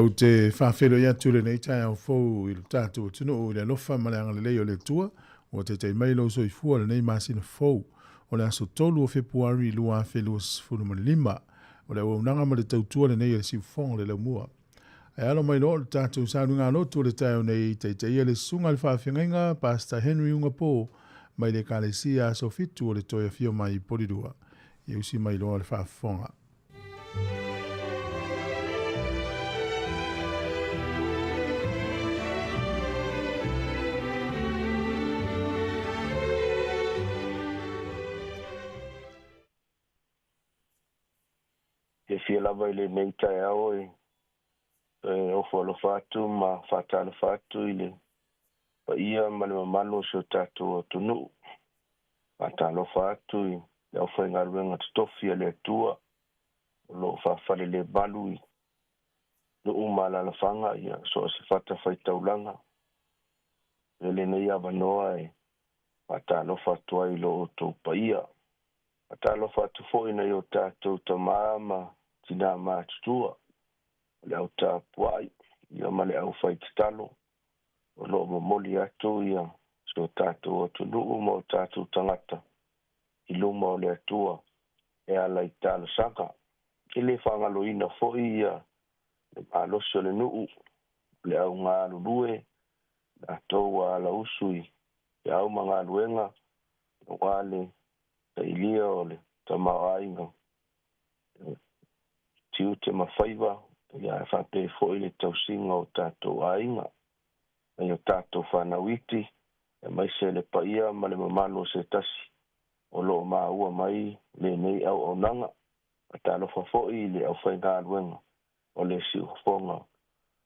Ou te faafeiloai atu i lenei taeao fou i lo tatou atunuu i le alofa ma le agalelei o le Atua ua taitai mai lou soifua i lenei masina fou o le aso 3 o Fepuari 2025. O le auaunaga ma le tautua lenei a le Siufofoga o le Laumua. Ae alo mai loa le tatou sauniga lotu o le taeao nei, taitaia le susuga i le faafeagaiga Pastor Henry Ugapo mai le Ekalesia Aso Fitu o le Toe Afio Mai i Polilua. Ia usi mai loa le faafofoga. Fiafia lava i lenei taeao e toe ofo alofa atu ma faatalofa atu i le paia ma le mamalu o si o tatou atunuu. Faatalofa atu i le aufaigaluega totofi a le Atua o lo o faafalelemalu i nuu ma alaalafaga ia so o se fatafaitaulaga. E lenei avanoa e faatalofa atu ai i lo outou paia. Faatalofa atu foi i nai o tatou tamā ma tinā matutua, o le au tapuai ia ma le aufai tatalo o lo o momoli atu ia si o tatou atunuu ma o tatou tagata i luma o le Atua e ala i talosaga. E le faagaloina foi ia le malosi o le nuu, o le au galulue, latou ua alausu i feau ma galuega aua le sailia o le tamaoaiga tiute ma faiva, ia e faapea foi le tausiga o tatou aiga nai o tatou fanau iti, aemaise le paia ma le mamalu o se tasi o lo o maua mai lenei auaunaga. Faatalofa foi i le aufaigaluega o le siufofoga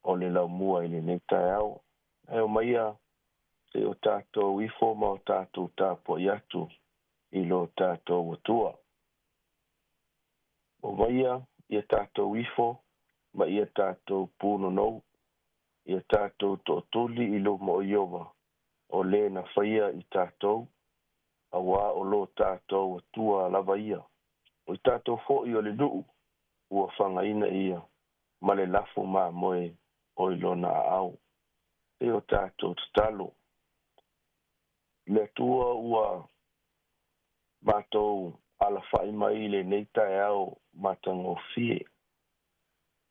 o le Laumua i lenei taeao. Ae omaia se i o tatou ifo ma o tatou tapuai atu i lo tatou Atua. Omaia ia tatou ifo ma ia tatou punonou, ia tatou tootuli i luma o Ieova o lē na faia i tatou, auā o lo tatou Atua lava ia. O i tatou foi o le nuu ua fagaina ia ma le lafu mamoe o i lona aao. E o tatou tatalo. Le Atua ua matou alafai mai i lenei taeao matagofie.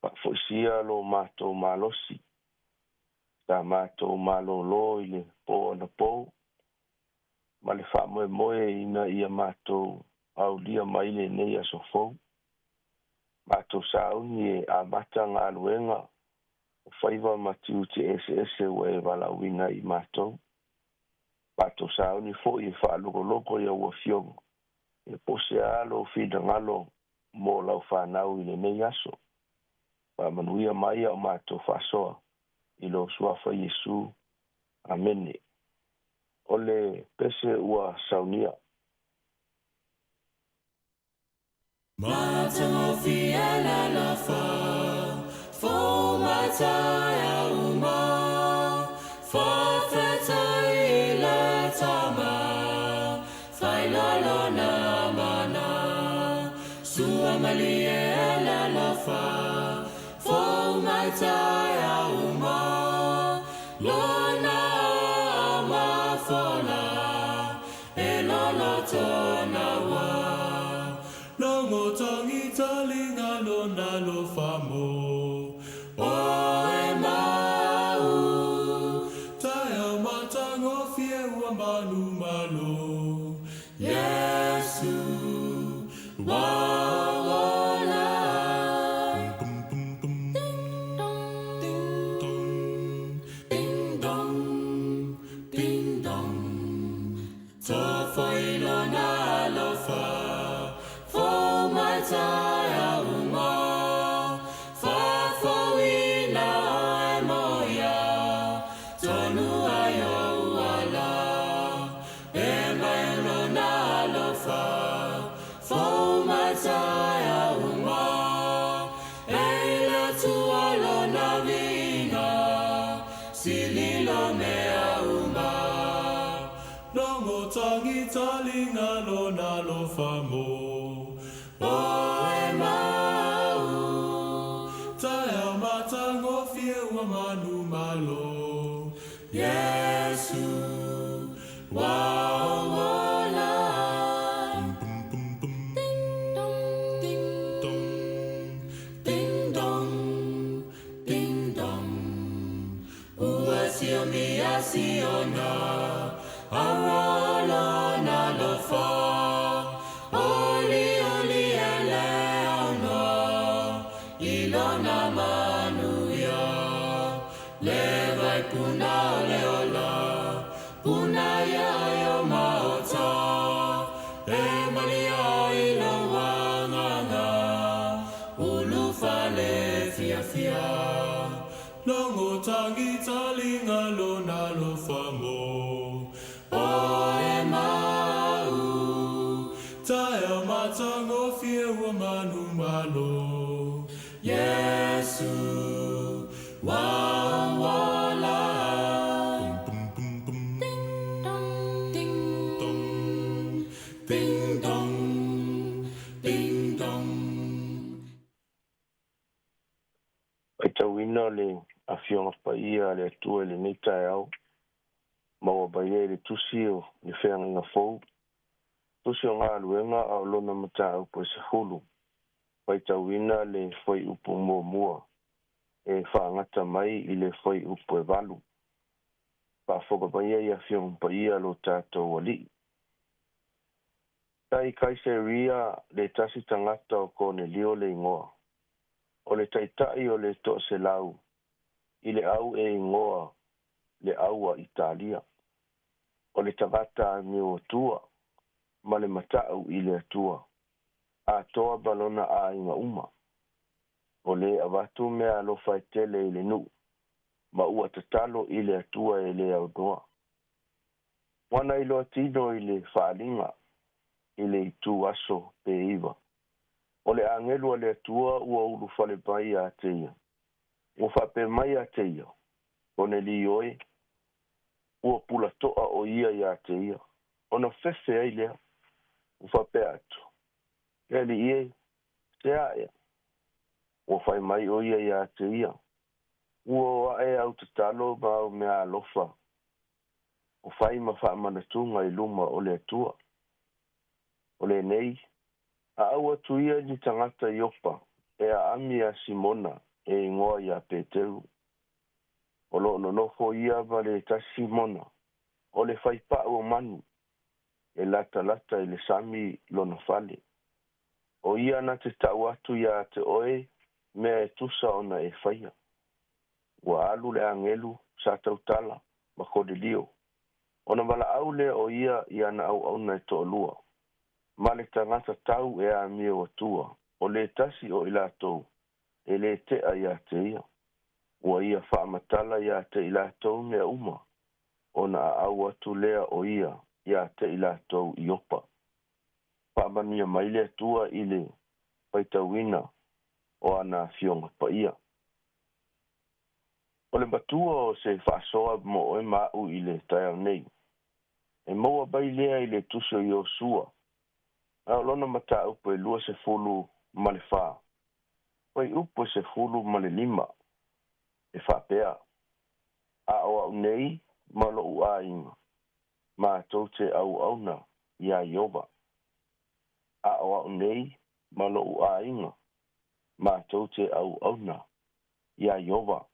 Faafoisia lo matou malosi, sa matou malōlō i le pō anapō, ma le faamoemoe ina ia matou aulia mai lenei aso fou. Matou sauni e amata galuega o faiva ma tiute eseese ua e valaauina ai i matou. Matou sauni foi e faalogologo i au afioga, e po o se a lou finagalo mo lau fanau i lenei aso. Faamanuia mai a o matou faasoa i lou suafa Iesu. Amene. O le pese ua saunia. Matagofie le alofa, fou mai taeao uma, faafetai i le Tama, faailoa lona mana, sua malie le alofa, fou mai taeao uma, lona aao mafola, e loloto naua. Logo tangi talinga lona alofa mo o e mau. Taeao matagofie ua manumalo, Iesu ua ola. Ding dong, ding dong, ding dong, ding dong. Tofo i lona alofa, fou mai taeao uma, faafouina oe mo ia, tonu ai ou ala, e mai lona alofa, fou mai taeao uma, e i le Atua lona viiga, sili lo mea uma. Logo tangi talinga lona alofa mo o e mau. Taeao matagofie. Taeao matagofie ua manumalo. Iesu ua ou ola. Ding dong, ding dong, ding dong, ding dong. Faitauina le Afioga Paia a le Atua i lenei taeao, maua mai ai le Tusi o le Feagaiga Fou, Tusi o Galuega a o lona mataupu e 10, faitauina le fuaiupu muamua e faagata mai i le fuaiupu e 8. Faafofoga mai ai Afioga Paia a lo tatou Alii. Sa i Kaisaria le tasi tagata o Konelio le igoa, o le taitai o le 100 i le au e igoa le au a Italia. O le tagata amio atua ma le mata'u i le Atua, atoa ma lona aiga uma. O le avatu mea alofa e tele i le nuu, ma ua tatalo i le Atua e le aunoa. Ua na iloa tino i le faaaliga i le itu aso pe 9. O le agelu a le Atua ua ulufale mai ia te ia. Ua faapea mai ia te ia, Konelio e, ua pulato'a o ia iā te ia. Ona fefe ai lea, ua faapea atu, Le alii e, se a ea? Ua fai mai o ia iā te ia, Ua o aʻe au tatalo ma au mea alofa, o fai ma faamanatuga i luma o le Atua. O lenei, aau atu ia i ni tagata Iopa e aami iā Simona e igoa iā Peteru. O loo nonofo ia ma le tasi Simona, o le faipa'u o manu, e latalata i le sami lona fale. O ia na te ta'u atu iā te oe mea e tusa ona e faia. Ua alu le agelu sa tautala ma Konelio. Ona valaau lea o ia i ana auauna e toalua, ma le tagata tau e amio atua, o le tasi o i latou, e lē te'a iā te ia. Ua ia faamatala iā te i latou mea uma, ona aau atu lea o ia iā te i latou i Iopa. Faamanuia mai le Atua i le faitauina o ana Afioga Paia. O le matua o se faasoa mo oe ma a'u i le taeao nei, e maua mai lea i le Tusi o Iosua, a o lona mataupu e 24, fuaiupu e 15, e faapea, A o a'u nei ma lo'u aiga, matou te auauna iā Ieova. A o a'u nei ma lo'u aiga, matou te auauna iā Ieova.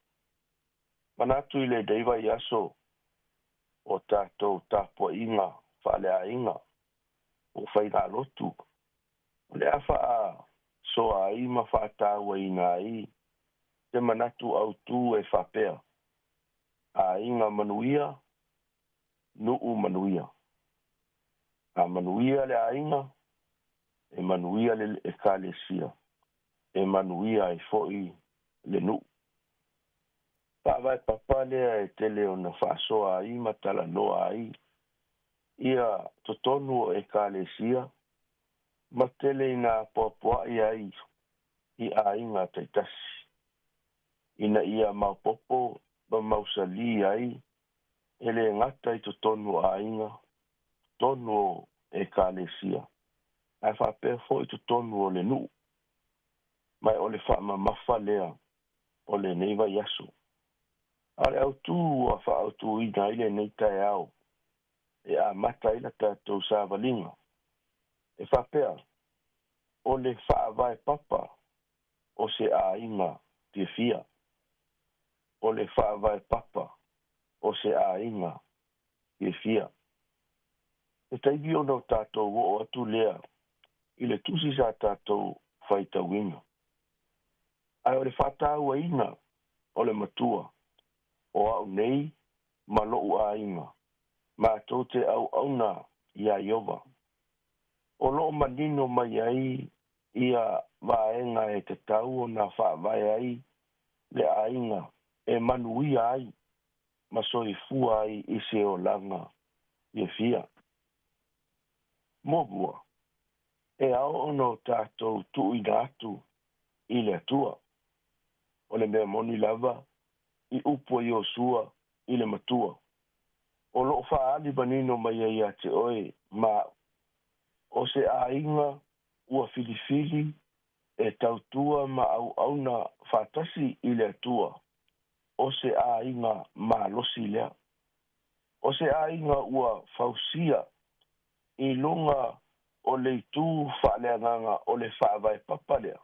Manatu i lenei vaiaso o tatou tapuaiga faaleaiga po o faigalotu, o le a faasoa ai ma faatauaina ai se manatu autū e faapea, Aiga manuia, nuu manuia. A manuia le aiga, e manuia le Ekalesia, e manuia ai fo'i le nuu. Faavae papa lea e tele ona faasoa ai ma talanoa ai ia totonu o Ekalesia ma tele ina apoapoa'i ai i aiga taitasi, ina ia maopoopo ma mausalī ai e lē gata i totonu o aiga, totonu o Ekalesia, ae faapea fo'i totonu o le nuu. Ma o le faamamafa lea o lenei vaiaso. A o le autū ua faaautuina ai lenei taeao e amata ai la tatou savaliga, e faapea, o le faavae papa o se aiga fiafia. O le faavae papa o se aiga fiafia. E taimi ona o tatou oo atu lea i le tusi sa tatou faitauina. Ae o le faatauaina o le matua, o a'u nei ma lo'u aiga, matou te auauna iā Ieova. O loo manino mai ai ia vaega e tatau ona faavae ai le aiga e manuia ai ma soifua ai i se olaga fiafia. Muamua, E ao ona o tatou tuuina atu i le Atua. O le mea moni lava i upu a Iosua i le matua. O loo faaali manino mai ai ia te oe ma a'u. O se aiga ua filifili e tautua ma auauna faatasi i le Atua. O se aiga malosi lea. O se aiga ua fausia i luga o le itu faaleagaga o le faavae papa lea.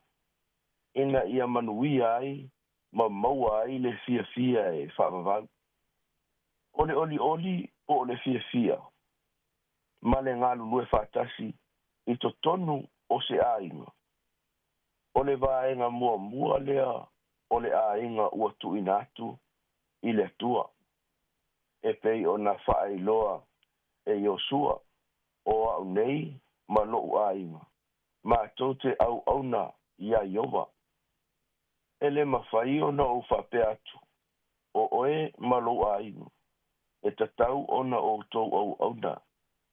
Ina ia manuia ai ma maua ai le fiafia e faavavau. O le olioli po o le fiafia ma le galulue faatasi i totonu o se aiga. O le vaega muamua lea o le aiga ua tuuina atu i le Atua. E pei ona faailoa e Iosua, o a'u nei ma lo'u aiga, matou te auauna iā Ieova. E lē mafai ona ou faapea atu, o oe ma lou aiga, e tatau ona outou auauna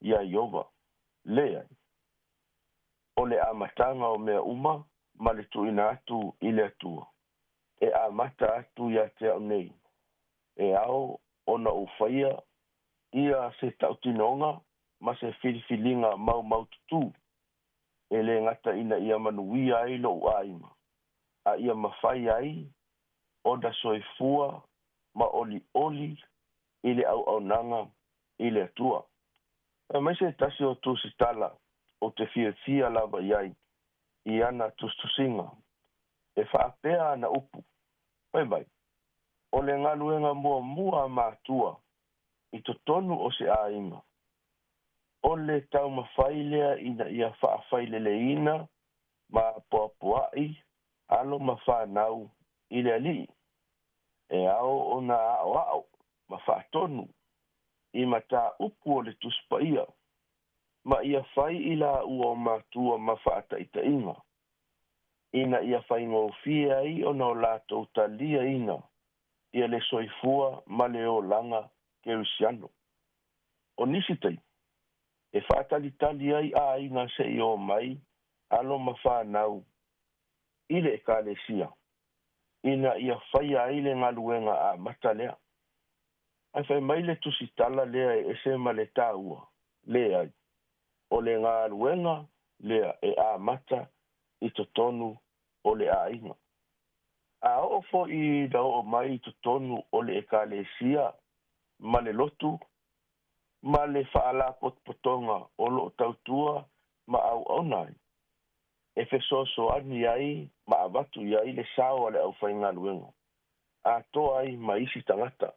iā Ieova. Leai. O le amataga o mea uma ma le tuuina atu i le Atua. E amata atu ia te a'u nei. E ao ona ou faia ia se tautinoga ma se filifiliga maumaututu. E lē gata ina ia manuia ai lo'u aiga, a ia mafai ai ona soifua ma olioli i le auaunaga i le Atua. Fai mai se tasi o tusitala ou te fiafia lava i ai i ana tusitusiga. E faapea ana upu, fai mai, o le galuega muamua a matua i totonu o se aiga, o le taumafai lea ina ia faafaileleina ma apoapoai alo ma fanau i le Alii. E ao ona aoao ma faatonu i mataupu o le Tusi Paia, ma ia fai i laua o matua ma faataitaiga, ina ia faigofie ai ona o latou taliaina ia le soifua ma le olaga kerisiano. O nisi taimi, e faatalitali ai aiga seia omai alo ma fanau i le ekalesia, ina ia faia ai le galuega amata lea. Ae fai mai le tusitala lea e ese ma le taua, leai, o le galuega lea e amata i totonu o le aiga. A oo foi ina oo mai i totonu o le ekalesia ma le lotu ma le faalapotopotoga o loo tautua ma auauna ai, e fesoasoani ai ma avatu i ai le sao a le aufaigaluega, atoa ai ma isi tagata.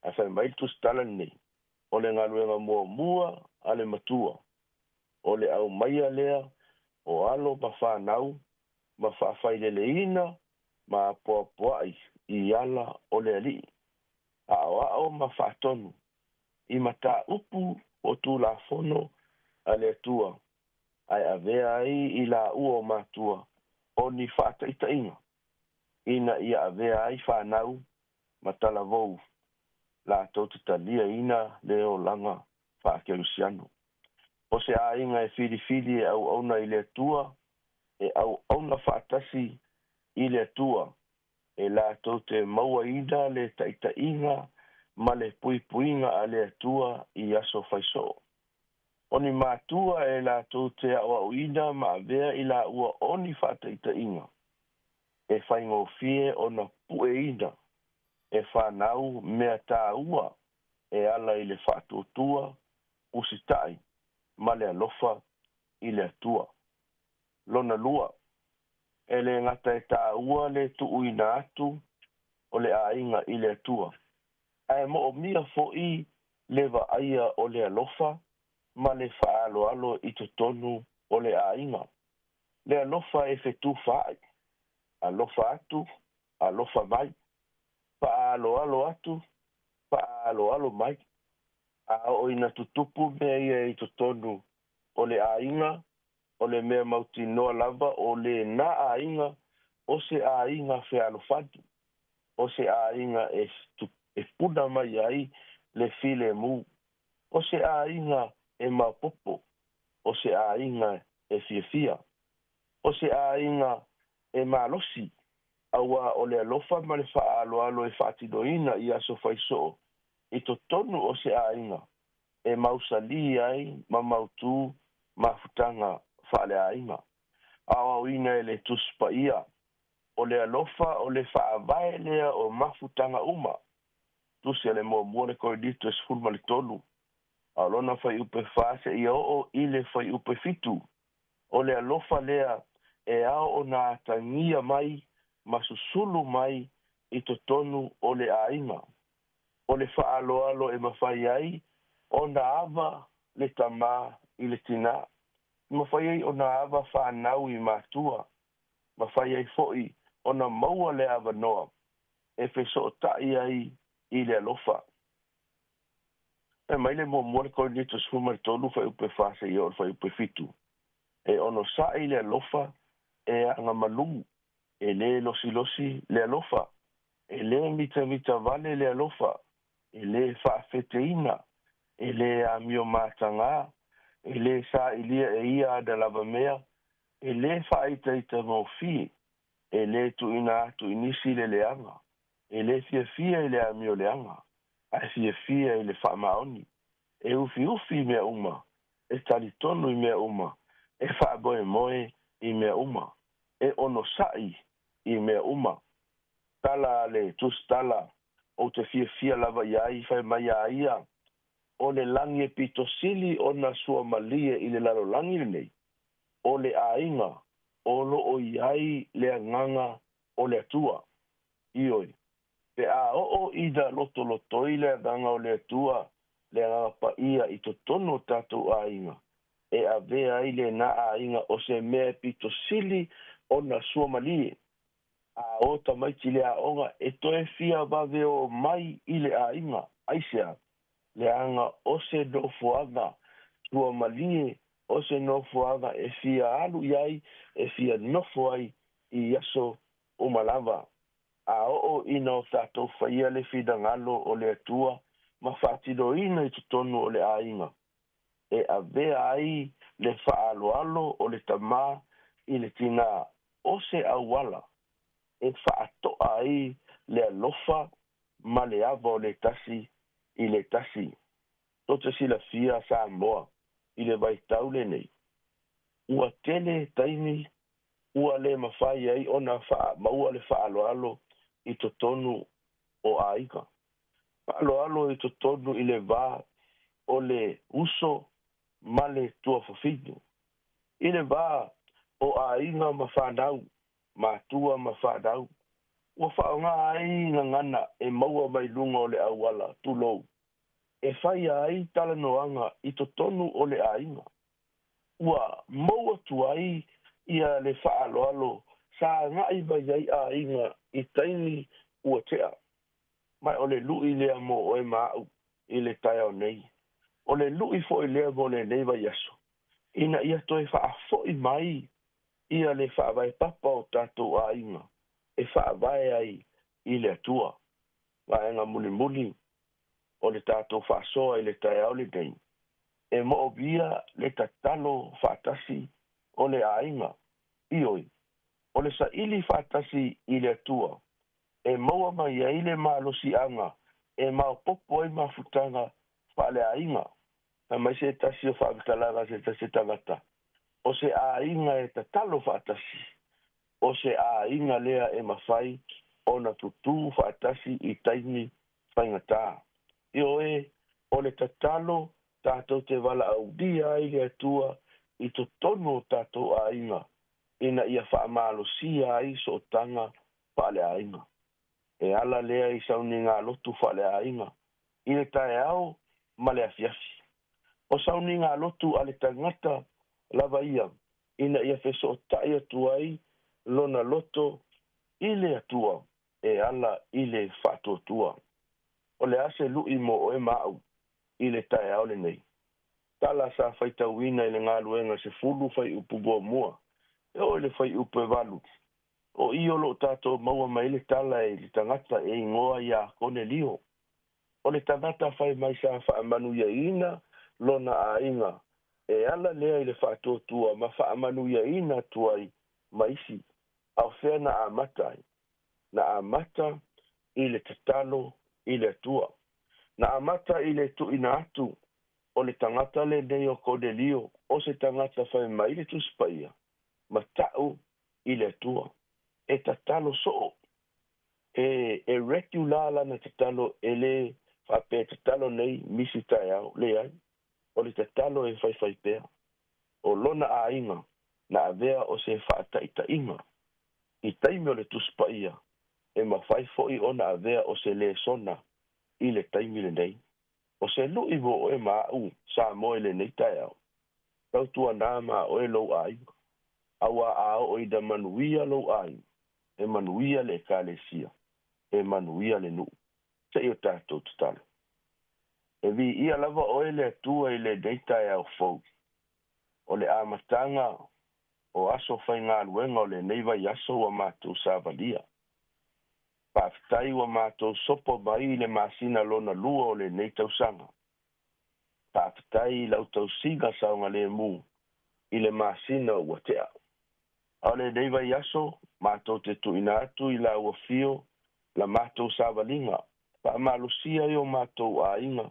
Ae fai mai le tusitala lenei, o le galuega muamua a le matua, o le aumaia lea o alo ma fanau ma faafaileleina ma apoapoai i ala o le Alii, aoao ma faatonu i mataupu o Tulafono a le Atua, ae avea ai i laua o matua o ni faataitaiga, ina ia avea ai fanau ma talavou latou te taliaina le olaga faakerisiano. O se aiga e filifili e auauna i le Atua, e auauna faatasi i le Atua, e latou te mauaina le taitaiga ma le puipuiga a le Atua i aso faisoo. O ni matua e latou te aoaoina ma avea i laua o ni faataitaiga, e faigofie ona pueina e fanau mea taua e ala i le faatuatua, usitai ma le alofa i le Atua. Lona lua, e lē gata e taua le tuuina atu o le aiga i le Atua, ae moomia foi le vaaia o le alofa ma le faaaloalo i totonu o le aiga. Le alofa e fetufaai, alofa atu, alofa mai, faaaloalo atu, faaaloalo mai. A oo ina tutupu mea ia i totonu o le aiga, o le mea mautinoa lava o lena aiga o se aiga fealofani, o se aiga e puna mai ai le filemu, o se aiga e maopoopo, o se aiga e fiafia. O se aiga e malosi, auā o le alofa ma le faaaloalo e faatinoina i aso faisoo i totonu o se aiga e mausalī ai ma mautū mafutaga faaleaiga. Aoaoina e le Tusi Paia, o le alofa o le faavae lea o mafutaga uma. Tusi a le Muamua le Korinito e 13, a o lona fuaiupu e 4 seia oo i le fuaiupu e 7. O le alofa lea e ao ona atagia mai ma susulu mai i totonu o le aiga. O le faaaloalo e mafai ai ona ava le tamā i le tinā, e mafai ai ona ava fanau i matua, mafai ai foi ona maua le avanoa e fesootai ai i le alofa. Fai mai le Muamua le Korinito 13 fuaiupu e 4 seia oo i le fuaiupu e 7, E onosai le alofa, e agamalū, e lē losilosi le alofa, e lē mitamita vale le alofa, e lē faafeteina, e lē amio matagā, e lē sailia e ia ana lava mea, e lē faaitaitagofie, e lē tuuina atu i nisi le leaga, e lē fiafia i le amio leaga, ae fiafia i le faamaoni, e ufiufi i mea uma, e talitonu i mea uma, e faamoemoe i mea uma, e onosai i mea uma. Tala a le Tusitala, Ou te fiafia lava i ai, fai mai a ia, o le lagi e pito sili ona suamalie i le lalolagi lenei, o le aiga o lo o i ai le agaga o le Atua. Ioe, pe a oo ina lotolotoi le agaga o le Atua, le Agaga Paia i totonu o tatou aiga, e avea ai lena aiga o se mea e pito sili ona suamalie. A o tamaiti le aoga e toe fia vave oo mai i le aiga, aisea? Leaga o se nofoaga suamalie, o se nofoaga e fia alu i ai, e fia nofo ai i aso uma lava. A oo ina o tatou faia le finagalo o le Atua ma faatinoina i totonu o le aiga, e avea ai le faaaloalo o le tamā i le tinā o se auala e faatoa ai le alofa ma le ava o le tasi i le tasi. Tou te silafia Samoa i le vaitau lenei, ua tele taimi ua le mafai ai ona maua le faaaloalo i totonu o aiga. Faaaloalo i totonu i le va o le uso ma le tuafafine. I le va o aiga ma fanau, matua ma fanau, ua faaaoga ai gagana e maua mai luga o le auala, tulou, e faia ai talanoaga i totonu o le aiga. Ua mou atu ai ia le faaaloalo sa agai mai ai aiga i taimi ua tea. Ma o le lui lea mo oe ma au i le taeao nei. O le lui foi lea mo lenei vaiaso, ina ia toe faafoi mai ia le faavae papa o tatou aiga e faavae ai i le Atua. Vaega mulimuli o le tatou faasoa i le taeao lenei, e moomia le tatalo faatasi o le aiga. Ioe, o le saili faatasi i le Atua e maua mai ai le malosiaga e maopoopo ai mafutaga faaleaiga. Fai mai se tasi o faamatalaga a se tasi o tagata, o se aiga e tatalo faatasi, o se aiga lea e mafai ona tutū faatasi i taimi faigata. Ioe, o le tatalo tatou te valaaulia ai le Atua i totonu o tatou aiga ina ia faamalosia ai sootaga faaleaiga. E ala lea i sauniga-lotu faaleaiga i le taeao ma le afiafi. O sauniga-lotu a le tagata lava ia ina ia fesootai atu ai lona loto i le Atua e ala i le faatuatua. O le a se lui mo oe ma au i le taeao lenei? Tala sa faitauina i le Galuega 10 fuaiupu muamua e oo i le fuaiupu e 8. O i o lo o tatou maua mai ai le tala i le tagata e igoa iā Konelio. O le tagata fai mai sa faamanuiaina lona aiga E ala lea i le faatuatua ma faamanuiaina atu ai ma isi. A o fea na amata ai? Na amata i le tatalo i le Atua. Na amata i le tuuina atu o le tagata lenei o Konelio, o se tagata fai mai le Tusi Paia, ma ta'u i le Atua. E tatalo soo. E, e regular lana tatalo, e lē faapea tatalo nei misi taeao, leai. O le tatalo e faifai pea. O lona aiga na avea o se faataitaiga i taimi o le Tusi Paia, e mafai foi ona avea o se lesona i le taimi lenei. O se lu'i mo oe ma a'u Samoa i lenei taeao, tautuanā ma oe lou aiga. Auā a oo ina manuia lou aiga, e manuia le Ekalesia, e manuia le nuu. Se i o tatou tatalo. E viia lava oe le Atua i lenei taeao fou. O le amataga o aso faigaluega o lenei vaiaso ua matou savalia. Faafetai ua matou sopo mai i le masina lona lua o lenei tausaga. Faafetai i lau tausiga saogalemu i le masina ua tea. A o lenei vaiaso, matou te tuuina atu i lau afio la matou savaliga, faamalosia ai o matou aiga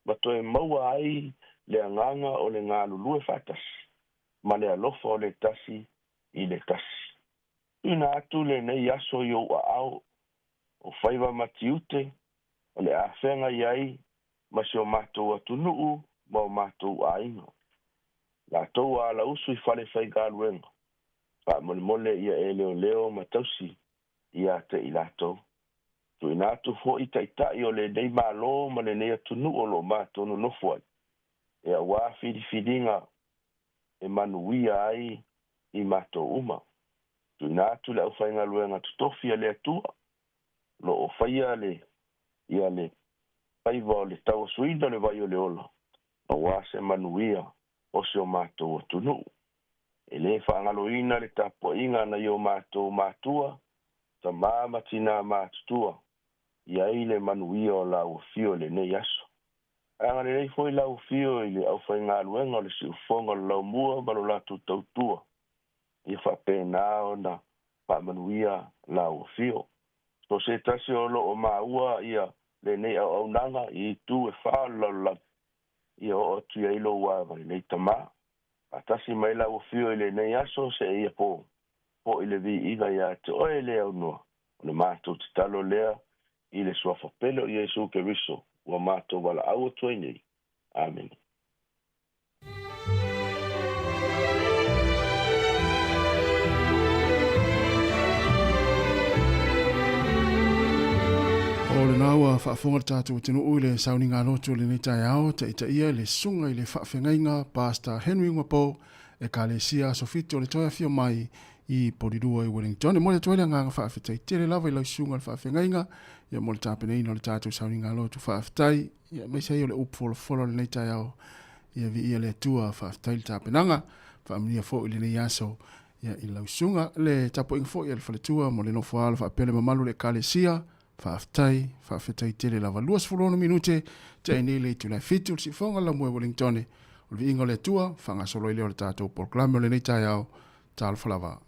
ma toe maua ai le agaga o le galulue faatasi ma le alofa o le tasi i le tasi. Tuuina atu lenei aso i ou aao, o faiva ma tiute o le a feagai ai ma si o matou atunuu ma o matou aiga. Latou ua alausu i fale faigaluega, faamolemole ia e leoleo ma tausi ia te i latou. Tuuina atu foi taitai o lenei Malo ma lenei atunuu o lo o matou nonofo ai, e auā filifiliga e manuia ai i matou uma. Tuuina atu le aufaigaluega totofi a le Atua, o lo o faia le ia le faiva o le tauasuina o le vai o le ola, auā se manuia o si o matou atunuu. E lē faagaloina le tapuaiga a nai o matou matua, tamā ma tinā matutua, i ai le manuia o lau afio i lenei aso. Ae agalelei foi lau afio i le aufaigaluega o le siufofoga o le laumua ma lo latou tautua, ia faapena ona faamanuia lau afio. So se tasi o lo o maua ia lenei auaunaga i itu e fa o le lalolagi, ia oo atu i ai lou agalelei Tamā. Faatasi mai lau afio i lenei aso seia po foi le viiga iā te oe le aunoa, o le matou tatalo lea i le suafa pele o Iesu Keriso ua matou valaau atu ai nei. Amene. O lena ua faafofoga le tatou atunuu i le sauniga lotu o lenei taeao, taitaia le susuga i le faafeagaiga Pastor Henry Ugapo, Ekalesia Aso Fitu o le toe afio mai i Porirua i Wellington. E momoli atu ai le agaga faafetai tele lava i lau susuga i le faafeagaiga ia mo le tapenaina o le tatou sauniga lotu faafetai ia aemaise ai o le upu folafola o lenei taeao. Ia viia le Atua, faafetai le tapenaga, faamanuia foi i lenei aso ia i lau susuga. Le tapuaiga foi a le faletua mo le nofo alo faapea le mamalu o le Ekalesia, faafetai, faafetai tele lava. 26 minute tea ai nei le itula e 7 o le siufofoga o le laumua i Wellington. O le viiga o le Atua, faagasolo ai lea o le tatou polokalame o lenei taeao. Talofa lava.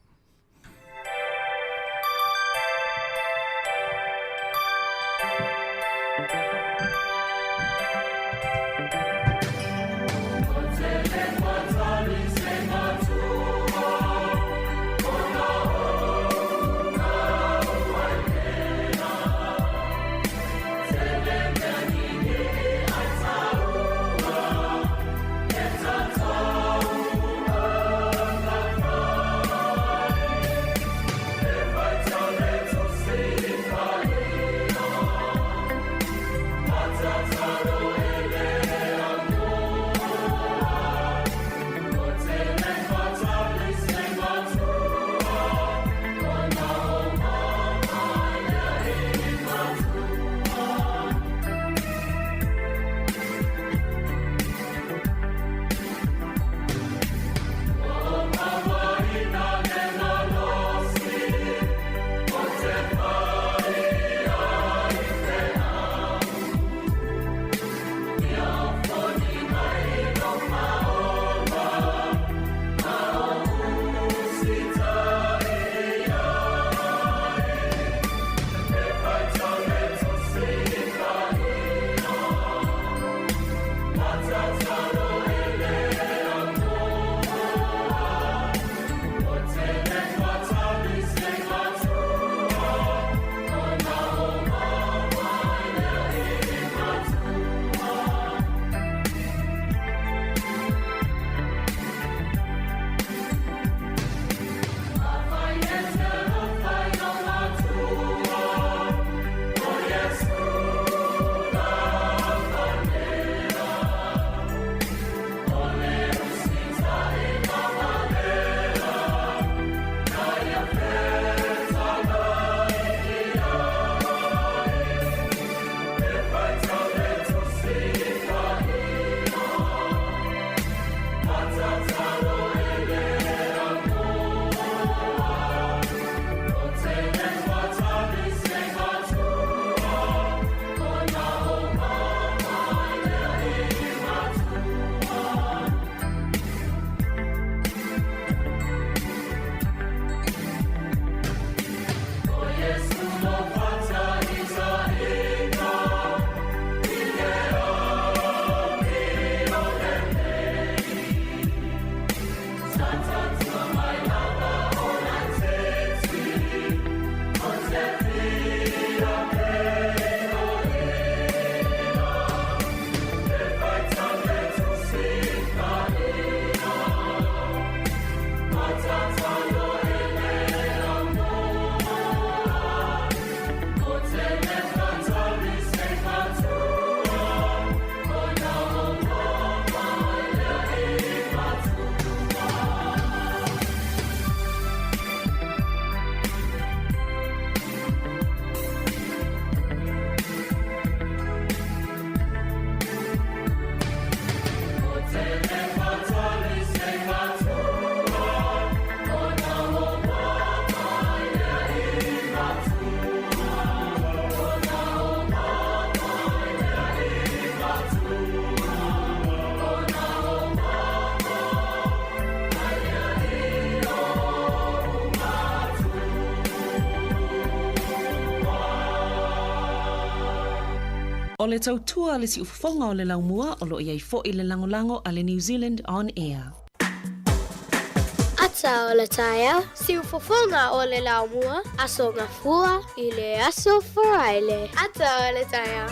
O le tautua a le siufofoga o le laumua o lo o i ai foi le lagolago a le New Zealand On Air. Ata o le taeao, siufofoga o le laumua, Aso Gafua i le Aso Faraile. Ata o le taeao.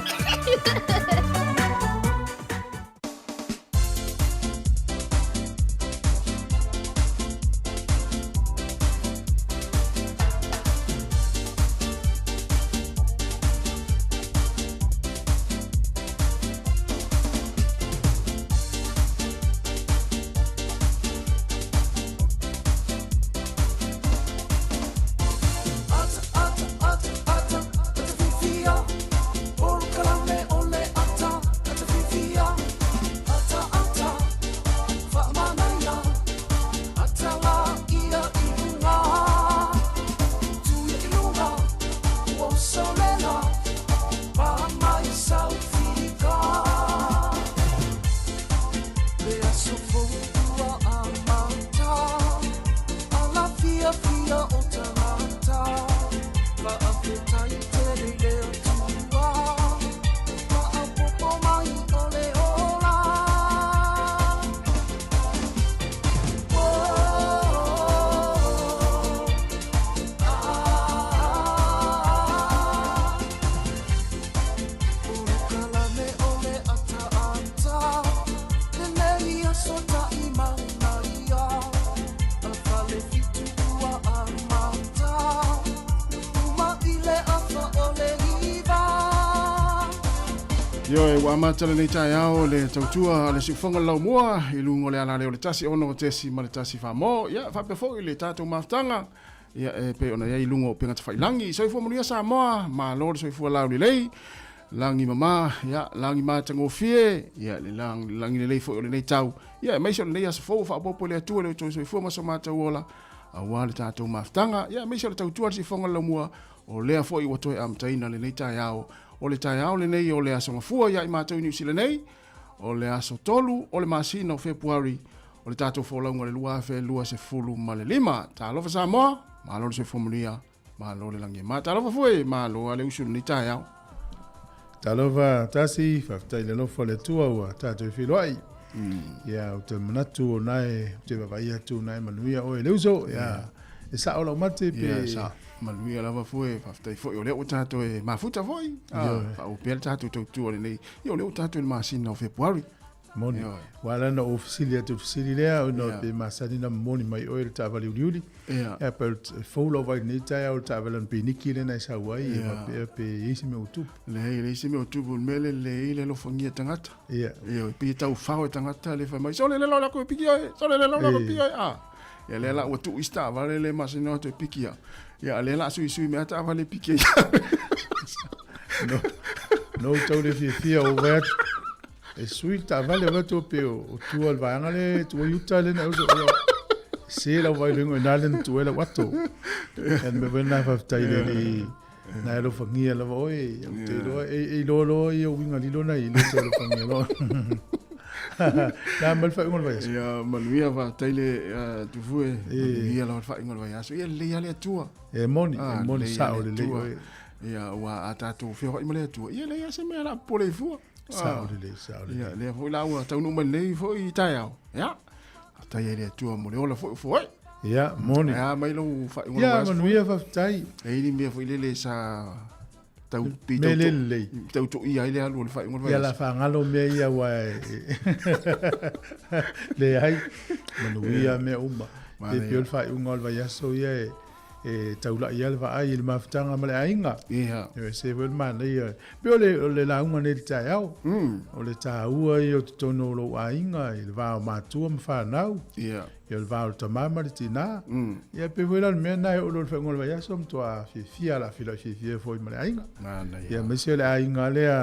Ioe, ua amata lenei taeao le tautua a le siufofoga o le laumua i luga o le alaleo o le 1 6.1 mo. Ia, faapea foi le tatou mafutaga, ia, e pei ona i ai i luga o upega tafailagi. Soifua manuia Samoa, malo le soifua laulelei, lagi mama, ia, lagi matagofie, ia, le lagi lelei foi o lenei tau, ia, aemaise o lenei aso fou ua faaopoopo e le Atua i le outou soifua ma so matou ola, aua le tatou mafutaga, ia, aemaise o le tautua a le siufofoga o le laumua, o lea foi ua toe amataina lenei taeao. O le taeao lenei o le Aso Gafua ia i matou i Niu Sila nei, o le aso 3 o le masina o Fepuari o le tatou folauga o le 2025. Talofa Samoa, malo le soifua manuia, malo le lagi e ma. Talofa foi, malo a le usu i lenei taeao. Talofa Tasi, faafetai i le alofa o le Atua ua tatou feiloai. Ia, ou te manatu o nae, ou te vaavaai atu o nae manuia oe le uso. Ia, e sao lau mate pe... Ia, sao. Manuia lava foi, faafetai foi o lea ua tatou e mafuta foi. Faauu pea le tatou tautua lenei. Ia, o lea ua tatou i le masina o Fepuari. Moni. Ua ala ona ou fesili atu i le fesili lea, ona pe masani ona momoli mai oe le taavale uliuli. Ia, pe e fou lau vaai i lenei taeao i le taavale ana piniki lea na e sau ai, ia faapea pe i ai se mea ua tupu. Leai, e leai se mea ua tupu. O le mea lea e lelei ai le alofagia tagata. Ia. Ioe, e pei e taufao e tagata le fai mai, sole le lola koe piki oe, sole le lola koe piki oe. Ah. Ia lea la ua tuu isi taavale le masani ona toe piki ia. Ia a lea la suisui mai a taavale piki ai. No, no tau le fiafia o vae atu. E sui le taavale o atu pe o tua le vaega le tua i uta le na uso. Ia, se lau vai lengo ina le na tua lau ato. Ia me wena faafetai le le na e alofagia lava oe. Ou te iloa e e iloa loa ia uiga lilo na i le te alofagia loa. Na ma le faaiuga o le vaiaso. Ia manuia faafetai le Tufue. Manuia lava le faaiuga o le vaiaso. Ia lelei lava le Atua. E moni, e moni sao lelei oe. Ia aua a tatou feoai ma le Atua, ia e leai lava se mea o le a popole ai fua. Sao lelei, sao lelei. Ia lea foi la ua taunuu mai lenei foi taeao. Ia. Faafetai ai le Atua mo le ola foi o foai. Ia, moni. Ae a mai lou faaiuga o le Ia, vaiaso? manuia faafetai. E i ai ni mea foi lele sa tau Mea le lelei. tau toia ai le alu o le faaiuga o le Ia vaiaso. la faagalo mea ia aua leai, manuia mea uma. E pei o le faaiuga o le vaiaso ia e taulai lava le vaai i le mafutaga ma le aiga. Ia. E ese foi le manaia. Pei o le, o le lauga nei i le taeao. O le taua ia o totonu o lou aiga i le va o matua ma fanau. Ia. Ia o le va o le tamā ma le tinā. Ia pei foi la o le mea lena e oo loa i le faaiuga o le vaiaso matua fiafia la feiloai fiafia foi ma le aiga. Manaia. Ia aemaise o le aiga lea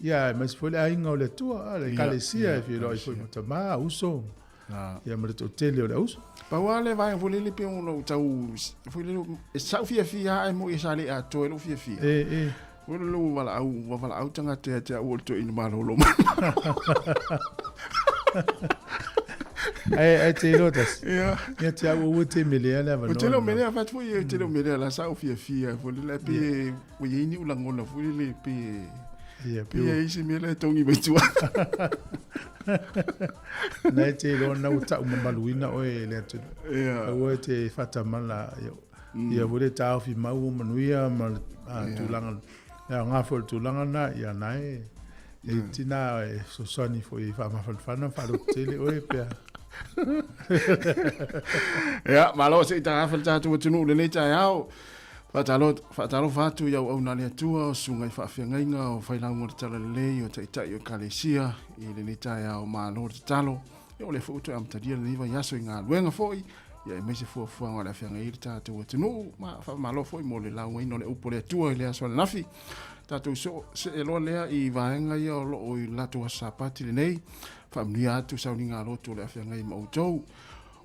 ia aemaise foi le aiga o le Atua, le ekalesia e feiloai foi ma tamā, uso. Ia ma le toatele o le auso. Pau lava le vaega foi lele pei ona ou tau foi lele e sau fiafia lava e moi sa le atoa i lou fiafia. E e. Foi lele ua valaau ua valaau tagata ia te au o le toeaina malolo. Ae ae te iloa tasi. Ia. Ia te au aua te melea le avanoa. Ou te le o melea fai atu foi ou te le o melea la sa ou fiafia foi lele ae pei ua i ai ni ou lagona foi lele pei Ia, pei e i ai se mea la e togi mai tua. Na e te iloa na ua tau mamaluina oe e le atunuu. Ia. Aua e te faatamala ia foi le taofi mau o manuia ma le tulaga. Le aoga foi o le tulaga lena, ia na e e tina e fesoasoani foi e faamafanafana ma faalototele oe pe a. Ia, malo se i tagafa le tatou atunuu i lenei taeao. Faatalofa atu i auauna a le Atua, o susuga i faafeagaiga, o failauga o le Talalelei, o taitai o Ekalesia i lenei taeao malo le tatalo. Ia o lea foi ua toe amatalia lenei vaiaso i galuega foi, ia aemaise fuafuaga o le a feagai ai le tatou atunuu. Ma faamalo foi mo le laugaina o le upu a le Atua i le aso ananafi. Tatou soo see loa lea i vaega ia o lo o i le latou aso Sapati lenei. Faamanuia atu sauniga lotu o le a feagai ma outou.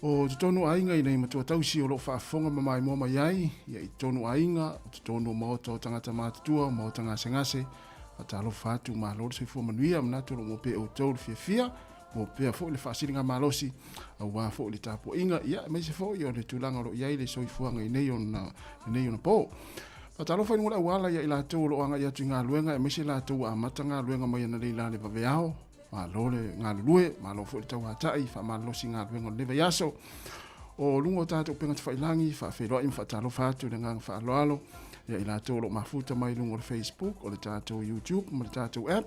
O totonu o aiga ina ia matua tausi o lo o faafofoga ma maimoa mai ai, ia i totonu o aiga, o totonu o maota o tagata matutua, o maota gasegase, faatalofa atu, malo le soifua manuia, manatu o lo o maua pea e outou le fiafia, maua pea foi le faasiligamalosi, aua foi le tapuaiga, ia aemaise foi o le tulaga o lo o i ai le soifuaga i nei ona, nei ona po. Faatalofa i luga o le auala ia i latou o lo o agai atu i galuega, aemaise latou ua amata galuega mai analeila le vaveao, Malo le galulue, malo foi le tauatai, faamalolosi i galuega o lenei vaiaso. O luga o tatou upega tafailagi, faafeiloai ma faatalofa atu i le agaga faaaloalo ia i latou o lo o mafuta mai i luga o le Facebook, o le tatou YouTube ma le tatou app,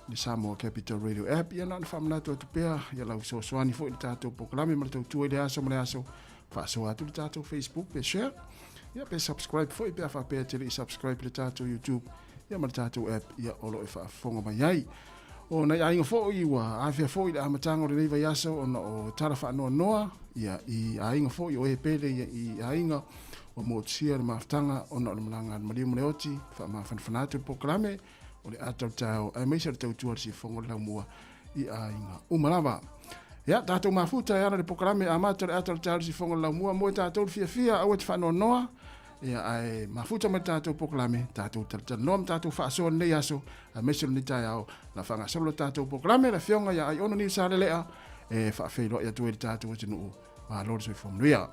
le Samoa Capital Radio app. Ia na ona faamanatu atu pea ia lau fesoasoani foi i le tatou polokalame ma le tautua i le aso ma le aso. Faasoa atu le tatou Facebook pe share, ia pe subscribe foi pe a faapea e te le i subscribe i le tatou YouTube ia ma le tatou app ia o lo o e faafofoga mai ai. O nai aiga foi ua afea foi i le amataga o lenei vaiaso ona o tala faanoanoa ia i aiga foi o e pele ia i aiga ua motusia le mafutaga ona o le malaga a le maliu ma le oti faamafanafana atu le polokalame o le ata o le taeao aemaise o le tautua a le siufofoga o le laumua i aiga uma lava. Ia, tatou mafuta e ala le polokalame amata o le ata o le taeao le siufofoga o le laumua mo e tatou le fiafia aua e te faanoanoa Ia, ae mafuta mai le tatou polokalame, tatou talatalanoa ma tatou faasoa lenei aso, aemaise o lenei taeao, na faagasolo le tatou polokalame, le Afioga ia Aiono Niu Salelea, e faafeiloai atu ai le tatou atunuu. Malo le soifua manuia.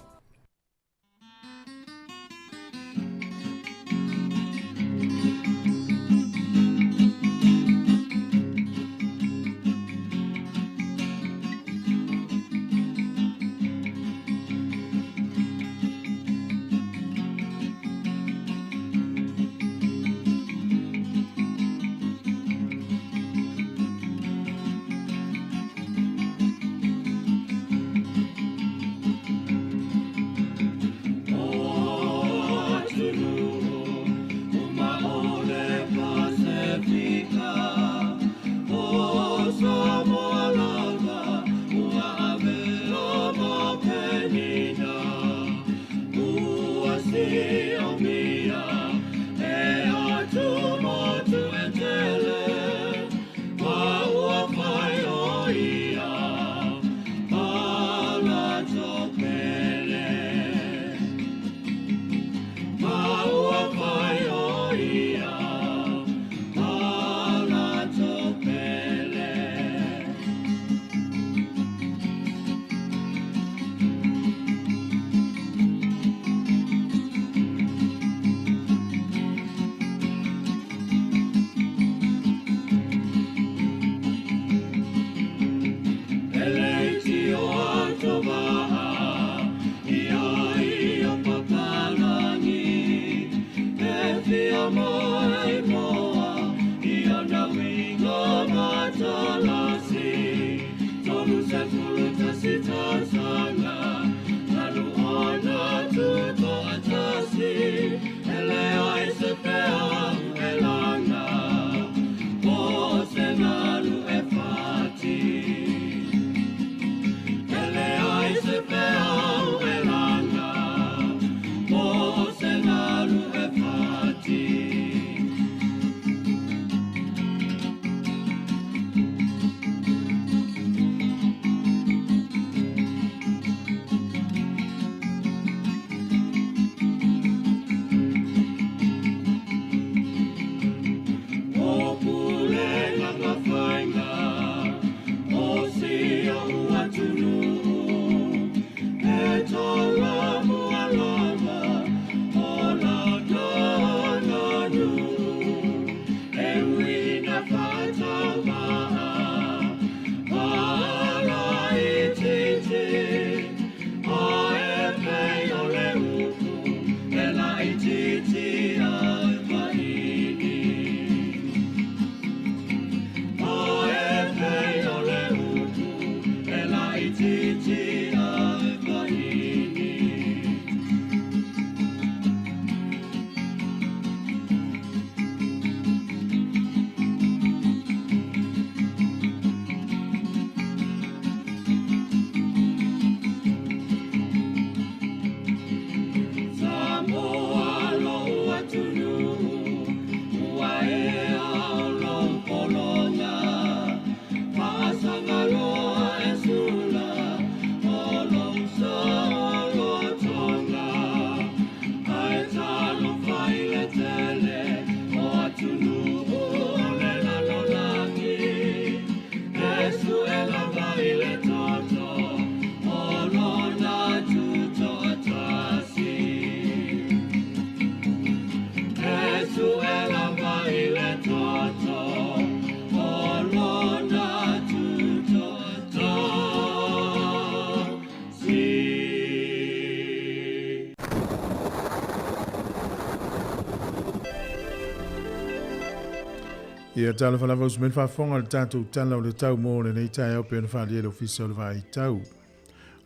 Ia talofa lava uso mai le faafofoga i le tatou Tala o le Tau mo lenei taeao pei ona faaalia e le Ofisa o le Vaai Tau.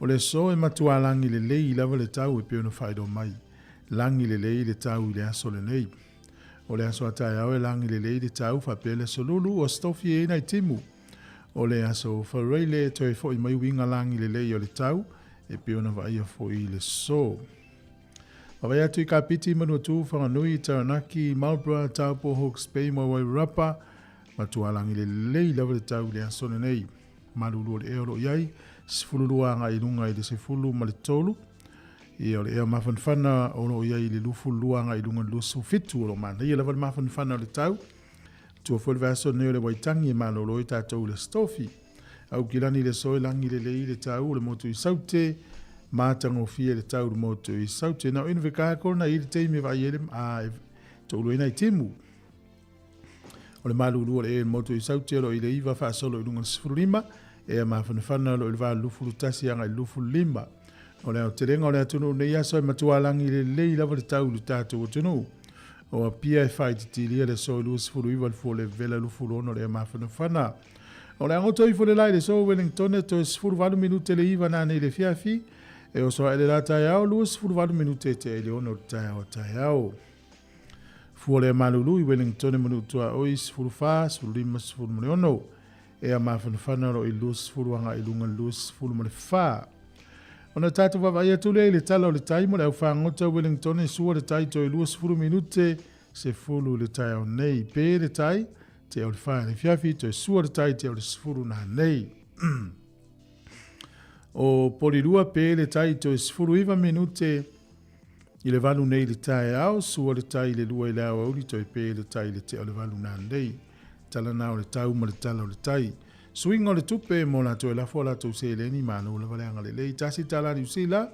O le aso e matua lagi lelei lava le tau e pei ona faailoa mai. Lagi lelei le tau i le aso lenei. O le aso a taeao e lagi lelei le tau faapea le aso Lulu ua stofi ai nai timu. O le aso Faraile e toe foi mai uiga lagi lelei o le tau e pei ona vaaia foi i le so. Vaavaai atu i Kapiti, Manuatu, Whanganui, Taranaki, Marlborough, Taupo, Hawke's Bay ma Wairarapa, matua lagi lelei lava le tau i le aso lenei. Malulu o le ea o lo o i ai, 12 agai i luga i le 13. Ia, o le ea mafanafana o lo o i ai i le 22 agai i luga i le 27. O lo o manaia lava le mafanafana o le tau. Tua foi le vaiaso lenei o le Waitangi e malolo ai tatou i le Stofi. Aukilani le soe lagi lelei le tau o le motu i Saute, matagofie le tau i le motu i Saute. Na o Invercargill na i le taimi e vaai ai le, a, e toulu ai nai timu. O le malulu o le e motu i Saute o lo o i le 9 faasolo i luga o le 15, ea mafanafana o lo o i le 81 agai i le 25. O le aotelega o le atunuu nei aso e matua lagi lelei lava le tau i le tatou atunuu. O Apia e faaititilia le aso e 29 le fua o le vela 26 le ea mafanafana. O le agoto ifo le la i le aso Wellington e toe 18 minute le iva nanei le afiafi, e oso ae le la taeao 28 minute e tea i le 6 o le taeao a taeao. Fua le malulu i Wellington e manu tuaoi 14, 15, 16. Ea mafanafana o lo o i 20 agai i luga i le 24. Ona tatou vaavaai atu lea i le tala o le tai mo le aufagota Wellington e sua le tai toe 20 minute 10 i le taeao nei. Pe le tai, te o le whae le fiafi, toe sua le tai te o le 10 nā nei. O Polirua pe le tai toe 19 minute i le 8 nei le taeao, sua le tai i le 2 i le aoauli, toe pe le tai i le tea o le 8 nā nei. Tala nā o le tau ma le tala o le tai. Suiga o le tupe mo latou e lafo a latou seleni, malo lava le agalelei. Tasi tala Niu Sila,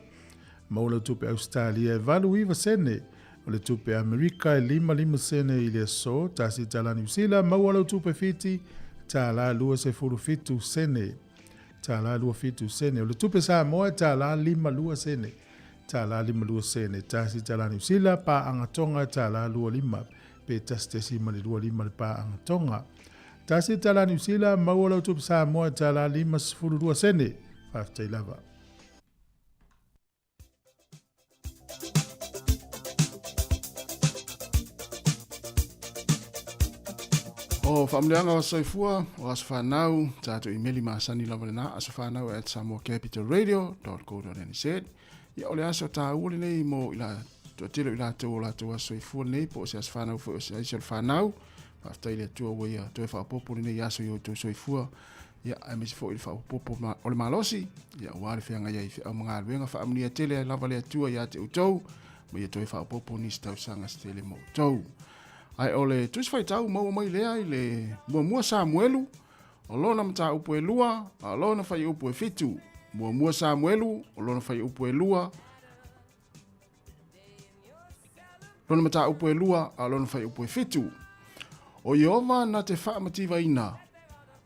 maua lau tupe Ausetalia e 89 sene. O le tupe Amerika e 55 sene i le aso. Tasi tala Niu Sila, maua lau tupe Fiti, tala 27 sene. Tala 27 sene. O le tupe Samoa e tala 52 sene. Tala 52 sene. Tasi tala Niu Sila, paaga Tonga tala 25. Pe 1.25 le paaga Tonga. Tasi tala Niu Sila, maua lau tupe Samoa e tala 52 sene. Faafetai lava. O faamanuiaga o soifua o aso fanau tatou imeli masani lava lena asofanau at samoacapitalradio.co.nz. Ia o le aso taua lenei mo i la toatele o i latou o latou aso soifua lenei po o se aso fanau foi o se aisi o le fanau. Faafetai i le Atua ua ia toe faaopoopo lenei aso i o outou soifua. Ia, aemaise foi i le faaopoopo o le malosi, ia aua le feagai ai i feau ma galuega. Faamanuia tele ai lava le Atua ia te outou, ma ia toe faaopoopo nisi tausaga se tele mo outou. Ae o le Tusi Faitau maua mai lea i le muamua Samuelu, o lona mataupu e 2, a o lona fuaiupu e 7. Muamua Samuelu, o lona fuaiupu e 2, lona mataupu e 2, a o lona fuaiupu e 7. O Ieova na te faamativaina,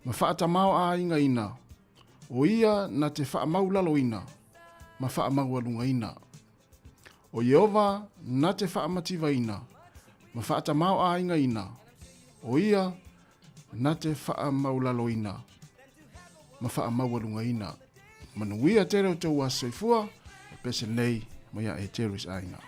ma faatamaoaigaina, o ia na te faamaulaloina, ma faamaualugaina. O Ieova na te faamativaina, ma faatamaoaigaina, o ia na te faamaulaloina, ma faamaualugaina. Manuia tele o tou aso soifua, o pese nei mai a e Terry's aiga.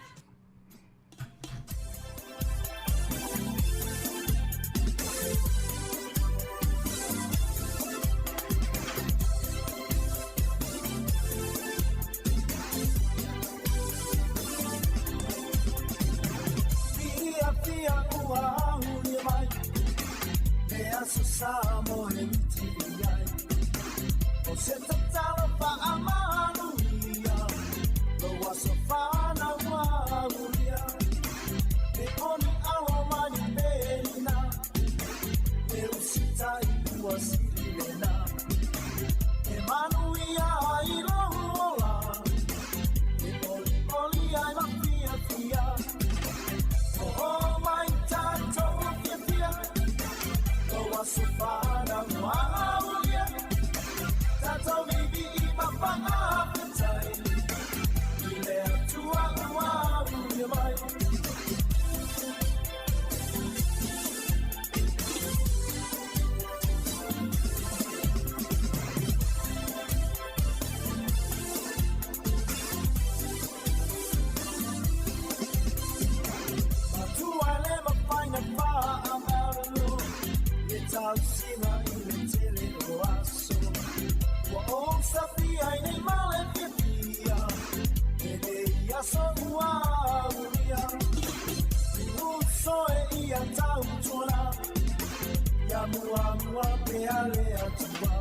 Faamuamua pea le Atua.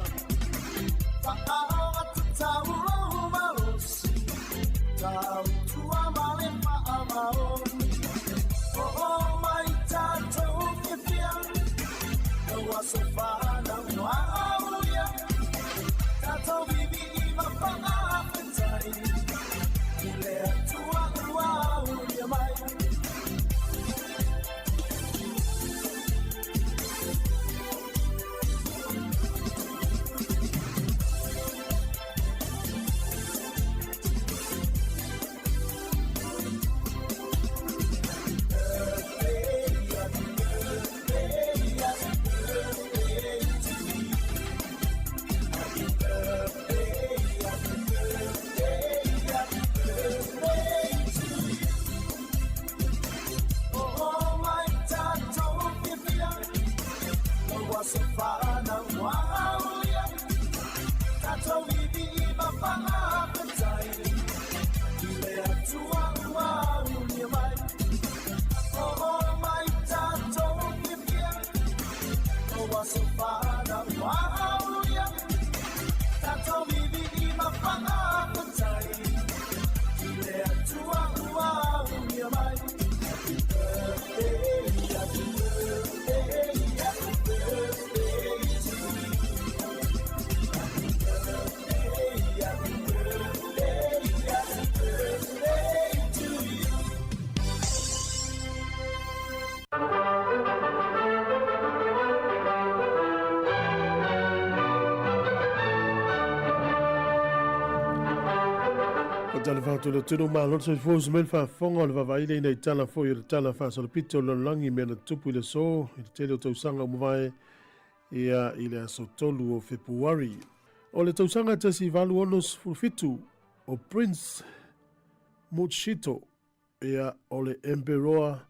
Faaogatataulou malosi, tautua ma le faamaoni. Oo mai tatou fiafia, lau aso fanau ua aulia. Tatou viivii ma faafetai, i le Atua ua aulia mai. Oo mai tatou fiafia, lau aso fanau ua aulia. Tatou viivii ma faafetai, i le Atua ua aulia mai. Oo mai tatou fiafia, lau aso fanau ua aulia. Tatou viivii ma faafetai, i le Atua ua aulia mai. Happy birthday, happy birthday, happy birthday to you. Happy birthday, happy birthday, happy birthday to you. O tala whātu le tunu malo soifua usu mai le faafofoga o le vaavaai lea ina i tala foi o le tala faasolopito o le lalolagi i mea na tutupu i le aso i le tele o tausaga ua mavae ia i le aso 3 o Fepuari. O le tausaga 1867 o Prince Mutshito ia o le Emperoa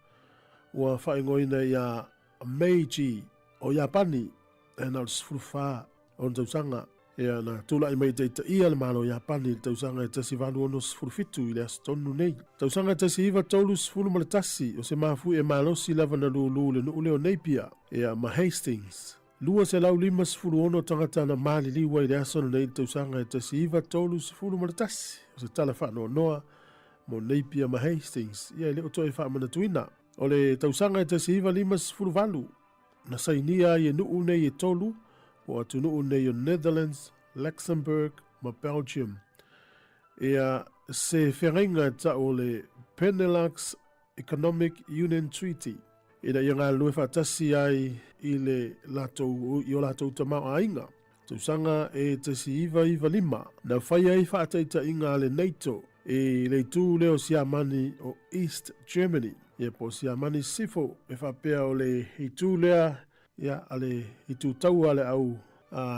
ua faaigoaina ia Meiji o Iapani e na o le 14 ona tausaga. Ia na tulai mai taitaia le Malo o Iapani i le tausaga e 1867 i le aso tonu nei. Tausaga 1931 o se mafuie malosi lava na lūlū i le nuu lea o Napier ia ma Hastings. 256 tagata na maliliu ai i le aso lenei i le tausaga e 1931 o se tala faanoanoa mo Napier ma Hastings ia e le o toe faamanatuina. O le tausaga e 1958 na sainia ai e nuu nei e tolu po o atunuu nei o Netherlands, Luxembourg ma Belgium ia se feagaiga e tau o le Benelux Economic Union Treaty ina ia galulue faatasi ai i le latou i o latou tamaoaiga. Tausaga e 1995 na fai ai faataitaiga a le NATO i le itu lea o Siamani o East Germany, ia po o Siamani Sifo e faapea o le itu lea ia a le itu taua a le au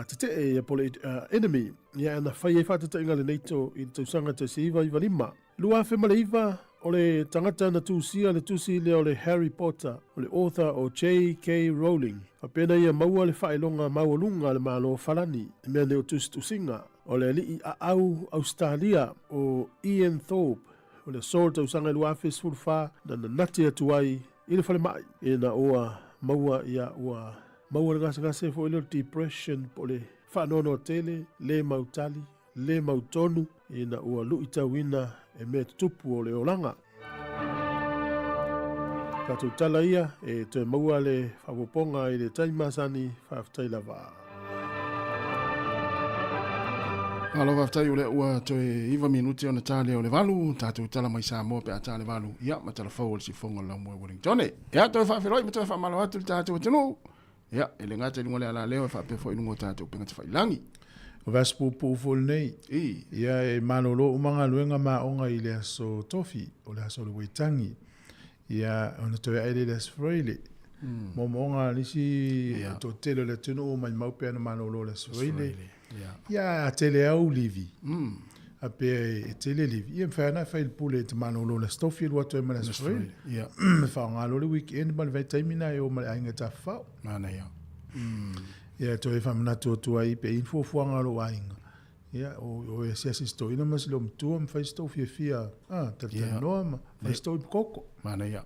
tetee ia po o le enemy ia na fai ai faataitaiga a le NATO i le tausaga 1995. 2009, o le tagata na tusia le tusi lea o le Harry Potter, o le author o JK Rowling. Faapena ia maua le faailoga maualuga a le Malo o Falani i mea nei o tusitusiga. O le alii aau Ausetalia o Ian Thorpe, o le aso o le tausaga e 2014 na nanati atu ai i le falemai ina ua maua ia ua maua le gasegase foi lea o le depression po o le faanoanoa tele, le mautali, le mautonu ina ua luitauina e mea tutupu o le olaga. Tatou tala ia e toe maua le faaopoopoga i le taimi masani, faafetai lava. Malo faafetai o lea ua toe 9 minute ona ta lea o le 8, tatou tala mai Samoa pe a ta le 8, ia ma tala fou o le sifofoga o le laumua i Wellington. Ia toe faafeiloai ma toe faamalo atu le tatou atunuu. Ia, e le gata i luga o le alaleo, e faapea foi i luga o tatou upega tafailagi. O le aso puupuu foi lenei. I. Ia, e malolo uma galuega ma aoga i le aso Tofi, o le aso o le Waitangi. Ia, ona toe ae lea i le aso Faraile. Moomooga a nisi toatele o le atunuu maimau pe ana malolo i le aso Faraile. Ia, a tele au livi. A pea e tele livi. Ia, mafai lava ona e fai i le pule e te malolo i le aso Tofi e alu atu ai ma le aso Faraile. E faaaoga loa le weekend ma le vaitaimi lena e o ma le aiga e tafafao. Manaia. Ia, e toe faamanatu atu ai pe i ai ni fuafuaga a lou aiga. Ia, o e asiasi i si toeaina ma si loomatua ma fai se tou fiafia, a, talatalanoa ma fai se tou koko. Manaia.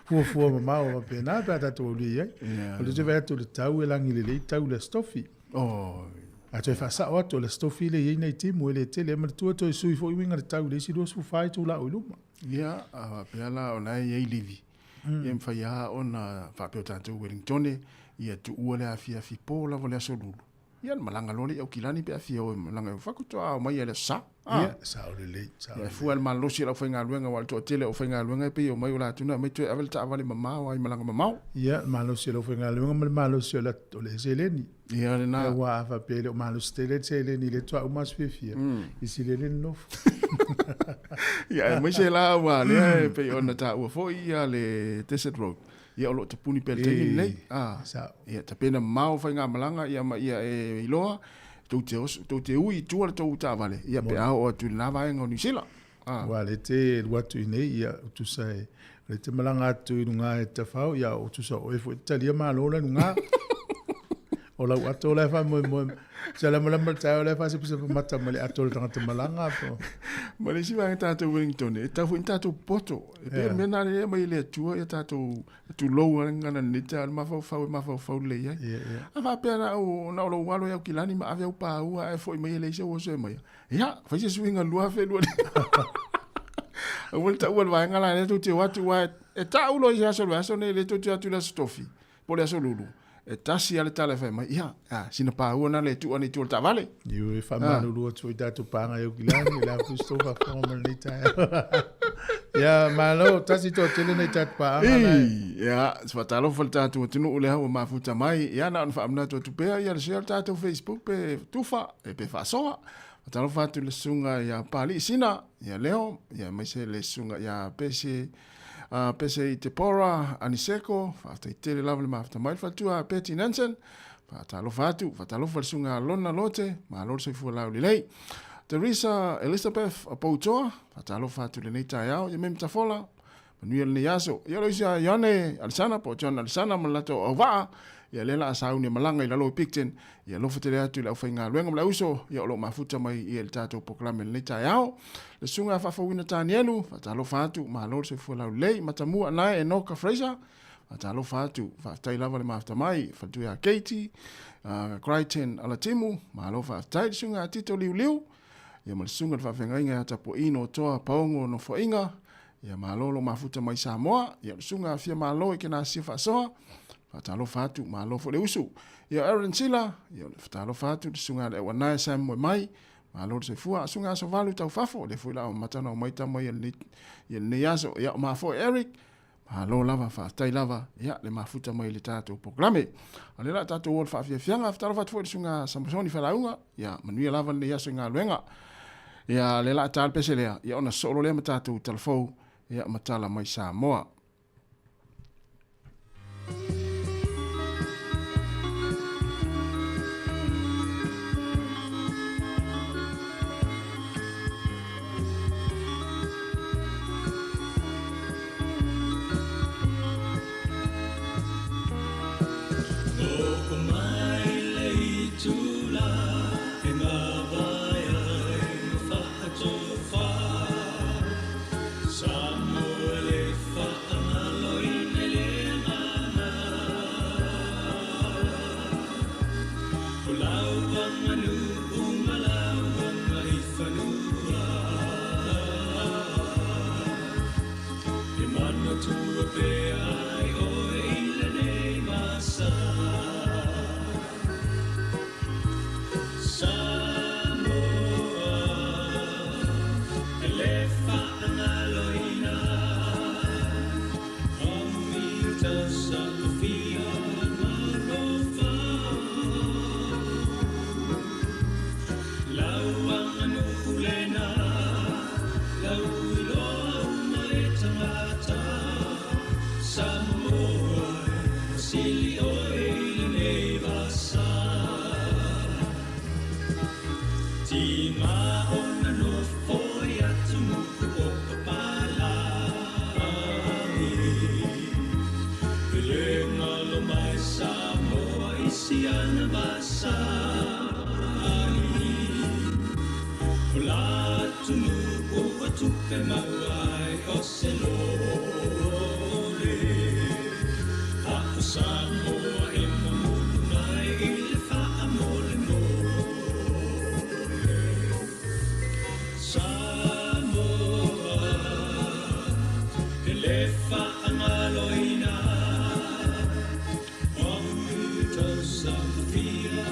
Fuafua mamao faapena pe a tatou aulia i ai. O lea ou te vaai atu i le tau e lagi lelei tau i le Aso Tofi. A toe faasao atu, o le Aso Tofi lea e i ai nai timu e le tele ai manatua toe sui foi uiga le tau i le isi 24 itula o i luma. Ia, a faapea la o la e i ai livi, ia e mafai lava ona faapea o tatou Wellingtone, ia tuua le afiafi po lava o le Aso Lulu. Ia ona malaga loa lea i Aukilani pe a fia o e malaga i faatoa ao mai lava i le Aso Sa. Ia, sao lelei, sao lelei. Ia, e fua i le malosi o le aufaigaluega, aua o le toatele o aufaigaluega e pei e omai o latou na aumai toe ave le taavale mamao lava i malaga mamao. Ia, le malosi o le aufaigaluega ma le malosi o le seleni. Ia, lena. Aua a faapea e le o malosi tele le seleni i lea faatoa uma aso fiafia, i sili ai le nonofo. Ia, aemaise la aua lea e pei ona taua foi ia le Desert Road. Ia o lo o tapuni pea i le taimi lenei. Sao. Ia tapena mamao faigamalaga ia ma ia e iloa tou te oso, tou te ui i tua le tou taavale ia pe a oo atu i lena vaega o Niu Sila. Aua o lea te alu atu i inei ia tusa e o lea te malaga atu i luga e Tafao ia o tusa o oe foi e te talia malo la i luga. O lau ato la e faamoemoe Se lamalama le taeao lea faasepasapa mata ma le ato o le tagata malaga po. Ma le isi vaega tatou Wellington, e tatau foi ona tatou popoto. E pei o le mea lena lea e aumai e le Atua ia tatou tulou lava le gagana i lenei taeao, le mafaufau e mafaufau lelei ai. A faapea na o na o lou alo i Aukilani ma ave au paua ae foi mai e leai sou oso e aumaia, ia, fai se suiga 2025. Aua le taua le vaega la lea tou te o atu, aua e tau loa i se aso o le vaiaso nei lea tou te o atu i le Aso Tofi, Po o le Aso Lulu, e tasi lava le tala e fai mai, ia, a, sina paua lena le tuu ane i tua o le taavale. Ioe, e faamalulu atu foi i tatou paaga i Aukilani, o le a foi se tou faafofoga mai lenei taeao. Ia, malo, tasi toatele nai tatou paaga la e. Ia, se faatalofa i le tatou atunuu lea ua mafuta mai. Ia, na ona faamanatu atu pea, ia le share le tatou Facebook pe tufa, pe faasoa. Faatalofa atu i le susuga ia Papalii Sina, ia Leo, ia aemaise le susuga ia Pese Pese i Tepora Aniseko, faafetai tele lava le mafuta mai le faletua Betty Nansen, faatalofa atu, faatalofa le susuga Alona Lote, malo le soifua laulelei. Teresa Elizabeth Poutoa, faatalofa atu lenei taeao, ia Meme Tafola, manuia lenei aso. Ia le usi a Ioane Alisana po o John Alisana ma le latou auvaa, ia lea la a sauni e malaga i lalo i Picton, Ia alofa tele atu i le aufaigaluega ma le auso, ia o lo o mafuta mai ia i le tatou polokalame i lenei taeao. Le susuga a Faafouina Tanielu, faatalofa atu, malo le soifua laulelei, Matamua Anae Enoka Fraser, faatalofa atu, faafetai lava le mafuta mai, faletua ia Katie, Crichton Alatimu, malo faafetai, le susuga a Tito Liuliu, ia ma le susuga i le faafeagaiga ia Tapuaino Toa Paogo Nofoaiga, ia malo lo mafuta mai Samoa, ia le susuga a Fiamalo i Kenasia Faasoa, faatalofa atu, malo foi le usu. Ia Aaron Sila, ia faatalofa atu le susuga a le Auanae Sam Moemai, malo le soifua, susuga Aso Valu Taufafo, lea foi la o mata na omai tama ia lenei aso, ia o mafoe Eric, malo lava, faafetai lava, ia le mafuta mai le tatou polokalame. A lea la tatou o le faafiafiaga, faatalofa atu foi le susuga Samasoni Felauga, ia manuia lava lenei aso i galuega. Ia lea la ta le pese lea, ia ona sosoo loa lea ma tatou talafou, ia ma tala mai Samoa. Tupe mauai o se lole A o Samoa e mamulu mai i le whaamole mole Samoa e le whaangaloina O tau sa fia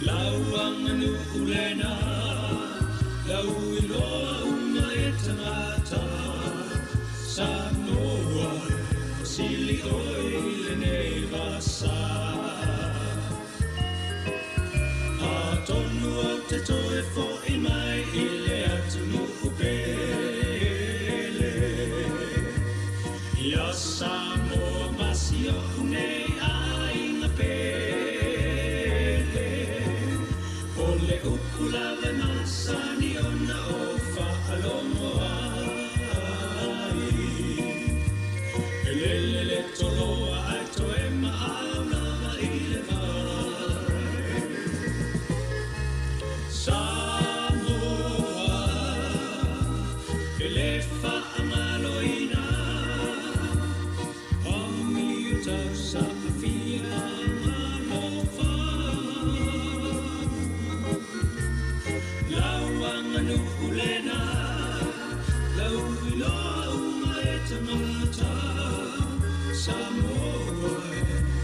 Lauanga nuulena, lau iloa uma e tangata. Samoa, sili oi lenei vasa. A tonu o te toe fo'i mai i le atunuu pele. Ia Samoa masio nei aiga pele. O le upu lava masani ona o whaalogo ai. E lele le toloa ai toe maau lava i le vai. Samoa, e le whaangaloina. O mi tau sa fia alofa. Lauanga nuulena, lau iloa uma e tangata. Samoa,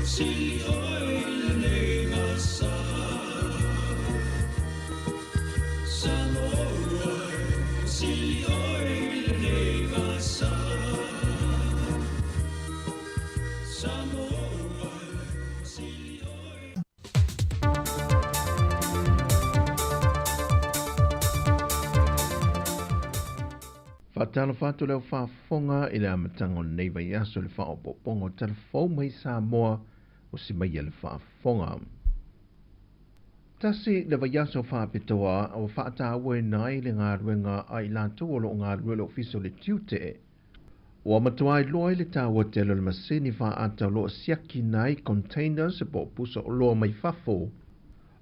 sili oi lenei vasa. Samoa, sili oi lenei vasa. Samoa, sili oi. Whaatalo whātu leo whaafonga i le amataga o lenei vaiaso le faaopoopoga o talafou mai Samoa o si mai le faafofoga. Tasi le vaiaso faapitoa ua faatauaina ai le galuega a i latou o loo galulue le ofisa o le tiute. Ua matuai loa i le taua tele o le masini faaata o loo siakina ai containers po o pusa oloa mai fafo.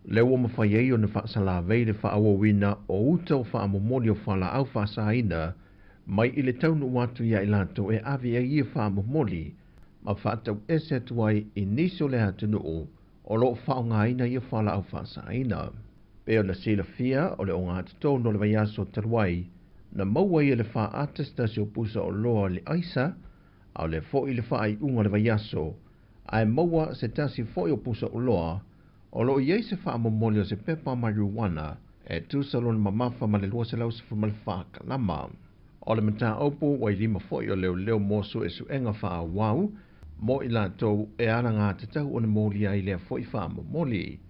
Le ua mafai ai ona faasalavei le faaauauina o uta o faamomoli o falaau faasaina mai i le taunuu atu ia i latou e ave ai ia faamomoli ma faatau ese atu ai i nisi o le atunuu o loo faaaogaina ia falaau faasaina. Pe ona silafia o le ogatotonu o le vaiaso talu ai na maua ai e le faaata se tasi o pusa oloa le aisa a o le fo'i le faaiuga o le vaiaso ae maua se tasi fo'i o pusa oloa o loo i ai se faamomoli o se pepa marijuana e tusa lona mamafa ma le 214 kalama. O le mataupu ua i lima fo'i o leoleo mo suesuega faaauau mo i latou e alagatatau ona molia ai lea fo'i faamomoli.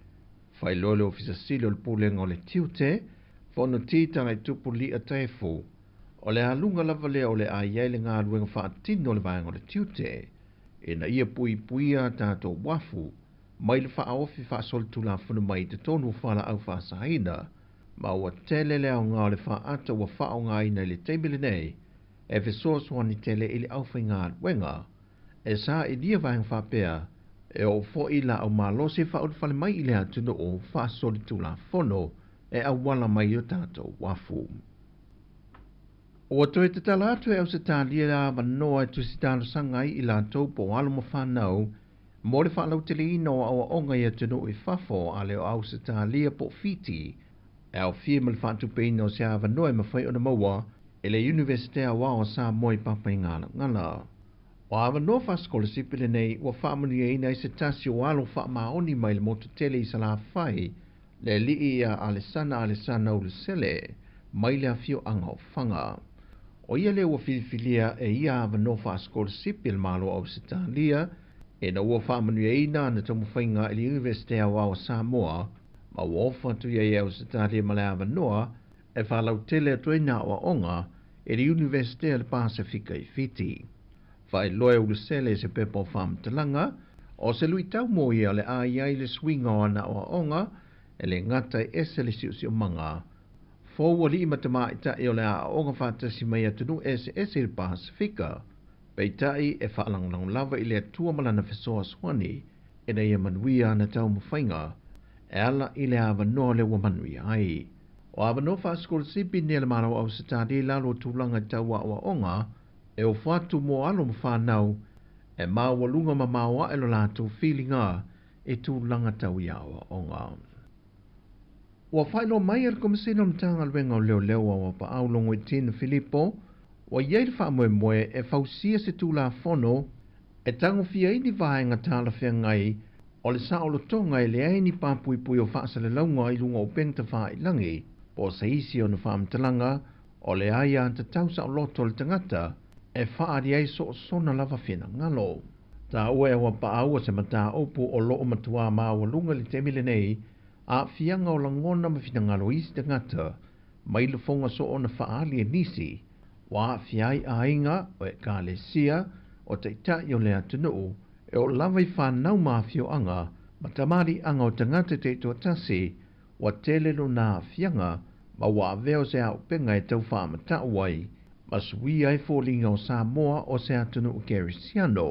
Faailoa le ofisa sili o le pulega o le tiute Fonoti Tagaitupu Lia Taefu o le aluga lava lea o le a i ai le galuega faatino o le vaega o le tiute ina ia puipuia tatou uafu mai le faaofi faasolitulafono mai i totonu o falaau faasaina ma ua tele le aoga o le faaata ua faaaogaina i le taimi lenei e fesoasoani tele i le aufaigaluega e sailia vaega faapea e oo fo'i laau malosi faaulufale mai i le atunuu faasolitulafono e auala mai o tatou uafu. Ua toe tatala atu e Ausetalia le avanoa e tusi talosaga ai i latou po o alo ma fanau mo le faalauteleina o aoaoga i atunuu i fafo a le o Ausetalia po o Fiti e aofia ma le faatupeina o se avanoa e mafai ona maua e le Iunivesite Aoao o Samoa i Papaigalagala. O avanoa faasikolasipi lenei ua faamanuiaina ai se tasi o alo faamaoni mai le motu tele i Salafai le alii ia Alesana Alesana Ulusele mai le afioaga o Faga. O ia lea ua filifilia e ia avanoa faasikolasipi le Malo o Ausetalia ina ua faamanuiaina ana taumafaiga i le Iunivesite Aoao o Samoa ma ua ofa atu ia i Ausetalia ma le avanoa e faalautele atu ai na aoaoga e le Iunivesite a le Pasefika i Fiti. Faailoa e Ulusele se pepa o faamatalaga o se luitau mo ia o le a i ai le suiga o ana aoaoga e le gata e ese le siosiomaga. Fou alii ma tamaita'i o le aoaoga faatasi mai atunuu eseese i le Pasefika. Peitai e faalagolago lava i le Atua ma lana fesoasoani ina ia manuia ana taumafaiga e ala i le avanoa lea ua manuia ai. O avanoa faasikolasipi nei a le Malo o Ausetalia i lalo o tulaga tau aoaoga e ofo atu mo alo ma fanau e maualuga mamao aʻe lo latou filiga i tulaga tau i aoaoga. Ua faailoa mai e le Komesina o le Matagaluega o Leoleo a Auapaau Logoitino Filipo, ua i ai le faamoemoe e fausia se Tulafono e tagofia ai ni vaega talafeagai o le saolotoga e leai ni papuipui o faasalalauga i luga o upega tafailagi po o se isi ona faamatalaga o le aiatatau saoloto o le tagata e faaali ai soosona lava finagalo. Taua e Auapaau o se mataupu o loo matuā maualuga i le taimi lenei aafiaga o lagona ma finagalo o isi tagata mai lafoga soona faaali e nisi ua aafia ai aiga o ekalesia o taitai o le atunuu e oo lava i fanau ma afioaga ma tamaliiaga o tagata taitoatasi ua tele lona aafiaga ma ua avea o se aupega e tau faamatau ai ma suia ai foliga o Samoa o se atunuu kerisiano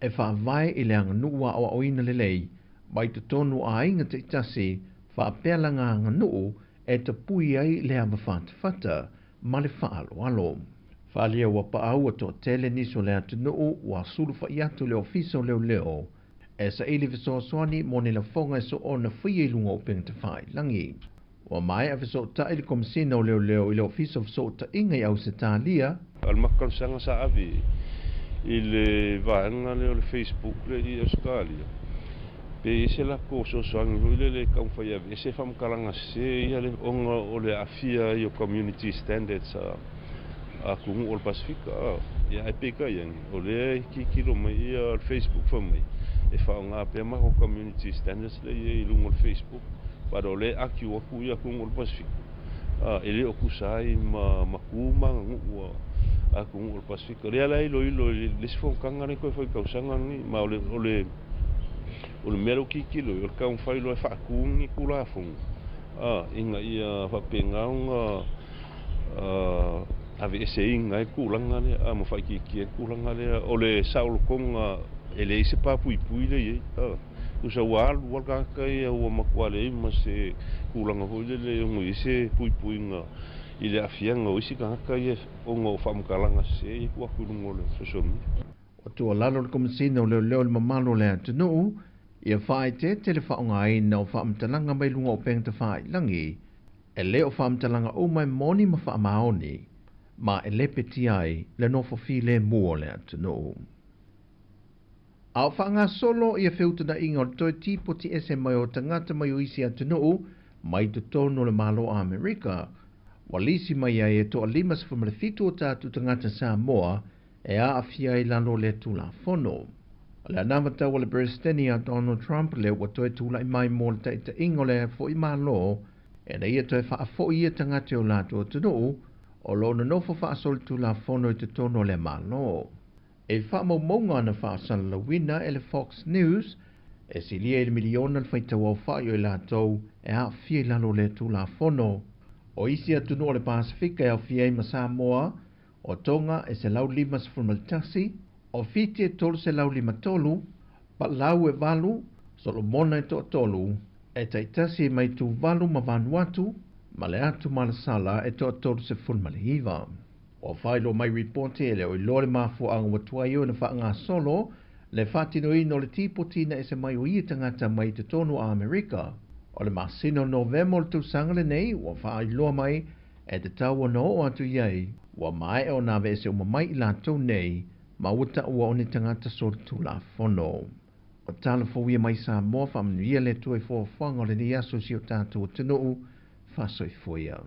e faavae i le aganuu aoaoina lelei mai totonu o aiga taitasi faapea laga aganuu e tapui ai le ava fatafata ma le faaaloalo. Faaalia e Auapaau ua toatele nisi o le atunuu ua sulufa'i atu i le Ofisa o Leoleo e saili fesoasoani mo ni lafoga e soona faia i luga o upega tafailagi. Ua maea fesoota'i le Komesina o Leoleo i le Ofisa o Fesootaiga i Ausetalia. O le matou talosaga sa ave i le vaega lea o le Facebook lea i Ausetalia, pe i ai se latou fesoasoani foi lele e taumafai e aveese faamatalaga sese ia lea ona o le aafia ai o community standards a atunuu o le Pasefika. Ia ae peitai ane, o lea e tilotilo mai ia le Facebook fai mai e faaaoga pea matou community standards lea e i ai i luga o le Facebook, but o lea e argue atu ia atunuu o le Pasefika e le o tusa ai ma tu ma aganuu a atunuu o le Pasefika. O lea la e iloilo i le isi fonotaga lea e toe fai i le tausaga lenei, ma o le o le o le mea lea ua tilotilo i ai, o le taumafai loa e faatu ni Tulafono ina ia faapena ona aveeseina ai le tulaga lea ma faaitiitia ai le tulaga lea o le saolotoga e leai se papuipui lea e i ai. Tusa ua alu lava le tagata ia ua matua leai ma se tulaga foi lele e ono i ai se puipuiga i le aafiaga o isi tagata ia ona o faamatalaga sese ia e tuu atu i luga o le social media. Ua tuualalo le Komesina o Leoleo i le mamalu o le atunuu ia faaeteete le faaaogaina o faamatalaga mai luga o upega tafailagi e le o faamatalaga uma e moni ma faamaoni ma e lepetia ai le nofo filemu o le atunuu. A o faagasolo ia feutagaiga o le toe tipoti ese mai o tagata mai o isi atunuu mai totonu o le Malo o Amerika, ua lisi mai ai e 57 o tatou tagata Samoa e aafia ai i lalo o lea Tulafono. O le anavatau a le Peresetene ia Donald Trump lea ua toe tulai mai mo le taitaiga o lea foi Malo ina ia toe faafoi ia tagata i o latou atunuu o lo o nonofo faasolitulafono i totonu o lea Malo. I faamaumauga na faasalalauina e le Fox News, e silia i le miliona le faitauaofa'i o i latou e aafia i lalo o lea Tulafono. O isi atunuu o le Pasefika e aofia ai ma Samoa, o Tonga e 151, o Fiti e 353, Palau e valu, Solomona e toatolu, e taitasi mai Tuvalu ma Vanuatu, ma le Atu Malasala e 39. Ua faailoa mai ripoti e le o iloa le mafuaaga ua tuai ai ona faagasolo le faatinoina o le tipoti ina ese mai o ia tagata mai totonu o Amerika. O le masina o Novema o le tausaga lenei ua faailoa mai e tatau ona oo atu i ai ua maea ona aveese uma mai i latou nei ma ua taua o ni tagata solitulafono. O tala fou ia mai Samoa, faamanuia le Atua i foafoaga o lenei aso i si o tatou atunuu. Faasoifua ia.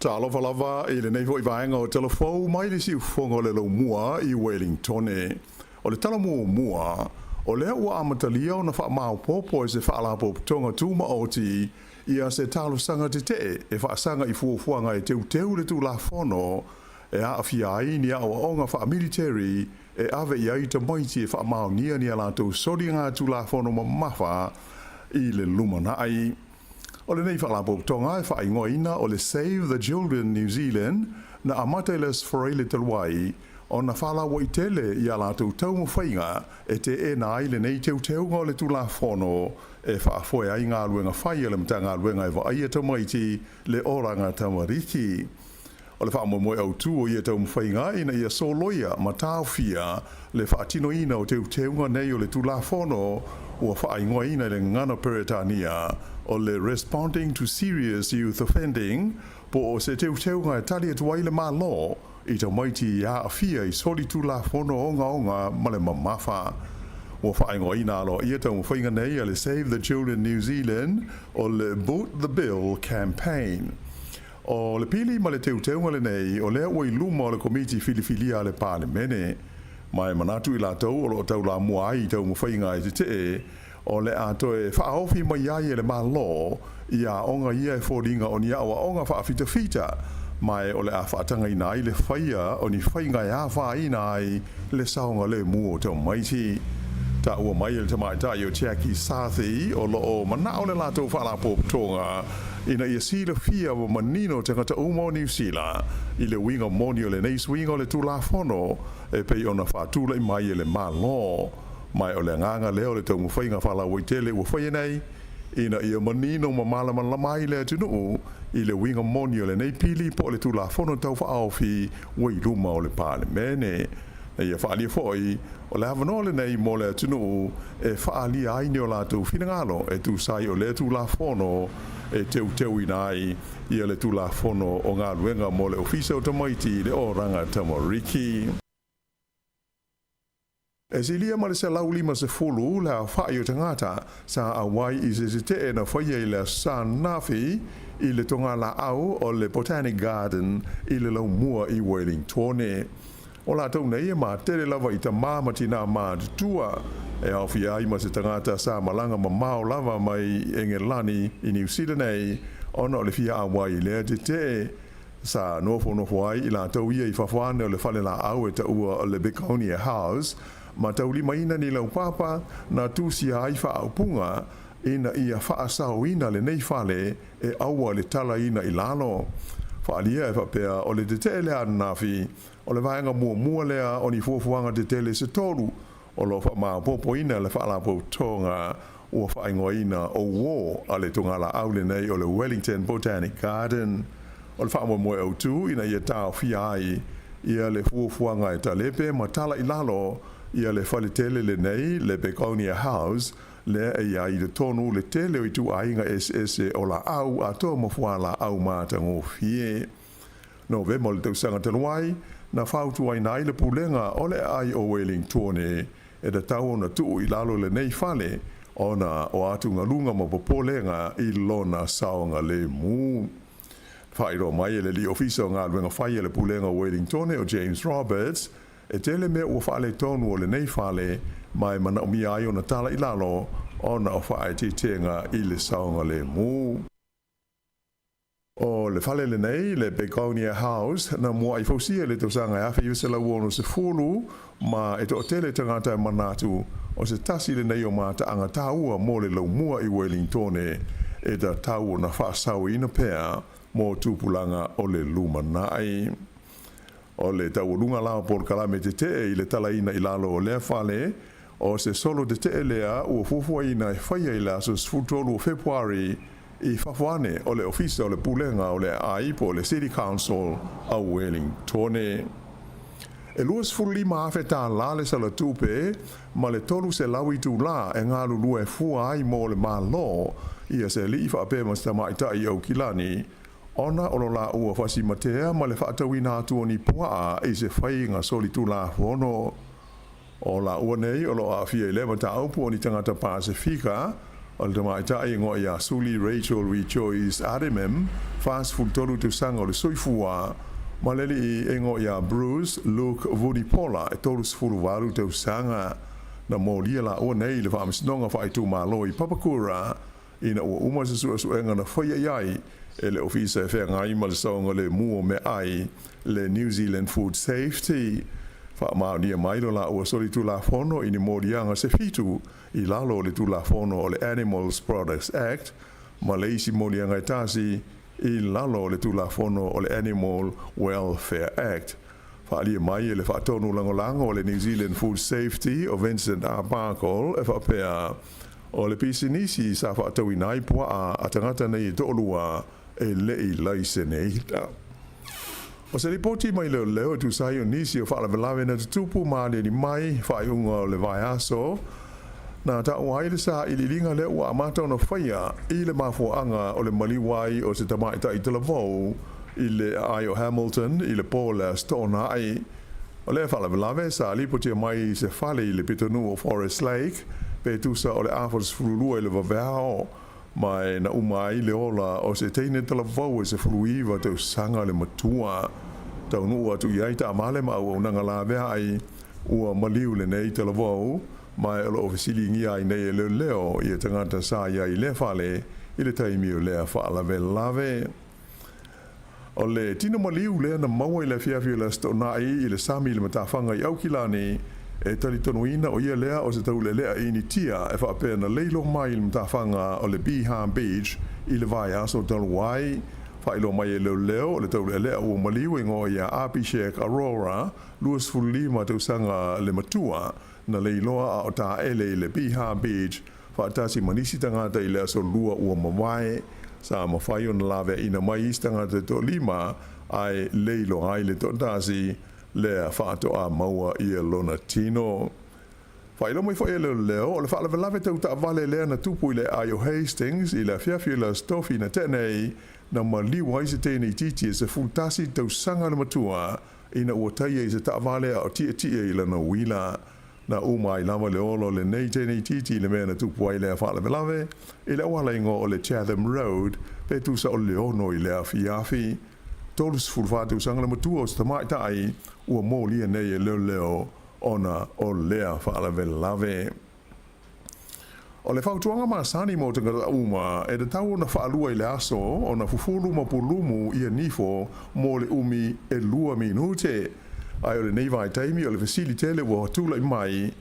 Talofa lava i lenei foi vaega o Telefou mai le siufofoga o le Laumua i Wellingtone. O le tala muamua, o lea ua amatalia ona faamaopoopo e se Faalapotopotoga Tumaoti ia se talosaga tetee e faasaga i fuafuaga e teuteu le Tulafono e aafia ai ni aoaoga faamiliteri e ave i ai tamaiti e faamaonia ni a latou soliga tulafono mamafa i le lumanaʻi. O lenei faalapotopotoga e faaigoaina o le Save the Children New Zealand na amata i le Aso Faraile talu ai ona faalauaitele i a latou taumafaiga e teena ai lenei teuteuga o le Tulafono e faafoe ai galuega fai a le Matagaluega e vaaia tamaiti le olaga tamariki. O le faamoemoe autū o ia taumafaiga ina ia soloia ma taofia le faatinoina o teuteuga nei o le Tulafono ua faaigoaina i le gagana Peretania o le Responding to Serious Youth Offending po o se teuteuga e tali atu ai le Malo i tamaiti aafia i solitulafono ogaoga ma le mamafa. Ua faaigoaina aloaia taumafaiga nei a le Save the Children New Zealand o le Boot the Bill Campaign. O le pili ma le teuteuga lenei o lea ua i luma o le Komiti Filifilia a le Palemene. Ma e manatu i latou o lo o taulamua ai i taumafaiga e tetee, o le a toe faaofi mai ai e le Malo i aoga ia e foliga o ni aoaoga faafitafita, ma e o le a faatagaina ai le faia o ni faiga e afaina ai le saogalemu o tamaiti. Taua mai e le tamaitai o Jackie Sathi o lo o manao le latou faalapotopotoga ina ia silafia ma manino tagata uma o Niu Sila i le uiga moni o lenei suiga o le Tulafono e pei ona faatulai mai e le Malo. Ma o le agaga lea o le taumafaiga faalauaitele ua faia nei ina ia manino ma malamalama ai le atunuu i le uiga moni o lenei pili po o le Tulafono Tau Faaofi ua i luma o le Palemene. Na ia faaalia foi o le avanoa lenei mo le atunuu e faaalia ai ni o latou finagalo e tusa ai o lea Tulafono e teuteuina ai ia le Tulafono o Galuega mo le Ofisa o Tamaiti i le Olaga Tamariki. E silia ma le 150 le aofaʻi o tagata sa auai i se tetee na faia i le aso Sa ananafi i le togalaau o le Botanic Garden i le laumua i Wellingtone. O latou nei e matele lava i tamā ma tinā matutua, e aofia ai ma se tagata sa malaga mamao lava mai Engelani i Niu Sila nei ona o le fia auai i lea tetee. Sa nofonofo ai i latou ia i fafo ane o le falelaau e taua o le Begonia House ma taulimaina ni laupapa na tusia ai faaupuga ina ia faasaoina lenei fale e aua le talaina i lalo. Faaalia e faapea o le tetee lea ananafi o le vaega muamua lea o ni fuafuaga tetele se tolu o lo o faamaopoopoina le faalapotopotoga ua faaigoaina o uō a le togalaau lenei o le Wellington Botanic Garden. O le faamoemoe autū ina ia taofia ai ia le fuafuaga e talepe ma tala i lalo ia le faletele lenei, le Begonia House, lea e i ai i totonu le tele o ituaiga eseese o laau atoa ma fualaau matagofie. Novema o le tausaga talu ai, na fautuaina ai le Pulega o le Aai o Wellingtone e tatau ona tuu i lalo lenei fale ona o atugaluga ma popolega i lona saogalemu. Faailoa mai e le Alii Ofisa o Galuega Fai a le Pulega o Wellingtone o James Roberts, e tele mea ua faaletonu o lenei fale ma e manaomia ai ona tala i lalo ona o faaeteetega i le saogalemu. O le fale lenei, le Begonia House, na muaʻi fausia i le tausaga e 1960 ma e toatele tagata e manatu o se tasi lenei o mataaga taua mo le laumua i Wellingtone e tatau ona faasaoina pea mo tupulaga o le lumanaʻi. O le taualuga la o polokalame tetee i le talaina i lalo o lea fale, o se solo tetee lea ua fuafuaina e faia i le aso 13 o Fepuari i fafo ane o le Ofisa o le Pulega o le Aai po o le City Council a Wellingtone. E $25,000 tālā le salatupe ma le 300 itulā e galulue fua ai mo le Malo ia se alii faapea ma se tamaitai Aukilani ona o lo laua faasimatea ma le faatauina atu o ni puaa i se faiga solitulafono. O laua nei o lo o aafia i lea mataupu o ni tagata Pasefika, o le tamaitai e igoa ia Suli Rachel Rejoice Ademem, 43 tausaga o le soifua, ma le alii e igoa ia Bruce Luke Vunipola, e 38 tausaga. Na molia laua nei i le Faamasinoga Faaitumalo i Papakura ina ua uma se suesuega na faia i ai e le Ofisa e Feagai ma le Saogalemu o Meaai, le New Zealand Food Safety. Faamaonia mai lo laua solitulafono i ni moliaga se fitu i lalo o le Tulafono o le Animals Products Act ma le isi moliaga e tasi i lalo o le Tulafono o le Animal Welfare Act. Faaalia mai e le Faatonu Lagolago o le New Zealand Food Safety o Vincent Arbuckle e faapea, O le pisinisi sa faatauina ai puaa a tagata nei e toalua e le i laiseneina. O se lipoti mai leoleo e tusa ai o nisi o faalavelave na tutupu ma aliali mai faaiuga o le vaiaso, na taua ai le sailiiliga lea ua amata ona faia i le mafuaaga o le maliu ai o se tamaitai talavou i le aai o Hamilton i le po o le Aso Toonai. O lea faalavelave sa lipotia mai i se fale i le pitonuu o Forest Lake pe tusa o le afa 12 i le vaveao, ma e na uma ai le ola o se teine talavou e 19 tausaga le matua. Taunuu atu i ai taavale ma auaunaga laveai, ua maliu lenei talavou, ma e o lo o fesiligia ai nei e leoleo ia tagata sa i ai i lea fale i le taimi o lea faalavelave. O le tino maliu lea na maua i le afiafi o le Aso Toonai i le sami i le matafaga i Aukilani, e talitonuina o ia lea o se taulealea Initia e faapea na leilo mai i le matafaga o le Piha Beach i le vaiaso talu ai. Faailoa mai e leoleo o le taulealea ua maliu e igoa ia Abhishek Arora, 25 tausaga le matua, na leiloa a o taele i le Piha Beach faatasi ma nisi tagata i le aso Lua ua mavae. Sa mafai ona laveaina mai isi tagata e toalima, ae leiloa ai le toatasi lea faatoa maua ia lona tino. Faailoa mai foi e leoleo, o le faalavelave tau taavale lea na tupu i le aai o Hastings i le afiafi o le Aso Tofi na tea nei, na maliu ai se teine itiiti e 11 tausaga le matua ina ua taia i se taavale a o tietie i lana uila. Na uma ai lava le ola o lenei teine itiiti i le mea na tupu ai lea faalavelave i le auala igoa o le Chatham Road pe tusa o le 6 i le afiafi. 34 tausaga le matua o se tamaitai ua molia nei e leoleo ona o lea faalavelave. O le fautuaga masani mo tagata uma, e tatau ona faalua i le aso ona fufulu ma pulumu ia nifo mo le umi e lua minute. Ae o lenei vaitaimi o le fesili tele ua tulai mai,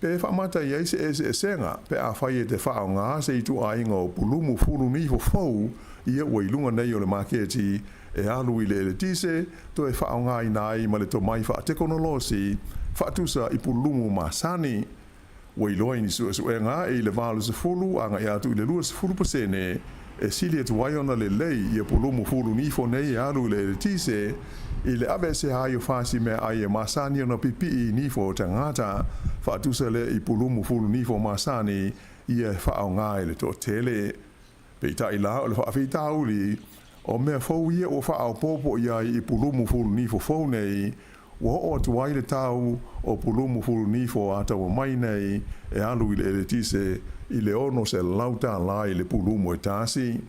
pe faamata i ai se eseesega pe afai e te faaaoga se ituaiga o pulumu fulu nifo fou ia ua i luga nei o le maketi e alu i le eletise toe faaaogaina ai ma le tomai faatekonolosi faatusa i pulumu masani. Ua iloa i ni suesuega e i le 80 agai atu i le 20% e sili atu ai ona lelei ia pulumu fulu nifo nei e alu i le eletise i le aveese ai o fasi meaai e masani ona pipii i nifo o tagata, faatusa lea i pulumu fulu nifo masani ia e faaaoga e le toatele. Peitai la, o le faafitauli, o mea fou ia ua faaopoopo i ai i pulumu fulu nifo fou nei, ua oo atu ai le tau o pulumu fulu nifo a taua mai nei e alu i le eletise i le $600 i le pulumu e tasi.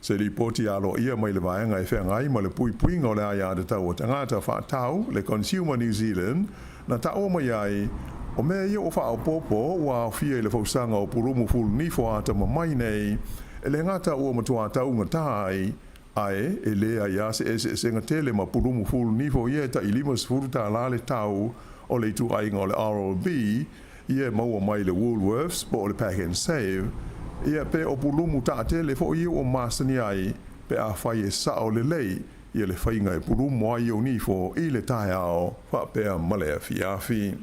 Se lipoti aloaia mai le vaega e feagai ma le puipuiga o le aiatatau a tagata faatau, le Consumer New Zealand, na taua mai ai, o mea ia ua faaopoopo ua aofia i le fausaga o pulumu fulu nifo a tama mai nei, e le gata ua matua taugata ai, ae e leai lava se eseesega tele ma pulumu fulu nifo ia e tai $50 le tau o le ituaiga o le Oral-B ia e maua mai le Woolworths po o le Pack and Save, ia pe o pulumu taatele foi ia ua masani ai pe afai e sao lelei ia le faiga e pulumu ai ou nifo i le taeao faapea ma le afiafi.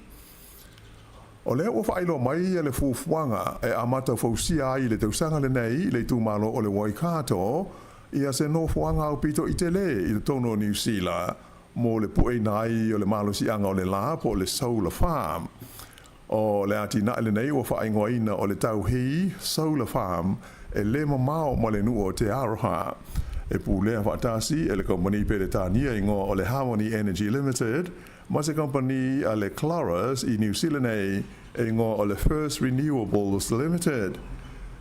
O lea ua faailoa mai ia le fuafuaga e amata fausia ai i le tausaga lenei i le itumalo o le Waikato ia se nofoaga aupito i tele i totonu o Niu Sila mo le pueina ai o le malosiaga o le la po o le solar farm. O le atinae lenei ua faaigoaina o le Tauhī Solar Farm e le mamao ma le nuu o Te Aroha. E pulea faatasi e le kamupani Peretania igoa o le Harmony Energy Limited ma se kamupani a le Chloris i Niu Sila nei e igoa o le First Renewables Limited.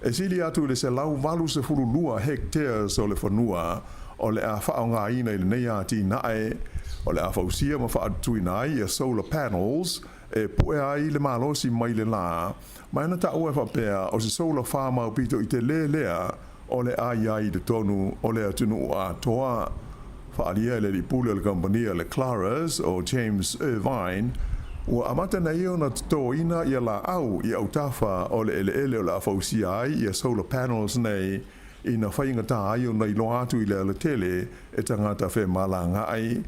E sili atu i le 182 hectares o le fanua o le a faaaogaina i lenei atinae. O le a fausia ma faatutuina ai ia solar panels e pue ai le malosi mai le la, ma e na taua e faapea o se solar farm aupito i telē lea o le a i ai i totonu o le atunuu atoa. Faaalia e le alii pule o le kamupani a le Clarus o James Irvine, ua amata nei ona totoina ia laau i autafa o le eleele o le a fausia ai ia solar panels nei ina faigata ai ona iloa atu i le alatele e tagata femalagaai.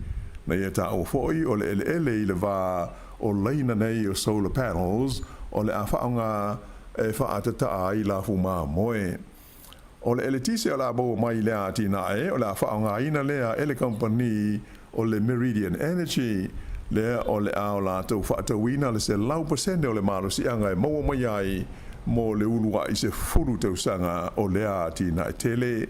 Na ia taua foi o le eleele i le va o laina nei o solar panels o le a faaaoga e faaatataa ai lafu mamoe. O le eletise o le a maua mai i lea atinae, o le a faaaogaina lea e le kamupani o le Meridian Energy, lea o le a o latou faatauina le 100% o le malosiaga e maua mai ai mo le uluai 10 tausaga o lea atinae tele.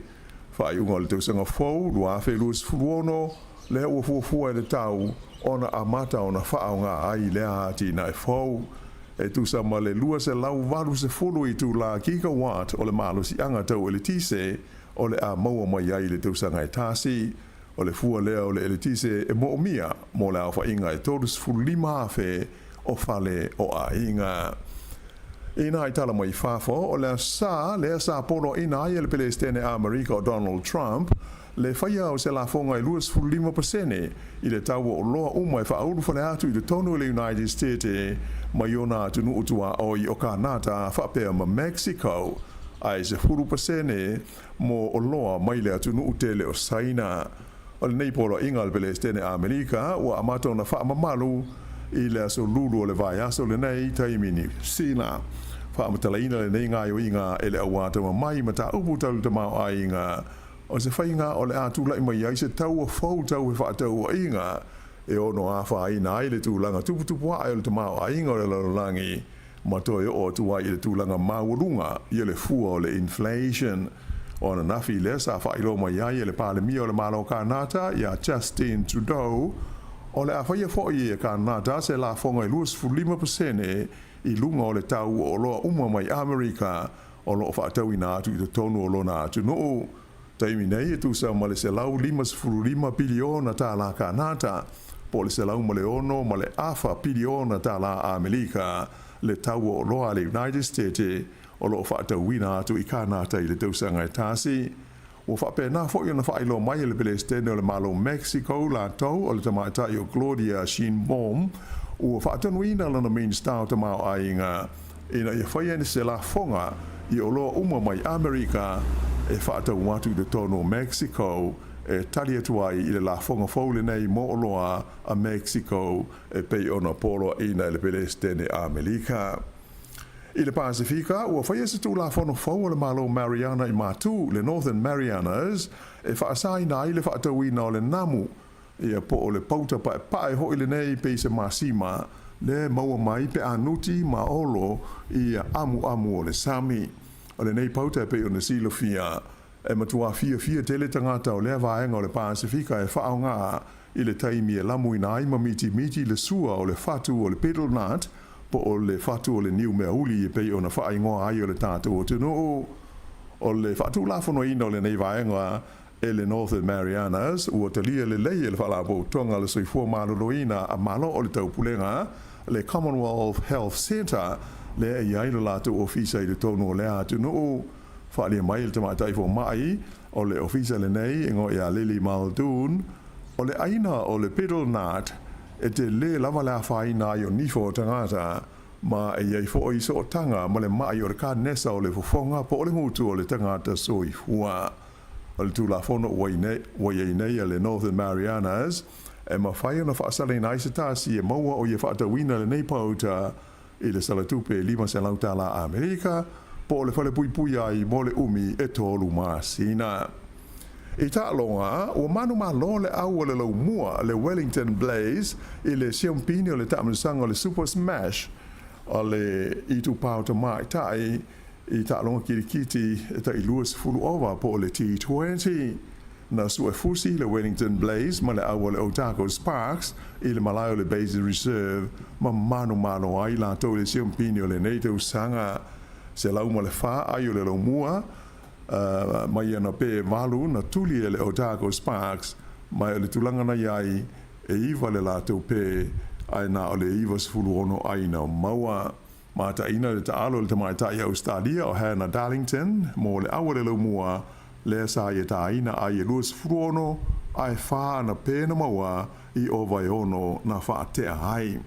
Faaiuga o le tausaga fou 2026, lea ua fuafua e le tau ona amata ona faaaoga ai lea atinae fou. E tusa ma le 280 itulā gigawatt o le malosiaga tau eletise o le a maua mai ai i le tausaga e tasi. O le fua lea o le eletise e moomia mo le aofaiga e 35,000 o fale o aiga. Inā i tala mai fafo, o le sa lea sa poloaiina ai e le Pelesitene Amerika o Donald Trump le faia o se lafoga e 25% i le tau o oloa uma e faaulufale atu i totonu o le United States mai ona atunuu tuaoi o Kanata faapea ma Mexico, ae 10% mo oloa mai le atunuu tele o Saina. O lenei poloaiga a le Pelesitene Amerika ua amata ona faamamalu i le aso Lulu o le vaiaso lenei taimi Niu Sila. Faamatalaina lenei gaoioiga e le auatamamai mataupu tau le tamaoaiga o se faiga o le a tulai mai ai se taua fou tau fefaatauaiga e ono afaina ai le tulaga tuputupu ae o le tamaoaiga o le lalolagi ma toe oo atu ai i le tulaga maualuga ia le fua o le inflation. O ananafi lea sa faailoa mai ai e le Palemia o le Malo o Kanata iā Justin Trudeau, o le a faia foi e Kanata se lafoga e 25% i luga o le tau o oloa uma mai Amerika o lo o faatauina atu i totonu o lona atunuu. Taimi nei e tusa ma le $155 piliona tālā Kanata, po o le $106.5 piliona tālā Amerika le tau o oloa a le United States o lo o faatauina atu i Kanata i le tausaga e tasi. Ua faapena foi ona faailoa mai e le Pelesitene o le Malo o Mexico latou o le tamaitai o Claudia Sheinbaum ua faatonuina lana Minisita o Tamaoaiga ina ia faia ni se lafoga i oloa uma mai Amerika e faatau atu i totonu o Mexico e tali atu ai i le lafoga fou lenei mo oloa a Mexico e pei ona poloaiina e le Pelesitene Amerika. I le Pasefika, ua faia se tulafono fou a le Malo Mariana i Matu, le Northern Marianas, e faasaina ai le faatauina o le namu, ia po o le pauta paepae hoʻi lenei pei se masima, le maua mai pe a nuti ma olo i amuamu o le sami. O lenei pauta e pei ona silafia, e matuā fiafia tele tagata o lea vaega o le Pasefika e faaaoga i le taimi e lamuina ai ma mitimiti le sua o le fatu o le betel nut po o le fatu o le niu meauli e pei ona faaigoa ai o le tatou atunuu. O le faatulafonoina o lenei vaega e le Northern Marianas ua talia lelei e le Faalapotopotoga o le Soifua Maloloina a Malo o le Taupulega, le Commonwealth Health Centre, lea e i ai lo latou ofisa i totonu o lea atunuu. Faaalia mai e le tamaitai fomai o le ofisa lenei e igoa ia Lily Muldoon, o le ʻaina o le betel nut e telē lava le afaina ai o nifo o tagata, ma e i ai foi sootaga ma le maʻi o le kanesa o le fofoga po o le gutu o le tagata soifua. O le tulafono ua i ai nei a le Northern Marianas e mafai ona faasalaina ai se tasi e maua o ia faatauina lenei pauta i le salatupe e $500 tālā Amerika po o le falepuipui ai mo le umi e tolu masina. I taaloga, ua manumalo le au o le laumua le Wellington Blaze i le siampini o le taamilosaga o le Super Smash o le itupa o tamaitai i taaloga kilikiti e tai 20 ova po o le T20. Na suefusi le Wellington Blaze ma le au o le Otago Sparks i le malae o le Basin Reserve ma manumalo ai latou i le siampini o lenei tausaga. 104 ai o le laumua mai ana pe valu na tuli e le Otago Sparks, ma o le tulaga na i ai e 9 le latou pe ae na o le 96 ai na maua. Mataʻina le taalo le tamaitai Ausetalia o Hannah Darlington mo le au a le laumua lea sa ia tāina ai e 26 ae 4 ana pē na maua i o Vaiono na faatea ai.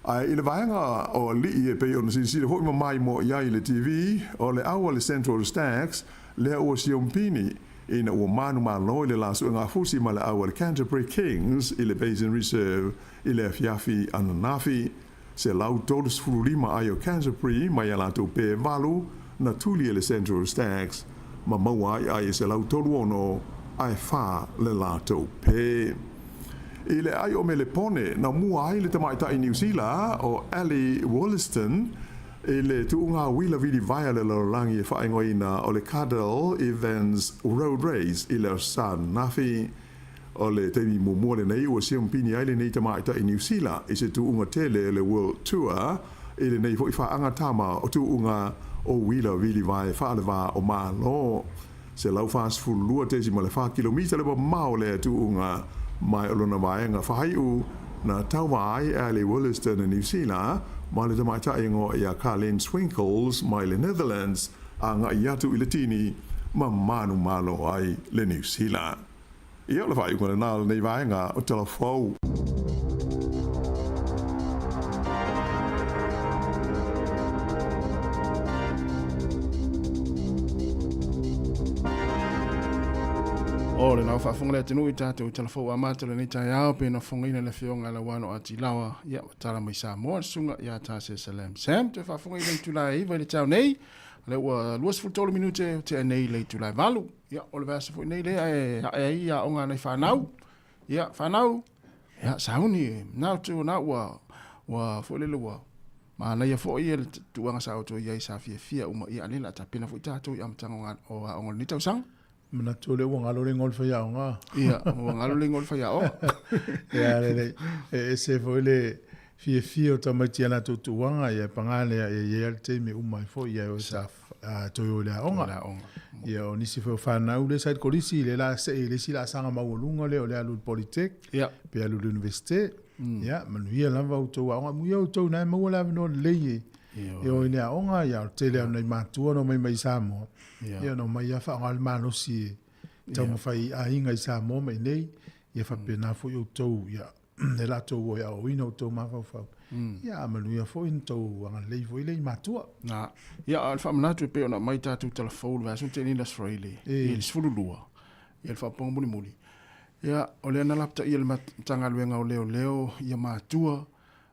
Ae i le vaega o alii e pei ona silasila foi ma maimoa i ai i le TV, o le au a le Central Stags lea ua siompini ina ua manumalo i le la suegafusi ma le au a le Canterbury Kings i le Basin Reserve i le afiafi ananafi. 135 ai o Canterbury mai a latou pē 8 na tuli e le Central Stags ma maua ai ai e 136 ae 4 le latou pē. I le ai o Melepone, na mua ai le tamaitai Niu Sila o Ally Wollaston i le tuuga uila vilivae a le lalolagi e faaigoaina o le Cadel Evans Road Race i le Aso Sa ananafi. O le taimi muamua lenei ua siompini ai lenei tamaitai Niu Sila i se tuuga tele o le World Tour i lenei foi faaga tama o tuuga o uila vilivae faalevā o Malo. 142.4 kilomita le mamao o lea tuuga mai o lona vaega faaiu na tauva ai Ally Wollaston i Niu Sila ma le tamaitai igoa ia Carlene Swinkels mai le Netherlands agai atu i le tini ma manumalo ai le Niu Sila. Ia, o le faaiuga lena o lenei vaega o Tala Fou. O le lau faafofoga le atunuu i tatou tala fou amata o lenei taeao pe na fofogaina le afioga i Lauano Atilawa ia ua tala mai Samoa le susuga ia Tase Salam Sam toe faafofoga i le itula e 9 i le taeao nei o lea ua 23 minute o tea nei le itula e 8. Ia, o le vaiaso foi nei lea e ae ai aoga a nai fanau. Ia, fanau, ia, sauni, na tu na ua, ua foi lele ua manaia foi le tuuaga sa outou i ai sa fiafia uma, ia, lea o le a tapena foi tatou i amataga o o aoga o lenei tausaga. Manatu o lea ua galo le igoa o le faiaoga. Ia, ua galo le igoa o le faiaoga. Ia, lelei. E ese foi le fiafia o tamaiti i a latou tuuaga, ia, paga lea, e i ai lava le taimi e uma ai foi, ia, o sa toe o i le aoga. Ia, o nisi foi o fanau lea sa i le kolisi, lea la see i le isi laasaga maualuga lea o le alu i le Polytech, pe alu i le Universite. Ia, manuia lava outou aoga. Amuia outou na e maua le avanoa lelei e e o i le aoga, ia, o le tele lava o nai matua na omai mai i Samoa, ia, na omai lava faaaoga le malosi e taumafai i aiga i Samoa ma inei, ia faapena foi outou, ia, e latou o e aoaoina outou mafaufau. Ia, a manuia foi ona outou agalelei foi lea i matua. Na. Ia, a o le faamanatu e pei ona aumai tatou tala fou i le vaiaso na tea nei le Aso Faraile, i le 12, ia le faaupuga mulimuli. Ia, o lea na lapataia e le Matagaluega o Leoleo ia matua,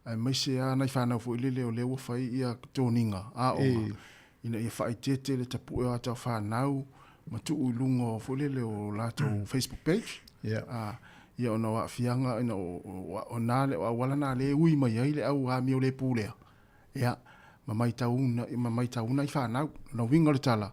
aemaise lava nai fanau foi lele o lea ua fai ia toniga aoga, ina ia faaeteete le tapue o ata o fanau ma tuu i luga o foi lele o latou Facebook page. Yeah. Ia ona o aafiaga ina o na le o auala na le ui mai ai le au amio le pulea. Ia, ma maitauna ma maitauna i fanau. Na uiga o le tala,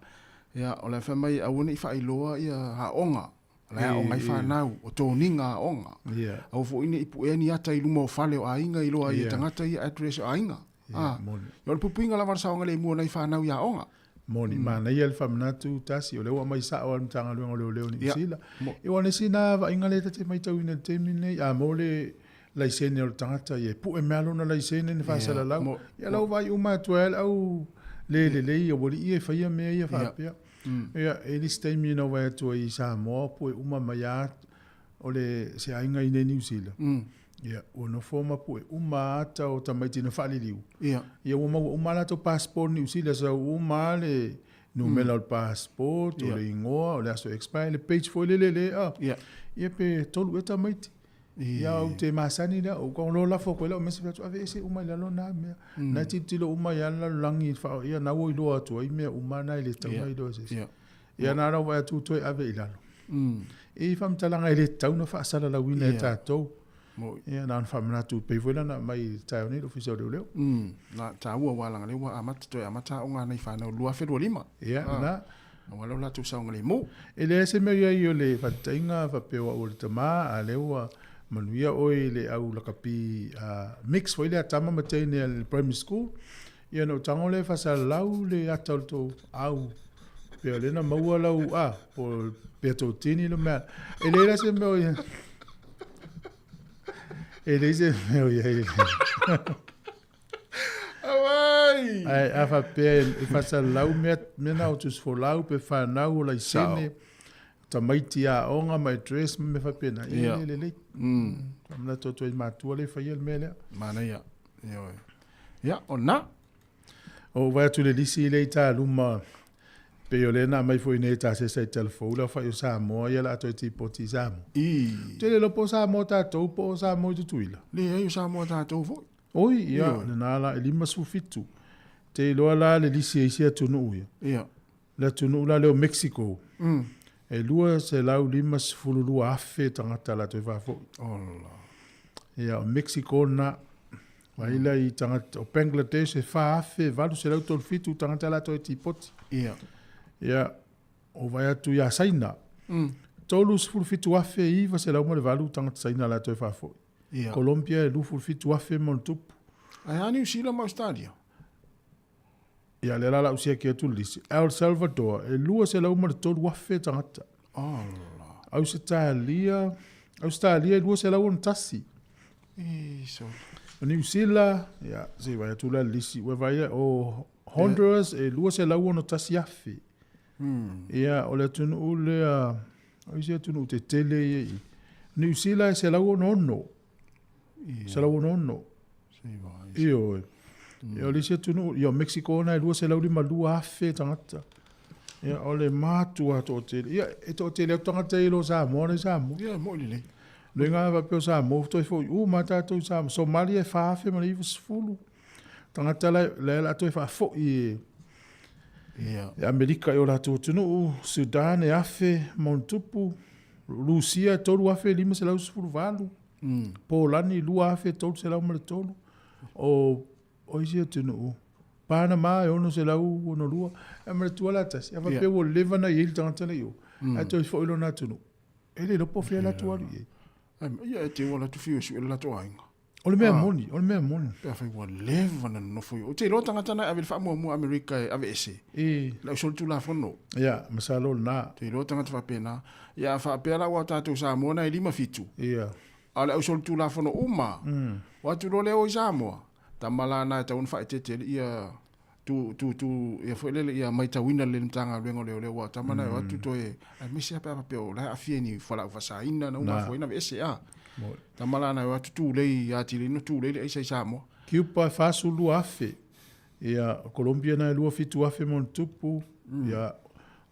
ia o le fai mai aua ne i faailoa ia aoga O la e aoga ai fanau, o toniga aoga. Yeah. Aua foi ne i puea ni ata i luma o fale o aiga i loa ai e tagata ia address o aiga. Yeah, moni. O le puipuiga lava o le saogalemu o nai fanau i aoga. Moni, manaia le faamanatu tasi, o lea ua aumai sao lava le Matagaluega o Leoleo o Niu Sila. Ia aua o le isi lena vaaiga lea ta te matauina i le taimi lenei, a maua le laisene o le tagata, ia e pue mai lava lona laisene na faasalalau. Ia la ua vaai uma atu ai lava le au le lelei aualii ia e faia mea ia faapea. Ia, e i ai le isi taimi na ou vaai atu ai i Samoa, pue uma mai lava o le, se aiga i inei i Niu Sila. Ia, ua nofo ma pue uma ata o tamaiti na faaliliu. Ia. Ia, ua maua uma a latou passport Niu Sila, so ua uma lava le numera o le passport, o le igoa, o le aso e expire, le page foi lele le, a. Ia. Ia, pe tolu ea tamaiti. Ia, ou te masani lea, ou te loa lafo atu ai lau message, fai atu, aveese uma i lalo na mea. Na e tilotilo uma ai lava le lalolagi i le faa, ia na ua iloa atu ai mea uma na e le tatau ona iloa e se isi. Ia na ona ou vaai atu toe ave i lalo. E i ai faamatalaga e le tatau ona faasalalauina e tatou. Ia na ona faamanatu pei foi la ona aumai i le taeao nei i le Ofisa o Leoleo. Na taua aua leaga o lea ua amata toe amata aoga a nai fanau 2025. Ia, lena. Aua lea o latou saogalemu. E leai se mea o i ai o le faataitaiga faapea o au o le tama, a lea ua manuia oe i le au lakapi mix foi lea tama ma teine a le primary school, ia ona ou tago lea e faasalalau le ata o le tou au pea o lea na maua lau a po o pea tou tini le mea. E leai la se mea o i ai. E leai se mea o i ai. Auē! Ai! Ae a faapea e faasalalau mea mea na o tusifolau pe fanau o laisene, tamaiti aoga ma address ma mea faapena, ia e le lelei. Faamanatu atu ai i matua lea e faia le mea lea. Manaia. Ioe. Ia, o lena. Ou vaai atu i le lisi lea i taluma, pei o lea na aumai foi nei e tasesa i Telefou le aofai o Samoa ia o le a toe tipoti i Samoa. Ou te le iloa po o Samoa tatou po o Samoa i Tutuila. Leai, o Samoa tatou foi. Oi, ia, lena la, e 57. Te iloa la le lisi e isi atunuu ia. Ia. Le atunuu la lea o Mexico, e 252,000 tagata latou e faafoi. Ola. Ia, o Mexico lena. Vai la i tagata, o Bangladesh e 4,837 tagata latou e tipoti. Ia. Ia, o vai atu ia Saina. 37,908 tagata Saina latou e faafoi. Ia. Colombia e 27,000 ma ona tupu. Ae a Niu Sila ma Australia? Ia, lea la la ou siaki atu le lisi. El Salvador, e 203,000 tagata. Ola. Ausetalia, Ausetalia e 261. E, so. O Niu Sila, ia, se i vai atu la le lisi. Ua vai, o Honduras e 261,000. Ia, o le atunuu lea, o isi atunuu tetele ia i. Niu Sila e 166. 166. Ioe. Ia, o le isi atunuu, ia, o Mexico na e 252,000 tagata. Ia, o le matua toatele. Ia, e toatele atu tagata ia i lo Samoa nei Samoa. Ia, moi lelei. Le ngā faapea o Samoa, toe foi uma tātou i Samoa. Somalia e 4,090. Tagata la, la la toe faafoi e, Ia. e Amerika i o latou atunuu, Sudan e 1,000 ma ona tupu, Rusia e 3,518, Polani 2,303, o o isi atunuu, Panama e 662, e manatua la tasi, a faapea ua leva ona i ai le tagata lea i o, ae toe foi lona atunuu, e le iloa po o fea latou alu i ai. Ia, e te o latou fiu e sue le latou aiga. O le mea moni, o le mea moni. Pe afai ua leva ona nonofo i o. Ou te iloa tagata na e ave le faamuamua Amerika e aveese. I. Le ausolitulafono. Ia, masalo lena. Ou te iloa tagata faapena. Ia, a faapea la ua tatou Samoa na e 57. Ia. A o le ausolitulafono uma, o atu loa lea o i Samoa, tama la na e tatau ona faaeteete ia tu, tu, tu, ia foi lele, ia maitauina lelei le Matagaluega o Leoleo, aua o tama na e o atu toe, aemaise lava pe a faapea o la e aafia i ni fualaau faasaina na uma afuaina aveese, a. Tama la na e o atu tulei atili ai ona tulei le aisa i Samoa. Cuba e 42,000, ia, Colombia na e 27,000 ma ona tupu, ia,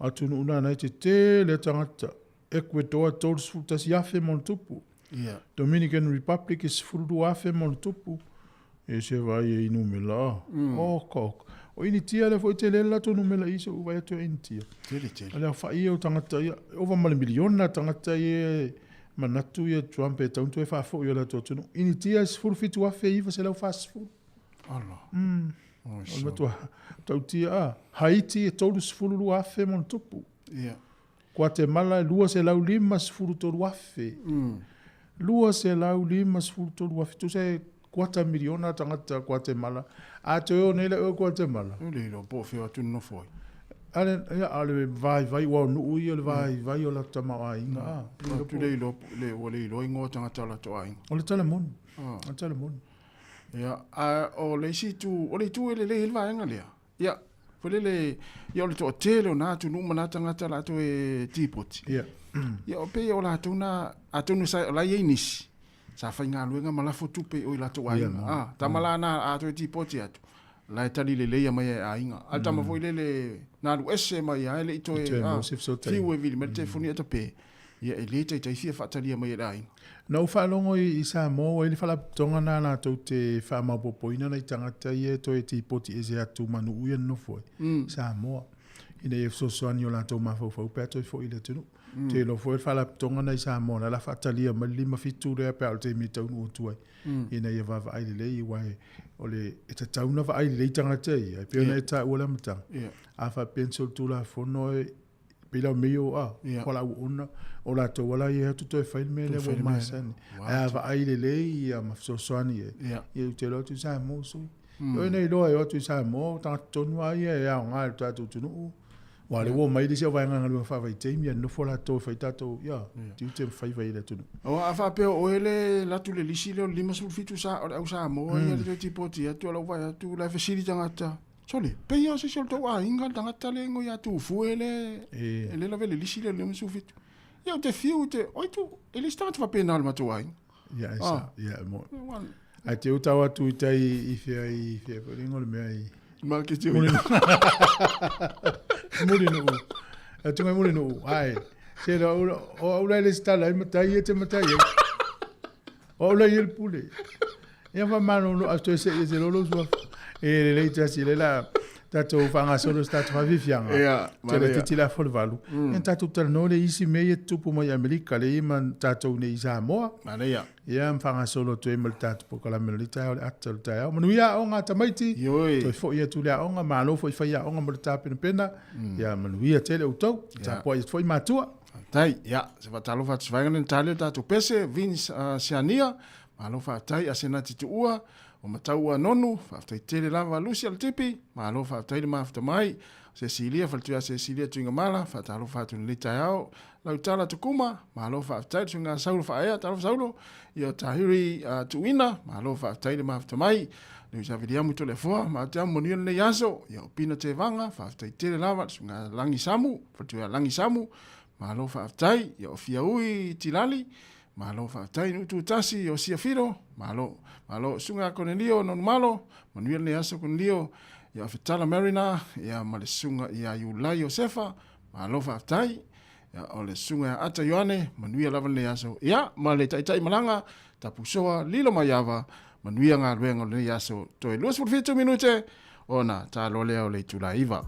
o atunuu na na e tetele a tagata. Ecuador e 31,000 ma ona tupu. Ia. Dominican Republic e 12,000 ma ona tupu. E se vai e i numera. Oka, oka. O Initia lea foi tele le latou numera i se ou vai atu e Initia. Tele, tele. O le aofai ia o tagata ia, e ova ma le miliona tagata ia e manatu ia Trump e tatau ona toe faafoi i o latou atunuu. Initia e 17,940. Ala. O le matua tautia a. Haiti e 32,000 ma ona tupu. Ia. Guatemala e 253,000. 253,000. Tusa e kuata miliona tagata Guatemala. A toe o nei le oe Guatemala. E le iloa po o fea atu nonofo ai. Ale, ia, a o le vaivai, ua o nuu ia o le vaivai o latou tamaoaiga. A, le atu le iloa, le, ua le iloa ingoa o tagata o latou aiga. O le tala moni. O le tala moni. Ia, a o le isi itu, o le itu e lelei ai le vaega lea. Ia, foi lele, ia o le toatele o nā atunuu ma nā tagata latou e tipoti. Ia. Ia, o pei o latou nā, atonu sa, o la e i ai nisi, sa faigaluega ma lafo tupe i o i latou aiga. Ia, A, tama la nā, a toe tipoti atu, la e tali leleia mai e aiga. A le tama foi lele, na alu ese mai ia, e le i toe, Toe a, maua se fesootaiga. fiu e vili mai le telefoni ia tape, ia e le taitai fia faatalia mai e le aiga. Na ou faalogo i Samoa ua i ai le faalapotopotoga na latou te faamaopoopoina nai tagata ia e toe tipoti ese atu ma nuu ia nonofo ai i Samoa ina ia fesoasoani i o latou mafaufau pe a toe foi i le atunuu. Ou te iloa foi o le faalapotopotoga na i Samoa na la faatalia mai le 57 lea pe a o le taimi e taunuu atu ai ina ia vaavaai lelei aua o le e tatau ona vaai lelei tagata ia e pei ona e taua i le amataga. A faapea ni solitulafono e pei la o mea ia o a, fualaau ona, o latou ala ia e atu toe fai le mea lea ua masani. Ae a vaai lelei ia ma fesoasoani i ai, ia ou te iloa atu i Samoa sui. E oi nei iloa e o atu i Samoa, o tagata tonu lava ia e aoga i le tatou atunuu. Aua o lea ua omai le isi auvaega galuega faavaitaimi a nonofo latou e fai tatou, ia, tiute ma faiva i le atunuu. Aua a faapea o oe le alu atu i le lisi lea o le 57 sa o le au Samoa ia le toe tipoti atu o lau vaai atu la e fesili tagata, sole, pei lava o se isi o le tou aiga le tagata lea e igoa ia Tufue lea e le lavea i le lisi lea o le 57. Ia ou te fiu ou te, oi tu, e leai se tagata faapena o le matou aiga. Ia, e sa, ia, e moni. Ae te utau atu i tai i fea i fea foi le ingoa o le mea i... Maketi o i. Mulinuu. Atu ngai Mulinuu. Ai. Se la o au la le stala ai matai e te matai ai. O au la i le pule. Ia fa malo lo atu se se lolo sua. E le le tasi le la tatou faagasolo se tatou faafiafiaga. Ia, Tele manaia. titi la fo le valu. Ia tatou talanoa le isi mea ia tutupu mai Amerika le ia ma tatou nei i Samoa. Manaia. Ia ma faagasolo atu ai ma le tatou polokalame o le taeao le ata o le taeao. Manuia aoga a tamaiti. Ioe. Toe foi atu i le aoga, malo foi fai aoga mo le tapenapena. Ia manuia tele outou. Tapuai atu foi matua. Faafetai. Ia, se faatalofa atu i se vaega lea na talia le tatou pese, Vince Siania. Malo faafetai Asenati Tuua, o Mataua Nonu, faafetai tele lava Lucy Alatipi, malo faafetai le mafuta mai. Cecilia, faletuia Cecilia Tuigamala, faatalofa atu i lenei taeao. Lautala Tukuma, malo faafetai le suiga Saulo Faaea, talofa Saulo. Ia Tahiri Tuuina, malo faafetai le mafuta mai. Leusa Viliamu Toleafoa, matou te amo manuia lenei aso. Ia o Pina Tevaga, faafetai tele lava le suiga Lagi Samu, faletuia Lagi Samu, malo faafetai. Ia o Fiaui Tilali, Malo faafetai nuu tutasi o sia filo, malo, malo susuga Konelio Nonumalo, manuia lenei aso Konelio, ia Fetala Marina, ia ma le susuga ia Iulai Iosefa, malo faafetai, ia o le susuga ia Ata Ioane, manuia lava lenei aso, ia ma le taitai malaga, Tapusoa Lilo Maiava, manuia galuega o lenei aso, toe 27 minute ona ta loa lea o le itula e 9.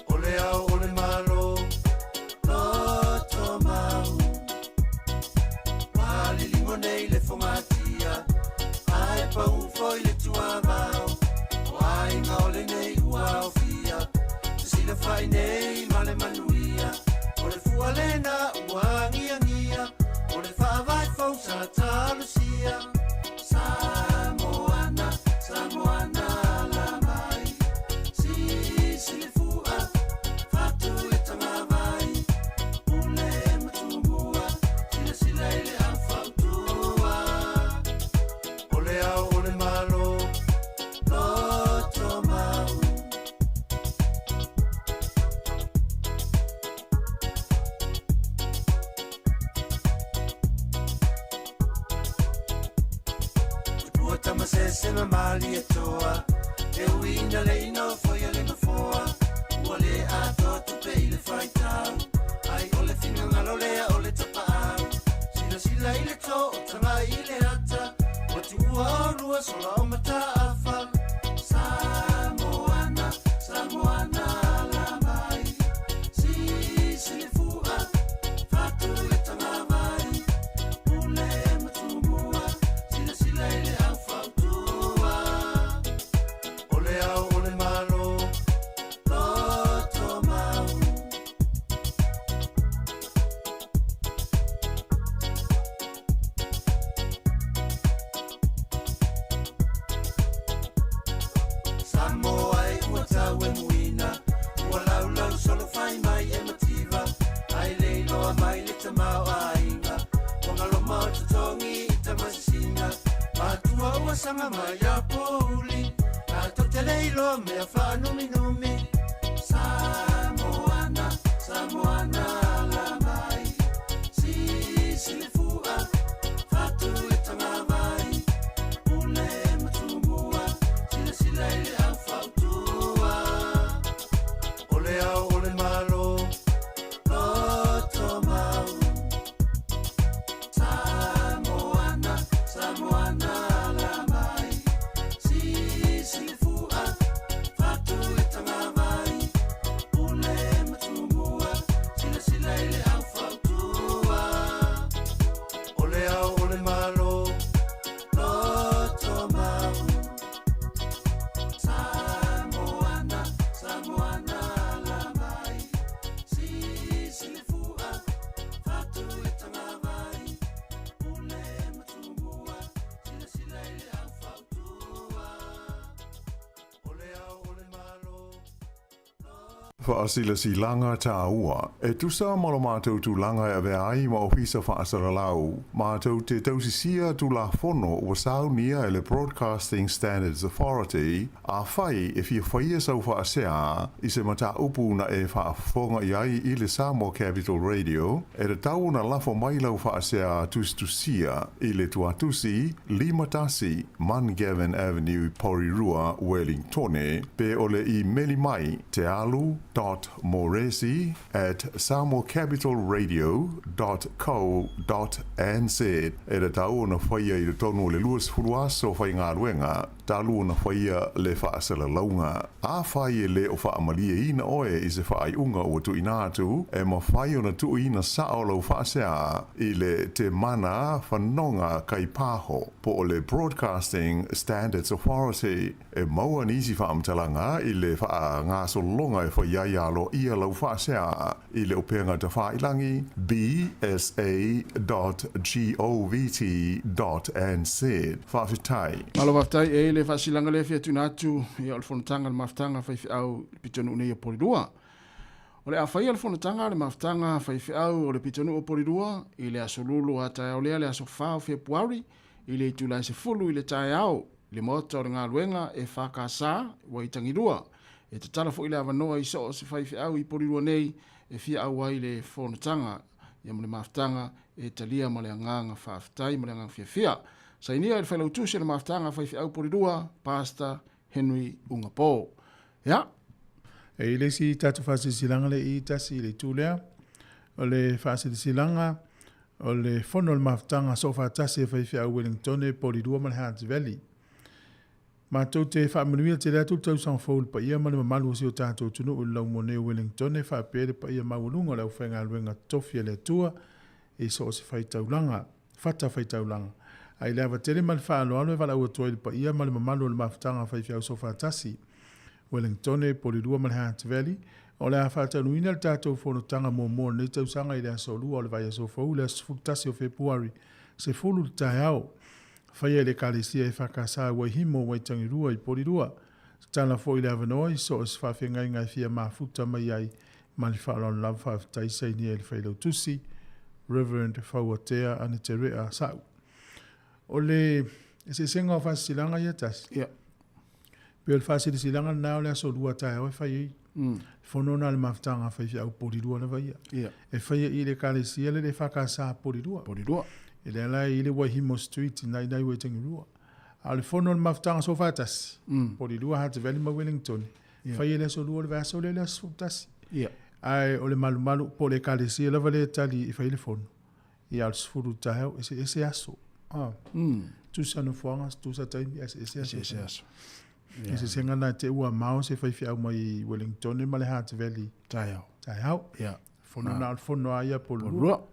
O le ao o le Malo, loto mau. Ua liligo nei le fogatia, ae pau foi le tuavao. O aiga o lenei ua aofia, fesilafai nei ma le manuia. O le fua lena ua agiagia, o le faavae fou sa talosia. Samoana, Samoana ala mai, sisi le fua, fatu le tagavai, pule ma tumua, silasila i le au fautua. O le ao o le Malo, loto mau. Tupua tama sese ma Malietoa, e ui ina le i nofoia le nofoa, ua le atoa tupe i le faitau, ai o le finagalo lea o le tapaau. Silasila i le to o taga i le ata, ua tuua olua sola o Mataafa. Samoana, Samoana ala mai, sisi le fua, fatu le tagavai, pule ma tumua, silasila i le au fautua. O le ao o le Malo, loto mau. Samoa e ua tau e muina, ua laulau solo fai mai e mativa, ai le iloa mai le tamaoaiga, ua galoma o totogi i tamasisina, matua ua saga mai a pouli, tatou te le iloa mea faanuminumi. Samoana, Samoana ala mai, sisi le fua, fatu le tagavai, pule ma tumua, silasila i le au fautua. O le ao o le Malo, loto mau. Samoana, Samoana ala mai, sisi le fua, fatu le tagavai, Faasilasilaga tāua. E tusa ma lo matou tulaga e avea ai ma ofisa faasalalau, matou te tausisia Tulafono ua saunia e le Broadcasting Standards Authority, Afai e fia faia sau faasea i se mataupu na e faafofoga i ai i le Samoa Capital Radio, e tatau ona lafo mai lau faasea tusitusia i le tuatusi 51 Mungavin Avenue, Porirua, Wellingtone, pe o le imeli mai tealu dot moresi at samoacapitalradio dot co dot nz. E tatau ona faia i totonu o le 20 aso faigaluega talu ona faia le faasalalauga. Afai e le o faamalieina oe i se faaiuga ua tuuina atu, e mafai ona tuuina sao lau faasea i le Te Mana Fanoga Kaipaho po o le Broadcasting Standards Authority. E maua nisi faamatalaga i le faagasologa e fai ai aloaia lau faasea i le upega tafailagi bsa.govt.nz. Faafetai. Malo faafetai e le faasilaga lea fia tuuina atu ia o le fonotaga le mafutaga faifeau i le pitonuu nei o Polilua. O le a faia le fonotaga le mafutaga faifeau o le pitonuu o Polilua i le aso Lulu a taeao lea le aso 4 o Fepuari i le itula e 10 i le taeao i le Maota o le Galuega e FKS Waitangirua. E tatala foi le avanoa i so o se faifeau i Polilua nei e fia auai i le fonotaga ia ma le mafutaga e talia ma le agaga faafetai ma le agaga fiafia. Sainia e le Failautusi o le Mafutaga Faifeau Polilua, Pastor Henry Ugapo. Ia. E i le isi tatou faasilasilaga le i tasi i le itu lea, o le faasilasilaga o le Fono o le Mafutaga Soofaatasi a Faifeau Wellingtone, Polilua ma le Hutt Valley. Matou te faamanuia tele atu le tausaga fou i le paia ma le mamalu o si o tatou atunuu i le laumua nei o Wellingtone faapea le paia maualuga o le aufaigaluega totofi a le Atua i so o se faitaulaga, fata faitaulaga. A i le ava tele ma le faaaloalo e valaau atu ai i le paia ma le mamalu o le mafutaga a faifeau soofaatasi, Wellingtone, Polilua ma le Hutt Valley, o le a faataunuuina le tatou fonotaga muamua o lenei tausaga i le aso Lua o le vaiaso fou, le aso 11 o Fepuari, 10 i le taeao. Faia i le Ekalesia EFKS Waihimo, Waitangirua i Polilua. Tatala foi le avanoa i so o se faafeagaiga e fia mafuta mai ai ma le faaaloalo lava faafetai sainia i le Failautusi, Rev. Fauatea Aneterea Sa'u. O le eseesega o faasilasilaga ia tasi, yeah. Pei o le faasilasilaga lena o le aso Lua taeao e fai ai. Fono na le mafutaga a faifeau Polilua lava ia. Yeah. E faia i le Ekalesia le le EFKS Polilua. Polilua. E lea la i le Waihimo Street i Nainai Waitangirua. A o le fono o le mafutaga soofaatasi, Polilua, Hutt Valley ma Wellington, Yeah. Faia i le aso Lua o le vaiaso lea le aso 11. Yeah. Ae o le malumalu po o le Ekalesia lava lea e tali e fai le fono. Ia o le 10 i le taeao, eseese aso. Ah. Tusa nofoaga, tusa taimi, ae eseese aso. Eseese aso. Yeah. Eseesega na te ua mao se faifeau mai Wellington ma le Hutt Valley. Taeao. Taeao. Yeah. Fono na o le fono a ia Polilua. Polilua.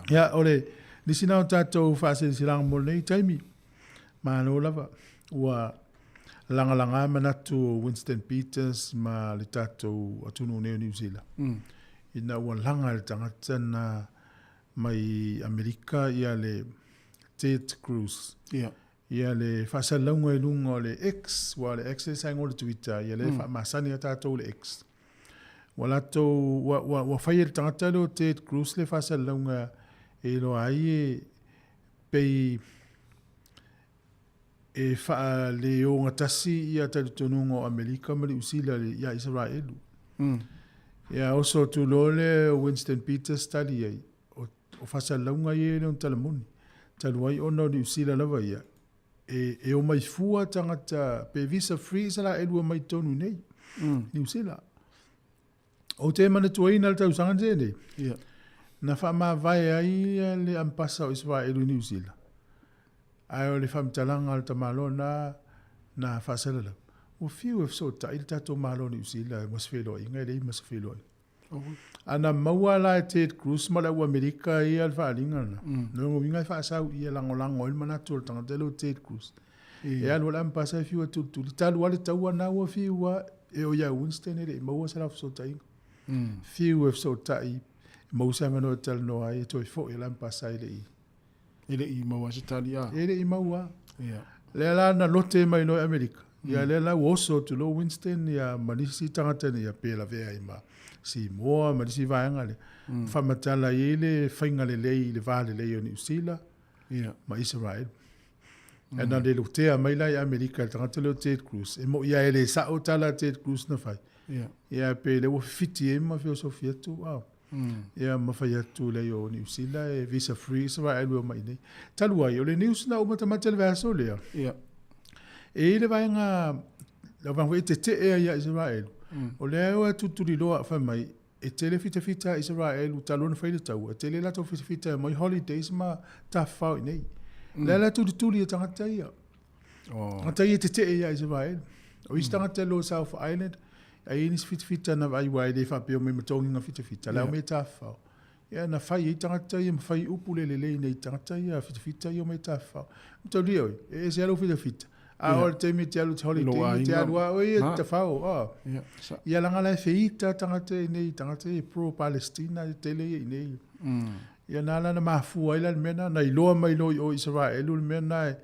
Ia, o le nisi na o tatou faasilasilaga mo lenei taimi. Malo lava. Ua lagalaga manatu o Winston Peters ma le tatou atunuu nei o Niu Sila. Ina ua laga e le tagata na mai Amerika ia le Ted Cruz. Ia. Ia le faasalalauga i luga o le X, aua o le X le sa igoa o le Twitter, ia lea e faamasani a tatou le X. Ua latou, ua, ua, ua fai e le tagata lea o Ted Cruz le faasalalauga e iloa ai e pei e faaleogatasi ia talitonuga o Amerika ma Niu Sila ia Isaraelu. Ia oso atu loa lea o Winston Peters tali ai, o, o faasalalauga ia e le o ni tala moni. Talu ai ona o Niu Sila lava ia, e, e omai fua tagata pe visa free Isaraelu e mai tonu nei, Niu Sila. Ou te manatuaina le tausaga na nei, Yeah. na faamavae ai le ampasa o Isaraelu i Niu Sila. Ae o le faamatalaga a le tamaloa na na faasalalau, ua fiu e fesootai le tatou Malo o Niu Sila mo se feiloaiga, e leai ma se feiloaiga. A na maua la e Ted Cruz ma le au Amerika ia le faaaliga lena, lona uiga e faasau i e lagolago ai le manatu o le tagata lea o Ted Cruz. E alu le ampasa e fiu e tulituli, talu lava le taua na ua fiu lava e o ia Winston e le i maua se la fesootaiga. Fiu e fesootai, maua se avanoa e talanoa ai, e toe foi le ampasa e le i. E le i maua se tali a. E le i maua. Yeah. Lea la na lote mai loa e Amerika. Ia lea la ua oso atu loa Winston ia ma nisi tagata nei ia pe lavea ai ma Simoa ma nisi vaega lea. Faamatala ai i le faiga lelei i le va lelei o Niu Sila ma Isaraelu. Ae na le lotea mai la i Amerika e le tagata lea o Ted Cruz. E mo'i lava e le sa'o tala a Ted Cruz na fai. Ia pe lea ua fifiti ai ma feosofi atu. Ia ma fai atu leai o Niu Sila e visa free Isaraelu e omai i inei. Talu ai, o le news na ou matamata i le vaiaso lea, e i ai le vaega, le vaega foi e tetee ai ia Isaraelu, o lea e o atu tuliloa fai mai, e tele fitafita a Isaraelu talu ona fai le taua, e tele latou fitafita e omai holidays ma tafafao i inei. O lea la e tulituli e tagata ia. Tagata ia e tetee ia Isaraelu. O isi tagata e loa South Island, ai i ai nisi fitafita na vaai aua e le faapea o omai ma togiga fitafita, la e omai e tafafao. Ia na fai ai tagata ia ma fai upu le lelei nei tagata ia fitafita ia omai e tafafao. Mataulia oe, e ese lava lou fitafita. A o le taimi e te alu i te holiday, e te alu lava oe ia e tafao. Ia leaga la e feita tagata i inei, tagata ia e pro-Palestina e tele ia i inei. Ia na ala na mafua ai la le mea lena, na iloa mai loa i o i Isaraelu le mea lena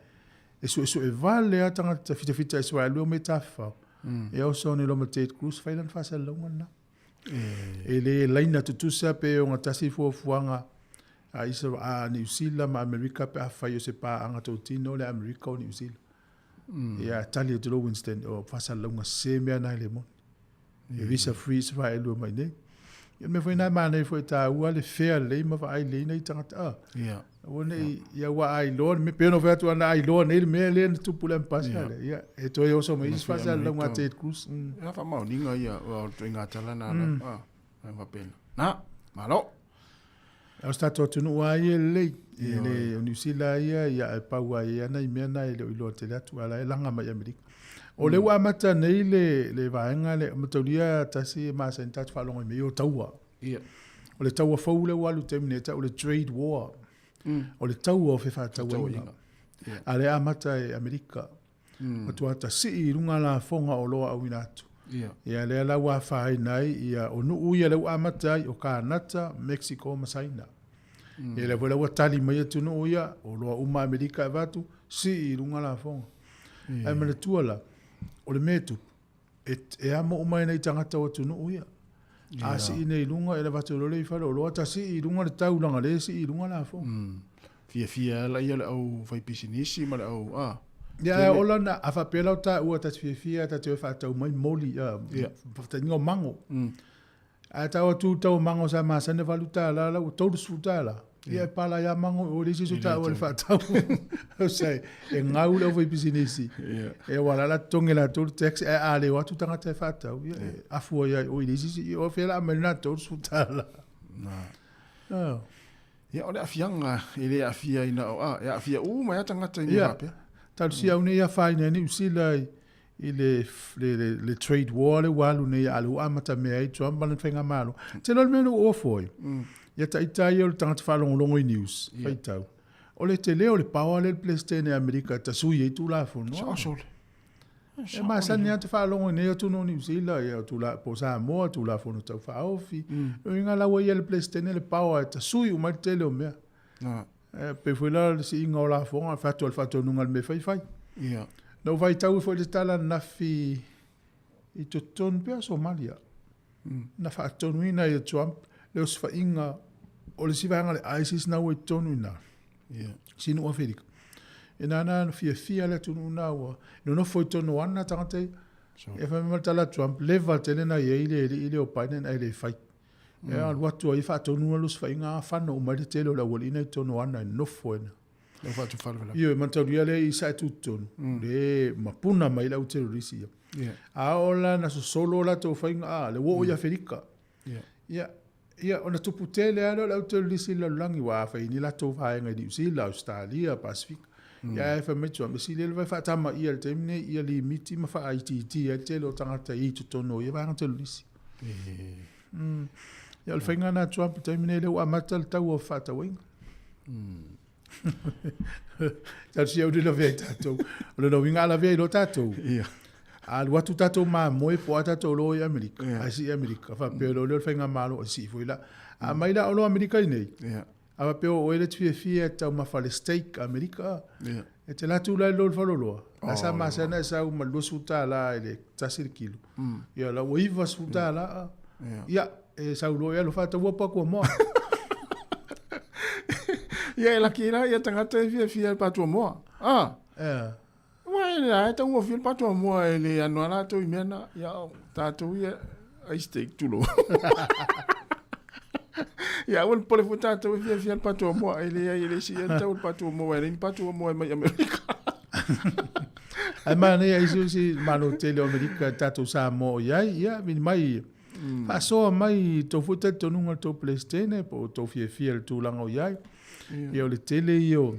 e suesue vale lava tagata fitafita Isaraelu e omai e tafafao. Ia oso ane loa ma Ted Cruz fai lana faasalalauga lena. E le laina tutusa pe ogatasi fuafuaga a a Niu Sila ma Amerika pe afai o se paaga tautino le Amerika o Niu Sila. Ia tali atu loa Winston, o faasalalauga sese mea na e le moni. E visa free Israel mai nei. Ia le mea foi lena e manaia foi e taua le fea lelei ma vaai lelei nai tagata. Ah. Ia. Aua ne i, ia ua ailoa le mea, pei ona fai atu ana ailoa nei le mea lea na tupu i le Ambassador lea. Ia, e toe oso mai isi faasalalauga a Ted Cruz. Ia faamaoniga ia o le ituaiga tala na la. Ah, e faapena. Na, malo. A o se tatou atunuu lava ia e lelei. E le, o Niu Sila ia, ia e pau lava i ai nai mea na e le o iloa tele atu, a o la e laga mai i Amerika. O lea ua amata nei le, le vaega lea, mataulia tasi e masani tatou faalogo i mea ia o taua. Ia. O le taua fou lea ua alu i le taimi nei, e tau o le trade war. O le taua o fefaatauaiga. A lea e amata e Amerika. Matua tasii i luga lafoga o oloa auina atu. Ia lea la ua afaina ai ia o nuu ia lea ua amata ai o Kanata, Mexico ma Saina. Ia lea foi la ua tali mai atunuu ia, o oloa uma a Amerika e avatu, sii i luga lafoga. Ae manatua la, o le mea e tupu, e, e amo uma ai nai tagata o atunuu ia. A sii nei i luga, e avatu loa lea i fale oloa, ta sii i luga le taulaga lea e sii i luga lafoga. Fiafia lava ia le au faipisinisi ma le au, a. Ia, ae ola na, a faapea la o taua ta te fiafia ta te o e faatau mai moli, a, faataitaiga o mago. Ae tau atu tau o mago sa masani e $8 la ua $30. Ia e pala ai lava mago i o, e leai se isi o taua i le faatau. Osai, e gau le aufaipisinisi. E ua la la totogi e latou le tax, ae a le o atu tagata e faatau, ia e afu ai lava i o i le isi isi, o fea o le a aumai lena $30. Na. Oh. Ia, o le aafiaga e le aafia ai na o, a, e aafia uma ai lava tagata i mea faapea. Talosia au nei afaina ai Niu Sila i le, le, le, le trade war lea ua alu nei a o lea ua amata mea ai Trump ma lana faigamalo. Te iloa le mea na ou ofo ai, ia ita ia o le tagata faalogologo i news, faitau. O le tele o le power lea le Peresetene a Amerika e tasui ai Tulafono. Sao sole. E masani lava te faalogo i nei atunuu o Niu Sila, ia, tula, po o Samoa, Tulafono Tau Faaofi. O uiga la ua i ai le Peresetene le power e tasui uma ai le tele o mea. E pei foi la le siiga o lafoga, fai atu o le faatonuga o le mea e fai, fai. Na ou faitau foi i le tala ananafi i totonu pea o Somalia. Na faatonuina ai e Trump le osofaiga o le isi vaega o le ISIS na ua i totonu i ina. Si nuu Aferika. E nānā na fiafia le atunuu na ua nonofo i totonu o ana tagata ia. E fai mai le tala a Trump, leva tele na i ai le alii lea o Biden ae le fai. E alu atu ai faatonu le osofaiga a fano uma ai le tele o le aualii na i totonu o ana e nofo ai. Lau faatufale. Ioe, mataulia lea i sa e tutonu, le mapuna mai le au terrorist ia. A oo la na sosolo latou faiga, a, le ua oo i Aferika. Ia, ia, ona tupu tele lava lea o le au terrorist i le lalolagi, aua a fai ni latou vaega i Niu Sila, Ausetalia, Pasefika. Ia ae fai mai Trump, e sili ai le vae faatamaia i le taimi lenei ia limiti ma faaitiitia ai le tele o tagata i totonu o ia vaega terrorist. Ia, o le faiga lena a Trump i le taimi lenei, lea ua amata le tau o fefaatauaiga. Talosia au le lavea i tatou. O lona uiga a lavea ai loa tatou, a alu atu tatou mamoe po o a tatou oloa i Amerika, ae sii Amerika, faapea loa lea o le faigamalo e sii foi la. A aumai la oloa Amerika i inei, a faapea o oe lea e te fiafia e taumafa le steak Amerika, E te latu la lo faloloa. La sa masana e sau ma $20 i le 1 le kilo. Ia la ua $90. Ia, e sau loa ia lo faataua paku moa. Ia e laki la ia tagata e fiafia i le patua moa. Ah. Ia. Ua e la e taua fia le patua moa e le ano a latou i mea na. Ia o tatou ia ai steak tulo. Ia aua le popole foi tatou e fiafia i le patua moa e leai e le isi ia tau le patua moa e leai ni patua moa e mai Amerika. Ai manaia isi isi malo tele o Amerika tatou Samoa o i ai, ia vili mai faasoa mai tou foi talitonuga i le tou Peresetene po o tou fiafia i le tulaga o i ai. Ia o le tele ia o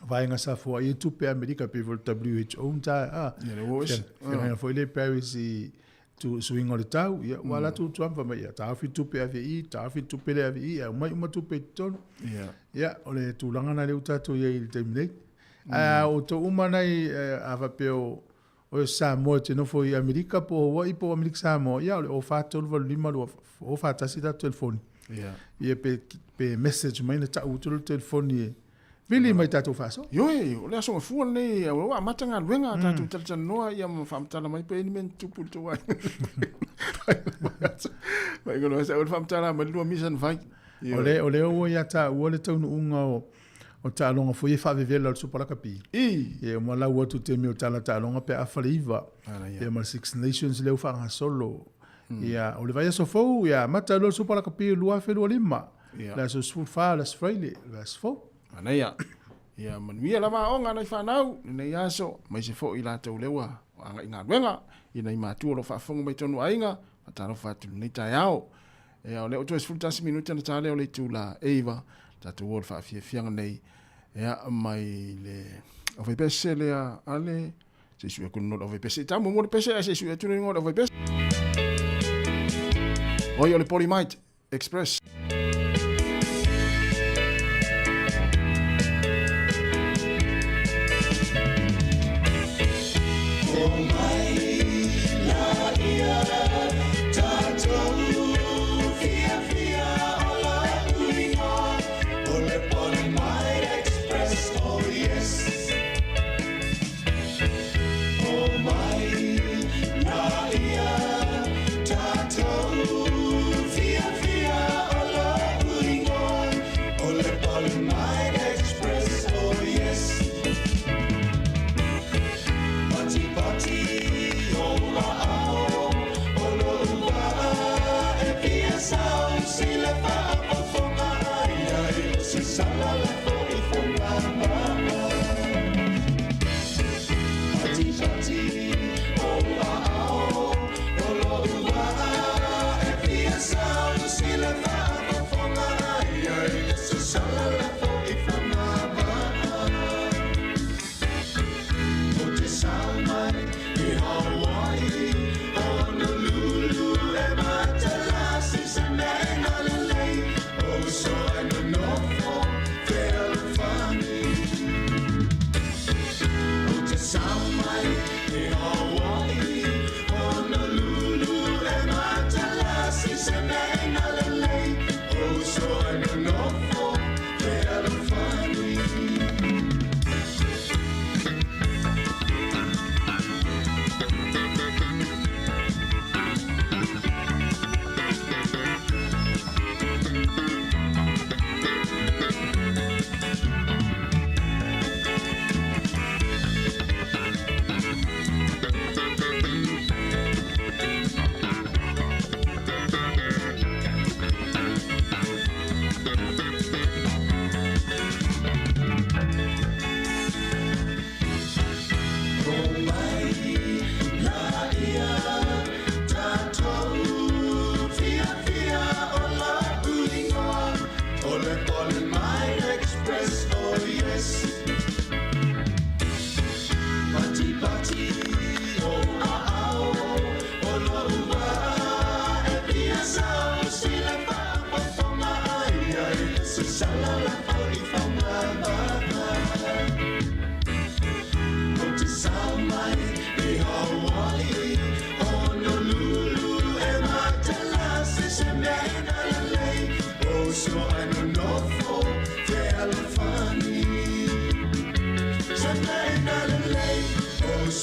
vaega sa foai ai tupe a Amerika pei foi o le WHO na ta a. Ia le ua ese. Feagaiga foi lea i Paris i suiga o le tau, ia ua alu atu Trump fai mai, ia taofi tupe ave i i, taofi tupe lea ave i i, ae aumai uma tupe i totonu. Ia, o le tulaga lena lea ua tatou i ai i le taimi nei. Ae a outou uma nai a faapea o o Samoa e te nofo i Amerika po o Hawaii po o Amerika Samoa, ia o le 04382 041 tatou telefoni. Ia pe message mai na tau atu le telefoni e vili mai tatou faasoa. Ioe, o le aso gafua lenei, ua amata galuega, tatou talatalanoa ia ma faamatala mai pe i ai ni mea na tutupu i le tou aiga. Mai kono asa o le faamatala mai le lua misa na fai. O le ua ia taua le taunuuga o taaloga foi e faavevela o le Super Lakapi. Ia uma lau atu taimi o tala taaloga pe a afa le iva. Ia ma le Six Nations lea ua faagasolo. Ia o le vaiaso fou ia amata loa le Super Lakapi 2025. Le aso 14 le aso Faraile, le vaiaso fou. Manaia. Ia manuia lava aoga a nai fanau lenei aso, aemaise foi i latou lea ua agai i galuega, i nai matua o lo o faafofoga mai totonu o aiga, faatalofa atu i lenei taeao. Ia, o lea ua toe 11 minute ona ta lea o le itula e 9, tatou o le faafiafiaga nei, ia, mai le aufaipese lea a le, se i sui atu le igoa o le aufaipese, i ta muamua le pese ae se i sui atu le igoa o le aufaipese. Oi, o le Polymite Express.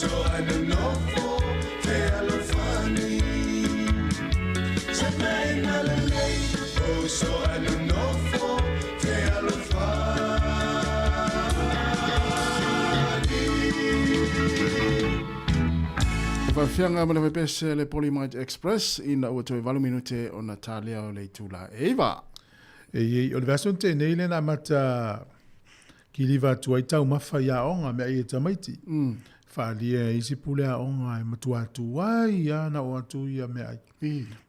uso a nonofo te alofani. Se mea ina lelei, o uso a nonofo te alofani. Faafiaga ma le faipese le Polymite Express ina ua toe 8 minute ona talia o le itula e 9. E i, o le vaiaso na tea nei lea na amata kiliva atu ai taumafa i aoga mea ai e tamaiti. Faaalia e isi pule aoga e matua atu ai lava na oo atu ia meaai.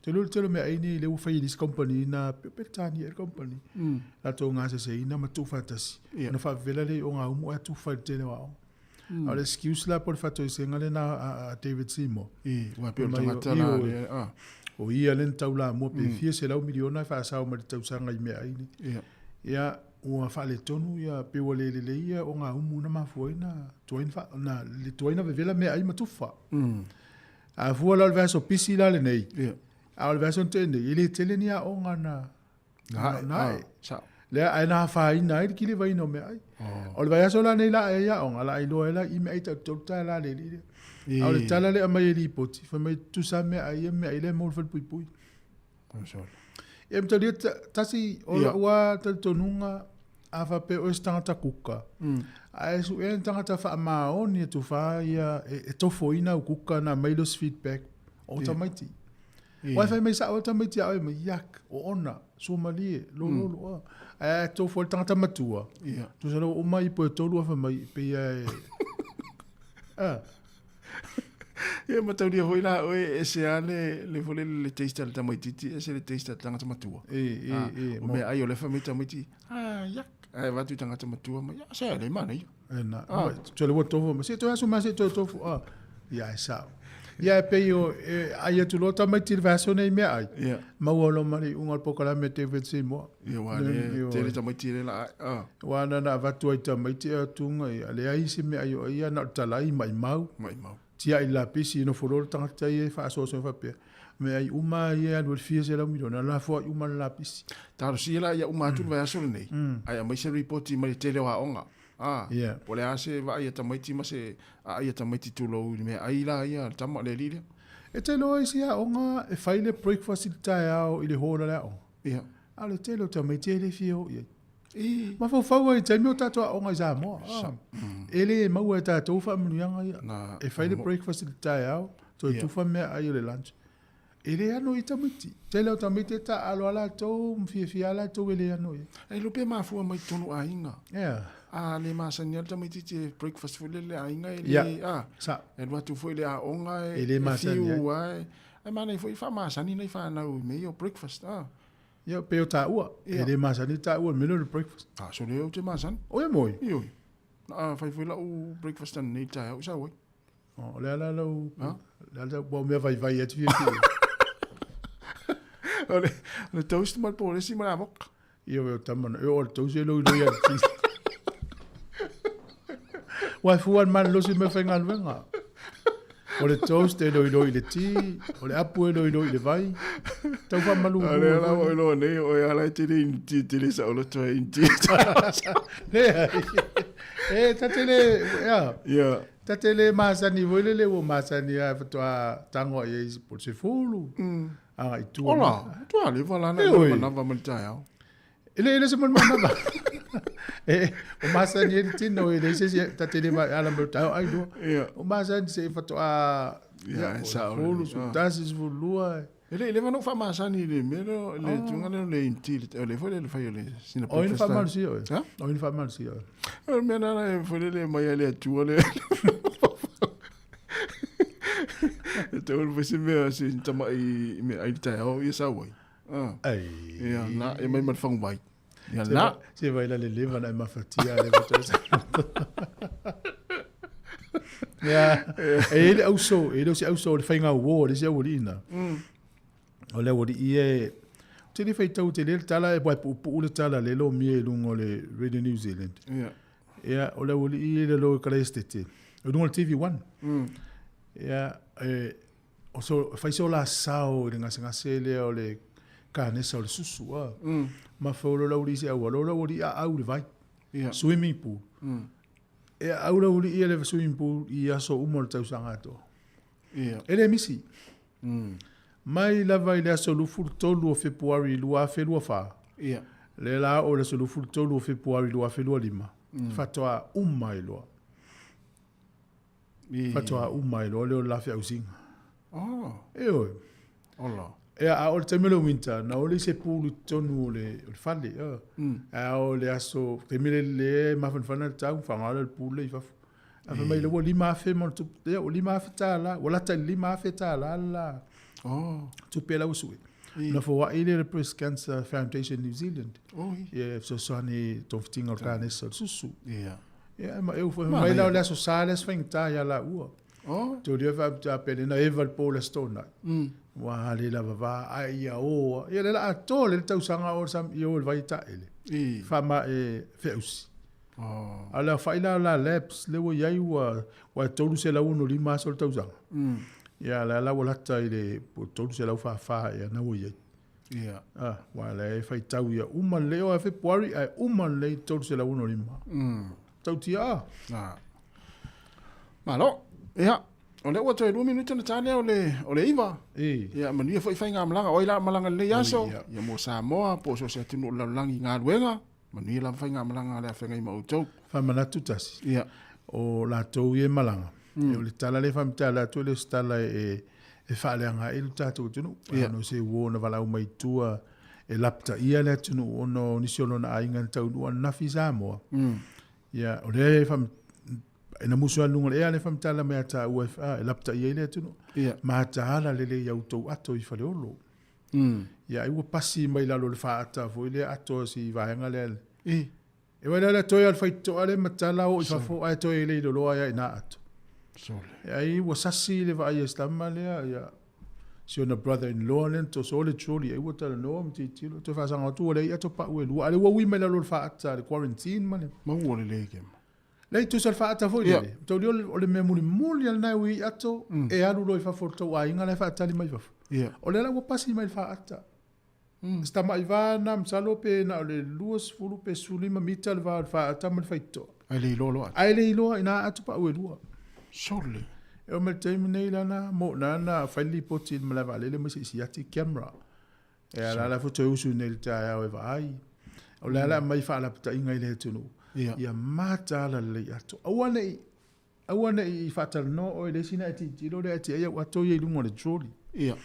Te iloa le tele o meaai nei lea ua fai e le isi company na pe Peretania ea le company. Latou gaseseina ma tuufaatasi. Ona faavevela lea i ogaumu ae tufa i le tele o aoga. A o le excuse la po o le faatoesega lena a David Seymour. I, ua pei o le tagata la lea, ah. O ia lea na taulamua pe fia selau miliona e faasao mai le tausaga i meaai nei. Ia. Ia, ua faaletonu ia, pe ua le lelei ia ogaumu na mafua ai na tuai na, na le tuai na vevela meaai ma tufa. A fua la o le vaiaso pisi la lenei. Ia. A o le vaiaso na tea nei, e le tele ni aoga na Na, na ah, sao. Lea ae na afaina ai le kilivaina o meaai. O le vaiaso la nei la ai aoga, la iloa ai la i meaai tau tolu tālā le alii lea. A o le tala lea aumai e lipoti, fai mai tusa meaai ia meaai lea e maua i le falepuipui. Ia matalia tasi o lau lava talitonuga a faapea oe o se tagata kuka, a e suea ni tagata faamaoni e tufa ia e tofoina au kuka ona aumai lea o se feedback o tamaiti. Ua fai mai sao tamaiti a oe mai, yak, oona, suamalie, lololo, a. Ae a tofo ai le tagata matua, tusa lea ua uma ipu e tolu ae fai mai, e pei lava e, a. Ia mataulia foi la oe e ese lava le, le foi lele le taste a le tamaitiiti, ese le taste a le tagata matua. E, e, e. O meaai o lea e fai mai tamaiti, ah, yak. Ae avatu i tagata matua mai, ah, se le manaia. E na, tusa lea ua tofo mai, se toe aso mai se toe tofo, ah. Ia e sao. Ia e pei o, e ai atu loa tamaiti i le vaiaso nei meaai, maua loa ma le iuga o le polokalame a David Seymour. Ia ua le tele tamaiti le la ai. Ah. Ua na na avatu ai tamaiti e atuga ia, leai se meaai o ai ia na o le talai maimau. Maimau. Tiai i le lapisi, nofo loa le tagata ia e faasoasoa faapea, meaai uma ia e alu ai le fia selau miliona, lafoai uma le lapisi. Talosia la ia uma atu le vaiaso lenei, ae aumai se ripoti mai le tele o aoga. A, yeah. Po o le a se vaai a tamaiti ma se aai a tamaiti tulou i le meaai la ia a le tama, le alii lea. E te iloa isi aoga e fai le breakfast i le taeao i le hall a le aoga. Yeah. A o le tele o tamaiti e le fia oo i ai. I. Mafaufau ai i taimi o tatou aoga i Samoa. E le maua e tatou faamanuiaga ia. Na, E fai le breakfast i le taeao, toe tufa meaai o le lunch. E le ano i tamaiti. Tele o tamaiti e taaalo a latou ma fiafia a latou e le ano i ai. E iloa pe mafua mai totonu aiga. Yeah. A le masani lava le tamaitiiti e breakfast foi lele aiga e le, Yeah. a, Sa. e alu atu foi i le aoga E le masani ai. fiu a e, ae manaia foi faamasani nai fanau i mea ia o breakfast, a. Ia, pei o taua. E le masani taua i le mea lea o le breakfast. A, sole ou te masani. O ia moi? Ioe. Na fai foi lau breakfast ananei i le taeao i sau ai. O le ala lau, Ha? le ala ua mea vaivai atu ia ki. O le, o le toast ma le polesi ma le avoka. Ia o tama na, e o le toast e loi loi a ti. Ua fua le malolosi me faigaluega. O le toast e loi loi i le ti, o le apu e loi loi i le vai. Tau faamalu. O le ala o iloa nei, o e ala e tele in ti, tele sa oloto e in ti. Leai. E, ta tele, ia. Ia. Ta te le masani foi lele ua masani lava faatoa tago i ai po o le sefulu agai i tua. Ola, tua leva la na Ioe. manava ma le taeao. E le le se mo le manava. E, o masani ai le tino e leai se isi ta te le ala mai o le taeao ai loa. Ia. O masani se faatoa Ia, po o e sao le sefulu, lelei. sefulutasi, sefululua. E le i leva ona ou faamasani i le mea lea, le tulaga lea o le inti, o le foi lea le fai o le sina O ai na breakfast. faamalosia oe? Ha? O ai na faamalosia oe? O le mea lena e foi lele mai ai le Atua le. E tau le foi se mea se tama'i i mea ai le taeao ia sau ai. Ah. Ai. Ia na e mai ma le faguvai. Ia na. Se vai la le leva na e mafatia le faatoa sa. Ia, e i ai le auso, e le o se auso o le faiga uo a le isi aualii na. O le aualii e, ou te le faitau tele le tala e puupuu le tala le lomia i luga o le Radio New Zealand. Ia. Ia, o le aualii e le lo e kalaestete. O luga o le TV1. Ia, e, o so, fai se o la sao i le gasegase lea o le kanesa o le susu. A. Mafaufau loa le aualii i se auala, o le aualii aau i le vai. Ia. Swimming pool. E aula uli ia le swimming pool i aso uma o le tausaga atoa. Ia. E le misi. Mai lava i le aso 23 o Fepuari 2024. Ia. Le la o le aso 23 o Fepuari 2025. Faatoa uma ai loa. Faatoa uma ai loa le o le la feausiga. Oh. E oe. Ola. E a o le taimi o le winter, na ole se pulu i totonu o le fale. A o le aso, taimi le le mafanafana le tau, whangala le pulu le i fafo. A fa mai le ua 5,000 mo le tupe, ia, ua 5,000 tālā, ua lata i le 5,000 tālā la. Oh. Tupe la ua sue. Na fō ai le Breast Cancer Foundation New Zealand. Oh. Ia, fesoasoani togafitiga o le kanesa o le susu. Ia. Ia, ma e ufo mai la o le aso sa le aso faigata ia la ua. Oh. Te lia fa pele na eva le po le stona. Ua le lava va ai ia o. Ia le la atoa le tausaga o sam i o le vai taele. Fa ma e feausi. Oh. A la fa ila la labs le ua iai ua 365 aso le tausaga. Ia la la ua lata i le 344 ia na ua iai. Ia. Ah, ua le fai tau ia uma le o February ai uma le 365. Tau tia. Ah. Malo. Ia, o le ua toe 2 minuta na tane o le iva. Ia, manuia foi whai ngā malanga. Oi la malanga le aso. Ia mo Samoa, po so se atunu o lalaulangi ngā luenga. Manuia la whai ngā malanga le awhenga i mautou. Whamanatu tasi. Ia. O la tau i e malanga. E o le tala le whamtala atu le stala e whaaleanga e le tātou tunu. Ia. No se uo na walau mai tua e lapta ia le atunu ono nisi o lona ainga na tau nua nafi Samoa. Ia, o le wham e na musu alunga le ea le whamtala mea tā UFA e lapta ia le atunu. Ia. Maatahala lele iau tau ato i whaleolo. Ia, ai ua pasi mai lalo le whaata fo i le ato si vaenga le. E wai lala toi al whaitoa le matala o i whafo ai toi le iloloa ia i nā ato. Sole. E ai ua sasi le vaai e stama lea, ia, si ona brother-in-law le to so le troli, ai ua tala noa mti tilo, te whaasanga atu le i ato pa ue lua, ale ua ui mai lalo le whaata, le quarantine ma le. Ma ua le le ke. Lei tusa le whaata foi Ia. le. Tau li o le mea muli muli al nai ui ato, e alu lo i whafo tau ainga le whaatali mai whafo. Ia. O le la ua pasi mai le whaata. Sta mai vāna, msalo pe na o le lua sefulu pe sulima mita le vā o le whaata ma le whaitoa. Ai le iloa loa. Ai le iloa ina atu pa ue lua. Sole. E o mele taimi nei lana, mo nana whaili poti le malawa lele mai se isi ati camera. E ala la foto usu nei le tae au e vaai. O le ala mai whaalapata inga i le tunu. Ia. Ia mataala le ato. Aua nei i whaatala no o le sina e titilo le ati ai au ato i lunga o le trolley. Ia.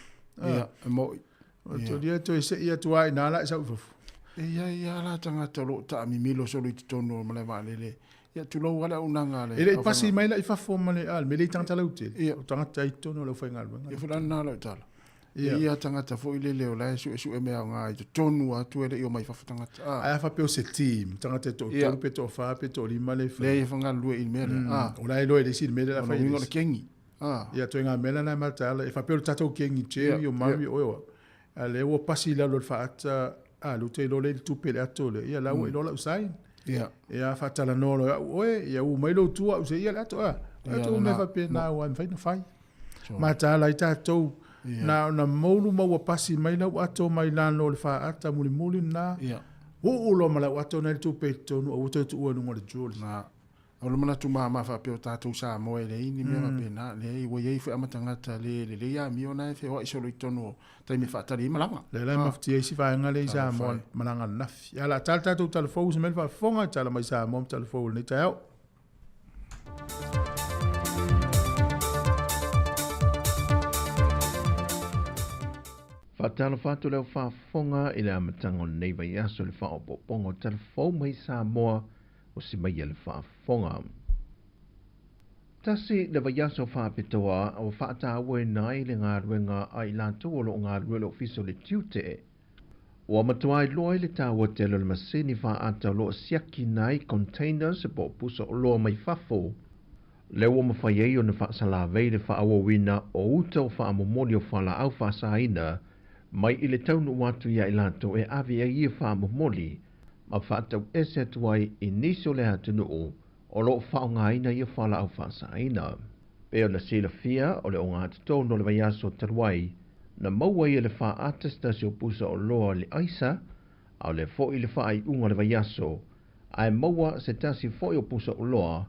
Ia, e moi. O to lia to se ia tua i nā la i sau fufu. E ia ia la tangata lo ta mimilo solo i totonu o malae vaalele. Ia tulou ala unanga le. E le pasi mai la i fafo ma le al, me le tangata lau tele. Ia. O tangata i tonu lau whaingaluenga. Ia fulana nā lau tala. Ia. Ia tangata foi lele o la e sue mea o ngā i totonu atu e le i o mai fafo tangata. Ah. Ai afa peo se team, tangata to Ia. tolu pe to wha pe to lima le wha. Le ia whangalue i le mea le. Ah. O la e loe le si le mea le la O whai winga le o le kengi. Ah. Ia toi ngā mela nai matala, e whapeo le tatou kengi Jerry Ia, o Mari o ewa. A le ua pasi lalo le whaata, a le te lole le tupe le ato le, ia lau i lola usain. Ia. Ia whaatala noa lo, oe, ia u mai lo tua, use ia le ato a. Ia, Ato na- me whape nā ua mwhai na whai. So. Matala i tatou, Ia. na maulu maua pasi mai lau ato mai lano le whaata muli muli nā. Ia. Uu lo ma lau ato nei le tupe i tonu, au te tu ua nunga le joli. Nā. O le manatu māmā whapeo tātou sa moe le ini mea whapena. Le i wai ei whai amatangata le le ia mio nā e whai wai solo i tonu o taimi whaatari i malanga. Le lai mafti ai si whaenga le i sa Tala moa whai. malanga nafi. Ia la tala tātou talafou se mele whaafonga, tala mai sa moa talafou le nei tai au. Whaatalo whātu leo whaafonga i le amatanga o nei vai aso le whaopoponga o talafou mai Samoa o si mai le whaafonga. Tasi le vai aso whaapitoa o whaatāua e nai le ngā ruenga a i lātou o lo ngā rue le ofiso le tiute. Ua matua i loa i le tāua tele o le masini whaata o lo siaki nai containers e po pusa o loa mai fafo. Le ua mawhai ei o na whaasalavei le whaawawina o uta o whaamomoli o whalaau whaasaina mai i le taunu atu ia i lātou e ave ai ia whaamomoli ma whaatau ese atu ai i nisi o le atunuu o loo whaongaina ia whalaau whaasaina. Pea na silafia o le o ngā tōno le vaiaso taluai na maua ia le whaata stasi o pusa o loa le aisa au le foi le whaai unga le vaiaso ae maua se tasi foi o pusa o loa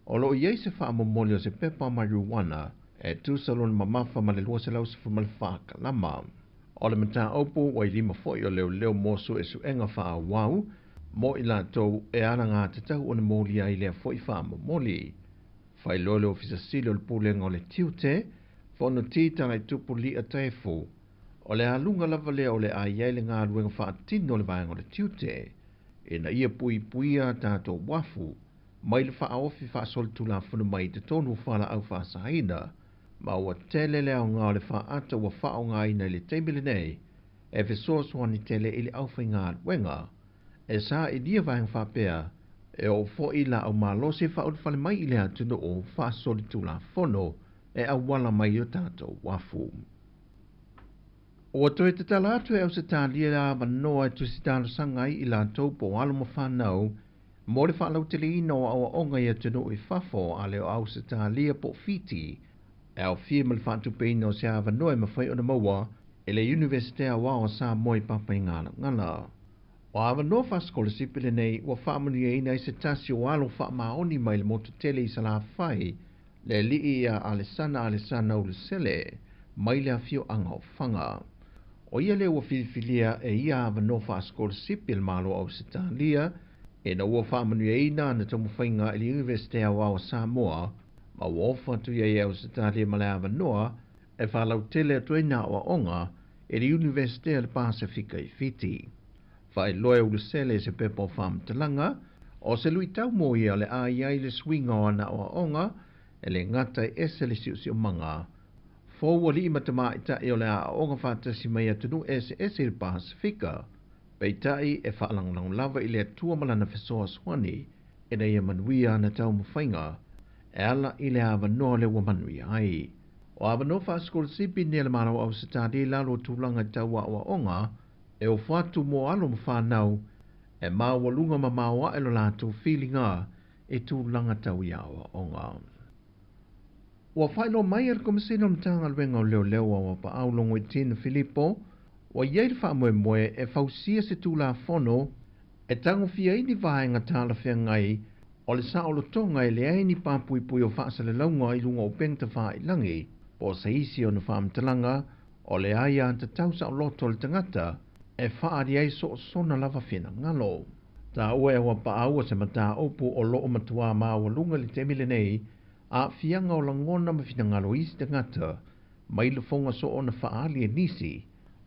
O loo i ai se faamomoli o se pepa marijuana e tusa lona mamafa ma le 214 kalama. O le mataupu ua i lima foi o leoleo mo suesuega faaauau mo i latou e alagatatau ona molia ai lea foi faamomoli. Faailoa le Ofisa Sili o le Pulega o le Tiute, Fonoti Tagaitupu Lia Taefu, o le aluga lava lea o le a i ai le galuega faatino o le vaega o le tiute, ina ia puipuia a tatou uafu mai le faaofi faasolitulafono mai i totonu o fualaau faasaina, ma ua tele le aoga o le faata ua faaaogaina i le taimi lenei e fesoasoani tele i le aufaigaluega e sailia vaega faapea e oo foi laau malosi e faaulufale mai i le atunuu faasolitulafono e auala mai i o tatou uafu. Ua toe tatala atu e Ausetalia avanoa e tusi talosaga ai i latou po o alo ma fanau mo le faalauteleina o aoaoga i atunuu i fafo a le o Ausetalia po o Fiti, e aofia ma le faatupeina o se avanoa e mafai ona maua e le Iunivesite Aoao o Samoa i Papaigalagala. O avanoa faasikolasipi lenei ua faamanuiaina ai se tasi o alo faamaoni mai le motu tele i Salafai, le alii ia Alesana Alesana Ulusele, mai le afioaga o Faga. O ia lea ua filifilia e ia avanoa faasikolasipi e le Malo o Ausetalia, ina ua faamanuiaina ana taumafaiga i le Iunivesite Aoao o Samoa, ma ua ofa atu i ai e Ausetalia ma le avanoa e faalautele atu ai nā aoaoga i le Iunivesite a le Pasefika i Fiti. Faailoa e Ulusele i se pepa o faamatalaga, o se luitau mo ia o le a i ai le suiga o ana aoaoga e le gata e ese le siosiomaga fou alii ma tamaitai o le aoaoga faatasi mai atunuu eseese i le Pasefika, peitai e faalagolago lava i le Atua ma lana fesoasoani ina ia manuia ana taumafaiga e ala i le avanoa lea ua manuia ai. O avanoa faasikolasipi nei a le Malo o Ausetalia i lalo o tulaga tau aoaoga e ofo atu mo alo ma fanau e maualuga ma maoae lo latou filiga i tulaga tau i aoaoga. Ua faailoa mai e le Komesina o le Matagaluega o Leoleo Auapaau Logoitino Filipo, ua i ai le faamoemoe e fausia se Tulafono e tagofia ai ni vaega talafeagai o le saolotoga e leai ni papuipui o faasalalauga i luga o upega tafailagi po o se isi ona faamatalaga o le aiatatau saoloto a le tagata e faaali ai soosona lava finagalo. Taua e Auapaau o se mataupu o loo matuā maualuga i le taimi lenei aafiaga o lagona ma finagalo o isi tagata mai lafoga soona faaali e nisi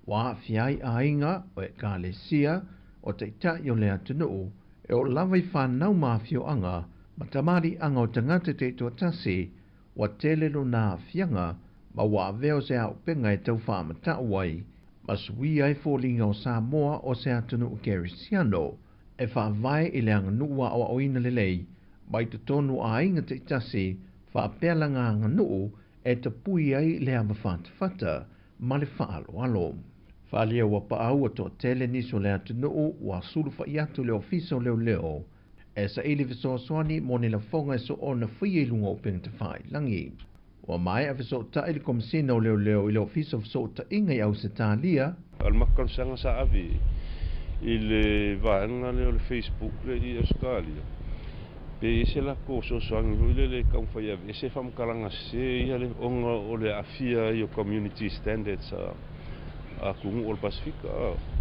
ua aafia ai aiga o ekalesia o taitai o le atunuu e oo lava i fanau ma afioaga ma tamaliiaga o tagata taitoatasi ua tele lona aafiaga ma ua avea o se auupega e tau faamatau ai ma suia ai foliga o Samoa o se atunuu kerisiano e faavae i le aganuu aoaoina lelei mai totonu o aiga taitasi faapea laga aganuu e tapui ai le avafatafata ma le faaaloalo. Faaalia Auapaau ua toatele nisi o le atunuu ua sulufai atu i le Ofisa o Leoleo e saili fesoasoani mo ni lafoga e soona faia i luga o upega tafailagi. Ua maea fesootai le Komesina o Leoleo i le Ofisa o Fesootaiga i Ausetalia, A o le matou talosaga sa ave i le vaega lea o le Facebook lea i Ausetalia, pe i ai se latou fesoasoani foi lele e taumafai e aveese faamatalaga sese ia ona o le aafia ai o community standards a atunuu o le Pasefika.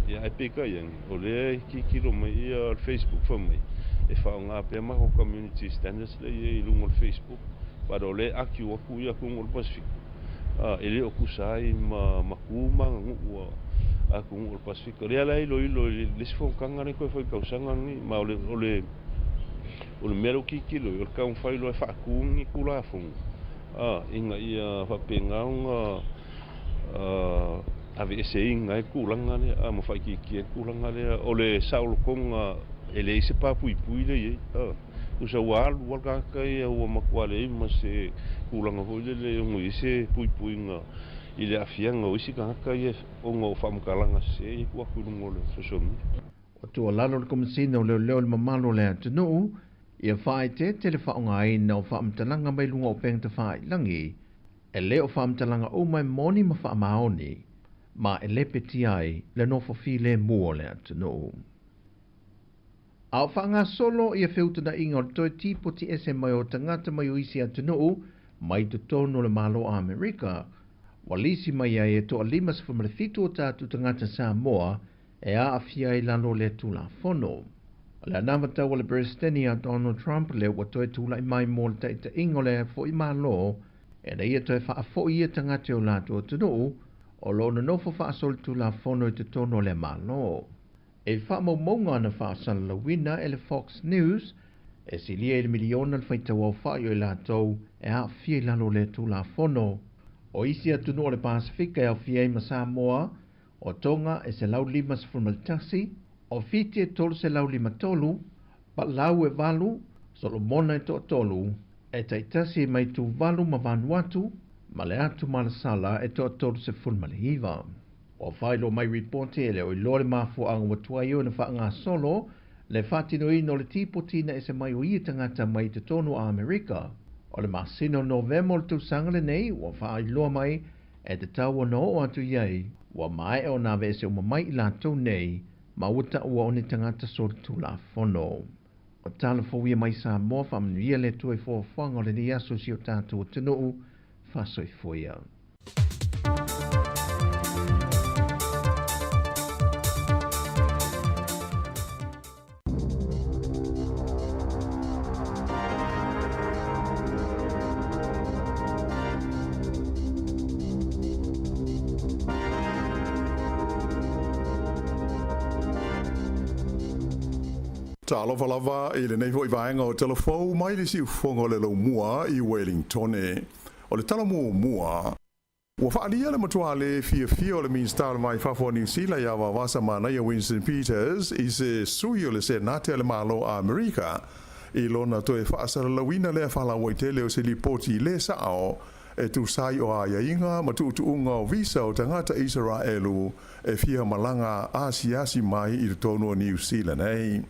Ia ae peitai ane, o lea e tilotilo mai ia le Facebook fai mai e faaaoga pea matou community standards lea e i ai i luga o le Facebook, but o lea e argue atu ia atunuu o le Pasefika e le o tusa ai ma tu ma aganuu a atunuu o le Pasefika. O lea la e iloilo i le isi fonotaga lea e toe fai i le tausaga lenei, ma o le o le mea lea ua tilotilo i ai, o le taumafai loa e faatu ni Tulafono ina ia faapena ona aveeseina ai le tulaga lea ma faaitiitia ai le tulaga lea o le saolotoga e leai se papuipui lea e i ai. Tusa ua alu lava le tagata ia ua matua leai ma se tulaga foi lele e ono i ai se puipuiga i le aafiaga o isi tagata ia ona o faamatalaga sese ia e tuu atu i luga o le social media. Ua tuualalo le Komesina o Leoleo i le mamalu o le atunuu ia faaeteete le faaaogaina o faamatalaga mai luga o upega tafailagi e le o faamatalaga uma e moni ma faamaoni ma e lepetia ai le nofo filemu o le atunuu. A o faagasolo ia feutagaiga o le toe tipoti ese mai o tagata mai o isi atunuu mai totonu o le Malo o Amerika, ua lisi mai ai e 57 o tatou tagata Samoa e aafia ai i lalo o lea Tulafono. O le anavatau a le Peresetene ia Donald Trump lea ua toe tulai mai mo le taitaiga o lea foi Malo ina ia toe faafoi ia tagata i o latou atunuu o lo o nonofo faasolitulafono i totonu o lea Malo. I faamaumauga na faasalalauina e le Fox News, e silia i le miliona le faitauaofai o i latou e aafia i lalo o lea Tulafono. O isi atunuu o le Pasefika e aofia ai ma Samoa, o Tonga e 151, o Fiti e 353, Palau e 8, Solomona e 3, e taitasi mai Tuvalu ma Vanuatu, ma le Atu Malasala e 39. Ua faailoa mai ripoti e le o iloa le mafuaaga ua tuai ai ona faagasolo le faatinoina o le tipotina ese mai o ia tagata mai totonu o Amerika. O le masina o Novema o le tausaga lenei ua faailoa mai e tatau ona oo atu i ai ua maea ona aveese uma mai i latou nei ma ua taua o ni tagata solitulafono. O tala fou ia mai Samoa, faamanuia le Atua i fuafuaga o lenei aso i si o tatou atunuu. Faasoifua ia. Talofa lava i lenei foi vaega o Tala Fou mai le siufofoga o le Laumua i Wellingtone. O le tala muamua, ua faaalia le matua le fiafia o le Minisita o le Va i Fafo o Niu Sila ia Vavasa Manaia Winston Peters i se sui o le Senate a le Malo o Amerika i lona toe faasalalauina lea faalauaitele o se lipoti le sao e tusa ai o aiaiga ma tuutuuga o visa o tagata Isaraelu e fia malaga asiasi mai i totonu o Niu Sila nei.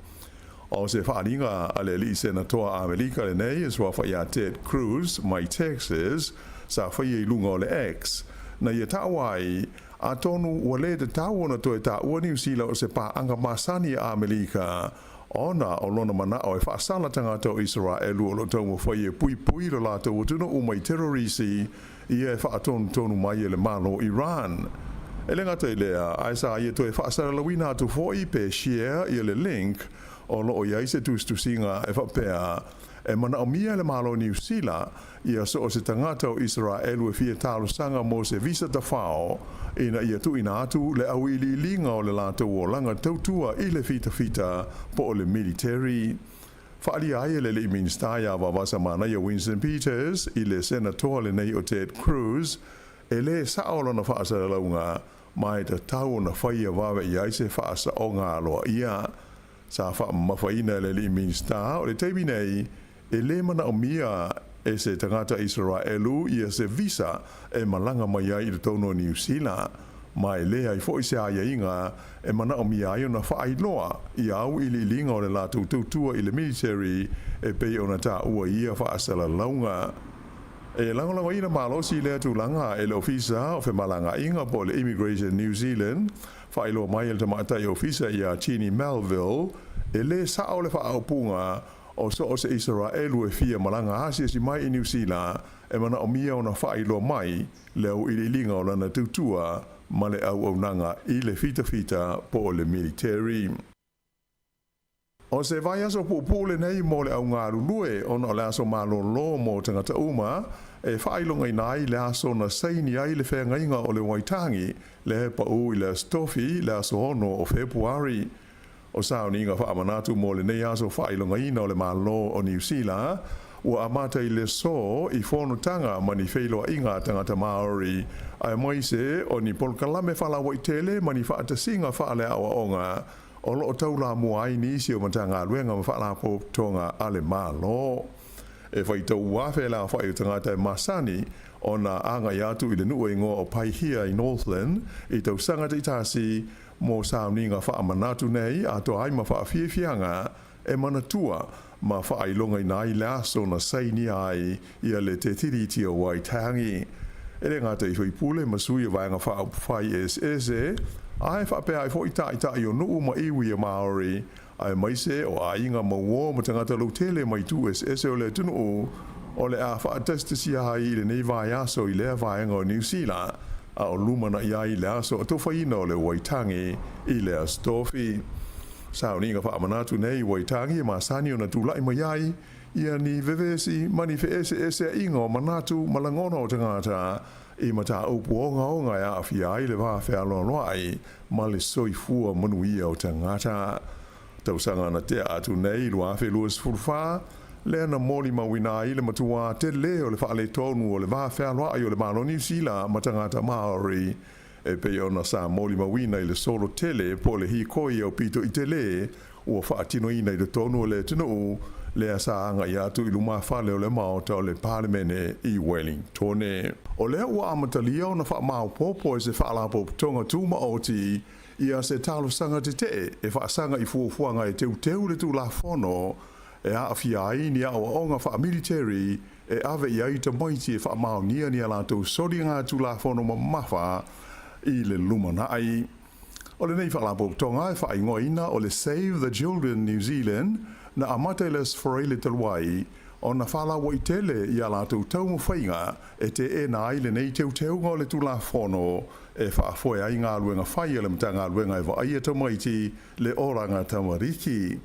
O se faaaliga a le alii Senatoa Amerika lenei e suafa iā Ted Cruz mai Texas sa faia i luga o le X, na ia taua ai, atonu ua lē tatau ona toe taua Niu Sila o se paaga masani a Amerika, ona o lona manao e faasala tagata o Isaraelu o lo o taumafai e puipui lo latou atunuu mai terorisi ia e faatonutonu mai e le Malo o Iran. E le gata i lea, ae sa ia toe faasalalauina atu foi pe share ia le link o lo o i ai se tusitusiga e faapea, E manaomia e le Malo o Niu Sila ia so o se tagata o Isaraelu e fia talosaga mo se visa tafao ina ia tuuina atu le auiliiliga o le latou olaga tautua i le fitafita po o le military. Faaalia ai e le alii Minisita ia Vavasa Manaia Winston Peters i le Senatoa lenei o Ted Cruz, e lē sao lona faasalalauga ma e tatau ona faia vave i ai se faasaoga aloaia. Sa faamamafaina e le alii Minisita o le taimi nei e lē manaomia e se tagata Isaraelu ia se visa e malaga mai ai i totonu o Niu Sila, ma e leai foi se aiaiga e manaomia ai ona faailoa i auiliiliga o le latou tautua i le military e pei ona taua i ia faasalalauga. E lagolagoina malosi lea tulaga e le Ofisa o Femalagaaiga po o le Immigration New Zealand. Faailoa mai e le tamaitai ofisa ia Chini Melville, e lē sao le faaaupuga o so o se Isaraelu e fia malaga asiasi mai i Niu Sila e manaomia ona faailoa mai le auiliiliga o lana tautua ma le auaunaga i le fitafita po o le military. O se vaiaso puupuu lenei mo le augalulue ona o le aso malōlō mo tagata uma e faailogaina ai le aso na saini ai le feagaiga o le Waitangi lea e paū i le Aso Tofi le aso 6 o Fepuari. O sauniga faamanatu mo lenei aso faailogaina o le Malo o Niu Sila ua amata i le aso i fonotaga ma ni feiloaiga a tagata Māori aemaise o ni polokalame faalauaitele ma ni faatasiga faaleaoaoga o lo o taulamua ai nisi o Matagaluega ma Faalapotopotoga a le Malo. E faitau afe le aofai o tagata e masani ona agai atu i le nuu e igoa o Paihia i Northland i tausaga taitasi mo sauniga faamanatu nei atoa ai ma faafiafiaga e manatua ma faailogaina ai le aso na sainia ai ia le Te Tiriti o Waitangi. E le gata i faipule ma sui o Vaega Faaupufai eseese, ae faapea ai foi taitai o nuu ma iwi o Māori. Aemaise o aiga ma uō ma tagata lautele mai itu eseese o le atunuu o le a faatasitasia ai i lenei vaiaso i lea vaega o Niu Sila, a o lumanaʻi ai le aso atofaina o le Waitangi i le Aso Tofi. Sauniga faamanatu nei i Waitangi e masani ona tulaʻi mai ai ia ni vevesi ma ni feeseeseaʻiga o manatu ma lagona o tagata i mataupu ogaoga e aafia ai le va fealoaloaʻi ma le soifua manuia o tagata. Tausaga na tea atu nei 2024, lea na molimauina ai le matuā tele o le faaletonu o le va fealoaʻi o le Malo Niu Sila ma tagata Māori, e pei ona sa molimauina i le solo tele po o le hīkoi aupito i tele ua faatinoina i totonu o le atunuu, lea sa agaʻi atu i lumafale o le Maota o le Palemene i Wellingtone. O lea ua amatalia ona faamaopoopo e se Faalapotopotoga Tumaoti ia se talosaga tetee e faasaga i fuafuaga e teuteu le Tulafono e aafia ai ni aoaoga faamiliteri e ave i ai tamaiti e faamaonia ni a latou soliga Tulafono mamafa i le lumanai. O lenei faalapotopotoga e faaigoaina o le Save the Children New Zealand na amata i le Aso Faraile talu ai ona faalauaitele i a latou taumafaiga e teena ai lenei teuteuga o le Tulafono e faafoe ai galuega fai a le Matagaluega e vaaia tamaiti le Oranga Tamariki.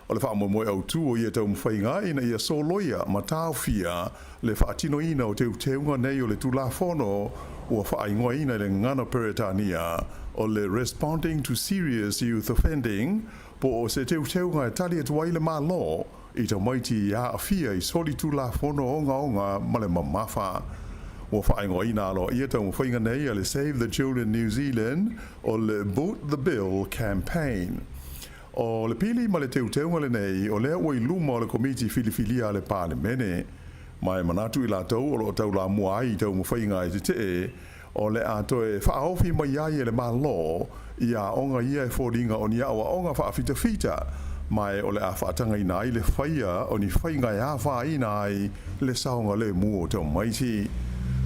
O le faamoemoe autū o ia taumafaiga ina ia soloia ma taofia le faatinoina o teuteuga nei o le Tulafono ua faaigoaina i le gagana Peretania o le Responding to Serious Youth Offending, po o se teuteuga e tali atu ai le Malo i tamaiti i aafia i solitulafono ogaoga ma le mamafa. Ua faaigoaina aloaia taumafaiga nei a le Save the Children New Zealand o le Boot the Bill Campaign. O le pili ma le teuteuga lenei o lea ua i luma o le Komiti Filifilia a le Palemene. Ma e manatu i latou o loo taulamua ai i taumafaiga e tetee, o le a toe faaofi mai ai e le Malo i aoga ia e foliga o ni aoaoga faafitafita, ma e o le a faatagaina ai le faia o ni faiga e afaina ai le saogalemu o tamaiti.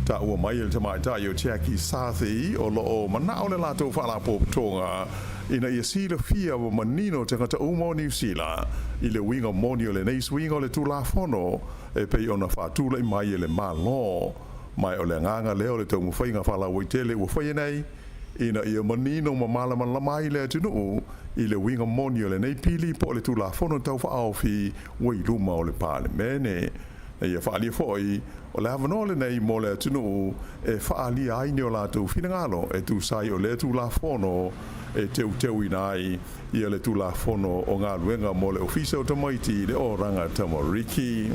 Taua mai e le tamaitai o Jackie Sathi o loo manao le latou faalapotopotoga ina ia silafia ma manino tagata uma o Niu Sila i le uiga moni o lenei suiga o le Tulafono e pei ona faatulaʻi mai e le Malo. Ma e o le agaga lea o le taumafaiga faalauaitele ua faia nei ina ia manino ma malamalama ai le atunuu i le uiga moni o lenei pili po o le Tulafono Tau Faaofi ua i luma o le Palemene. Na ia faaalia foi, o le avanoa lenei mo le atunuu e faaalia ai ni o latou finagalo e tusa ai o lea Tulafono e teuteuina ai ia le Tulafono o Galuega mo le Ofisa o Tamaiti le Oranga Tamariki.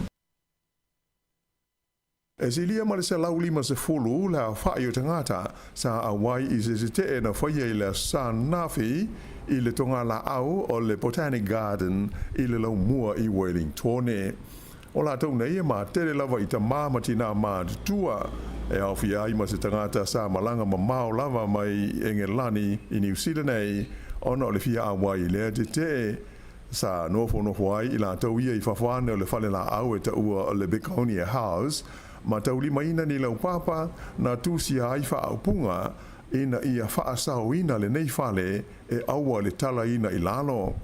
E silia ma le 150 le aofaʻi o tagata sa auai i se tetee na faia i le Aso Sa ananafi i le togalaau o le Botanic Garden i le laumua i Wellingtone. O latou nei e matele lava i tamā ma tinā matutua, e aofia ai ma se tagata sa malaga mamao lava mai Engelani i Niu Sila nei ona o le fia auai i lea tetee. Sa nofonofo ai i latou ia i fafo ane o le fale laau e taua o le Begonia House, ma taulimaina ni laupapa na tusia ai faaupuga ina ia faasaoina lenei fale e aua le talaina i lalo.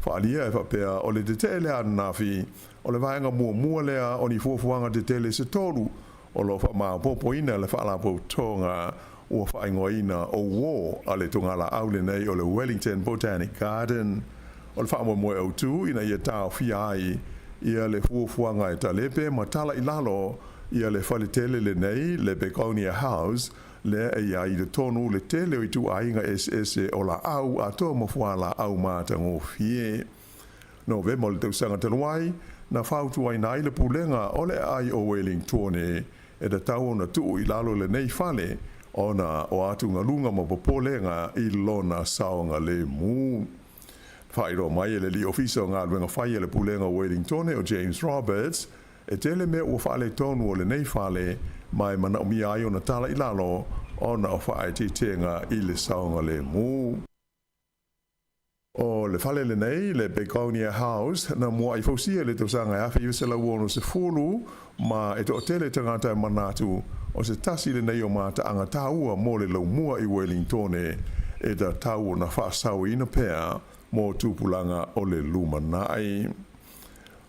Faaalia e faapea o le tetee lea ananafi, o le vaega muamua lea o ni fuafuaga tetele se tolu o loo faamaopoopoina le faalapotopotoga ua faaigoaina o uō a le togalaau lenei o le Wellington Botanic Garden. O le faamoemoe autū ina ia taofia ai ia le fuafuaga e talepe ma tala i lalo ia le faletele lenei, le Begonia House, lea e i ai i totonu le tele o ituaiga eseese o laau atoa ma fualaau matagofie. Novema o le tausaga talu ai, na fautuaina ai le Pulega o le Aai o Wellingtone e tatau ona tuu i lalo lenei fale ona o atugaluga ma popolega i lona saogalemu. Faailoa mai e le Alii Ofisa o Galuega Fai a le Pulega o Wellingtone o James Roberts, e tele mea ua faaletonu o lenei fale ma e manaomia ai ona tala i lalo ona o faaeteetega i le saogalemu. O le fale lenei, le Begonia House, na muaʻi fausia i le tausaga e 1960 ma e toatele tagata e manatu o se tasi lenei o mataaga taua mo le laumua i Wellingtone e tatau ona faasaoina pea. mo tupulaga o le lumanai.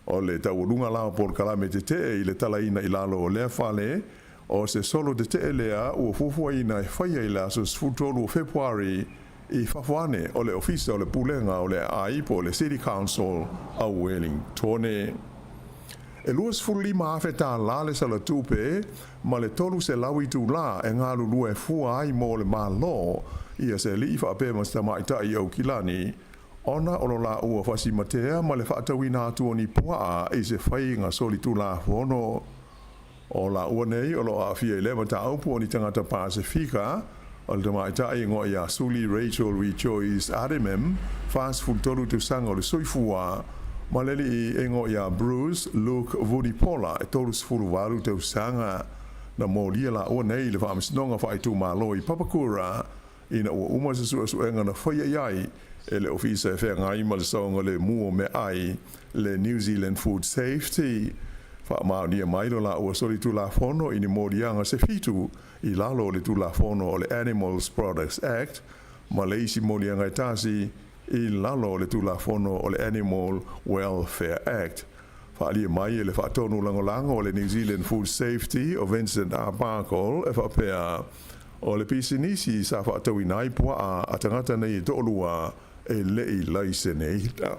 O le taualuga la o polokalame tetee i le talaina i lalo o lea fale, o se solo tetee lea ua fuafuaina e faia i le aso 13 o Fepuari i fafo ane o le Ofisa o le Pulega o le Aai po o le City Council a Wellingtone. E 25,000 tālā le salatupe ma le 300 itulā e galulue fua ai mo le Malo ia se alii faapea ma se tamaitai Aukilani ona o lo laua fasimatea ma le faatauina atu o ni puaa i se faiga solitulafono. O laua nei o lo o aafia i lea mataupu o ni tagata Pasefika, o le tamaitai e igoa ia Suli Rachel Rejoice Ademem, 43 tausaga o le soifua, ma le alii e igoa ia Bruce Luke Vunipola, e 38 tausaga. Na molia laua nei i le Faamasinoga Faaitumalo i Papakura ina ua uma se suesuega na faia i ai e le Ofisa e Feagai ma le Saogalemu o Meaai, le New Zealand Food Safety. Faamaonia mai lo laua solitulafono i ni moliaga se fitu i lalo o le Tulafono o le Animals Products Act ma le isi moliaga e tasi i lalo o le Tulafono o le Animal Welfare Act. Faaalia mai e le Faatonu Lagolago o le New Zealand Food Safety o Vincent Arbuckle e faapea, O le pisinisi sa faatauina ai puaa a tagata nei e toalua e le i laiseneina.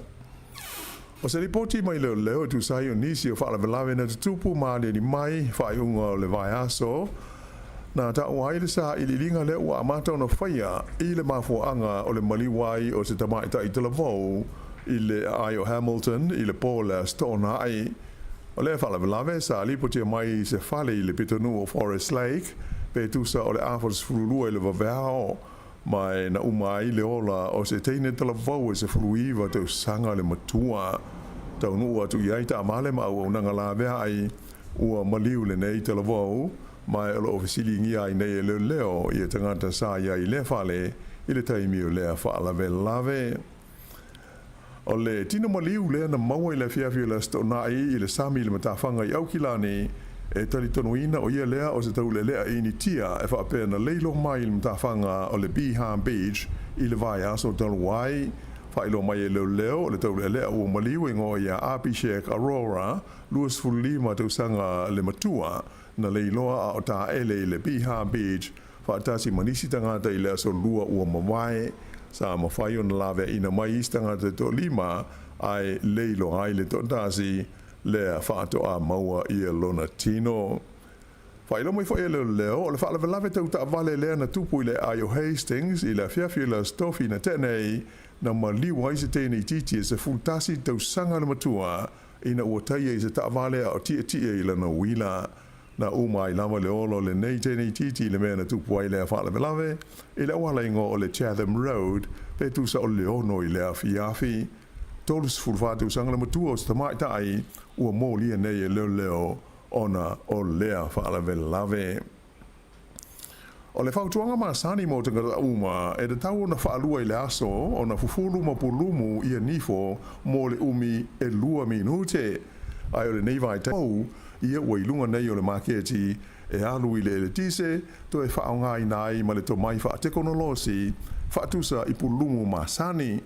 O se lipoti mai leoleo e tusa ai o nisi o faalavelave na tutupu ma aliali mai faaiuga o le vaiaso, na taua ai le sailiiliga lea ua amata ona faia i le mafuaaga o le maliu ai o se tamaitai talavou i le aai o Hamilton i le po o le Aso Toonai. O lea faalavelave sa lipotia mai i se fale i le pitonuu o Forest Lake pe tusa o le 42 i le vaveao, ma e na uma ai le ola o se teine talavou e 19 tausaga le matua. Taunuu atu i ai taavale ma auaunaga laveai ua maliu lenei talavou, ma e o lo o fesiligia ai nei e leoleo ia tagata sa i ai i lea fale i le taimi o lea faalavelave. O le tino maliu lea na maua i le afiafi o le Aso Toonai i le sami i le matafaga i Aukilani, e talitonuina o ia lea o se taulealea Initia e faapea na leilo mai i le matafaga o le Bihar Beach i le vaiaso talu ai. Faailoa mai e leoleo o le taulealea ua maliu e igoa ia Abhishek Arora, 25 tausaga le matua, na leiloa a o taele i le Bihar Beach faatasi ma nisi tagata i le aso Lua ua mavae. Sa mafai ona laveaina mai isi tagata e toalima, ae leiloa ai le toatasi lea faatoa maua ia lona tino. Faailoa mai foi e leoleo, o le faalavelave tau taavale lea na tupu i le aai o Hastings i le afiafi o le Aso Tofi na tea nei, na maliu ai se teine itiiti e 11 tausaga le matua ina ua taia i se taavale a o tietie i lana uila. Na uma ai lava le ola o lenei teine itiiti i le mea na tupu ai lea faalavelave i le auala igoa o le Chatham Road pe tusa o le 6 i le afiafi. 34 tausaga le matua o se tamaitai ua molia nei e leoleo ona o lea faalavelave. O le fautuaga masani mo tagata uma, e tatau ona faalua i le aso ona fufulu ma pulumu ia nifo mo le umi e lua minute. Ae o lenei vaitaimi fou, ia ua i luga nei o le maketi e alu i le eletise, toe faaaogaina ai ma le tomai faatekonolosi faatusa i pulumu masani.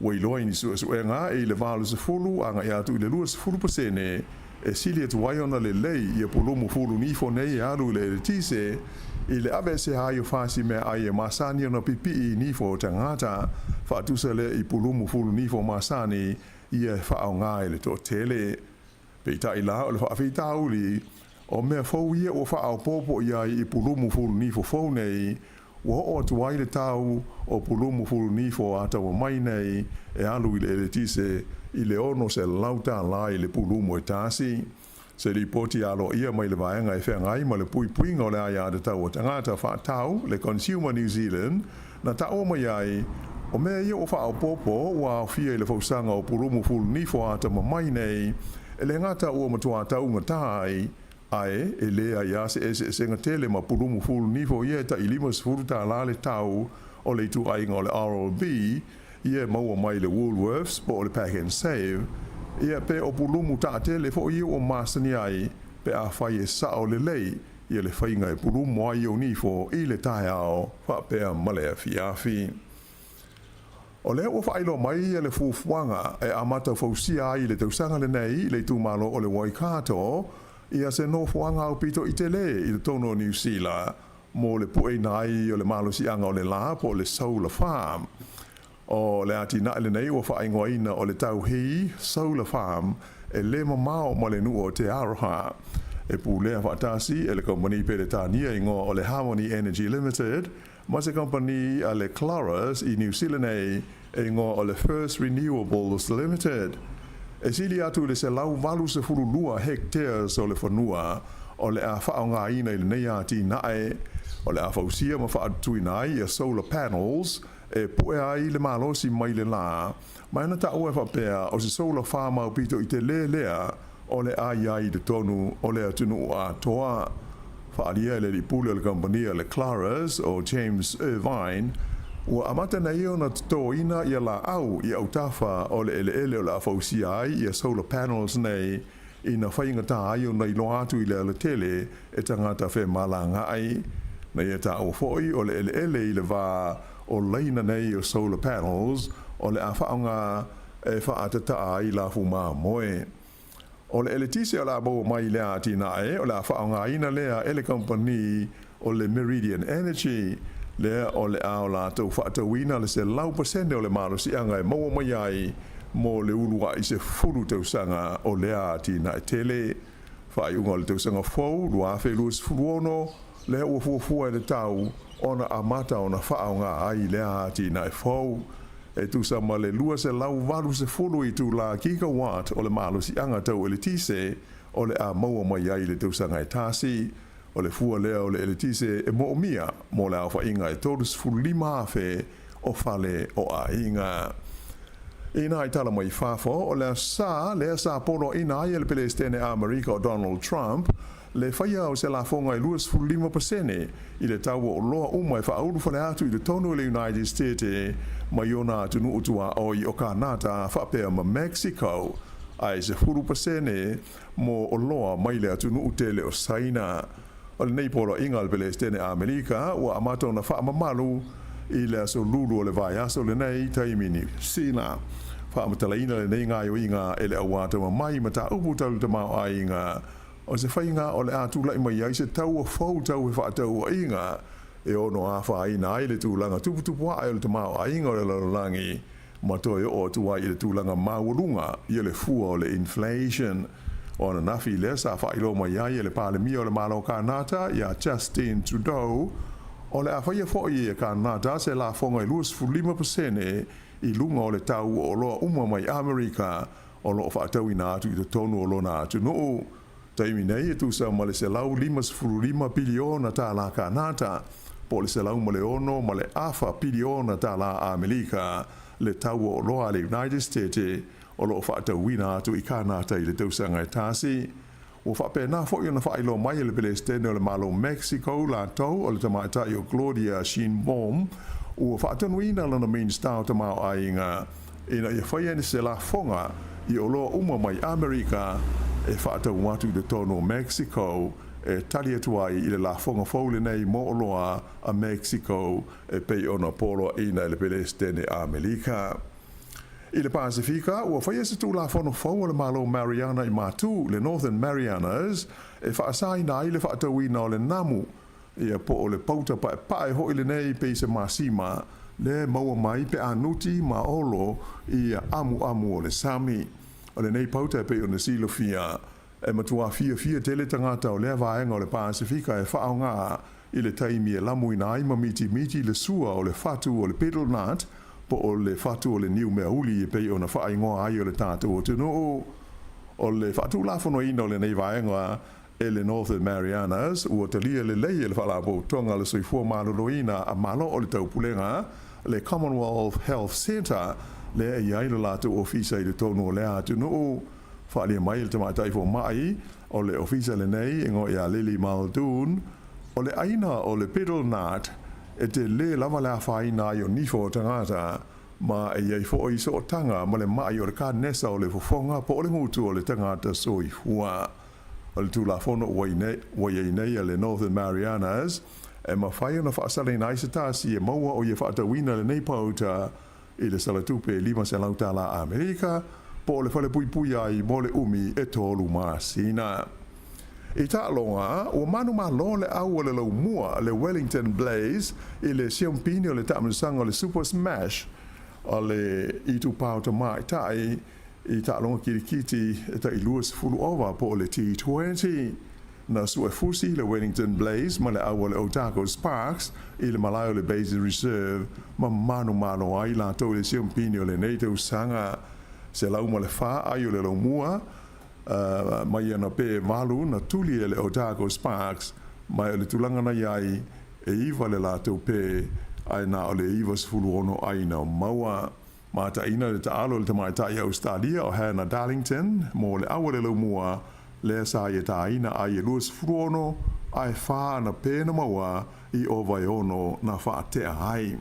Ua iloa i ni suesuega e i le 80 agai atu i le 20% e sili atu ai ona lelei ia pulumu fulu nifo nei e alu i le eletise i le aveese ai o fasi meaai e masani ona pipii i nifo o tagata, faatusa lea i pulumu fulu nifo masani ia e faaaoga e le toatele. Peitai la, o le faafitauli, o mea fou ia ua faaopoopo i ai i pulumu fulu nifo fou nei, ua oo atu ai le tau o pulumu fulu nifo a taua mai nei e alu i le eletise i le $600 i le pulumu e tasi. Se lipoti aloaia mai le vaega e feagai ma le puipuiga o le aiatatau a tagata faatau, le Consumer New Zealand, na taua mai ai, o mea ia ua faaopoopo ua aofia i le fausaga o pulumu fulu nifo a tamamai nei, e le gata ua matua taugata ai, ae e leai lava se eseesega tele ma pulumu fulu nifo ia e tai $50 le tau o le ituaiga o le Oral-B ia e maua mai le Woolworths po o le Pack and Save, ia pe o pulumu taatele foi ia ua masani ai pe afai e sao lelei ia le faiga e pulumu ai ou nifo i le taeao faapea ma le afiafi. O lea ua faailoa mai le fuafuaga e amata fausia ai i le tausaga lenei i le itumalo o le Waikato ia se nofoaga aupito i tele i totonu o Niu Sila mo le pueina ai o le malosiaga o le la po o le solar farm. O le atinae lenei ua faaigoaina o le Tauhī Solar Farm e le mamao ma le nuu o Te Aroha. E pulea faatasi e le kamupani Peretania igoa o le Harmony Energy Limited ma se kamupani a le Clarus i Niu Sila nei e igoa o le First Renewables Limited. E sili atu i le 182 hectares o le fanua o le a faaaogaina i lenei atinae. O le a fausia ma faatutuina ai ia solar panels e pue ai le malosi mai le la, ma e na taua e faapea o se solar farm aupito i tele lea o le a i ai i totonu o le atunuu atoa. Faaalia e le alii pule o le kamupani a le Clarus o James Irvine, ua amata nei ona totoina ia laau i autafa o le eleele o le a fausia ai ia solar panels nei ina faigata ai ona iloa atu i le alatele e tagata femalagaai. Na ia taua foi o le eleele i le va o laina nei o solar panels o le a faaaoga e faaatataa ai lafu mamoe. O le eletise o le a maua mai i lea atinae, o le a faaaogaina lea e le kamupani o le Meridian Energy, lea o le a o latou faatauina le 100% o le malosiaga e maua mai ai mo le uluai 10 tausaga o lea atinae tele. Faaiuga o le tausaga fou 2026, lea ua fuafua e le tau ona amata ona faaaoga ai lea atinae fou. E tusa ma le 280 itulā gigawatt o le malosiaga tau eletise o le a maua mai ai i le tausaga e tasi. O le fua lea o le eletise e moomia mo le aofaiga e 35,000 o fale o aiga. I nā i tala mai fafo, o le sa lea sa poloaiina ai e le Pelesitene Amerika o Donald Trump le faia o se lafoga e 25% i le tau o oloa uma e faaulufale atu i totonu o le United States mai ona atunuu tuaoi o Kanata faapea ma Mexico, ae 10% mo oloa mai le atunuu tele o Saina. O lenei poloaiga a le Pelesitene Amerika ua amata ona faamamalu i le aso Lulu o le vaiaso lenei taimi Niu Sila. Faamatalaina lenei gaoioiga e le auatamamai mataupu tau le tamaoaiga o se faiga o le a tulai mai ai se taua fou tau fefaatauaiga e ono afaina ai le tulaga tuputupu ae o le tamaoaiga o le lalolagi ma toe oo atu ai i le tulaga maualuga ia le fua o le inflation. O ananafi lea sa faailoa mai ai e le Palemia o le Malo o Kanata iā Justin Trudeau o le a faia foi e Kanata se lafoga e 25% i luga o le tau o oloa uma mai Amerika o lo o faatauina atu i totonu o lona atunuu. Taimi nei e tusa ma le $155 piliona tālā Kanata, po o le $106.5 piliona tālā Amerika le tau o oloa a le United States o lo o faatauina atu i Kanata i le tausaga e tasi. Ua faapena foi ona faailoa mai e le Pelesitene o le Malo o Mexico latou o le tamaitai o Claudia Sheinbaum ua faatonuina lona Minisita o Tamaoaiga ina ia faia ni se lafoga i oloa uma mai Amerika e faatau atu i totonu o Mexico e tali atu ai i le lafoga fou lenei mo oloa a Mexico e pei ona poloaiina e le Pelesitene Amerika. I le Pasefika, ua faia se tulafono fou a le Malo Mariana i Matu, le Northern Marianas, e faasaina ai le faatauina o le namu, ia po o le pauta paepae hoʻi lenei pei se masima, lea e maua mai pe a nuti ma olo i amuamu o le sami. O lenei pauta e pei ona silafia, e matua fiafia tele tagata o lea vaega o le Pasefika e faaaoga i le taimi e lamuina ai ma mitimiti le sua o le fatu o le betel nut po o le fatu o le niu meauli e pei ona faaigoa ai o le tatou atunuu. O le faatulafonoina o lenei vaega e le Northern Marianas ua talia lelei e le Faalapotopotoga o le Soifua Maloloina a Malo o le Taupulega, le Commonwealth Health Centre, lea e i ai lo latou ofisa i totonu o lea atunuu. Faaalia mai e le tamaitai fomai o le ofisa lenei e igoa ia Lily Muldoon, o le ʻaina o le betel nut e tele lava le afaina ai o nifo o tagata, ma e i ai foi sootaga ma le maʻi o le kanesa o le fofoga po o le gutu o le tagata soifua. O le tulafono ua i ai nei a le Northern Marianas e mafai ona faasalaina ai se tasi e maua o ia faatauina lenei pauta. i le salatupe e $500 tālā Amerika, po o le falepuipui ai mo le umi e 3 masina. I taaloga, ua manumalo le au o le laumua le Wellington Blaze i le siampini o le taamilosaga o le Super Smash o le itupa o tamaitai i taaloga kilikiti e tai 20 ova po o le T20. Na suefusi le Wellington Blaze ma le au o le Otago Sparks i le malae o le Basin Reserve ma manumalo ai latou i le siampini o lenei tausaga. 104 ai o le laumua mai ana pe 8 na tuli e le Otago Sparks, ma o le tulaga na i ai e 9 le latou pe ae na o le 96 ai na maua. Mataina le taalo le tamaitai Australia o Hannah Darlington mo le au o le laumua lea sa ia tāina ai e 26 ae 4 ana pe na maua i ova e 6 na faatea ai.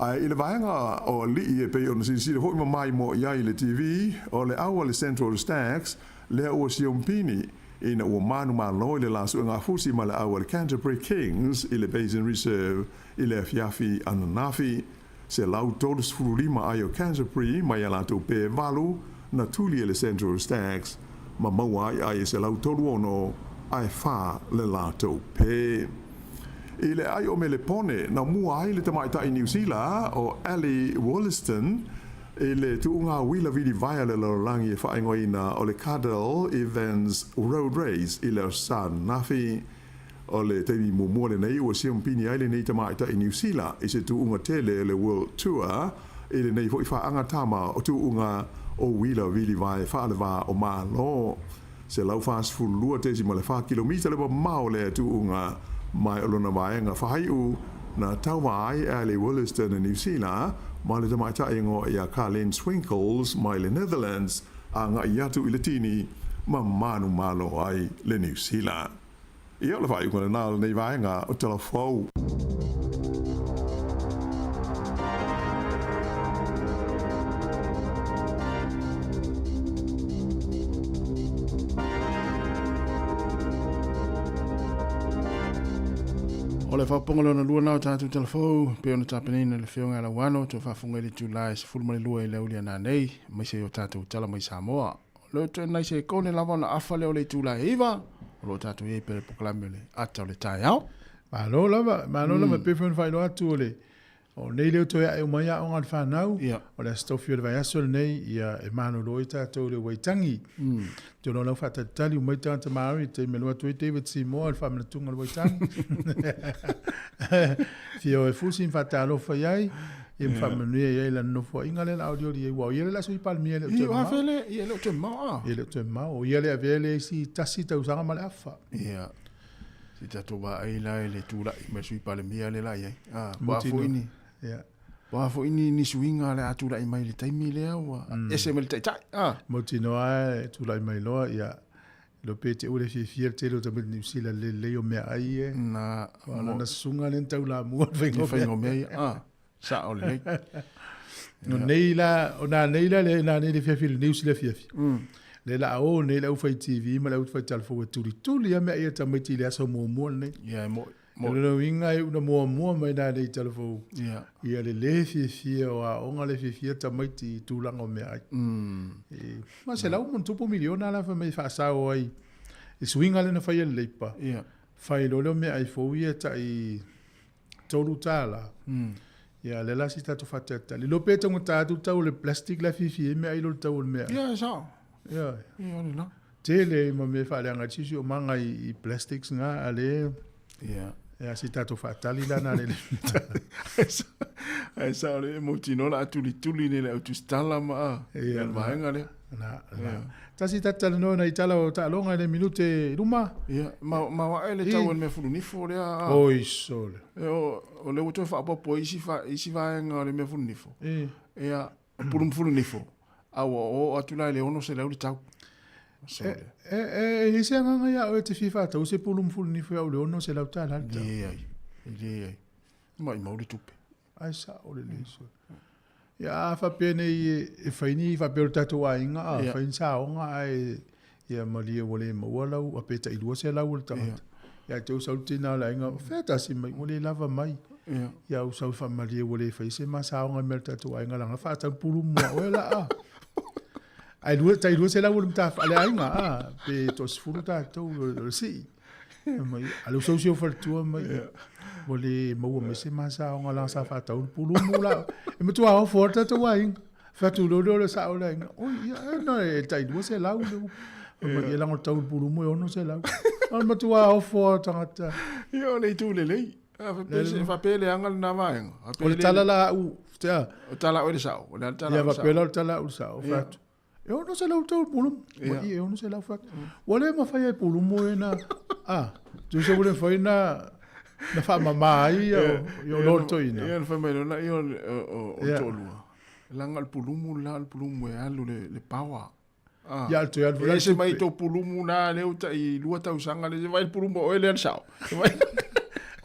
Ae i le vaega o alii e pei ona silasila foi ma maimoa i ai i le TV, o le au a le Central Stags lea ua siompini ina ua manumalo i le la suegafusi ma le au a le Canterbury Kings i le Basin Reserve i le afiafi ananafi. 135 ai o Canterbury mai a latou pe 8 na tuli e le Central Stags ma maua ai ai e 136 ae 4 le latou pe. I le ai o Melepone, na mua ai le tamaitai Niu Sila o Ally Wollaston i le tuuga uila vilivae a le lalolagi e faaigoaina o le Cadel Evans Road Race i le Aso Sa ananafi. O le taimi muamua lenei ua siampini ai lenei tamaitai Niu Sila i se tuuga tele o le World Tour i lenei foi faaga tama o tuuga o uila vilivae faalevā o Malo. 142.4 kilomita le mamao o lea tuuga mai o lona vaega faaiu na tauva ai Ally Wollaston e Niu Sila ma le tamaitai igoa ia Carlene Swinkels mai le Netherlands agai atu i le tini ma manumalo ai le Niu Sila. Ia, o le faaiuga lena o lenei vaega o Tala Fou. O le faapopoga lona lua na o tatou Tala Fou, pei ona tapenaina e le Afioga ia Lauano, toe faafofoga i le itula e 12 i le aoauli a nanei, aemaise ai o tatou tala mai Samoa. O lea toe nai sekone lava ona afa lea o le itula e 9, o lo o tatou i ai pea le polokalame o le ata o le taeao. Malo lava, malo lava pei foi ona faailoa atu o le o nei leo toe ae uma ai aoga a le fanau, o le aso tofi o le vaiaso lenei, ia e malolo ai tatou i le Waitangi. Te ono lau faatalitali uma ai tagata Māori i te taimi e alu atu ai David Seymour i le faamanatuga o le Waitangi. Fia o e fusi ma faatalofa i ai, ia ma faamanuia i ai lana nofoaiga lea o le a olioli ai, aua o ia le la Sui Palemia e le o toe mamao. Ia e le o toe mamao a. Ia e le o toe mamao. O ia le avea le isi tasi tausaga ma le afa. Ia. Se tatou vaai la i le tulai mai Sui Palemia lea la i ai. Ah, po a foi ni. Ia. Po a foi ni ni suiga le a tulai mai i le taimi lea ua ese mai le taitai. Ah. Mautinoa e tulai mai loa, ia. Lo pe te ule fiafia le tele o tamaiti Niu Sila le lelei o meaai e. Na. Aua o lana susuga lea na taulamua le faiga o mea. Faiga o mea ia. Ah. Sao lelei. No nei la, o nā nei la, le, nā nei le fiafi le Niu Sila fiafi. Le la o nei le au fai TV ma le au fai talafou e tulituli a meaai a tamaiti i le aso muamua lenei. Ia, e mo'i. O lona uiga e una muamua mai nā nei talafou. Ia. Ia le lē fiafia o aoga le fiafia tamaiti i tulaga o meaai. E, ma 100+ miliona la fai mai e faasao ai i suiga lea na fai e le Leipa. Ia. Fai loa lea o meaai fou ia e tai $3. Ia, lea la si tatou faatalitali. Iloa pe taugata atu le tau o le plastic la e fiafia ai meaai i lo le tau o le meaai. Ia, e sao. Ia. Ia, o lena. Tele ai ma mea e faaleaga ai le siosiomaga i plastics na, a le... Ia. Ia, si tatou faatali la na lele. Ae sao le mautinoa la a tulituli nei le au tusitala ma a. Ia, le vaega lea. Na, na. Tasi ta talanoa nai tala o taaloga i le minute i luma. Ia, ma, ma wae le tau o le mea fulunifo lea. A. Oi sole. E, o, o le ua toe faaopoopo ai isi, fa, isi vaega o le mea fulunifo. E. Ia, pulu ma fulunifo. A ua oo atu la i le 600 le tau. Sole. E, e, e i ai se agaga ia oe e te fia faatau se pulu ma fulunifo iā o le $600 le tau? Leai, e leai. Maumau le tupe. Ae sao lelei sole. Ia a faapea nei e fai ni faapea o le tatou aiga a fai ni saoga ae ia malie ua le maua lau a pe tai 200 o le tagata. Ia te usau tina o le aiga, fea tasi mai, ua le lava mai. Ia usau faamalie ua le fai se masaoga mea le tatou aiga laga faatau pulumu a oe la a. Ai lua tai 200 o le matafa le aiga a pe 30 tatou o le sii. Mai a le usau si o faletua mai. Ua le maua mai se masaoga la sa faatau le pulumu la. E matua ofo le tatou aiga. Fatu lo lo le sao le aiga. Oi ia e na e tai 200 le upu. Mai e lago tau le pulumu e 600. O le matua ofo tagata. Ia o le itu lelei. Faapea le aga lena vaega. O le tala la au, tea. O tala au le sao. O le tala au le sao. Ia faapea la o le tala au le sao. Fatu. E 600 tau le pulumu. Ma i e 600 fatu. Ua le mafai ai pulumu e na. Ah, tu se ua le mafai na na faamama ai ia o lolo toeaina. Ia na fai mai loa ia o toalua. Laga le pulumu la le pulumu e alu le power. Ia le toe alu foi. E ese mai tou pulumu na lea ua tai 2 tausaga le vai le pulumu o oe lea le sao.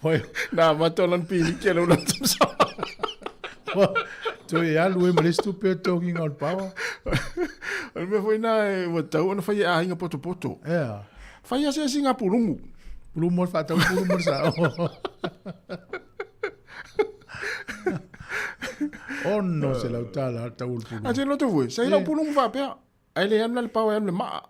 Oi. Na amata ona piliki le una sao. Toe alu e ma le isi tupe o togiga o le power. O le mea foi na ua tatau ona fai e aiga potopoto. Ea. Fai asiasiga pulumu. Pulumu o le faatau pulumu o le sao. $600 tau o le pulumu. A te loto foi, sa i lau pulumu faapea. Ai le alu la le pao e alu le maa.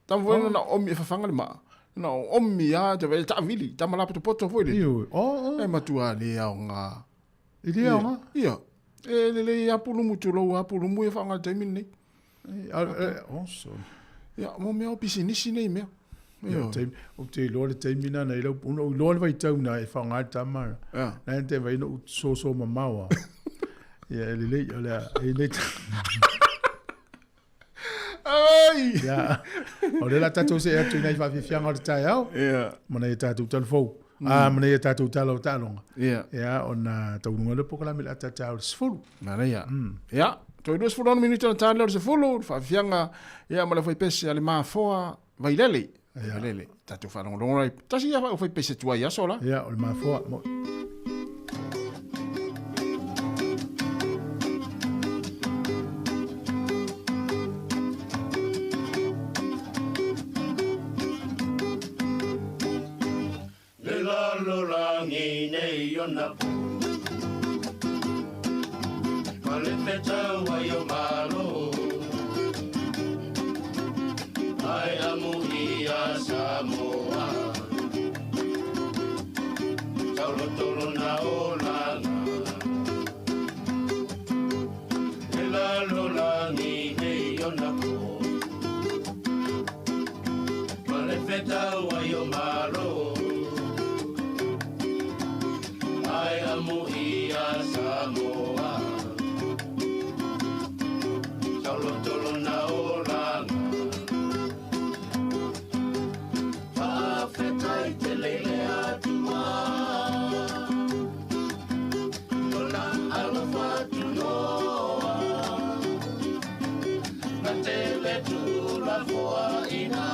Tama foi na omi e fafaga le maa. Na omi a te vai taavili, tama lapotopoto foi le. Ioe. Oh, oh. E matua le aoga. I le aoga? Ia. E lelei a pulumu tulou a pulumu e faaaoga i le taimi lenei. Oh, so. Ia, mo mea o pisinisi nei mea. Ia, ou te iloa le taimi na na i lau, ona ou iloa le vaitau na e faaaoga ai le tama. Na te vai no soso mamao a. Ia, e lelei, o lea, e lelei. Ai! Ia, o lea la tatou see atu i nai faafiafiaga o le taeao. Ia. Ma nai a tatou talafou. A, ma nai a tatou tala o taaloga. Ia. Ia, ona taunuga lea o le polokalame i le ata taeao i le 10. Manaia. Ia, toe 26 minute ona ta lea o le 10, le faafiafiaga, ia ma le aufaipese a le Mafoa Vailele. Vailele. Tatou faalogologo ai. Tasi ia aufaipese tuai aso la. Ia, o le Mafoa. Mo. Le lalolagi nei ona po Ma le fetau ai o Malo Ai amu ia Samoa Taulotolo na olaga Le lalolagi nei ona po Ma le fetau ai o Malo Ai amu ia Samoa Taulotolo na olaga Faafetai tele i le Atua Lona alofa tunoa Na tele tulafoaina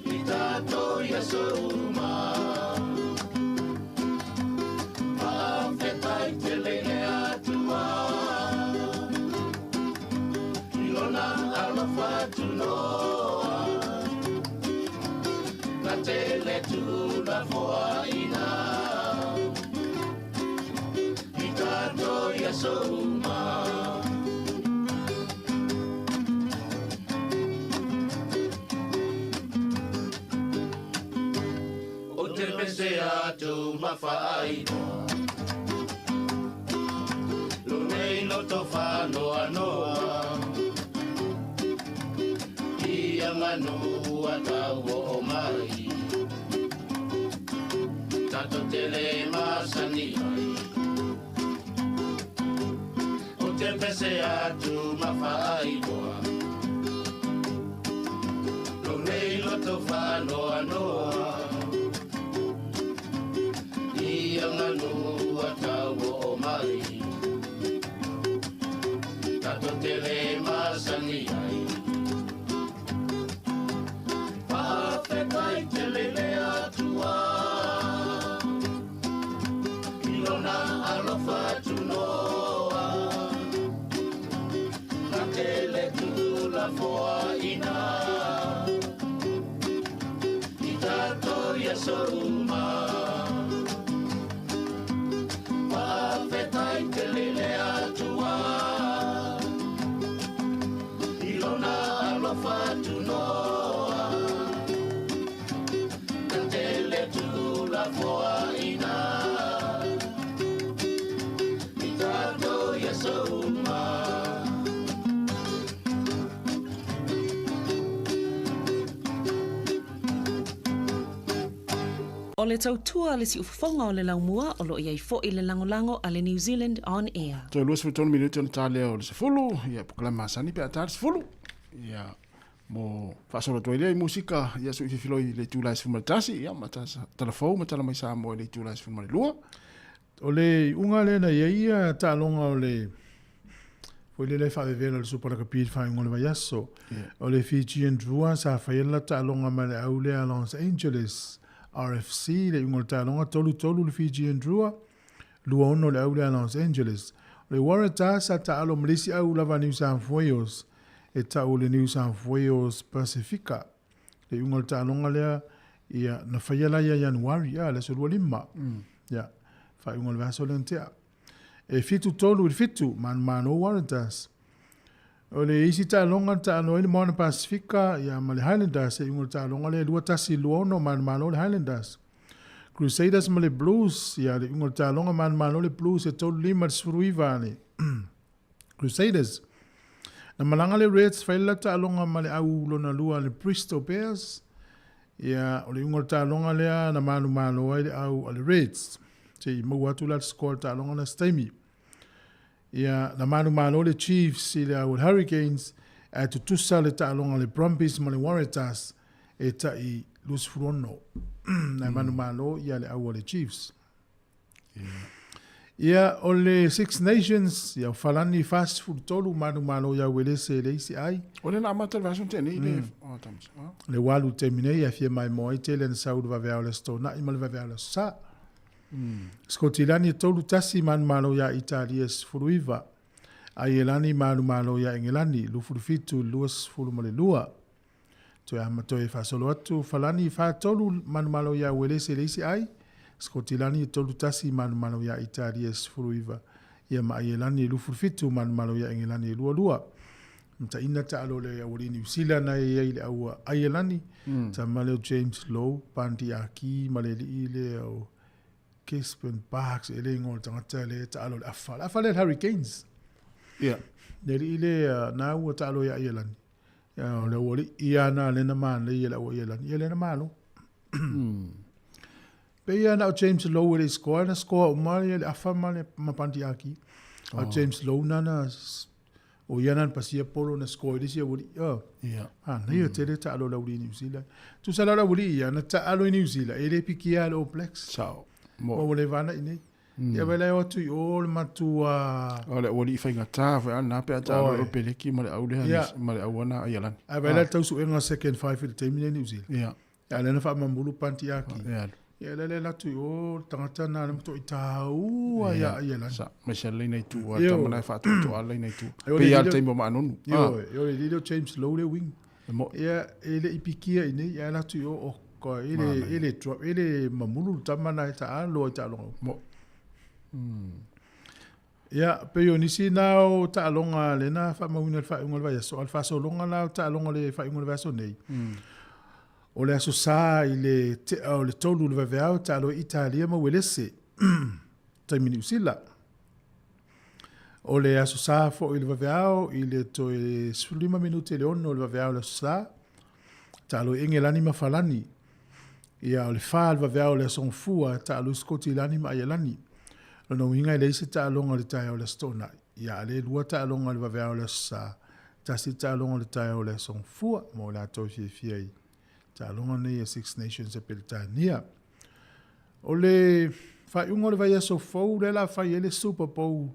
I tatou i aso uma Faafetai tele i le Atua I lona alofa tunoa Na tele tulafoaina I tatou i aso uma O te pese atu ma faailoa Lo nei loto whanoa noa Ia manu a tau o mai Tato tele masani ai O te pese atu ma faailoa Lo nei loto whanoa noa Ia manu a tau o mai Tato tele masani ai Faafetai tele le Atua I lona alofa tunoa Na tele tulafoaina i aso uma. Faafetai tele i le Atua i lona alofa tunoa, na te le tuulafoaina i tatou i aso uma. O le tautua a le siufofoga o le laumua o lo o i ai foi le lagolago a le New Zealand On Air. Toe 23 minute ona ta lea o le 10, ia pokala masani pe a ta le 10. Ia mo faasolo atu ai lea i musika, ia sui fifiloi le itula e 11, ia ma talafou ma tala mai Samoa i le itula e 12. O le iuga lea na i ai ia taaloga o le foi lele faavevela o le Super Rugby i le faaiuga o le vaiaso. O le Fijian Drua sa faia le taaloga ma le au lea Los Angeles RFC, le iuga o le taaloga 3-3 le Fijian Drua, 2-6 le au lea Los Angeles. O le Waratahs sa taalo ma le isi au lava New South Wales e tau o le New South Wales Pacifica. Le iuga o le taaloga lea, ia, na faia la ia Ianuari, le aso 25. Ia, faaiuga o le vaiaso lea na tea. E 7-3 i le 7, manumalo Waratahs. O le isi taaloga na taalo ai le Moana Pasifika, ia, ma le Highlanders, e iuga o le taaloga lea 2-1 2-6, manumalo le Highlanders. Crusaders ma le Blues, ia, le iuga o le taaloga manumalo le Blues e 3-5 le 19 le Crusaders. Na malaga le Reds fai le taaloga ma le au lona lua le Bristol Bears. Ia, o le iuga o le taaloga lea na manumalo ai le au a le Reds. Se i maua atu la le score le taaloga la se taimi. Ia, na manumalo le Chiefs i le au le Hurricanes, ae tutusa le taaloga le Brumbies ma le Waratahs e tai 26. Na manumalo ia le au a le Chiefs. Ia, o le Six Nations, ia, o Falani 43 manumalo ia Uelese le isi ai. O le na amata le vaiaso na tea nei le o tamasa. Le walu taimi nei, ia fia maimoa ai tele na sau le vaveao le aso Toonai ma le vaveao le aso Sa. Skotilani e 3-1 manumalo ia Italia e 19. Aielani manumalo ia Engelani, 27 i le 22. Toe ama toe faasolo atu Falani 43 manumalo ia Uelese le isi ai. Skotilani e 3-1 manumalo ia Italia e 19. Ia ma Aielani e 27 manumalo ia Engelani e 22. Mataina taalo le aualii Niu Sila na e ai le aua Aielani. Tama lea o James Lowe, Pandi Aki ma le alii lea o Kespen Parks, e le igoa o le tagata lea e taalo le afa. Le afa lea le Hurricanes. Ia. Le alii lea na ua taalo ia Aielani. Ia, o le aualii ia na lena manaia le aua Aielani. Ia lena malo. Pe ia na o James Lowe e le i score, na score uma ia le afa ma le ma Pandi Aki. A James Lowe nana o ia nana pasia polo na score i le isi aualii. Oh. Ia. Ah, na ia tele taalo le aualii New Zealand. Tusa la le aualii ia, na taalo i New Zealand, e le pikia le All Blacks. Sao. Mo. Ua le vana i nei. Ia vai o atu i o le matua. O le aualii faigata foi a na pe a taalo o Peleki ma le au lea ma le au ana Aialani. A vai la tau suega second five i le taimi nei New Zealand. Ia. Ia le na faamamulu Panti Aki. Ia. Ia le le latu i o le tagata na le matoi taua ia Aialani. Sa, mai se leina i tua, tama na e faatoatoa leina i tua. Pe ia le taimi o Maanonu. Io, e o le lilo James Lowe le wing. Ia, e le i pikia i nei, ia latu i o, o ka, e le, e le drop, e le mamulu le tama na e ta aloa i taaloga. Mo. Ia, pe o nisi na o taaloga le na faamauina le faaiuga o le vaiaso, a le faasologa la o taaloga le faaiuga o le vaiaso nei. O le aso Sa i le tea o le 3 le vaveao taalo i Italia ma Uelese, taimi Niu Sila. O le aso Sa foi i le vaveao i le toe 15 minute i le 6 le vaveao le aso Sa, taalo i Engelani ma Falani. Ia, o le 4 le vaveao le aso Gafua, taalo i Skotilani ma Aialani. Lona uiga e leai se taaloga i le taeao o le aso Toonai. Ia, a le lua taaloga i le vaveao le aso Sa, tasi taaloga i le taeao o le aso Gafua, mo i latou e fiafia i taaloga nei a Six Nations a Peretania. O le faaiuga o le vaiaso fou lea la fai ai le Super Bowl,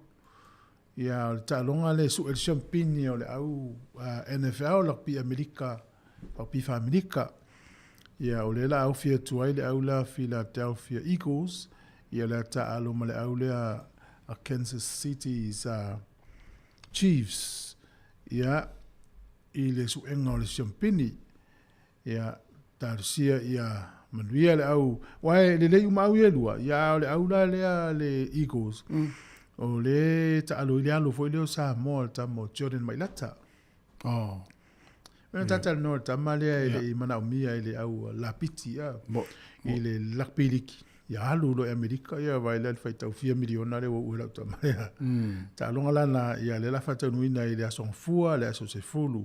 ia, o le taaloga lea e sue le siampini o le au NFL, rugby Amerika, rugby faa-Amerika. Ia, o lea la aufia atu ai le au la Philadelphia Eagles, ia le taalo ma le au lea a Kansas City's Chiefs, ia, i le suega o le siampini. Ia, talosia ia Manuia le au, aua e lelei uma au ia e lua, ia a o le au la lea le Eagles, o le taalo i le alo foi lea o Samoa le tama o Jordan Mailata. Oh. Mea yeah. talanoa le tama lea e le i manaomia i le au lapiti a, i le lakpi liki. Ia alu loa i Amerika, ia vaai la i le faitau fia miliona lea ua ue lau tama lea. Taaloga la na, ia lea la faataunuina i le aso Gafua, le aso 10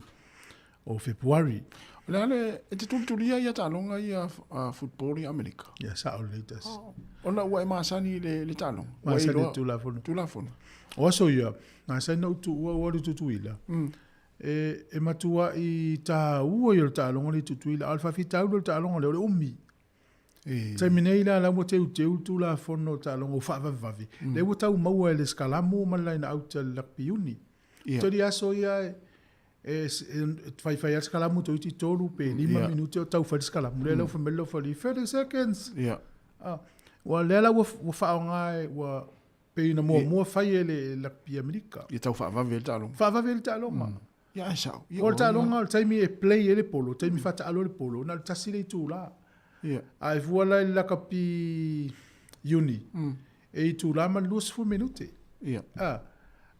o Fepuari. O le a le, e te tulitulia ia taaloga ia football i Amerika? Ia, sao lelei tasi. Oh, ona ua e masani i le, le taaloga. Masani i le Tulafono. Tulafono. O aso ia, masani na ou tuua ua alu i Tutuila. E, e matuai taua ia o le taaloga lea i Tutuila, a o le faafitauli o le taaloga lea, o le umi. E. Taimi nei la, la ua teuteu le Tulafono o taaloga ua faavavevave. Lea ua tau maua e le sikalamu ma le laina-auta i le lakapi iuni. Ia. Toli aso ia e, e, e faifai lava le sikalamu toeitiiti tolu pe lima minute o tau fai le sikalamu. Lea la ua fai mai le laufali, 30 seconds. Ia. Ah, ua lea la ua, ua faaaoga e, ua pei na muamua fai e le lakapi Amerika. Ia tau faavave ai le taaloga. Faavave ai le taaloga. Ia, ae sao. Ia, O le taaloga, o le taimi e play ai le polo, taimi faataalo ai le polo, na o le tasi le itula. Ia. A e fua la i le lakapi Iuni, e itula ma le 20 minute. Ia. Ah.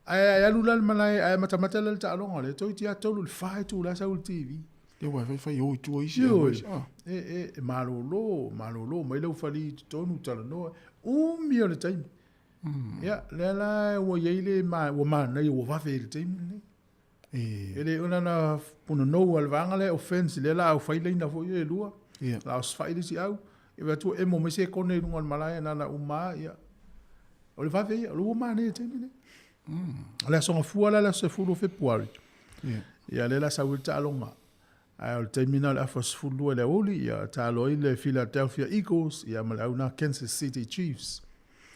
Ae ae alu la le malae, ae matamata la le taaloga lea, toeitiiti lava tolu i le fa itula sau i le TV. Ia, ua fai fai o i tua isi. Ioe. Ah. E, e, e malolo, malolo mai lau fali i totonu, talanoa, umi o le taimi. Ia, lea la ua i ai le, ma, ua manaia, ua vave i le taimi lenei. E. E le ona na punanou a le vaega lea offense, lea la au fai laina foi ia e lua. Ia. La osofai le isi au, ia vaai atu ua emo mai se kone i luga o le malae na na uma lava, ia. O le vave ia, o le ua manaia i le taimi lenei. O le Aso Gafua la le aso 10 o Fepuari. Ia. Ia lea la sau ai le taaloga. Ae o le taimi lena o le afa 12 i le aoauli, ia taalo ai le Philadelphia Eagles ia ma le au na Kansas City Chiefs.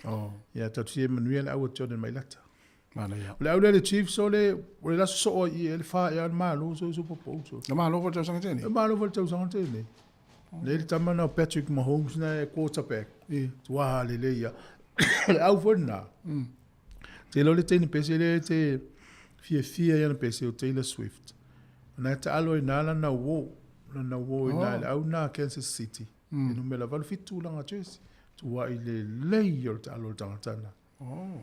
Oh. Ia tatou fia manuia le au a Jordan Mailata. Manaia. O le au lea le Chiefs o le o le la sosoo ai i e le fa ea o le Malo so Super Bowl so. Na malo foi le tausaga tele. E malo foi le tausaga tele. Nei le tama na o Patrick Mahomes na e quarterback. E. Tua lelei ia. Le au foi lena. Te iloa le teine pese lea e te fiafia i ana pese o Taylor Swift. Na e taalo ai na lana uo. Lana uo i na le au na Kansas City. E numera 87 lana jersey. Tua i lelei o le taalo o le tagata na. Oh.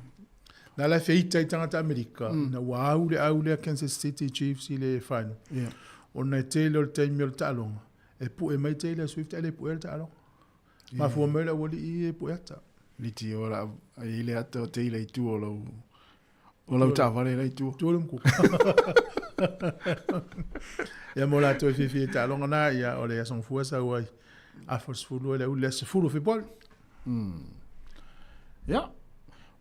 Na la e feita i tagata Amerika, ina ua au le au lea Kansas City Chiefs i le final. Yeah. Ona e tele o le taimi o le taaloga, e pue mai Taylor Swift ae le puea le taaloga. Mafua mai le aualii e pue ata. Liti o la ai le ata o Taylor i tua o lau o lau taavale la i tua. Tua le mukuka. Ia mo latou e fiafia i taaloga na, ia o le aso gafua sau ai afa o le 12 i le aoauli le aso 10 o Fepuari. Ia.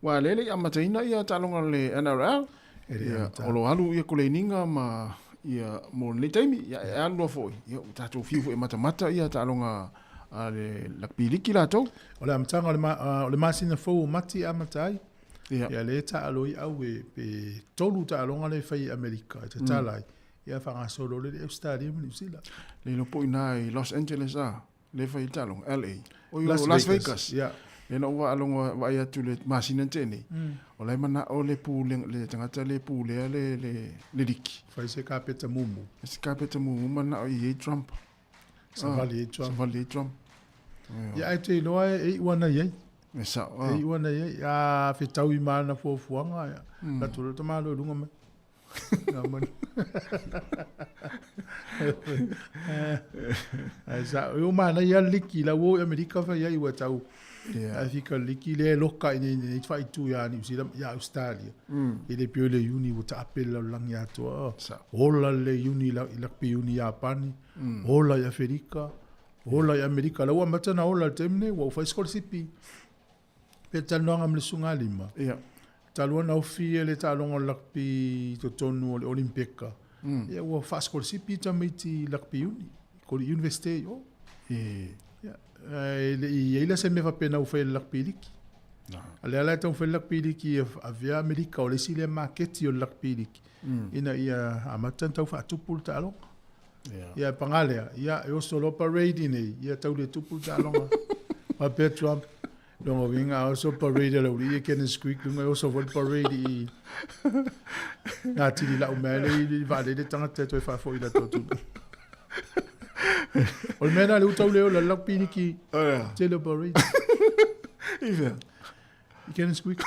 Ua lea e le i amataina ia taaloga o le NRL. E le i Ia, amata. o lo o alu ia koleiniga ma ia mo lenei taimi. Ia, e alu loa foi. Ia, ua tatou fiu foi e matamata ia taaloga a le lakapi liki latou. O le amataga o le ma, o le masina fou o Mati e amata ai. Ia. Ia lea e taalo ai au e, pe tolu taaloga lea e fai i Amerika e tatala ai. Ia faagasolo lea i Australia ma Niu Sila. Le iloa po i ina i Los Angeles a, lea e fai ai le taaloga, LA. Oi, Las o Las Vegas. Vegas. Ia. Lea na ou faalogo vaai atu i le masina na tea nei, o la e manao le pule, le tagata le pulea le, le, le liki. Fai se kapeta mumu. Se kapeta mumu manao i ai Trump. Savali ai Trump. Savali ai Trump. Ia ai te iloa e iu ana i ai. E sao. E iu ana i ai. A fetau i ma ana fuafuaga, ia. Latou loa tamaloa i luga mai. Nā manu. Ai sa, e o manaia le liki, la ua o i Amerika fai ai ua tau. Yeah. Ai fika liki le loka i nei nei whaitu ia New Zealand, ia Australia. I le pio le uni ua taape le lalolagi atoa. Sa. Ola le uni la, i lakpi uni Iapani, ola i Aferika, ola i Amerika. La ua amata na ola le taimi nei, ua ufai sikolasipi. Pe talanoaga ma le susuga lima. Yeah. Talu ona ofi e le taaloga o le lakpi i totonu o le Olimpeka. Ia ua faasikolasipi tamaiti i lakpi uni, i universite i o. E. Ia, e le i ai la se mea faapena ua fai e le lakpi liki. A lea la e taumafai le lakpi liki e avea Amerika o le isi lea maketi o le lakpi liki. Ina ia amata ona tau faatupu le taaloga. Yeah. Ia e paga lea, ia e oso loa parade i nei, ia tau le tupu le taaloga. Faapea Trump, longa uiga a oso parade a le aualii e Cannons Creek luga e oso foi le parade i nā tili lau mea le i vaalele tagata e toe faafoi i latou tulaga. O le mea lena lea ua tau le ola le lau piniki. Tele o parade. I fea? I Cannons Creek.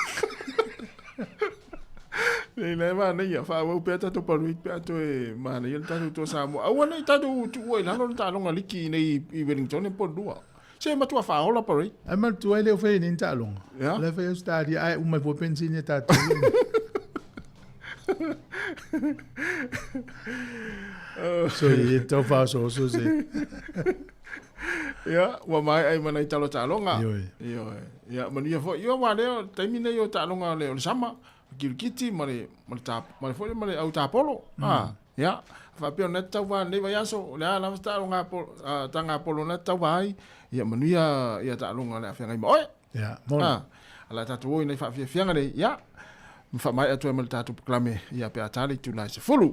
Nei la e manaia, faaauau pea tatou parade pe a toe manaia le tatou Toa Samoa. Aua ne i tatou tuua i lalo le taaloga liki i nei i Wellington po o le lua. Se matua faaola parade. Ae manatua e le o faia nei ni taaloga. O la e fai Ausetalia ae uma ai fua penisini a tatou. So e tau faaosooso se. Ia, ua maea ai ma nai talo taaloga. Ioe. Ioe. Ia, manuia foi. Ia, aua lea, o le taimi nei o taaloga o le, o le sama, kirikiti ma le, ma le, ta, ma le foi ma le au tapolo. Mm. Ah, ia, faapea ona tauva lenei vaiaso, o le a lava se taaloga taga polo na tauva ai, ia manuia ia taaloga o le a feagai ma oe. Ia, moni. Ah, ala tatou o i nai faafiafiaga nei, ia, ma faamaea atu ai ma le tatou polokalame, ia pe a ta le itula e 10.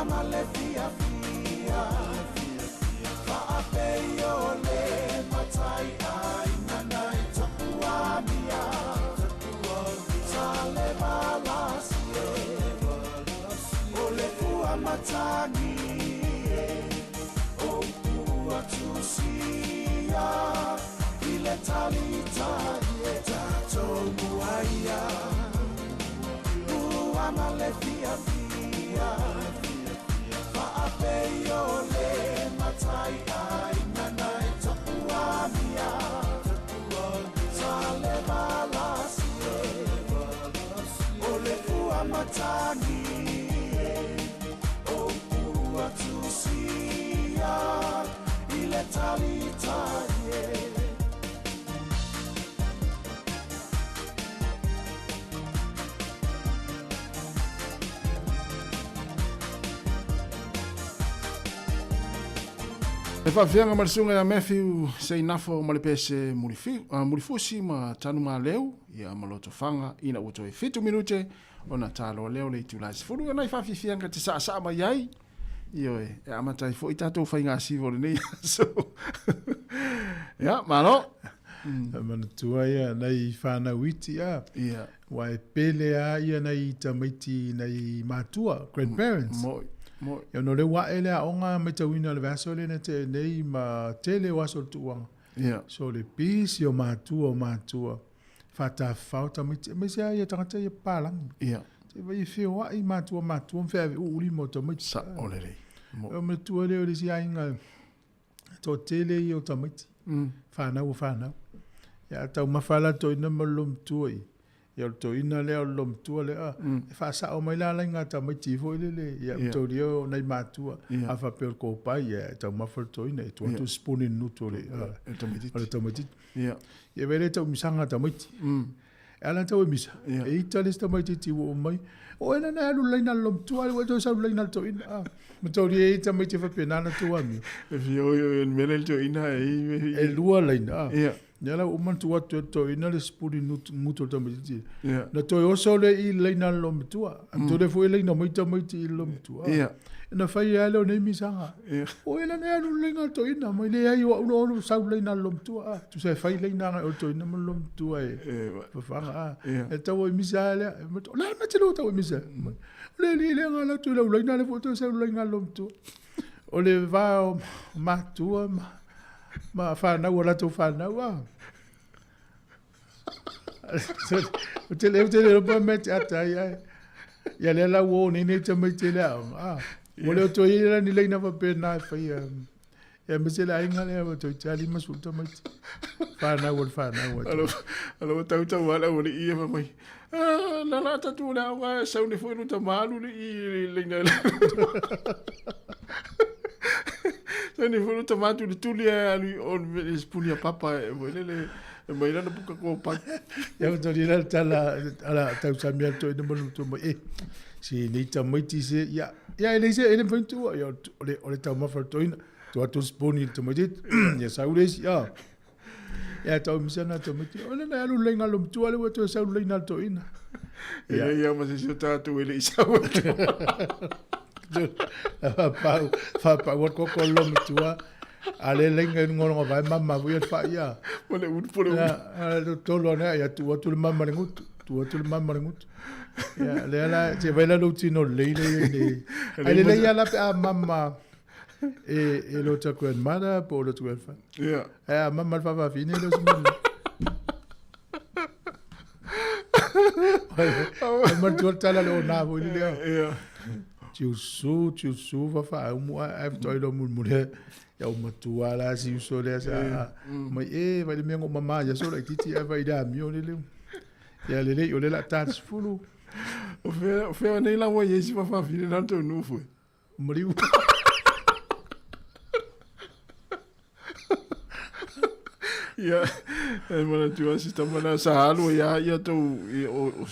Ua ma le fiafia Faapei o le matai aiga nai Tapuamia Sa le valasi e O le fua matagi e O ua tusia I le talitai e tatou muaia Ua ma le fiafia Faapei o le matai aiga nai Tapuamia Sa le valasi e O le fua matagi e O ua tusia I le talitai e. E faafiaga ma le susuga ia Matthew Seinafo ma le pese Mulifusi ma Tanumaleu ia ma Lotofaga ina ua toe 7 minute ona taloa lea o le itula e 10 ia nai faafiafiaga te saasaa mai ai. Ioe, e amata ai foi tatou faigasiva o lenei aso. Ia, malo. Manatua ia nai whanau iti a. Ia. Ua e pele a ia nai tamaiti nai matua, grandparents. Moi, moi. Ia no le ua ele a onga mai tauina le vaso le na te nei ma tele o aso le tuuanga. Ia. So le pisi o matua o matua. Whātawhao tamaiti. Me se a ia tangata ia pālangi. Ia. Te vai e whio ai matua matua mwhea ave uuri mo tamaiti. Sa o le rei. O me tua leo le si ainga tō tele i o tamaiti. Whānau o whānau. Ia tau mawhala tō ina ma lo mtua i. Ia o tō ina lea o lo mtua lea. E whaasao mai la lai ngā tamaiti fo i lele. Ia yeah. tō rio o nei mātua. Yeah. A whapea o kōpai. Ia tau mawhala tō ina. E tua atu spuni nutu le. E tamaiti. O le tamaiti. Ia. Ia vele tau misanga tamaiti. E ala tau e misa. Yeah. E ita le tamaiti ti o mai. O ena na alu laina lo mtua le wato sau laina to ina. Ah. Ma tau ri e tamaiti fa pe nana tu ami. E fio i en mele to ina e E lua laina. Ah. Ia. Ia la uma tu atu to ina le spuri ngutu tamaiti. Ia. Na toi oso le i laina lo mtua. Mm. le foi laina mai tamaiti i lo mtua. Ia. Na fai a leo nei misanga. Ia. O ena na alu laina to ina mai le ai o ulo olu sau laina lo mtua. Ah. Tu sai fai laina ngai o to ina ma lo mtua e. E Fafanga a. Ia. E tau i misa lea. E ma to, la ma te lo tau i misa. Le li le nga la tu la ulaina le foto sa ulaina lo mtua. O le va o matua ma whanau o latou whanau a. O te leo te leo pa me te ata ia. Ia le la wo ni ni te mai te lea. Ah. Mo leo toi la ni leina pa pe na fa ia. Ia me se la inga le o toi tali ma sulta mai. Whanau o whanau o. Alo alo tau tau ala o le ia mai. Ah, na la tatu la wa sau ni foi no tamalu le i le na. Sau ni foi no tamatu le tuli a alu o le spuni a papa e mo le le e mai lana puka ko pa. Ia to ni la tala ala tau sa mea toi na manu tu mai e. Si ni ta mai ti se ia ia ele se ele foi tu ia o le tau mafa toi na tu atu spuni te mai ia sau le si ia. Ia tau misa na te mai o le na alu lenga lo tu ale tu sau le na to ina. Ia ia ma se si tatu ele i sau. Pa fa pa wa ko ko lo tua ale lenga ngolo vai mama vui fa ia. Po le un po le un. Ia tolo na ia tu atu le mama le ngutu tu atu le mama le ngutu. Ia le ala te vai la lo tino le le le. Ale le ia la pe a mama e e lo ta grandmother po lo grandfather. Ia. E a mama le fa fini lo se. Ma tu tala le ona vo le. Ia. Tiu su fa fa umu a toi lo mu mu le. Ia o matua la si uso le sa. Mai e vai le mengo mama ia so la titi a vai da mio le le. Ia le le o le la ta fulu. O fea nei la wa yesi fa fa fini na to nu fu. Mriu. Ia, e mana tu asista mana sa alu ia ia to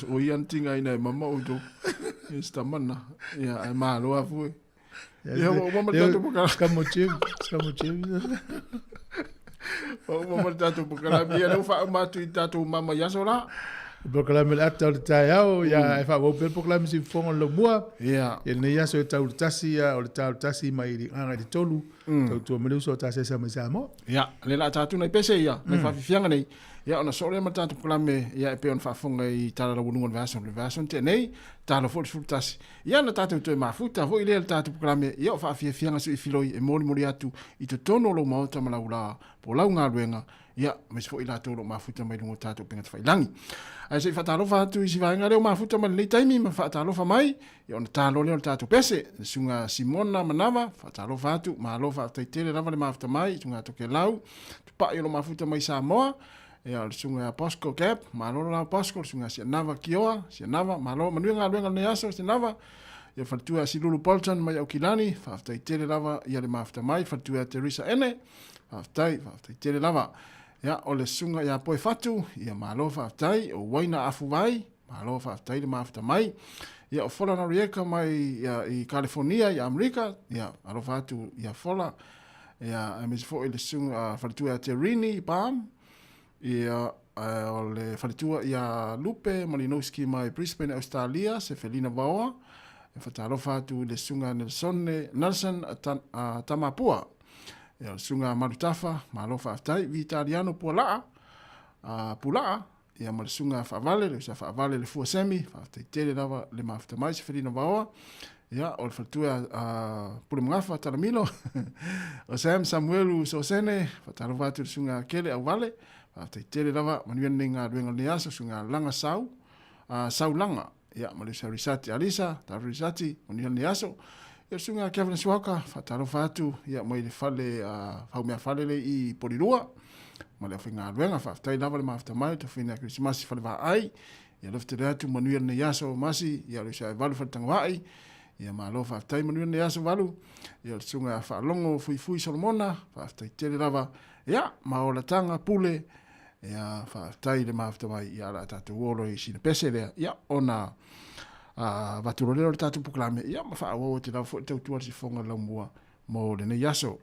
o ia tinga ina e mama o to. Ia sta mana. Ia e malo a fu. Ia o mama tato pokala. Skamochev, skamochev. O mama tato pokala. Ia no fa ma tu tato mama ia so la. Polokalame le ata o le taeao, ia e faaauau pea le polokalame siufofoga o le laumua. Ia. Ia lenei aso e tau le tasi, ia o le ta o le tasi mai le agai le tolu, tautua mai le uso a Tasesa mai Samoa. Ia, le la tatou nei pese ia, nei faafiafiaga nei. Ia ona soo lea ma le tatou polokalame, ia e pei ona faafofoga i tala laualuga o le vaiaso, le vaiaso na tea nei, talo foi le 11. Ia na tatou toe mafuta foi lea i le tatou polokalame, ia o faafiafiaga sui filoi e molimoli atu i totonu o lou maota ma lau la, po o lau galuega, ia, aemaise foi i latou o lo o mafuta mai luga o tatou upega tafailagi. Ae se i faatalofa atu i si vaega lea o mafuta mai lenei taimi ma faatalofa mai, ia ona talo lea o le tatou pese, le susuga Simona Manava, faatalofa atu, malo faafetai tele lava le mafuta mai, susuga Tokelau, Tupai o lo o mafuta mai Samoa, ia o le susuga ia Bosco Gap, malo le lao Bosco, le susuga Sianava Kioa, Sianava, malo, manuia galuega o lenei aso Sianava, ia faletua ia Silulu Bolton mai Aukilani, faafetai tele lava ia le mafuta mai, faletua ia Teresa Ene, faafetai, faafetai tele lava. Ia, o le susuga ia Poe Fatu, ia malo faafetai, o Waina Afuvai, malo faafetai le mafuta mai. Ia, o Fola Norieka mai ia, i California i Amerika, ia, alofa atu ia Fola, ia, aemaise foi le susuga faletua ia Terini Palm, ia, o le faletua ia Lupe Malinowski mai Brisbane, Australia, Sefelina Vaoa, e faatalofa atu i le susuga Nelson, Nelson Tamapua, ia, o le susuga Malutafa, malo faafetai, Vitaliano Pualaa, Pulaa, ia ma le susuga Faavale, le usa Faavale le Fua Semi, faafetai tele lava le mafuta mai, Sefelina Vaoa, ia, o le faletua a Pule Magafa Talamilo, o Sam Samuelu Sosene, faatalofa atu i le susuga Kele Auvale, faafetai tele lava, manuia lenei galuega o lenei aso, susuga Laga Sau, Saulaga, ia, ma le usa Risati Alisa, talofa Risati, manuia lenei aso. Ia, le susuga Kevin Suaka, faatalofa atu, ia, mai le fale, faumea fale le i Polilua, ma le aufaigaluega, faafetai lava le mafuta mai, tofiina Kerisimasi fale vaai, ia alofa tele atu, manuia lenei aso Masi, ia le usa Valu fale Tagavaai, ia malo faafetai, manuia lenei aso Valu, ia le susuga Faalogo Fuifui Solomona, faafetai tele lava, ia, ma olataga pule, ia faafetai le mafuta mai, ia o le a tatou o loa i sina pese lea, ia ona avatu loa lea o le tatou polokalame, ia ma faaauau atu lava foi le tautua a le sifofoga o le laumua mo lenei aso.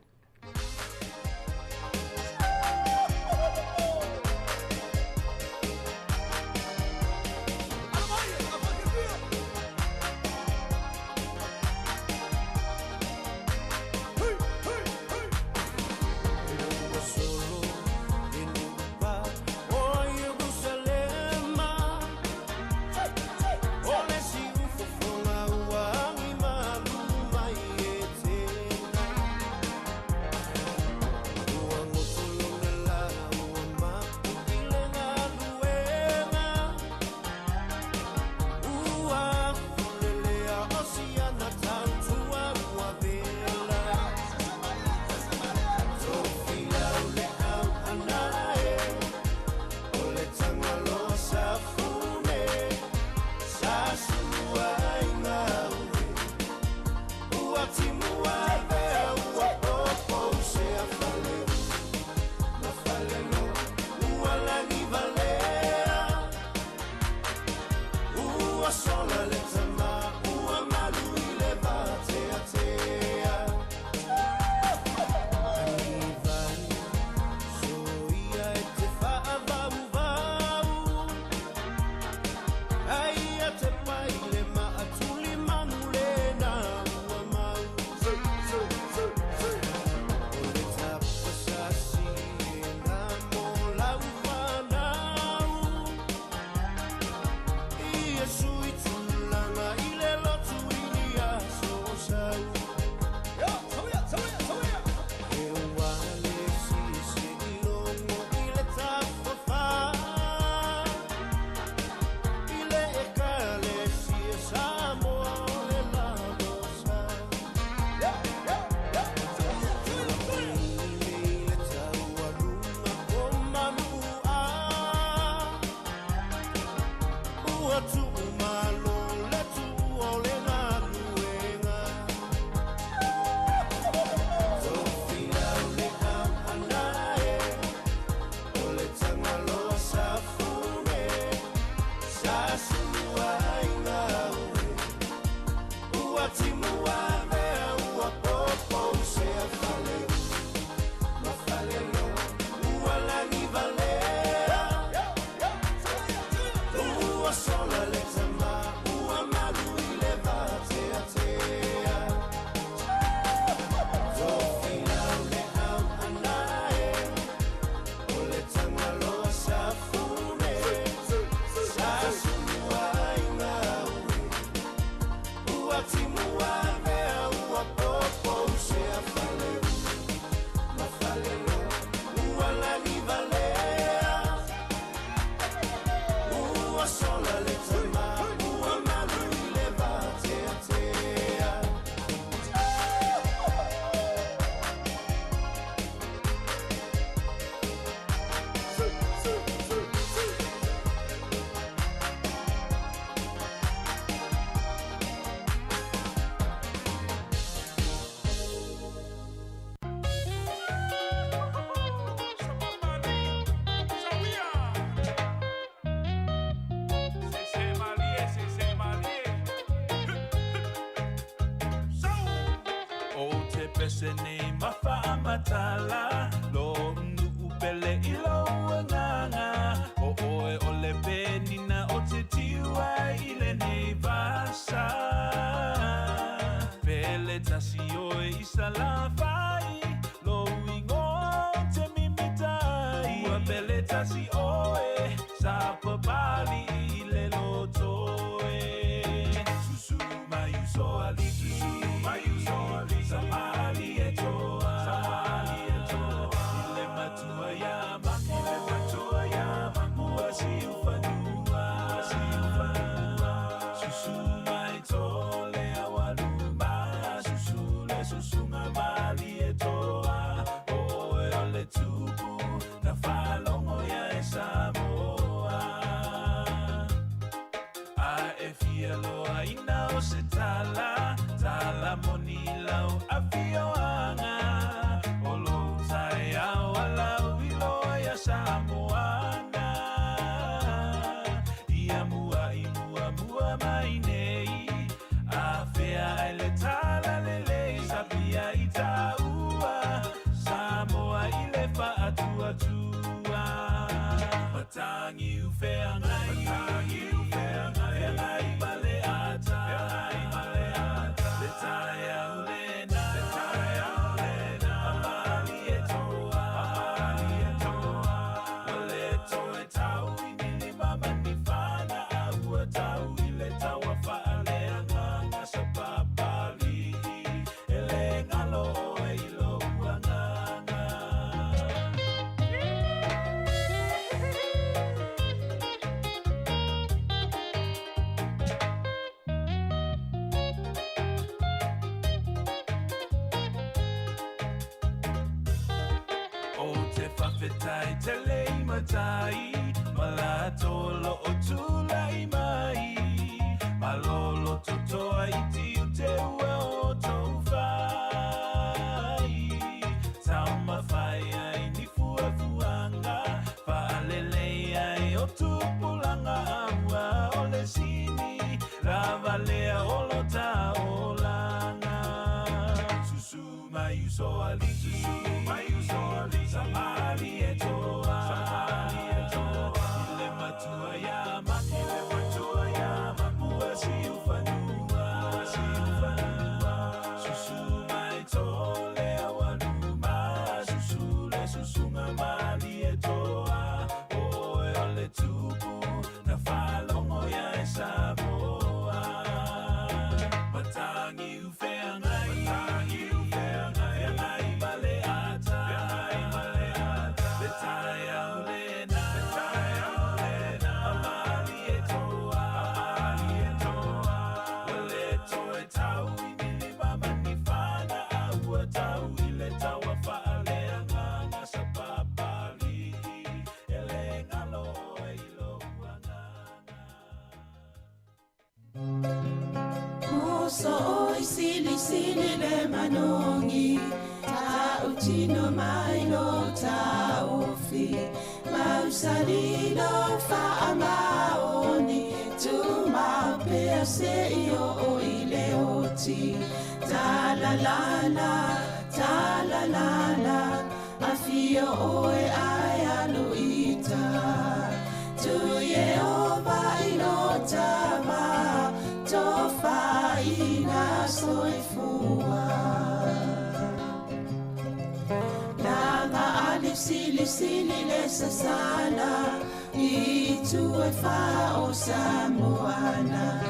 Samoana,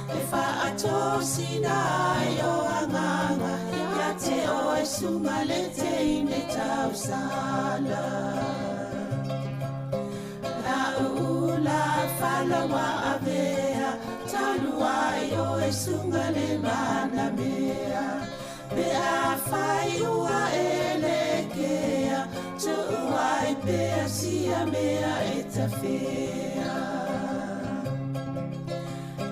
e fa tosina ai o anganga Ia te oe sunga le teine tausala La ula falawa avea Talu ai oe sunga le manamea Pe a fai ua elekea Tuuai pea sia mea e tawhea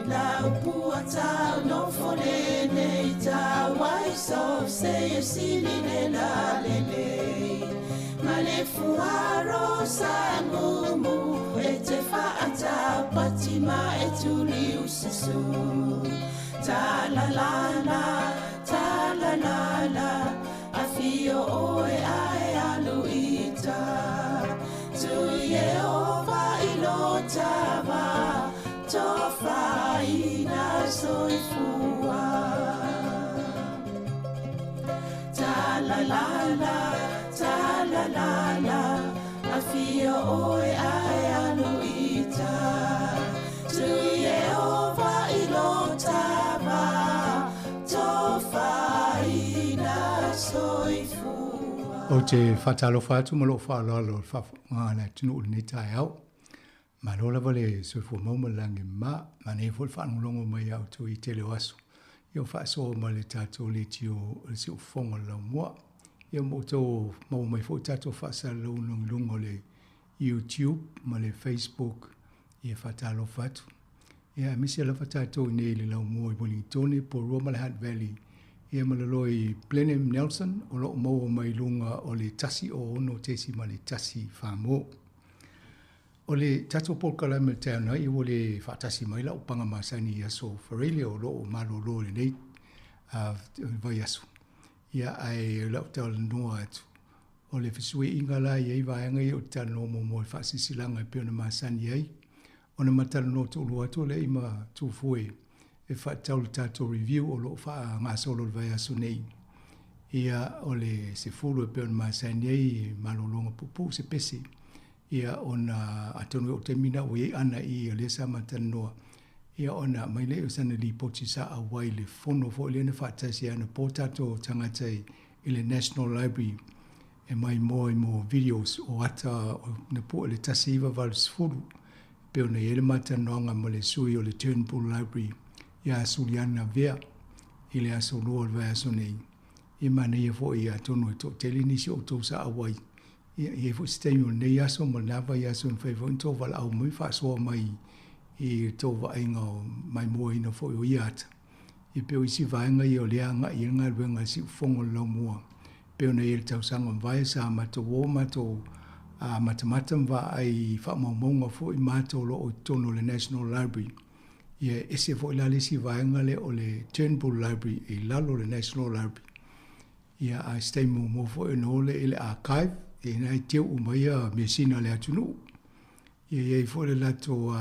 La upua tau no fone nei tau ai so se e sili le la le le Ma le fuaro sa mumu e te whaatau pati ma e tuli ususu Ta la la la, ta la la la A fio oe ae alu ita Tui e ova i lo tava Tofaina soifua Ta la la la, ta la la la A fio oe ae alu ita Tui e ova i lo tava Tofaina soifua O te whaatalofa atu ma loo whaaloalo le faafofoga le atunuu i lenei taeao. Malo lava le soifua mau ma le lagi mama, ma nei foi le faalogologo mai ia outou i tele o aso. Ia o faasoa ma le tatou leitio o le siufofoga o le laumua. Ia ma outou maua mai foi tatou faasalalauga i luga o le YouTube ma le Facebook, ia faatalofa atu. Ia aemaise lava tatou i nei i le laumua i Wellingtone, Porirua ma le Hutt Valley, ia ma lalo i Blenheim Nelson o loo maua mai luga o le 106.1 Farmore. O le tatou polokalame i le taeao nei, ua le faatasi mai lau paga masani i aso Faraile o loo malolo i lenei vaiaso. Ia ae o lau talanoa atu, o le fesuiaiga la e i ai vaega ia ou te talanoa muamua i le faasilasilaga e pei ona masani ai, ona ma talanoa toalua atu lea i ma Tufue e faatatau i le tatou review o loo faagasolo i le vaiaso nei. Ia o le 10 e pei ona masani ai malologa puupuu se pese. Ia ona atonu e oo taimi na ua i ai ana i o lea sa ma talanoa. Ia ona aumai lea o sana lipoti sa auai i le fono foi lea na faatasi ai anapo tatou tagata i le National Library e mai moa i mo videos o ata o na pue i le 1980 pei ona i ai le matalanoaga ma le sui o le Turnbull Library ia Suliana Vea i le aso 2 o le vaiaso nei. Ia manaia foi atonu e toatele nisi o outou sa auai. Ia e i ai foi se taimi o lenei aso ma lena vaiaso e mafai foi ona tou valaau mai faasoa mai i le tou vaaiga o maimoaina foi o ia ata. Ia pei o isi vaega ia o lea agai i ai le galuega a le siufofoga o le laumua. Pei ona i ai le tausaga ua mavae sa matou o matou matamata ma vaai i faamaumauga foi matou o lo o i totonu o le National Library. Ia e ese foi la le isi vaega lea o le Turnbull Library i lalo o le National Library. Ia a o se taimi muamua foi ona o lea i le archive, ia ina e teu uma ia measina a le atunuu. Ia e i ai foi le latou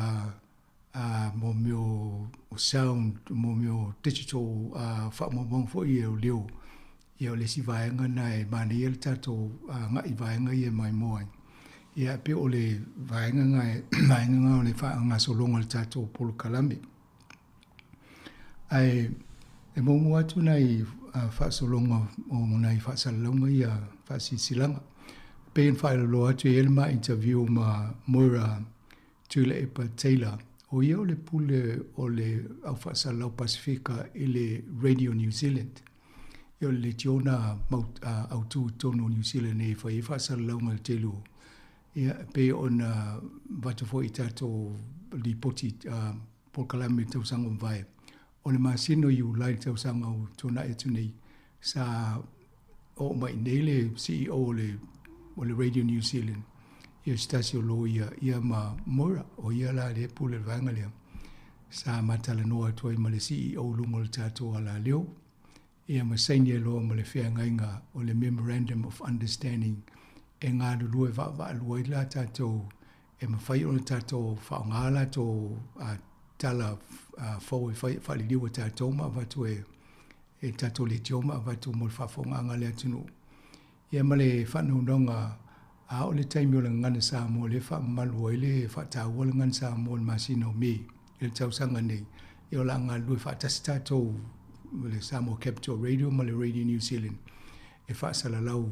mo mea o sound, mo mea o digital faamaumauga foi ia o leo. Ia o le isi vaega lena e manaia le tatou agai i vaega ia e maimoa ai. Ia e pei o le vaega lena vaega lena o le faagasologa o le tatou polokalame. Ae e muamua atu nai faasologa o nai faasalalauga ia faasilasilaga. Pei ona faailoa atu e i ai le ma interview ma Moira Tuilaepa Taylor, o ia o le pule o le au faasalalau Pasefika i le Radio New Zealand. Ia o le leitio na mau autu i totonu o New Zealand nei e fai ai faasalalauga i le tele o ia e pei ona avatu foi i tatou lipoti polokalame i le tausaga ua mavae. O le masina o Iulai i le tausaga ua tuanai atu nei, sa oo mai i inei le CEO o le o le Radio New Zealand, ia o se tasi o loia ia ma Moira, o ia la lea e pule i le vaega lea. Sa ma talanoa atu ai ma le CEO i luga o le tatou alaleo, ia ma saini ai loa ma le feagaiga o le Memorandum of Understanding e galulue vaavaalua ai la tatou e mafai ona tatou faaaoga latou tala fou e fai faaliliu e tatou ma avatu e e tatou leitio ma avatu mo le faafofogaaga a le atunuu. Ia ma le faanaunaga a oo le taimi o le gagana Samoa lea e faamamalu ai le faataua le gagana Samoa i le masina o Me i le tausaga nei, Ia o le a galulue faatasi tatou le Samoa Capital Radio ma le Radio New Zealand e faasalalau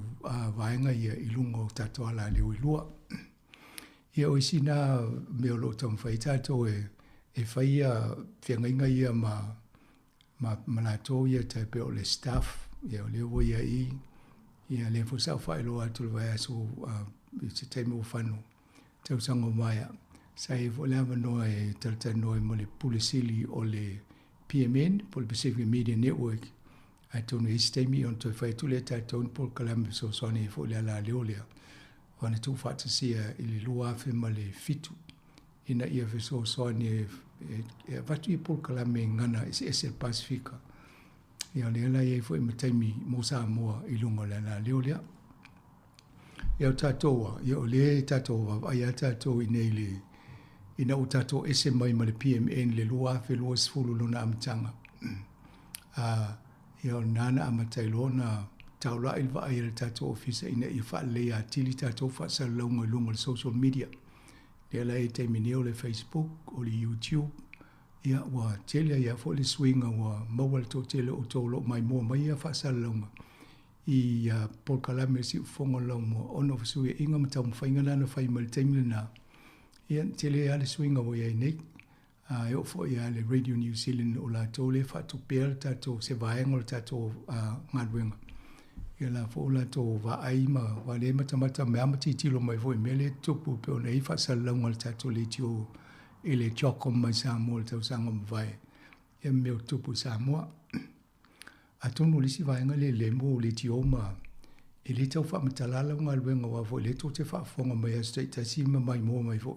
vaega ia i luga o tatou alaleo e lua. Ia o isi na mea o lo o taumafai ai tatou e fai ia feagaiga ia ma latou ia tai pei o le staff, ia o lea ua i ai, ia lea foi sa ou faailoa atu i le vaiaso i se taimi ua fano tausaga ua maea, sa i ai foi le avanoa e talatalanoa ai ma le Pule Sili o le PMN, po o le Pacific Media Network, atonu e i ai se taimi ona toe fai atu lea e tatou ni polokalame fesoasoani ai foi i le alaleo lea, ua na tuufaatasia i le 2007 ina ia fesoasoani e avatu ia polokalame i gagana eseese a le Pasefika. Ia o lea la e i ai foi ma taimi mo Samoa i luga o le alaleo lea. Ia o tatou a, ia o lea e tatou vaavaai lava tatou i inei le, ina ua tatou ese mai ma le PMN i le 2020 lona amataga. Ia o lena na amata ai loa ona taulai le vaai a le tatou ofisa ina ia faaleleia atili tatou faasalalauga i luga o le social media. Lea la e i taimi nei o le Facebook, o le YouTube, ia ua tele ai lava foi le suiga ua maua le toatele o outou o lo o maimoa mai ia faasalalauga i polokalame o le Siufofoga o le Laumua ona o fesuiaiga ma taumafaiga na na fai mai i le taimi lena. Ia, tele lava le suiga ua i ai nei. E oo foi lava i le Radio New Zealand o latou lea e faatupea le tatou, se vaega o le tatou galuega. Ia la foi ua latou vaai ma aua lea e matamata mai lava ma tilotilo mai foi i mea lea e tutupu pei ona i ai faasalalauga a le tatou leitio i le CHOGM mai Samoa i le tausaga ua mavae, ia ma mea o tutupu i Samoa. Atonu o le isi vaega lea le mo leitio ma e le tau faamatala lau galuega aua foi o lea tou te faafofoga mai aso taitasi ma maimoa mai foi.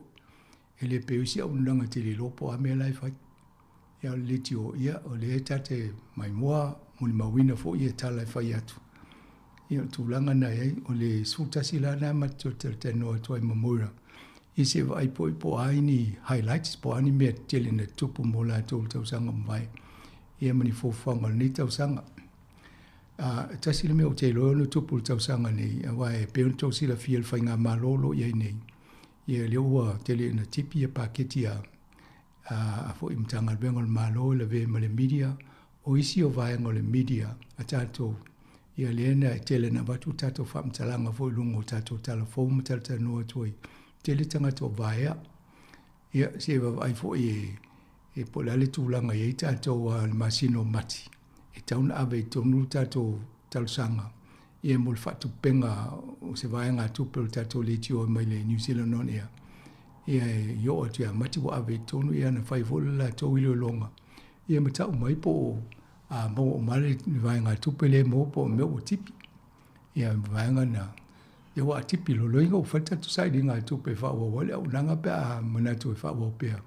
E le pei o isi auaunaga e te le iloa po o a mea la e fai. Ia o le leitio, ia o lea ta te maimoa molimauina foi ia tala e fai atu. Ia o le tulaga na e ai, o le 11 la na ma te talatalanoa atu ai ma Moira i se vaai po o a ni highlights, po o a ni mea tetele na tutupu mo latou i le tausaga ua mavae, ia ma ni fuafuaga o lenei tausaga. E tasi le mea ou te iloa e ono tupu i le tausaga nei, aua e pei ona tou silafia i le faigamalo o lo o i ai nei, ia lea ua tele ina tipi ia paketi a foi Matagaluega o le Malo e lavea ma le media, o isi o vaega o le media a tatou, ia lea na e tele na avatu tatou faamatalaga foi i luga o tatou talafou ma talatalanoa atu ai, tele tagata o vaea. Ia, se i vaavaai foi e po o le a le tulaga e i ai tatou i le masina o Mati, e tatau ona ave i totonu le tatou talosaga ia mo le faatupega o se vaegatupe o le tatou leitio mai le New Zealand On Air. Ia e oo atu ia Mati ua ave i totonu ia na fai foi le latou iloiloga ia ma tau mai po o a maua uma le vaegatupe lea maua po o mea ua tipi. Ia vaega na ia ua tipi loloina ua fai le tatou sailiga tupe e faaauau ai le auaunaga pe a manatu e faaauau pea.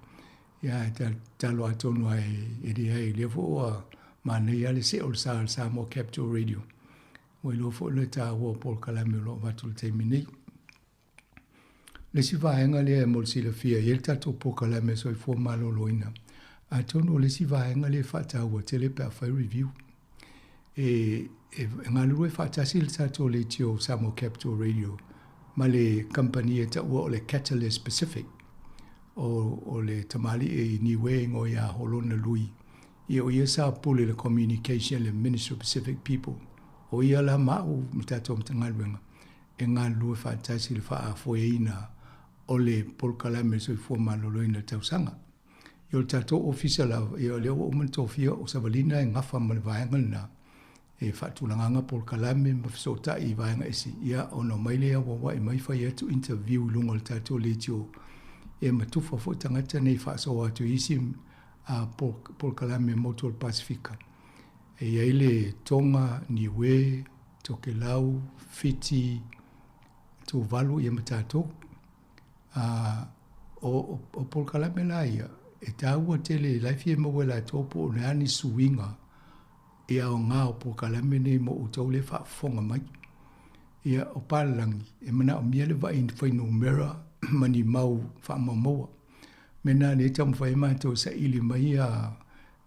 Ia e tatalo atonu ai e leai lea foi ua manaia le see o le sa o le Samoa Capital Radio. Ua iloa foi le taua o polokalame o lo o avatu i le taimi nei. Le isi vaega lea e mo le silafia e i ai le tatou polokalame soifua maloloina. Atonu o le isi vaega lea e faataua tele pe a fai review. E galulue faatasi le tatou leitio Samoa Capital Radio ma le kamupani e taua o le Catalyst Pacific o le tamalii i Niue e igoa ia Holona Lui. Ia o ia sa pule i le communication le Ministry of Pacific People. O ia la ma au ma tatou Matagaluega e galulue faatasi i le faafoeina o le polokalame soifua maloloina i le tausaga. Ia o le tatou ofisa lava, ia o lea ua uma ona tofia o Savalina e gafa ma le vaega lena e faatulagaga polokalame ma fesootai i vaega ese, ia ona omai lea auauai mai fai atu interview i luga o le tatou leitio ia ma tufa foi tagata nei faasoa atu i isi polokalame motu o le Pasefika. E i ai le Tonga, Niue, Tokelau, Fiti, Tuvalu ia ma tatou. O polokalame la ia, e taua tele la e fia maua e latou po o le a ni suiga i aoga o polokalame nei mo outou lea e faafofoga mai. Ia, o palalagi, e manaomia le vaai i fuainumera ma ni mau faamaumauga. Mea na lea e taumafai ai matou e saili mai ia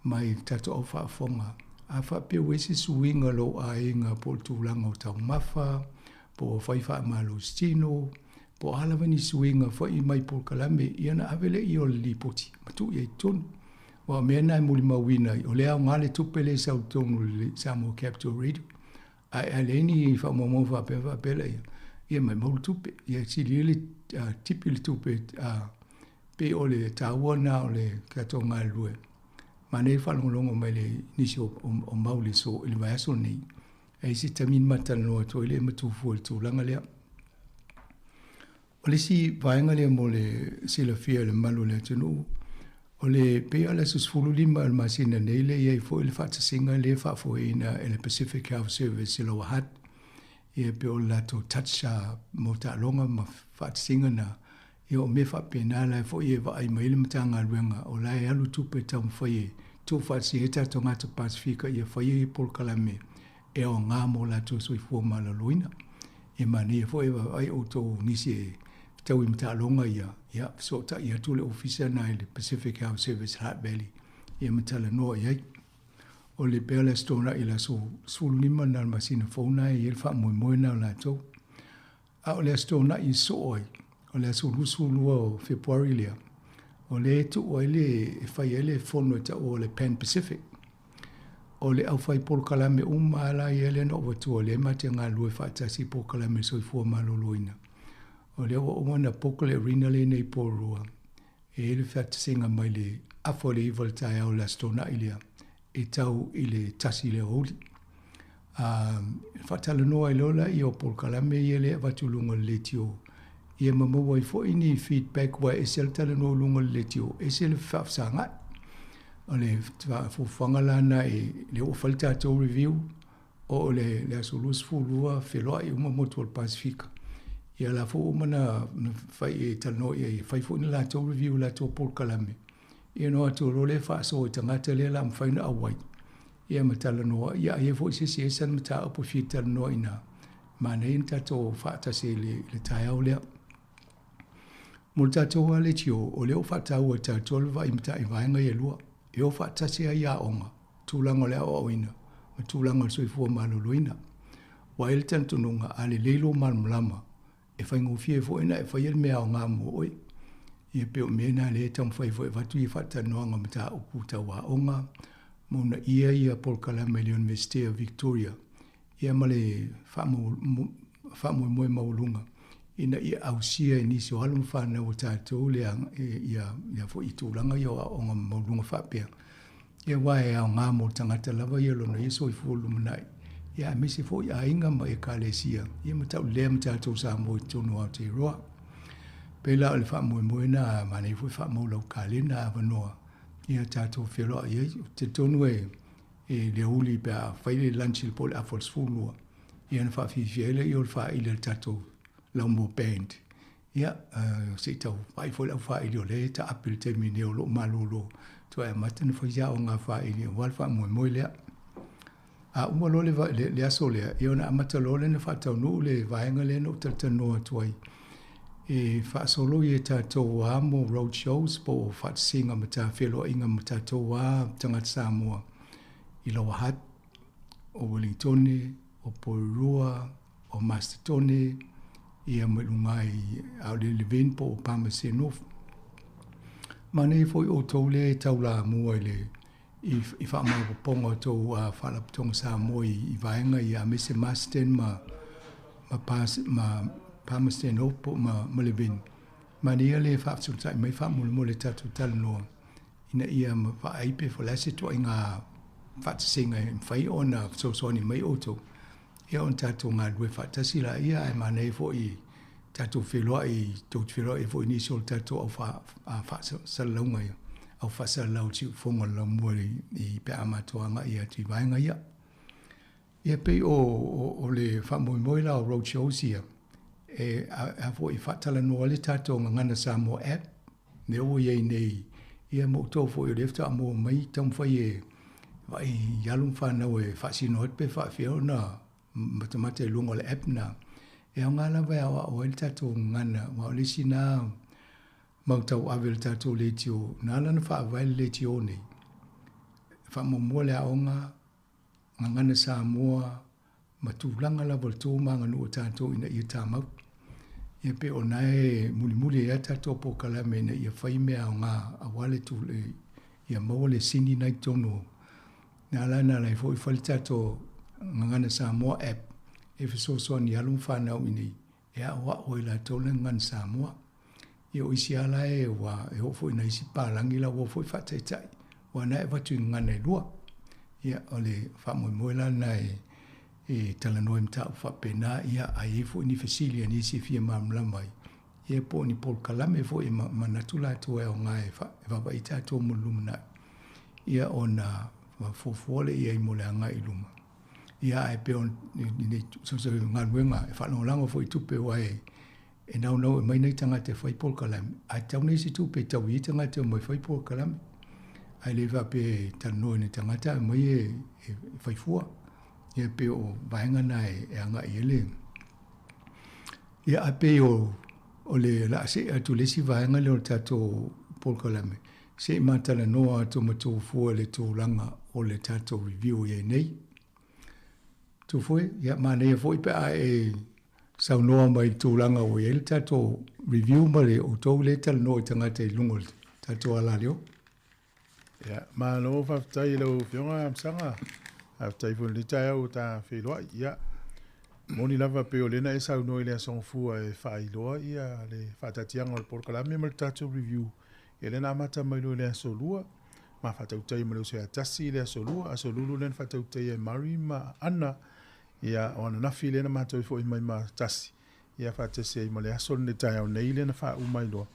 mai le tatou au faafofoga. A faapea ua i ai se suiga o lou aiga po o le tulaga o taumafa, po o fai faamalositino, po o a lava ni suiga foi mai polokalame, ia ona ave lea i o le lipoti ma tuu i ai i totonu. Aua o mea na e molimauina ai, o le aoga le tupe lea e sau i totonu o le Samoa Capital Radio. Ae a leai ni faamaumauga faapea ona faapea laia, ia maumau le tupe. Ia sili ai le tipi le tupe pei o le taua lena o le tatou galulue. Manaia le faalogologo mai le nisi o, o, o mau i le so i le vaiaso lenei. Ae i se taimi ma talanoa atu ai le ma tufua i le tulaga lea. O le isi vaega lea mo le silafia e le mamalu o le atunuu, o le pei o le aso 15 o le masina nei lea e i ai foi le faatasiga lea e faafoeina e le Pacific Health Service i Lower Hutt, ia pei o le latou touch mo taaloga ma faatasiga na, ia o mea faapena la foi e vaai mai ai le Matagaluega o la e alu tupe e taumafai e tuufaatasia ai tatou tagata Pasefika ia fai ai polokalame e aoga mo latou soifua maloloina. E manaia foi e vaavaai outou nisi e fetaui ma taaloga ia, ia fesootai atu le ofisa na i le Pacific Health Service Hutt Valley ia ma talanoa i ai. O le pea o le Aso Toonai i le aso 15 na o le masina fou na e i ai le faamoemoe na o latou. A o le Aso Toonai e soo ai, o le aso 22 o Fepuari lea, o lea e tuu ai le, e fai ai le fono e taua o le Pan Pacific. O le aufai polokalame uma lava la ia lea na ou avatua, lea ma te galulue faatasi i polokalame o le soifua maloloina. O lea ua uma ona book le arena lea nei i Porirua, e i ai le faatasiga mai le afa o le 9 i le taeao i le Aso Toonai lea, e tau i le 1 i le aoauli. Faatalanoa ai loa lea o polokalame ia lea e avatu i luga o le leitio, ia ma maua ai foi ni feedback aua e ese le talanoa i luga o le leitio, ese le faafesagai. O le fuafuaga la lena e lea ua fai le tatou review, oo i le aso 22 feloai uma motu o le Pasefika. Ia la foi ua uma ona fai e talanoa i ai e fai foi ni latou review i latou polokalame. Ia ona o atu loa lea faasoa i tagata lea o le a mafai ona auai. Ia ma talanoa, ia a i ai foi se isi e ese ana mataupu e fia talanoa i ina, manaia ni tatou faatasi i le, le taeao lea. Mo le tatou lava leitio, o lea ua faataua e tatou le vaai mataivaega ia e lua, e o faatasi ai aoga, tulaga o le aoaoina ma tulaga o le soifua maloloina. Ua i ai le talitonuga, a lelei lou malamalama, e faigofie foi ona e faia le mea aoga mo oe. Ia pei o mea na lea e taumafai foi e avatu ia faatalanoaga o mataupu tau aoga, ma uunaia ia polokalame i le Iunivesite o Victoria, ia ma le faamoemoe maualuga ina ia ausia e nisi o alo ma fanau a tatou le ia ia foi tulaga ia o aoaoga maualuga faapea. Ia aua e aoga mo le tagata lava ia lona ia soifua lumanai, ia aemaise foi aiga ma ekalesia, ia ma taulelea ma tatou Samoa i totonu o Aotearoa. Pei la o le faamoemoe na manaia foi faamau lau kalena avanoa ia tatou feloai ai. Ou te talitonu e e le aoauli pe a fai le lunch i le po o le afa o le 12, ia ona faafiafia ai lea o le faaili a le tatou Laumua Band. Ia, se i tau vaai foi le au faaili o lea e taape i le taimi nei o lo o malolo, toe amata ona fai se aoga faaili aua le faamoemoe lea. A uma loa le, le, le aso lea, ia ona amata loa lea ona faataunuu le vaega lea na ou talatalanoa atu ai e faasolo i a tatou a mo road shows po o faatasiga ma tafeloaiga ma tatou a tagata Samoa i Lower Hutt, o Wellingtone, o Porirua, o Mastertone, ia ma i luga i a o le Levin po o Palmerston North. Manaia foi outou lea e taulamua i le i faamaopoopoga o tou Faalapotopotoga Samoa i vaega ia aemaise Marsden ma ma Palmerston North po ma Levin. Manaia le faafesootai mai faamolemole tatou talanoa ina ia vaai pe po o le a se ituaiga faatasiga e mafai ona fesoasoani mai outou ia ona tatou galulue faatasi laia ae manaia foi tatou feiloai tou te feiloai foi i nisi o le tatou au faasalalauga ia au faasalalau i le siufofoga o le laumua i pe a matou agai atu i vaega ia. Ia pei o le faamoemoe la o road shows ia e a foi e faatalanoa ai le tatou Gagana Samoa app lea ua i ai nei ia ma outou foi o lea faatoa maua mai taumafai e vaai i alo ma fanau e faasino atu pe faafefea ona matamata i luga o le app lena. E aoga lava e aoao ai le tatou gagana aua o le isi lena mau tauave o le tatou leitio, na ala ona faavae le leitio nei, faamuamua le aoga, gagana Samoa ma tulaga lava o le tu ma aganuu a tatou ina ia tamau. Ia pei o lena e mulimuli ai lava tatou polokalame ina ia fai mea aoga aua le Ia maua le sini na i totonu na ala na ala ai foi fai le tatou Gagana Samoa app e fesoasoani i alo ma fanau i inei e aoao ai latou le Gagana Samoa. Ia o isi ala e ua e oo foi i nai isi palagi la ua foi faataitai ua na e avatu i gagana e lua. Ia o le faamoemoe la lena e e talanoa i mataupu faapena, ia a i ai foi ni fesili a nisi e fia malamalama ai, ia po o ni polokalame foi e manatu latou e aoga e vaavaai i tatou mo le lumanai, ia ona fuafua lea i ai mo le agai i luma. Ia ae pei o lenei galuega e faalagolago foi i tupe aua e e naunau e mai nai tagata e fai polokalame, ae tatau ona i ai se tupe e taui ai tagata e omai e fai polokalame. Ae le faapea e talanoa i nai tagata ae omai e fai fua. Ia pei o vaega na e agai i ai le... Ia ae pei o le o le a see atu i le isi vaega lea o le tatou polokalame, se i ma talanoa atu ma Tofua i le tulaga o le tatou review i ai nei. Tufue, ia manaia foi pe a e saunoa mai i le tulaga ua i ai le tatou review ma le outou lea e talanoa i tagata i luga o le tatou alaleo. Ia, malo faafetai i lau Afioga Afamasaga. Faafetai foi i lenei taeao ua ta feiloai. Ia, moni lava pei o lea na e saunoa i le Aso Gafua e faailoa ia le faataatiaga o le polokalame ma le tatou review. Ia lea na amata mai loa i le Aso Lua, ma faatautai ma le uso ia Tasi i le Aso Lua, Aso Lulu lea na faatautai ai Mari ma Ana. Ia, o ananafi lea na matou foi mai ma Tasi, ia faatasi ai ma le aso lenei taeao nei lea na faauma ai loa.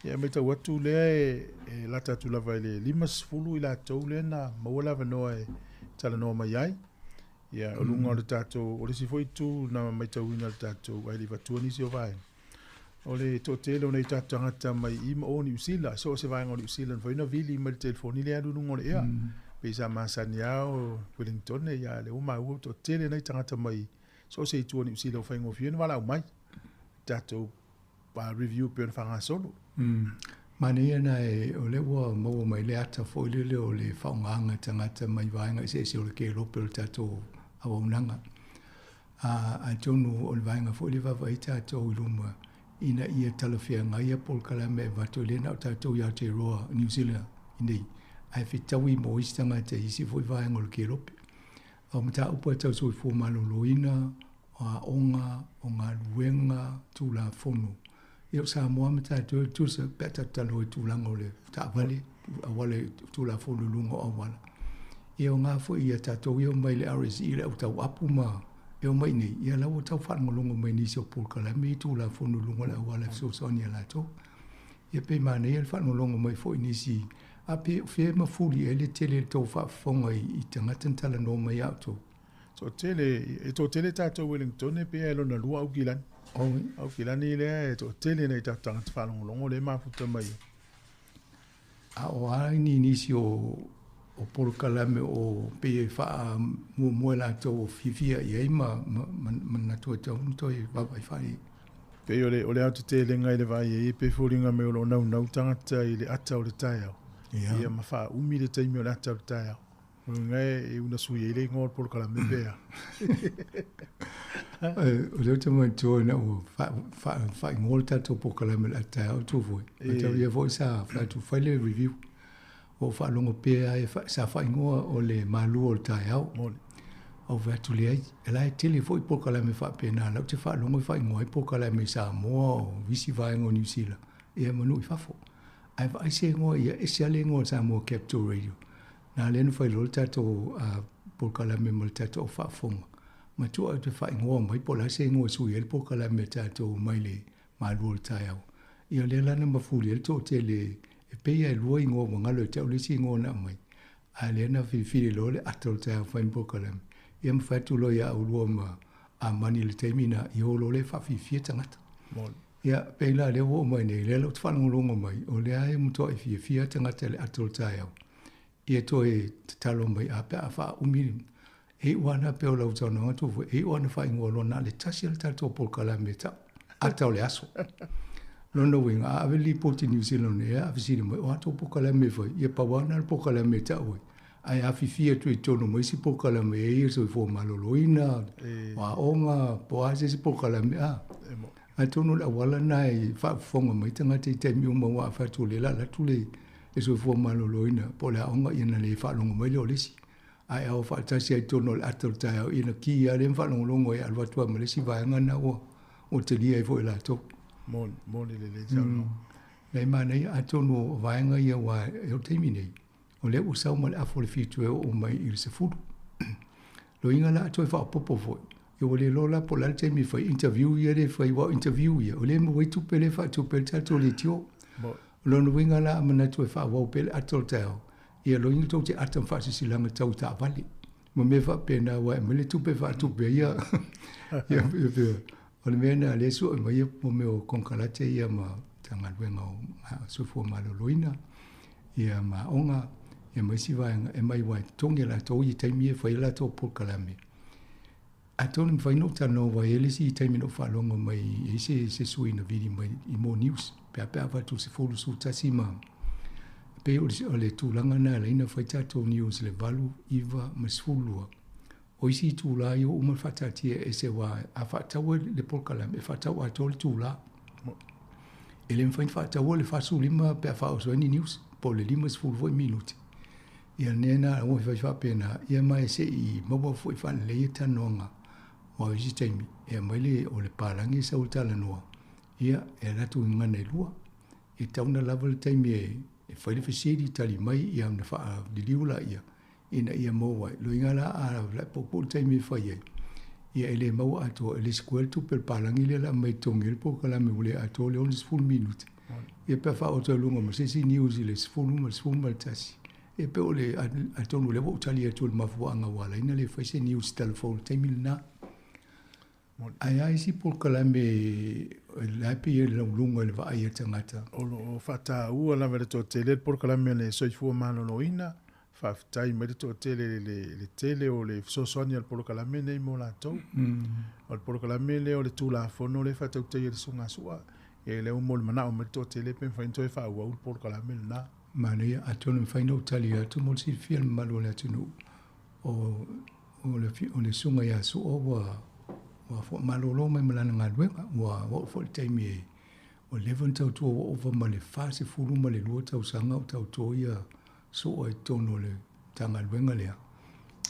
Ia, e matau atu lea e lata atu lava i le 50 i latou lea na maua le avanoa e talanoa mai ai. Ia, o luga o le tatou, o le isi foi itu na matauina i le tatou, ae le i avatua nisi o vaega, o le toatele o nai tatou tagata mai i ma o Niu Sila, so o se vaega o Niu Sila, na mafai ona vili mai le telefoni lea alu i luga o le ea. Pei sa masani lava o Wellington, ia lea ua maua ua toatele nai tagata mai so o se itu o Niu Sila ua faigofie ona valaau mai tatou review pei ona faagasolo. Manaia na e, o lea ua maua mai le ata foi lele o le faaaogaga e tagata mai vaega eseese o le kelope o le tatou auaunaga. Atonu o le vaega foi lea e vaavaai tatou i luma ina ia talafeagai ia polokalame e avatu, e le na o tatou i Aotearoa, New Zealand nei, ae fetaui mo isi tagata i isi foi vaega o le kelope. O mataupu e tau soifua maloloina, o aoga, o galuega, Tulafono. Ia o Samoa ma tatou e tutusa pe a tatou talanoa i tulaga o le taavale, auala i Tulafono i luga o auala. Ia o nga foi ia tatou ia omai i le RSE le au tauapu ma e omai i inei, ia la ua tau faalogologo mai i nisi o polokalame i Tulafono i luga o le auala e fesoasoani ia latou. Ia pei manaia le faalogologo mai foi i nisi, a pe o fea e mafuli i ai le tele o le tou faafofoga i tagata na talanoa mai ia outou. Toatele, e toatele tatou Wellingtone pe e lona lua Aukilani. Aukilani lea e toatele nai tatou tagata faalogologo lea e mafuta mai ai. A o a ni nisi o o polokalame o pei e faamuamua e latou o fiafia i ai ma manatu e tatau ona toe vaavaai faaiai. Pei o le o le aotetelega i le vaai ai e pei e foliga mai o lo o naunau tagata i le ata o le taeao. Ia ma faaumi le taimi o le ata o le taeao. O lona e una sui ai le igoa o le polokalame pe a. O lea ou te manatua ina ua faaigoa le tatou polokalame o le ata taeao tu foi. Matau ia foi sa fai atu fai le review. Ua ou faalogo pea sa faaigoa o le malu o le taeao. Ou fai atu leai, e la e tele foi polokalame faapena, la ou te faalogo e faaigoa ai polokalame i Samoa o isi vaega o Niu Sila, ia ma nuu i fafo. Ae vaai se igoa ia ese lava le igoa o le Samoa Capital Radio. Na lea na fai loa le tatou polokalame ma le tatou au faafofoga, matua ou te faaigoa mai po o le a se igoa e sui ai le polokalame a tatou mai le malu o le taeao. Ia lea la na mafuli ai le toatele e pei lava e lua igoa ua galo ia te au le isi igoa na aumai, a lea na filifili loa le ata o le taeao e fai ma polokalame. Ia ma fai atu loa ia oulua ma Amani i le taimi na, ia o loa lea e faafiafia tagata. Ia, pei la lea ua oo mai nei, lea la ou te faalogologo mai, o lea e matuai fiafia tagata i le ata o le taeao. Ia toe tatalo mai a pe a faaumi e iu ana pei o lau saunoaga atu foi, e iu ana faaigoa loa na o le tasi lava le tatou polokalame e tau, ata o le aso. Lona uiga, a ave le lipoti i New Zealand nei, a fesili mai, o a tou polokalame e fai? Ia pau lava lena o le polokalame e tau ai. Ae afifi atu i totonu ma isi polokalame e i ai le soifua maloloina, o aoga, po o a se isi polokalame, a. Atonu o le auala lena e faafofoga mai tagata i taimi uma aua a fai atu o lea o le a alu atu le le soifua malōlōina po o le aoga ia na le faalogo mai lea o le isi. Ae a o faatasi ai i totonu o le ata o le taeao, ia na ki lava lea ma faalogologo ai e alu atu lava ma le isi vaega lena ua ua talia ai foi e latou. Moni, moni lelei saunoaga. Leai manaia, atonu o vaega ia aua o le taimi nei, o lea ua sau ma le afa o le 7 e oo mai i le 10. Loiga la a toe faaopoopo foi, ia ua le iloa la po o le a le taimi e fai interview ia lea e fai aua o interview ia, o lea e maua ai tupe lea e faatupe ai le tatou leitio. O lona uiga la a manatu e faaauau pea le ata o le taeao, ia loiga tou te ata ma faasilasilaga tau i taavale ma mea faapena aua e aumai le tupe e faatupe ai ia ia ia o le mea lena lea e sue mai ai mo mea o konekarate ia ma Matagaluega o Soifua Maloloina ia ma aoga ia ma isi vaega e aumai aua e totogi e latou ia taimi ia e fai ai latou polokalame. Atonu e mafai ona ou talanoa aua e i ai le isi taimi na ou faalogo mai e i ai se se sui na vili mai i More News pe a pe a avatu i le 10, 11 ma e pei o le o le tulaga lena e ala ai ona fai tatou news i le 8, 9 ma le 12. O isi itulā ia ua uma ona faataatia ese aua a faataua le polokalame e faatau atoa le itulā. E le mafai ona faataua le 45 pe a faaoso ai ni news po o le 50 foi minute. Ia lea na ua fai faapena, ia ma e se i maua foi faalelei ia talanoaga aua o isi taimi e aumai le o le palagi e sau e talanoa, ia e alu atu i gagana e lua. E tatau ona lava le taimi e fai le fesili, tali mai ia ona faaliliu laia ina ia maua ai. Loiga la a lapopopo le taimi e fai ai, ia e le maua atoa, e le sikuea le tupe a le palagi lea o le a aumai e totogi ai le polokalame ua le atoa le 60 minute. Ia pe a faaoto ai luga ma se isi news i le 10 ma le 11, ia pei o le, atonu o lea ua ou tali atu i le mafuaaga ua ala ai ona le fai se news talafou i le taimi lena. Ae a isi polokalame la e pei e lauluga i le vaai a tagata? O lo o faataua lava e le toatele le polokalame a le Soifua Maloloina. Faafetai mai le toatele i le tele o le fesoasoani a le polokalame lenei mo latou. O le polokalame lea o le Tulafono lea e faatautaia e le Susuga Sua, ia lea ua molimanaʻo mai le toatele pe mafai ona toe faaauau le polokalame lena. Manaia, atonu e mafai ona ou tali atu mo le silafia e le mamalu o le atunuu, o o le o le susuga ia Su'a ua ua foi malolo mai ma lana galuega. Ua oo foi le taimi e ua leva ona tautua ua ova ma le 42 tausaga o tautua ia Su'a i totonu o le Matagaluega lea.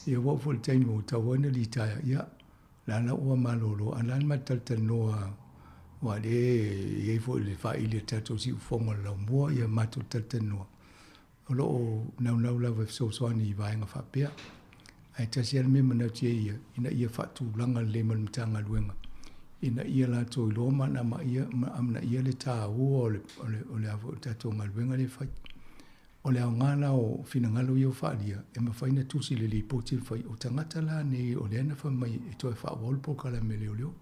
Ia ua oo foi le taimi ua tatau ai ona litaea, ia la la ua malolo, ae la le matou talatalanoa aua o lea e i ai foi le faili a le tatou siufofoga o le laumua, ia matou talatalanoa. O lo o naunau lava e fesoasoani i vaega faapea. Ae tasi lava le mea e manatu i ai ia, ina ia faatulaga lelei ma le Matagaluega, ina ia latou iloa ma amanaia le taua o le, o le, o le, o le tatou galuega lea e fai. O le aoga la o finagalo ia ua faaalia, e mafai ona tusi i le lipoti na fai, o tagata la nei o lea na fai mai e toe faaauau le polokalame leoleo.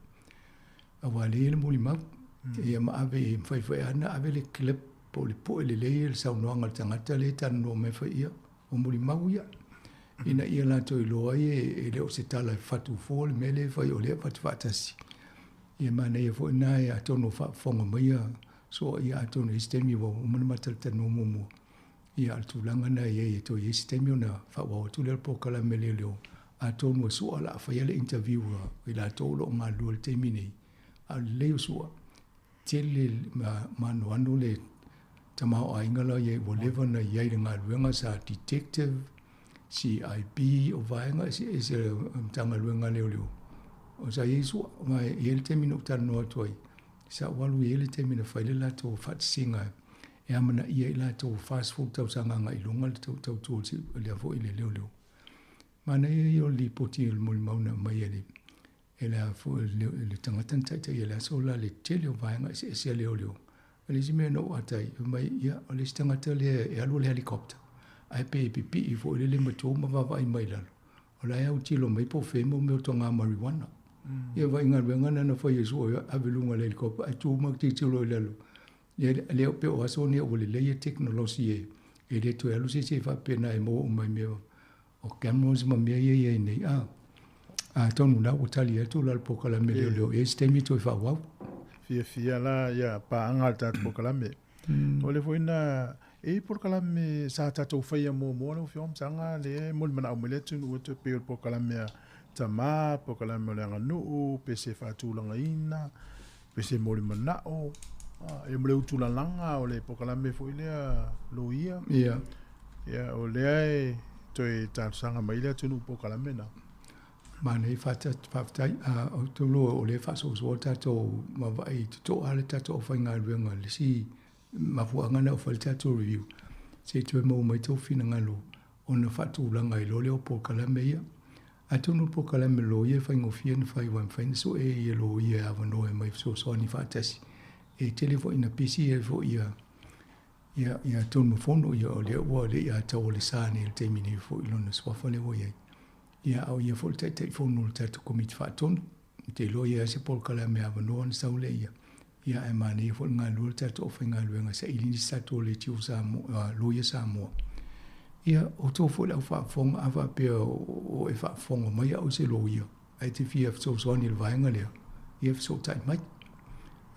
Aua lea e i ai le molimau, ia ma ave e mafai foi lava ona ave le clip po o le pue lelei o le saunoaga a le tagata lea e talanoa mai fai ia, o molimau ia. Ina ia latou iloa ai e le o se tala e fatu fua le mea lea e fai o lea e avatu faatasi. Ia manaia foi lena e atonu o faafofoga mai ia soa ia atonu e i ai se taimi ua uma ona ma talatalanoa muamua. Ia a o le tulaga lena e i ai e toe i ai se taimi ona faaauau atu lea o le polokalame leoleo atonu e Sua o le a faia le interview a i latou o lo o galulue i le taimi nei, a o le lelei o Sua, tele ma anoano le tamaoaiga la i ai ua leva ona i ai i le galuega sa detective, CIB, o vaega eseese o le Matagaluega a Leoleo, o sa i ai Sua. Ma e i ai le taimi na ou talanoa atu ai, sa ou alu i ai le taimi na fai le latou faatasiga e amanaia i latou 40 tausaga agai i luga le tautua lea foi i le leoleo. Manaia ia o le lipoti o le molimau na aumai e le e le a foi le tagata na taitaia i le aso la le tele o vaega eseese a leoleo. O le isi mea na ou ata ai, fai mai, ia, o le isi tagata lea e alu i le helicopter, ae pei e pipii foi lele ma tou ma vaavaai mai lalo, o la e autilo mai po o fea mo mea o toga marijuana. Ia vaai galuega na na fai e sua ave i luga o le helicopter ae tu ma tilotilo i lalo. Ia lea pei o aso nei ua lelei le tekonolosi e e le toe alu se isi e faapena e maua uma i mea o cameras ma mea ia i ai nei. A, atonu la ua tali atu la le polokalame leoleo e i ai se taimi toe faaauau. Fiafia la ia paaga a le tatou polokalame. O le foi na e i ai polokalame sa tatou faia muamua lau Afioga Masaga lea e molimanaʻo mai le atunuu e toe pei o le polokalame a tama, polokalame o le aganuu, pese faatulagaina, pese molimanaʻo. Ia ma le utulalaga o le polokalame foi lea loia. Ia. Ia o lea e toe talosaga mai le atunuu polokalame na. Manaia faafetai. Ou te iloa o lea e faasoasoa le tatou vaavaai totoa le tatou aufaigaluega i le isi mafuaaga na o fai le tatou review, se i toe maua mai tou finagalo ona faatulaga ai loa lea o polokalame ia. Atonu o le polokalame loia e faigofie ona fai aua e mafai ona sue ia loia e avanoa e aumai e fesoasoani faatasi. E tele foi ina pisi ai foi ia ia ia tonu fono ia o lea ua le i ataua le sa nei i le taimi nei foi i lona suafa lea ua i ai. Ia a o ia foi le Taitaifono o le tatou Komiti Faatonu. Ou te iloa e i ai se polokalame avanoa ona sau lea ia. Ia ae manaia foi le galulue o le tatou aufaigaluega e saili nisi tatou leitio Samoa, loia Samoa. Ia, outou foi le au faafofoga, a faapea o e faafofoga mai au se loia, ae te fia fesoasoani i le vaega lea, ia fesootai mai.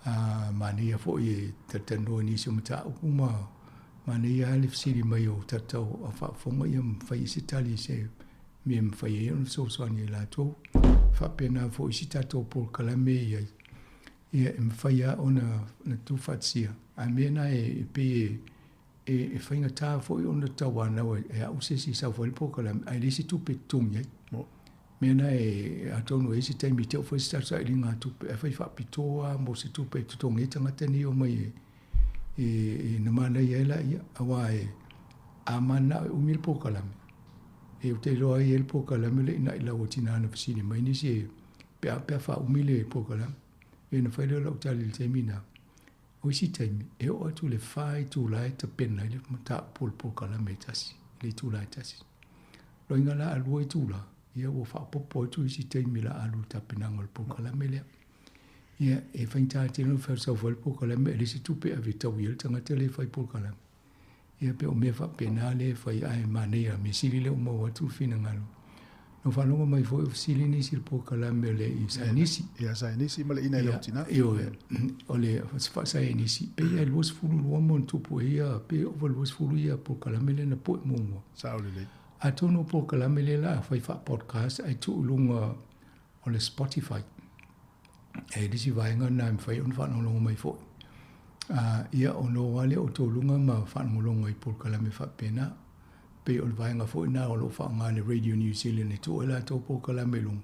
A manaia foi e talatalanoa i nisi o mataupu ma manaia lava le fesili mai o tatou au faafofoga ia ma fai ai se tali i se mea e mafai ai ona fesoasoani e latou. Faapena foi isi tatou polokalame e i ai, ia e mafai lava ona tuufaatasia, a mea na e pei e faigata foi ona tauanau e au se isi e sau fai le polokalame ae leai se tupe e totogi ai. Mea na e atonu e i ai se taimi te i ua fai se tatou sailiga tupe ae fai faapitoa lava mo se tupe e totogi ai tagata nei e omai e na manaia ai laia aua e a mananao e umi le polokalame, e ou te iloa ai e i ai le polokalame lea i lau tina na fesili mai nisi e pe a pe a faaumi le polokalame. Ia ona fai lea o lau tali i le taimi lena. O isi taimi, e oo atu i le 4 itula e tapena ai le mataupu o le polokalame e tasi, i le itula e tasi. Loiga la a 2 itula, ia ua faaopoopo atu isi taimi la alu i le tapenaga o le polokalame lea. Ia, e faigata tele ona sau fai le polokalame ae leai se tupe e ave e taui ai le tagata lea e fai polokalame. Ia pei o mea faapena lea e fai ae manaia mea sili lea ua maua atu le finagalo. Na ou faalogo mai foi o fesili nisi i le polokalame le i Sainisi. Ia Sainisi ma le ina i lau tina. Ioe, o le faa-Sainisi, pei lava e 22 ma ona tupu ai ia, pe ova 20 ia polokalame lea na pue muamua. Sao lelei. Atonu o polokalame lea la a fai faa-podcast ae tuu i luga o le Spotify. E le isi vaega lena e mafai ona faalogologo mai foi. Ia, ona o lava lea o outou luga ma faalogologo i polokalame faapena. Pei o le vaega foi lena o lo o faaaoga le Radio New Zealand e tuu ai latou polokalame i luga,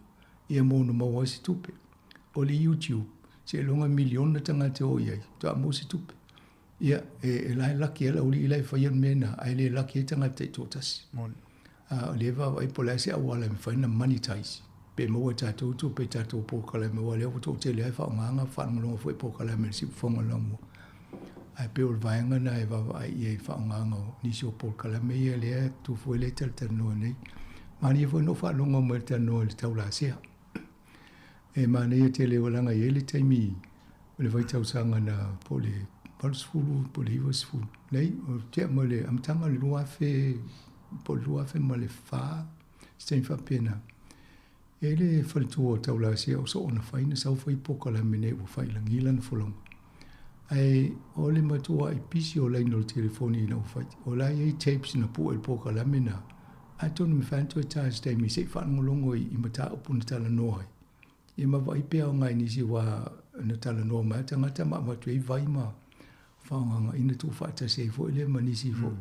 ia mo ona maua ai se tupe. O le YouTube, seiloga miliona tagata e o i ai, faatoa maua se tupe. Ia, e la e laki ai le aualii la e faia le mea lena, ae le laki ai tagata taitoatasi. O lea e vaavaai po o le a se auala e mafai ona monetize, pe maua e tatou tupe i tatou polokalame, aua o lea ua toatele lava e faaaogaina faalogologo foi i polokalame a le Siufofoga o le Laumua. Ae pei o le vaega lena e vaavaai i ai i le faaaogaina o nisi o polokalame ia lea e tu foi lea e talatalanoa nei. Manaia foi ona ou faalogo mai i le talanoa i le taulasea. E manaia tele leaga e i ai le taimi o le vaitausaga na po o le 80 po o le 90, leai, o tea mai le amataga o le 2000 po o le 2004, se taimi faapena. E i ai le faletua o Taulasea o Soona Fai na sau fai polokalame nei ua fai i lagi lana folauga. Ae o le matuai pisi o laina o le telefoni ina ua fai. O la e i ai tapes na pue i le polokalame na, atonu e mafai ona toe ta i se taimi se i faalogologo i mataupu na talanoa ai. Ia ma vaai pe aoga i nisi aua na talanoa mai lava tagata ma avatu ai vai ma faaaogagaina tuufaatasi ai foi lea ma nisi foi.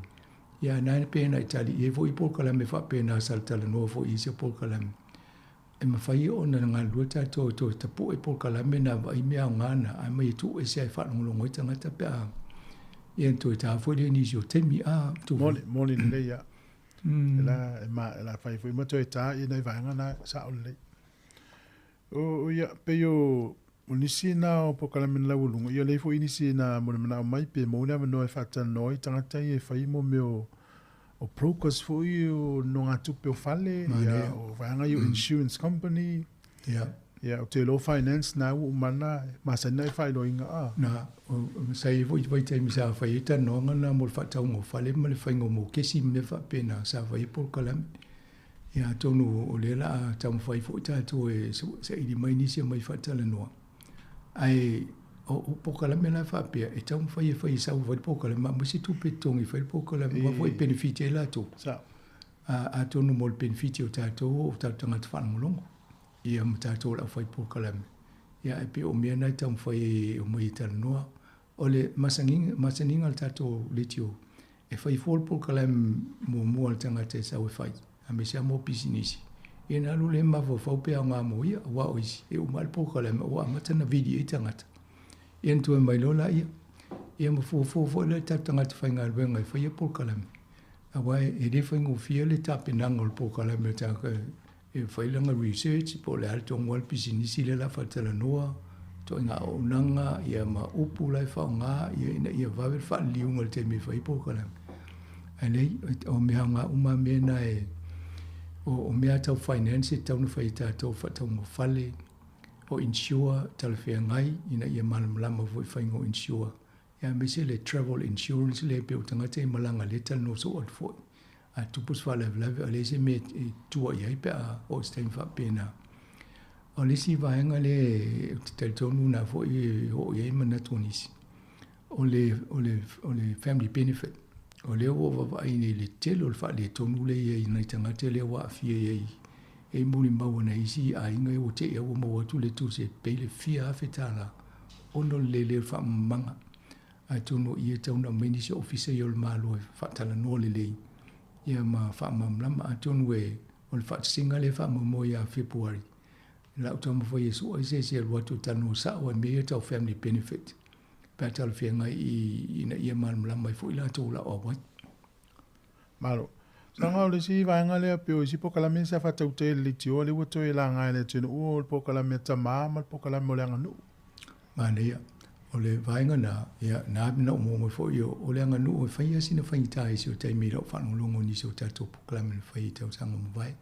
Ia a na pe na i tali i ai foi polokalame faapena sa talanoa foi i isi o polokalame. E mafai ona galulue tatou e toe tapue polokalame na vaai mea aoga na ae mai e tuu ese ai faalogologo ai tagata pe a ia toe ta foi lea i nisi o taimi a tu. Moni, moni lelei ia. E la, e ma, e la fai foi ma toe tā i nei vaega na sao lelei. O, o ia, pei o, o nisi na o polokalame na laualuga, ia lea foi nisi na mo le manao mai pe maua le avanoa e faatalanoa ai tagata ia e fai mo mea o o brokers foi o nogatupe o fale, ia, o vaega ia o insurance company, Ia. Ia, o te iloa finance na ua uma na masani na e faailoaina a. Na, sa i ai foi vaitaimi sa fai ai talanoaga na mo le faatauga o fale ma le faiga o mokesi ma mea faapena sa fai ai polokalame. Ia atonu o lea la a taumafai foi tatou e saili mai nisi e mai faatalanoa. Ae o polokalame la faapea e taumafai e fai e sau fai le polokalame ma aumai se tupe e totogi e fai le polokalame aua foi e benefit ai latou. Sao. Atonu mo le benefit o tatou o tatou tagata faalogologo ia ma tatou o le aufai polokalame. Ia ae pei o mea na e taumafai e omai e talanoa. O le masaniga, masaniga o le tatou leitio, e fai fua le polokalame muamua a le tagata e sau e fai, aemaise lava mo pisinisi. Ia ona alu lea mafaufau pe aoga mo ia, aua o isi, e uma lava le polokalame ua amata ona vili ai tagata. Ia ona toe mai loa laia. Ia ma fuafua foi la le tatou tagata faigaluega e faia polokalame, aua e le faigofie le tapenaga o le polokalame a le tagata e fai lana research po o le a le tonu lava le pisinisi lea o le a faatalanoa, ituaiga auaunaga ia ma upu la e faaaoga ia ina ia vave le faaliliuga i le taimi e fai ai polokalame. Ae leai, o mea aoga uma lava mea na e, o mea tau finance e tatau ona fai e tatou, faatauga fale, o insure talafeagai ina ia malamalama foi i faiga o insure, ia aemaise le travel insurance lea pei o tagata e malaga lea e talanoa soo atu foi. A tupu se faalavelave a leai se mea e tua i ai pe a oo i se taimi faapena. O le isi vaega lea ou te talitonu na foi e oo i ai manatu o nisi, o le, o le, o le family benefit. O lea ua vaavaai nei i le tele o le faaletonu lea e i ai i nai tagata lea ua aafia i ai e molimau a nai isi aiga ua te i ua maua atu le tusi e pei le fia afe tālā ona o le lelei o le faamamaga. Atonu o i e tatau ona aumai nisi ofisa ia o le Malo e faatalanoa lelei ia ma faamalamalama. Atonu e o le faatasiga lea e faamoemoe ia Fepuari, lau taumafai e sue se isi e alu atu e talanoa sao ai mea ia tau family benefit pe a talafeagai ina ia malamalama ai foi latou o auai. Malo. Saga o le isi vaega lea pei o isi polokalame sa faatautai e le leitioa lea ua toe laga e le atunuu o le polokalame a tamā ma le polokalame o le aganuu. Manaia. O le vaega na, ia, na na ou maua mai foi o le aganuu e fai lava sina faigata i si o taimi i lau faalogologo i nisi o tatou polokalame na fai i tausaga ua mavae.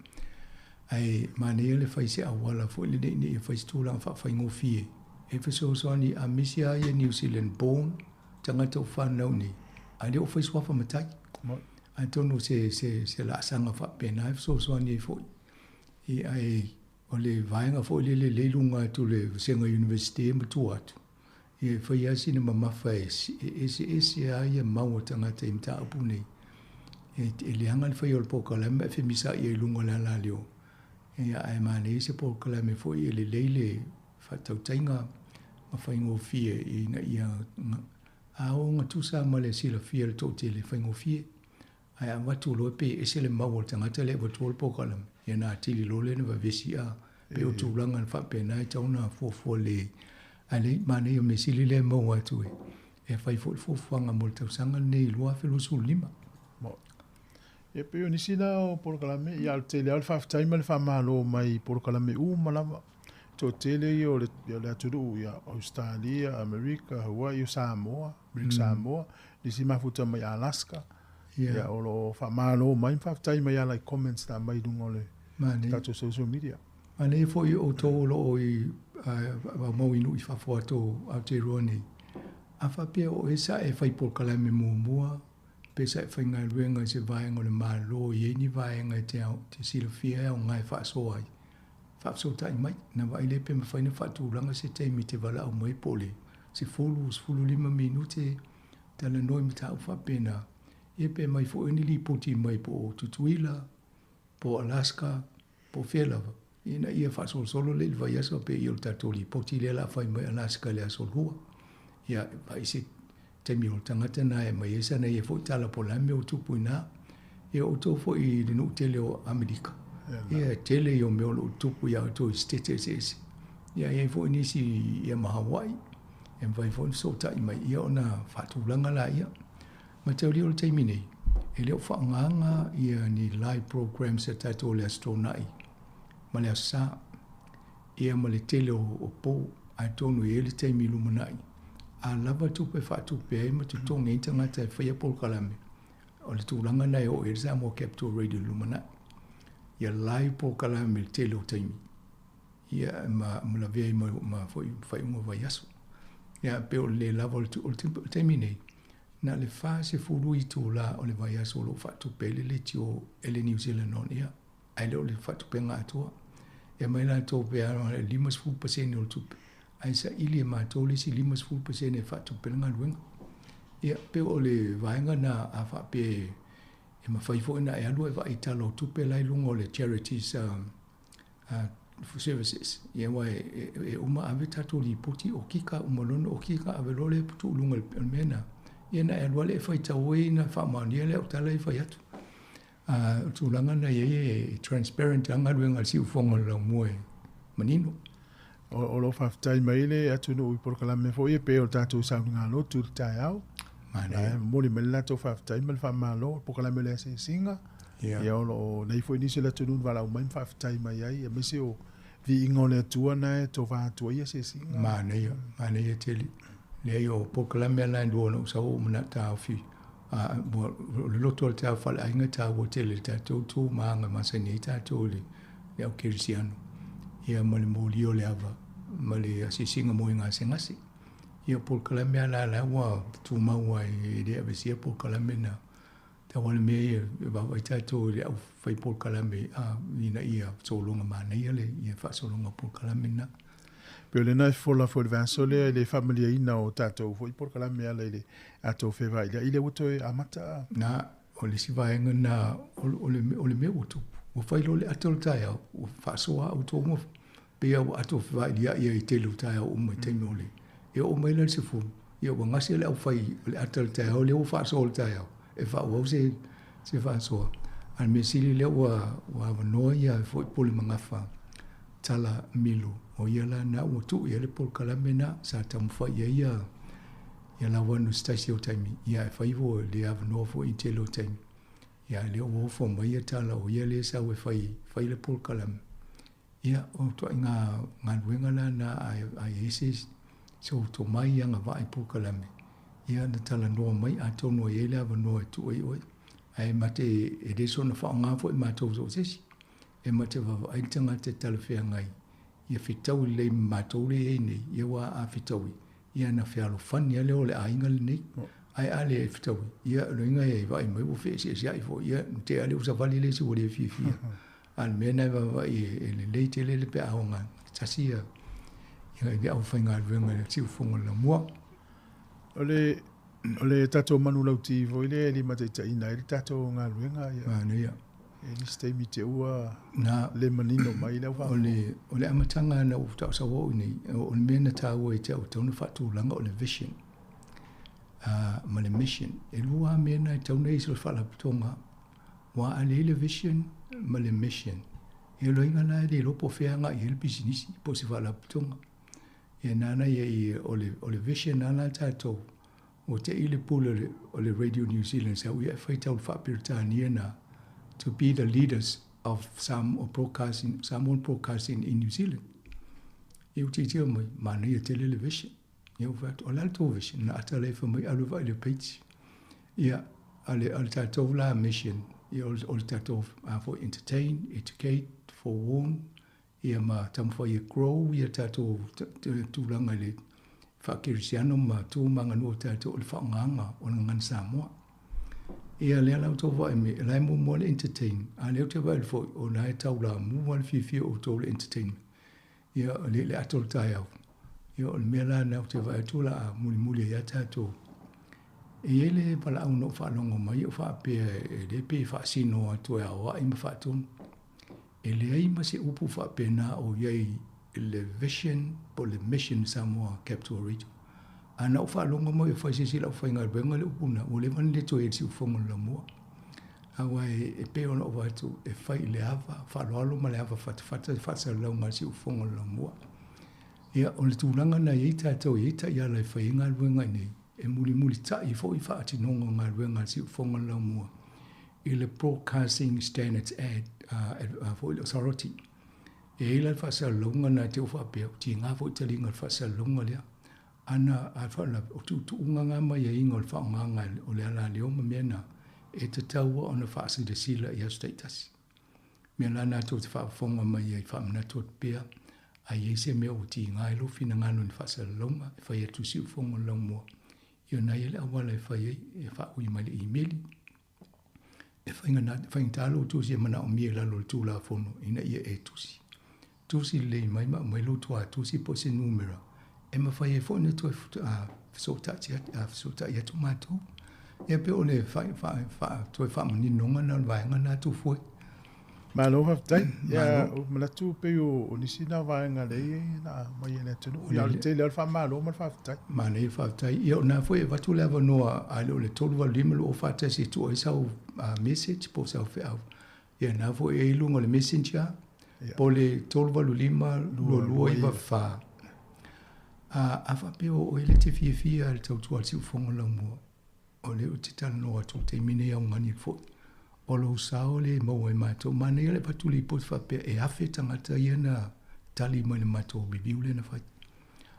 Ae manaia le fai se auala foi lenei ina ia fai se tulaga faafaigofie e fesoasoani a misi lava ia New Zealand born tagata ua fanau nei ae le o fai suafa matai. Atonu se se se laasaga faapena e fesoasoani ai foi. Ia ae o le vaega foi lele lea i luga atu o le vasega Universite ma tua atu, ia e fai lava sina mamafa e eseese lava ia mau a tagata i mataupu nei. E leaga le faia o le polokalame ae femisaai ai i luga o le alaleo. Ia ae manaia se polokalame foi e lelei le faatautaiga ma faigofie ina ia a ogatusa ma le silafia e le toatele, faigofie. Ae avatu loa pei e ese le mau a le tagata lea e avatua le polokalame, ia ona atili loa lea ona vavesi a pei o tulaga na faapena e tatau ona fuafua lelei. Ae leai, manaia o le mea sili lea e maua atu e fai foi le fuafuaga mo le tausaga lenei 2025. Ia pei o nisi la o polokalame, ia o le tele lava o le faafetai ma le faamalo mai i polokalame uma lava. Toatele ia o le, o le atunuu, ia Australia, Amerika, Hawaii, o Samoa, Amerika Samoa, nisi mafuta mai Alaska. Ia o lo o faamalo mai ma faafetai mai ala i comments na aumai i luga o le tatou social media. Manaia foi outou o lo o i mau i nuu i fafo atu o Aotearoa nei. A faapea o oe sa e fai polokalame muamua, pe sa e faigaluega i se vaega o le Malo e i ai ni vaega e te te silafia e aoga e faasoa ai, faafesootai mai. Na vaai lea pe mafai ona faatulaga se taimi e te valaau mai po o le 10, 15 minute talanoa i mataupu faapena. Ia pe aumai foi ni lipoti mai po o Tutuila, po o Alaska, po o fea lava, ina ia faasolosolo lea i le vaiaso pei o le tatou lipoti lea o le a fai mai Alaska i le aso Lua. Ia, vaai se taimi o le tagata na e aumai ai sana ia foi tala po o le a le mea ua tupu i ina. Ia o outou foi i le nuu tele o Amerika, ia e tele ia o mea o lo o tupu ia outou i setete eseese. Ia e i ai foi nisi ia ma Hawaii, e mafai foi ona fesootai mai ia ona faatulaga laia. Mataulia o le taimi nei, e le o faaaogaina ia ni live programs a tatou o le Aso Toonai ma le Aso Sa, ia ma le tele o po, atonu e i ai le taimi i lumanai, a lava tupe e faatupe ai ma totogi ai tagata e faia polokalame, o le tulaga lena e oo i ai le Samoa Capital Radio i le lumanai. Ia live polokalame i le tele o taimi, ia ma lavea ai ma faaiuga o vaiaso. Ia pei o le le lava o le taimi nei, Na o le 40 itula o le vaiaso o lo o faatupe ai le leitio e le New Zealand On Air, ae le o le faatupega atoa. E aumai latou pe a na o le 50% o le tupe, ae saili e matou le isi 50% e faatupe ai le galuega. Ia, pei o le vaega lena a faapea e mafai foi ona e alu e vaai i tala o tupe la i luga o le Charities Services, ia aua e uma ave tatou lipoti okika, uma loa ona okika ave loa lea tuu i luga o le mea lena, ia ona e alu lava lea e faitau ai ona faamaonia lea o tala ia e fai atu. A o le tulaga lena e i ai e transparent lava galuega a le siufofoga o le laumua e manino. O lo o faafetai mai le atunuu i polokalame foi e pei o le tatou sauniga lotu i le taeao. Manaia. E momoli mai le latou faafetai ma le faamalo i le polokalame o le asiasiga. Ia o lo o nei foi nisi o le atunuu na valaau mai ma faafetai mai ai, aemaise o viiga o le Atua na e tova atu ai asiasiga. Manaia, manaia tele. Leai o polokalame lava na e lua na ou sau ou manatu taofi, o le loto o le taeao faaleaiga e taua tele i le tatou tu ma aga e masani ai tatou i le au kerisiano, ia ma le molia o le ava ma le asiasiga mo e gasegase. Ia o polokalame lava la la ua tumau ai e le aveesea polokalame na. Tau lava le mea ia e vaavaai tatou i le au fai polokalame ina ia sologa manaia le ia faasologa o polokalame na. Pei o lena e fofola foi i le vaiaso lea i le faamalieina o tatou foi polokalame e ala i le ato fevailiai lea ua toe amata. Na, o le isi vaega na o le mea ua tupu, ua fai loa le ato o le taeao, ua faasoa au outou ma pei lava ua ato fevailiai ai i tele o taeao uma i taimi o le e oo mai la i le 10, ia ua gase le aufai o le ata o le taeao lea ua faasoa o le taeao e faaauau se faasoa. A o le mea sili lea ua avanoa ia foi Pule Magafa Tala Milo, o ia la na ua tuu i ai le polokalame na sa taumafai i ai ia Lauano i se tasi o taimi, ia e fai foi le avanoa foi i tele o taimi. Ia lea ua ofo mai ia Tala o ia lea sau e fai le polokalame. Ia, o ituaiga galuega la na a i ai se ou tomai agavaa i polokalame, ia na talanoa mai atonu e i ai le avanoa e tuu ai oe. Ae mate e le soona faaaoga foi matou so o se isi. E mate vaavaai le tagata e talafeagai ia fetaui lelei ma matou lea e i ai nei, ia aua a fetaui, ia ona fealofani lava lea o le aiga lenei. Ae a le fetaui, ia o le uiga e vaai mai ua feeseeseai foi, ia na tea lea ua savali le isi ua le fiafia. A o le mea lena e vaavaai e lelei tele le pe a oga tasi ia le aufaigaluega i le siufofoga o le laumua. O le tatou manulauti foi lea e limataitaiina ai le tatou galuega. Manaia. E nisi taimi te ua le manino mai le au faafofoga. O le amataga na ou tausau au nei, o le mea na taua ia te au e tatau ona faatulaga o le vision ma le mission. E lua lava mea na e tatau ona i ai i se faalapotopotoga, aua a leai le vision ma le mission, ia o le uiga la e le iloa po o fea e agai i ai le pisinisi po o se faalapotopotoga. Ia nānā ia i o le, o le vision lava la tatou, ua te i le pule o le Radio New Zealand sau ia e faitau le faa-Peretania na to be the leaders of Samoa broadcasting, Samoan broadcasting in New Zealand. Ia ua tilotilo mai, manaia tele le vision. Ia ua fai atu, o le a le tou vision? Na ata lea fai mai, alu e vaai i le page. Ia, a le, a le tatou la mission, ia o le tatou a foi entertain, educate, forewarn, ia ma taumafai e grow ia tatou tulaga i le faakerisiano ma tu ma aganuu o tatou o le faaaogaga o le gagana Samoa. Ia lea la outou vaai mai, o la e muamua le entertain, a lea ou te vaai foi, o la e taulamua le fiafia o outou i le entertainment. Ia, le, le ato o le taeao. Ia, o le mea la lena ou te vaai atu o le a mulimuli ai lava tatou. E i ai le valaau na ou faalogo mai o faapea e le pe faasino atu e aoai ma faatonu. E leai ma se upu faapena o i ai i le vision po o le mission Samoa Capital Region. A na ou faalogo mai o fai se isi o le aufaigaluega le upu lena, ua leva ona le toe i ai i le siufofoga o le laumua. Aua e pei ona ou vaai atu, e fai i le ava faaaloalo ma le ava fatafata le faasalalauga a le siufofoga o le laumua. Ia, o le tulaga lena e i ai tatou, e i ai taiala e fai ai galuega i inei, e mulimulitai foi faatinoga o galuega a le siufofoga o le laumua i le Broadcasting Standards Act foi le Authority. E i ai la le faasalalauga lena te u faapea, ua tiga foi taliga o le faasalalauga lea. Ana a faalavelave, o tuutuuga na ma aiaiga o le faaaogaga o le alaleo ma mea na, e tatau ona faasilasila i aso taitasi. Mea la na tou te faafofoga mai ai faamanatu atu pea, a i ai se mea ua tiga ai lou finagalo i ni faasalalauga, e fai atu i siufofoga o le laumua, ia na i ai le auala e fai ai, e faaui mai le imeli, e faigata lou tusi e manaomia i lalo o le Tulafono ina ia e tusi. Tusi lelei mai ma aumai lou tuatusi po o se numera e mafai ai foi ona toe fesootai atu matou. Ia pei o le toe faamaninoga lena o le vaega lena Tufue. Malo faafetai. Ia ou manatu pei o nisi na vaega lea na aumai e le atunuu. Ia o le tele lava o le faamalo ma le faafetai. Manaia faafetai. Ia o na foi e avatu le avanoa ae le o le 385 241 e tuu ai sau message po o sau feau. Ia na foi e i luga o le messenger po o le 385 2294. A faapea o oe lea e te fiafia i le tautua a le siufofoga laumua, o lea ou te talanoa atu i le taimi nei augani foi. O lou sao lea e maua e matou. Manaia le avatu lipoti faapea e 1,000 tagata ia na tali mai i le matou review lea na fai.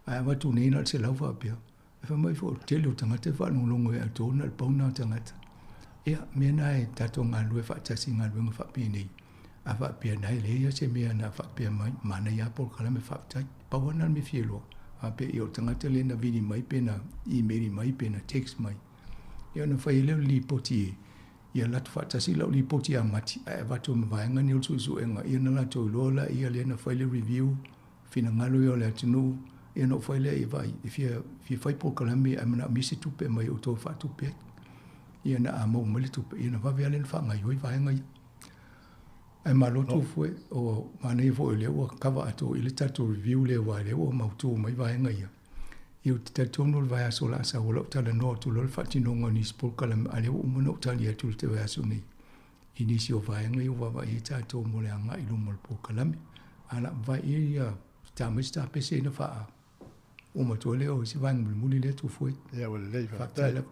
Ae avatu nei na o le 100 faapea. E fai mai foi o le tele o tagata e faalogologo ia outou na o le pau lena o tagata. Ia, mea na e tatou galulue faatasi i galuega faapenei. A faapea na e leai lava se mea na faapea mai, manaia lava polokalame faafetai. Pau lava lena o le mea e fia iloa. Faapea ia o le tagata lea na vili mai pe na email mai pe na text mai. Ia ona fai ai lea o le lipoti e ia alu atu faatasi lau lipoti ia Mati ae avatu ai ma vaega nei o le suesuega ia ona latou iloa laia lea na fai le review finagalo ia o le atunuu ia ona ou fai lea ia vaai e fia fia fai polokalame ae manaomia se tupe e aumai e outou e faatupe ai. Ia na a maua mai le tupe ia ona vave lava lea ona faagaoioi vaega ia. Ae malo Tufue, o manaia foi o lea ua cover atoa i le tatou review lea aua o lea ua mautu mai vaega ia. Ia ou te talitonu o le vaiaso o le a sau o lau talanoa atu loa le faatinoga o nisi polokalame a o lea ua uma ona ou tali atu i le vaiaso nei i nisi o vaega ia ua vaavaai i ai tatou mo le agai i luma o le polokalame. A o le a vavae i ai ia ta mai se tapese ona faa uma atu ai lea o isi vaega mulimuli lea Tufue. Ia ua lelei, faafetai. Faafetai lava.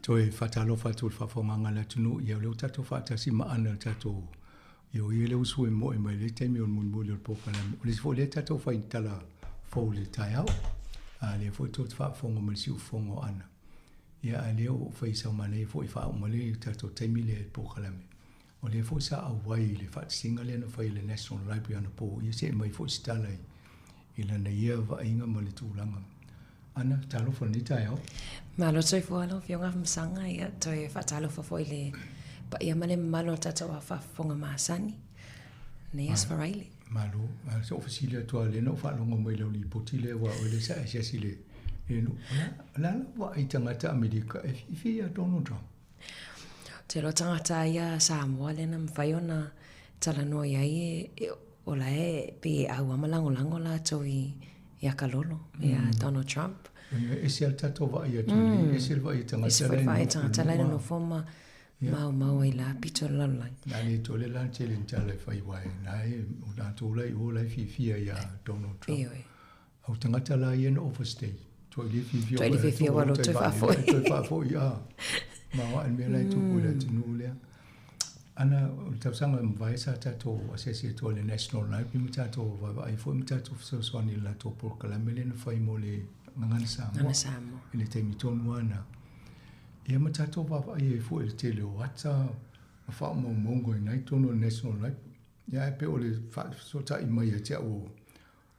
Toe faatalofa atu i le faafofogaaga a le atunuu, ia o lea ua tatou faatasi ma Ana le tatou ia o ia lea ua sue moe mai le taimi o le mulimuli o le polokalame. O le isi foi lea tatou fai tala fou i le taeao. A lea foi tou te faafofoga mai i le siufofoga o Ana. Ia a lea ua ou fai sau manaia foi faauma le tatou taimi lea i le polokalame. O lea foi sa auai i le faatasiga lea na fai e le National Library anapo, ia see mai foi se tala i lana ia vaaiga ma le tulaga. Ana, talofa i lenei taeao. Malo soifua lau Afioga Afamasaga, ia toe faatalofa foi i le paia ma le mamalu o le tatou ao faafofoga masani, lenei Aso Faraile. Malo. Se ou fesili atu lava lea na ou faalogo mai i lau lipoti lea aua o oe lea sa e asiasi i le nuu. O le a lau vaai i tagata Amerika e fiafia ia Donald Trump? Ou te iloa tagata ia Samoa lea na mafai ona talanoa i ai e, o la e pei e ʻauama lagolago latou i, iā Kalolo, iā Donald Trump. Ese le tatou vaai atu nei, ese le vaai a tagata Ese foi le vaai a tagata la e nonofo ma maumau ai la pito o le lalolagi. Na le tole la tele ni tala e fai wai, na e o latou la i o la e fiafia ia Donald Trump. Ioe. Au tagata la ia na overstay. Toi le fiafia Toi le fiafia ua loto e faafoi. Toi faafoi a. Ma wa mea la e tupu i le atunuu lea. Ana o le tausaga e mavae sa tatou asiasi atu ai i le National Library ma tatou vaavaai foi ma tatou fesoasoani i le latou polokalame lea na fai mo le Gagana Samoa. Gagana Samoa. I le taimi tonu lava lena. Ia ma tatou vaavaai ai foi i le tele o ata ma faamaumauga i ina i totonu o le National Library. Ia ae pei o le faafesootai mai ia te au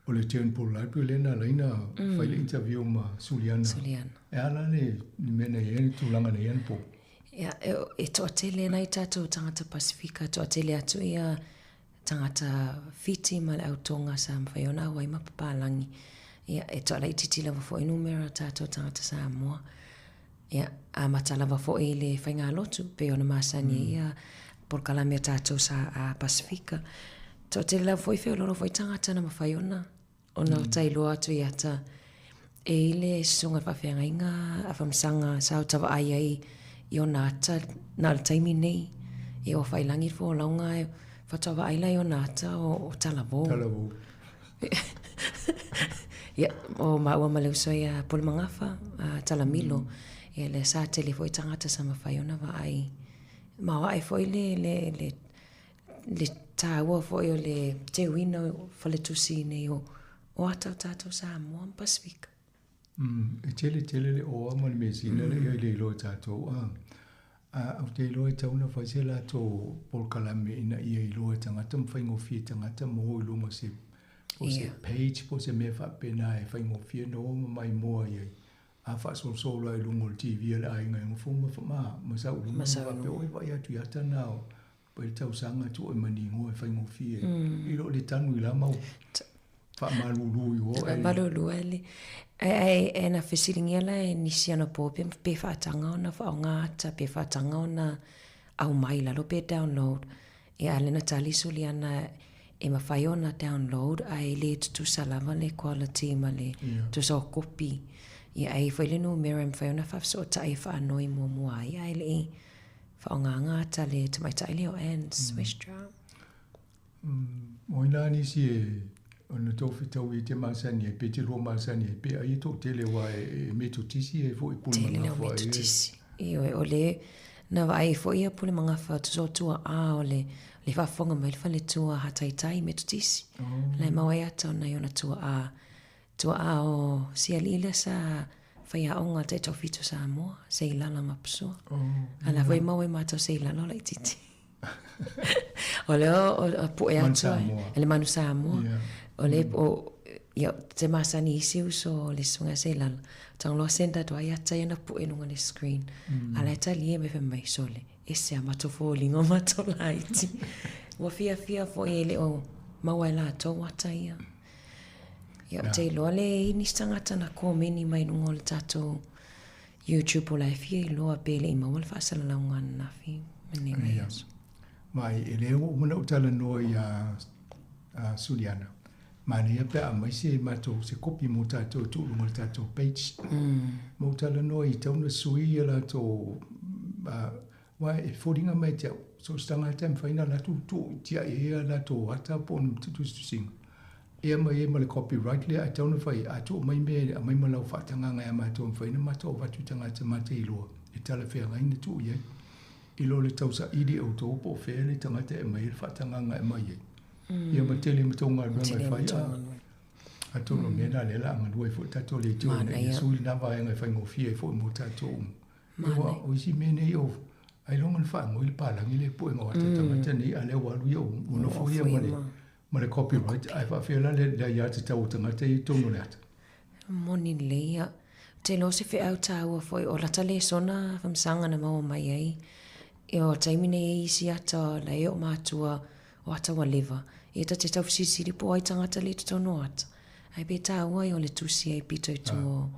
o le Turnbull Library lea na ala ai ona fai le interview ma Suliana. Suliana. E a la le mea na i ai, le tulaga na i ai anapo? Ia, e toatele nai tatou tagata Pasifika, toatele atu ia tagata Fiti ma le au Tonga sa mafai ona auai ma papalagi. Ia, e toalaitiiti lava foi numera o tatou tagata Samoa. Ia, amata lava foi i le faigalotu, pei ona masani ai ia polokalame a tatou sa a Pasifika. Toatele lava foi feoloolo foi tagata na mafai ona ona mm. tailoa atu i ata e i le susuga faafeagaiga a Famasaga sa o tavaai ai i ona ata na o le taimi nei e o failagi le folauga e faatoa vaai la i ona ata o, o talavou. Talavou. Ia, o maua ma le uso ia Pulemagafa, a Talamilo, mm. ia lea sa tele foi tagata sa mafai ona vaai. Maoae foi le, le, le, le tāua foi o le teuina o faletusi nei o, o ata o tātou Samoa ma Pasifika. Mm, e tele tele le oa ma le measina mm. le i le iloa tātou. A, a, ou te iloa e tau na fai se latou polokalame ina ia iloa e tagata ma faigofie tagata ma o i luga se po se page po se mea faapena e faigofie ona o ma maimoa i ai. A faasolosolo lava i luga o le TV a le aiga e nofo ma ma ma sau i luga ma faapea oi vaai atu i ata na o pai le tausaga atu oi manigoa e faigofie i lo le tanu i la mau faamalulu i o Faamalulu ai le ai e na fesiligia la e nisi ana po pe pe faataga ona faaaoga ata pe faataga ona aumai i lalo pe download. Ia a lena tali Suliana e mafai ona download ae le tutusa lava le quality ma le tusa o kopi. Ia ae i ai foi le numera e mafai ona faafesootai e faanoi muamua ai ae le i faaaogaga ata le tamaitai lea o Anne Swestram. O ina nisi e ona tou fetaui e te masani ai pe te lua masani ai pe ai e toatele aua e metotisi ai foi pule Tele leo magafa e. metotisi. Ioe, o le na vaai ai foi ia pule magafa tusa o tuaa o le le faafofoga mai le faletua hataitai metotisi. Oh. La e maua ai ata ona i ona tuaa. Tuaa o sialii lea sa faiaoga taitaufitu Samoa, Seilala ma Pusua. Oh. A la foi maua ai matou Seilala o laitiiti. O lea o pu'e atu ai le manu Samoa. O le o ia te masani isi uso o le susuga Seilala. Tagaloa send atu ai ata ia na pu'e i luga o le screen. A la e talie mai fai mai, sole, ese a matou foliga o matou laiti. Ua fiafia foi e le o maua e latou ata ia. Ia, ou te iloa le i ai nisi tagata na komeni mai i luga o le tatou YouTube o la e fia iloa pe le i maua le faasalalauga ananafi ma lenei vaiaso. Ma e le ua uma ona ou talanoa iā Suliana, manaia pe a aumai se matou se kopi mo tatou e tuu i luga o le tatou page. Ma ou talanoa i tau na sui ia latou aua e foliga mai te au, so o se tagata e mafai ona alu atu tuu tiai ai ia latou ata po o ni tusitusiga. Ia ma ia ma le copyright lea ae tau na fai, a tuu mai mea e aumai ma lau faatagaga ia matou e mafai ona matou avatu i tagata ma te iloa e talafeagai na tuu i ai. I lo le tausaili e outou po o fea le tagata e aumai ai le faatagaga e aumai ai. Ia ma tele ma tou galuega e fai a atonu o mea na lea o le a galue ai foi le tatou leitio ina ia sui lena vaega e faigofie ai foi mo tatou uma. Ia aua o isi mea nei o ailoga na faagoi le palagi le puega o ata tagata nei a lea ua alu ia ua nofo ia ma le ma le copyright ae faapefea la le aiatatau o tagata ia i totonu o le ata. Moni lelei ia. Ou te iloa o se feau taua foi o lata lesona famasaga na maua mai ai. Ia o taimi nei e isi ata la e o matua o ata ua leva. Ia ta te tau fesilisili po o ai tagata le i totonu o ata. Ae pe taua ia o le tusi ai pito i tua o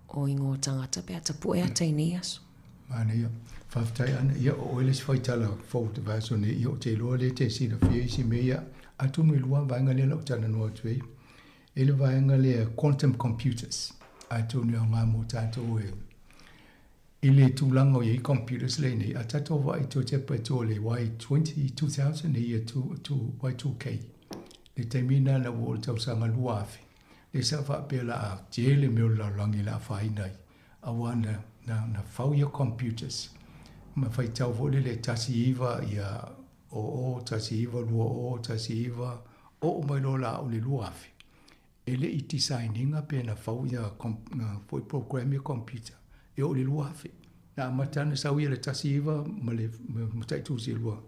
o ingoa tagata pe a tapue ata i nei aso. Manaia. Faafetai Ana, ia o oe le isi faitala fou o te vaiaso nei, ia ou te iloa lea te silafia isi mea ia, atonu e lua vaega lea o lau talanoa atu ai. E le vaega lea quantum computers. Atonu e aoga mo tatou e i le tulaga o i ai computers lenei, a tatou vaai toe tepa i tua o le Y20, 2000 le year 2, 2, Y2K, le taimi lena na ua oo i le tausaga 2000, lea sa faapea o le a tele mea o le lalolagi o le a afaina ai, auā na, na, na fau ia computers ma faitau foi lele e 19 ia 00, 19 20, 19, oo mai loa la o le 2000, e le i design ina pe na fau ia na foi program ia computer e oo i le 2000. Na amata ona sau ia le 19 ma le mataitusi e lua.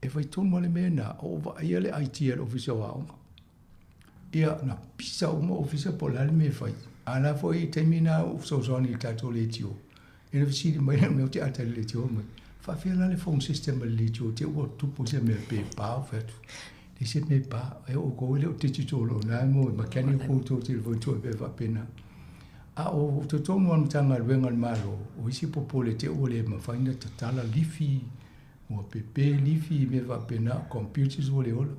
E fai tonu lava le mea lena, o ou vaaia le IT a le Ofisa o Aoga. Ia, na pisa uma ofisa po o le a le mea e fai. A o la foi i taimi na ou fesoasoani i le tatou leitio, ia na fesili mai le mea ou te ata i le leitio mai, faafefea la le phone system a le leitio te ua tupu se mea pe pa ou fai atu. Leai se mea e pa, e outou e le o digital o lena mo mechanical tou telefoni tuai pe faapena. A o totonu lava o le Matagaluega a le Malo, o isi popole te ua le mafai ona tatala lifi, ua pepe lifi, mea faapena, o computers ua le ola.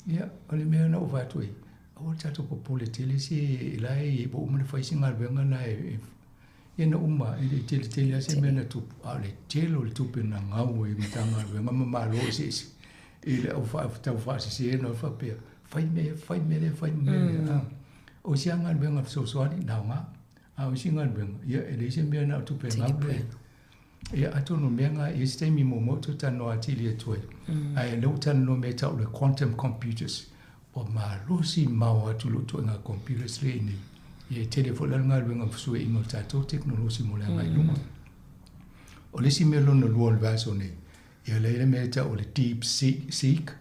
Ia, o le mea na ou fai atu ai, aua le tatou popole tele se la e ua uma ona fai se galuega lena e ia na uma, e le i tele tele lava se mea na tupu, a o le tele o le tupe na gau ai i Matagaluega ma Malo eseese i le au tau faasese na faapea, fai mea, fai mea lea, fai mea lea. O isi lava galuega fesoasoani, na aoga, a o isi galuega, ia e leai se mea na o tupe gau le. Ia atonu o mea na, i isi taimi muamua ou toe talanoa atili atu ai, ae o lea ua talanoa mea e tau o le quantum computers, ua malosi mao atu lou ituaiga computers lea i inei. Ia e tele foi la le galuega fesuiaiga o le tatou tekonolosi mo le agai i luma. O le isi mea lona lua o le vaiaso nei, ia lea e i ai le mea e tau o le deep seek,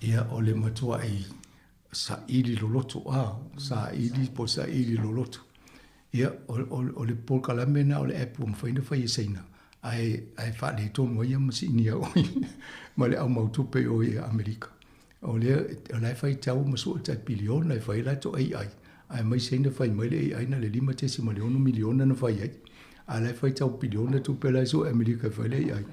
ia o le matuai saili loloto, a, saili po o saili loloto. Ia, o le polokalame lena o le app ua mafai ona fai e Saina, ae, ae faaletonu ai ia masini a oe ma le au mautupe i o i Amerika. O lea, o la e faitau ma sue tai piliona e fai ai latou AI, ae mai Saina fai mai le AI na o le $5.6 miliona na fai ai, a o la e faitau piliona tupe la e sue Amerika e fai le AI.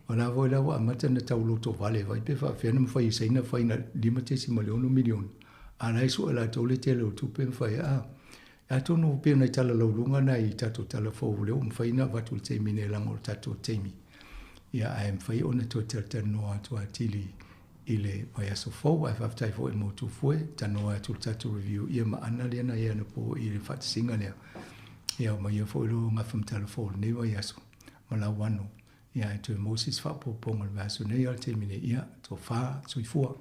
O la foi la ua amata ona tau lotovale vai pe faapefea ona mafai e Saina fai na $5.6 miliona, a o la e sue latou le tele o tupe ma fai ai. A, atonu pei o nai tala lauluga na i tatou tala fou lea ua mafai ona avatu i le taimi nei leaga o le tatou taimi. Ia ae mafai ona toe talatalanoa atu atili i le vaiaso fou ae faafetai foi mo Tufue talanoa atu i le tatou review ia ma ana lea na i ai anapo i le faatasiga lea. Ia ma ia foi lo gafa ma tala fou o lenei vaiaso ma Lauano. Ia ae toe maua se isi faaopoopoga o le vaiaso nei a o le taimi nei ia tofa soifua.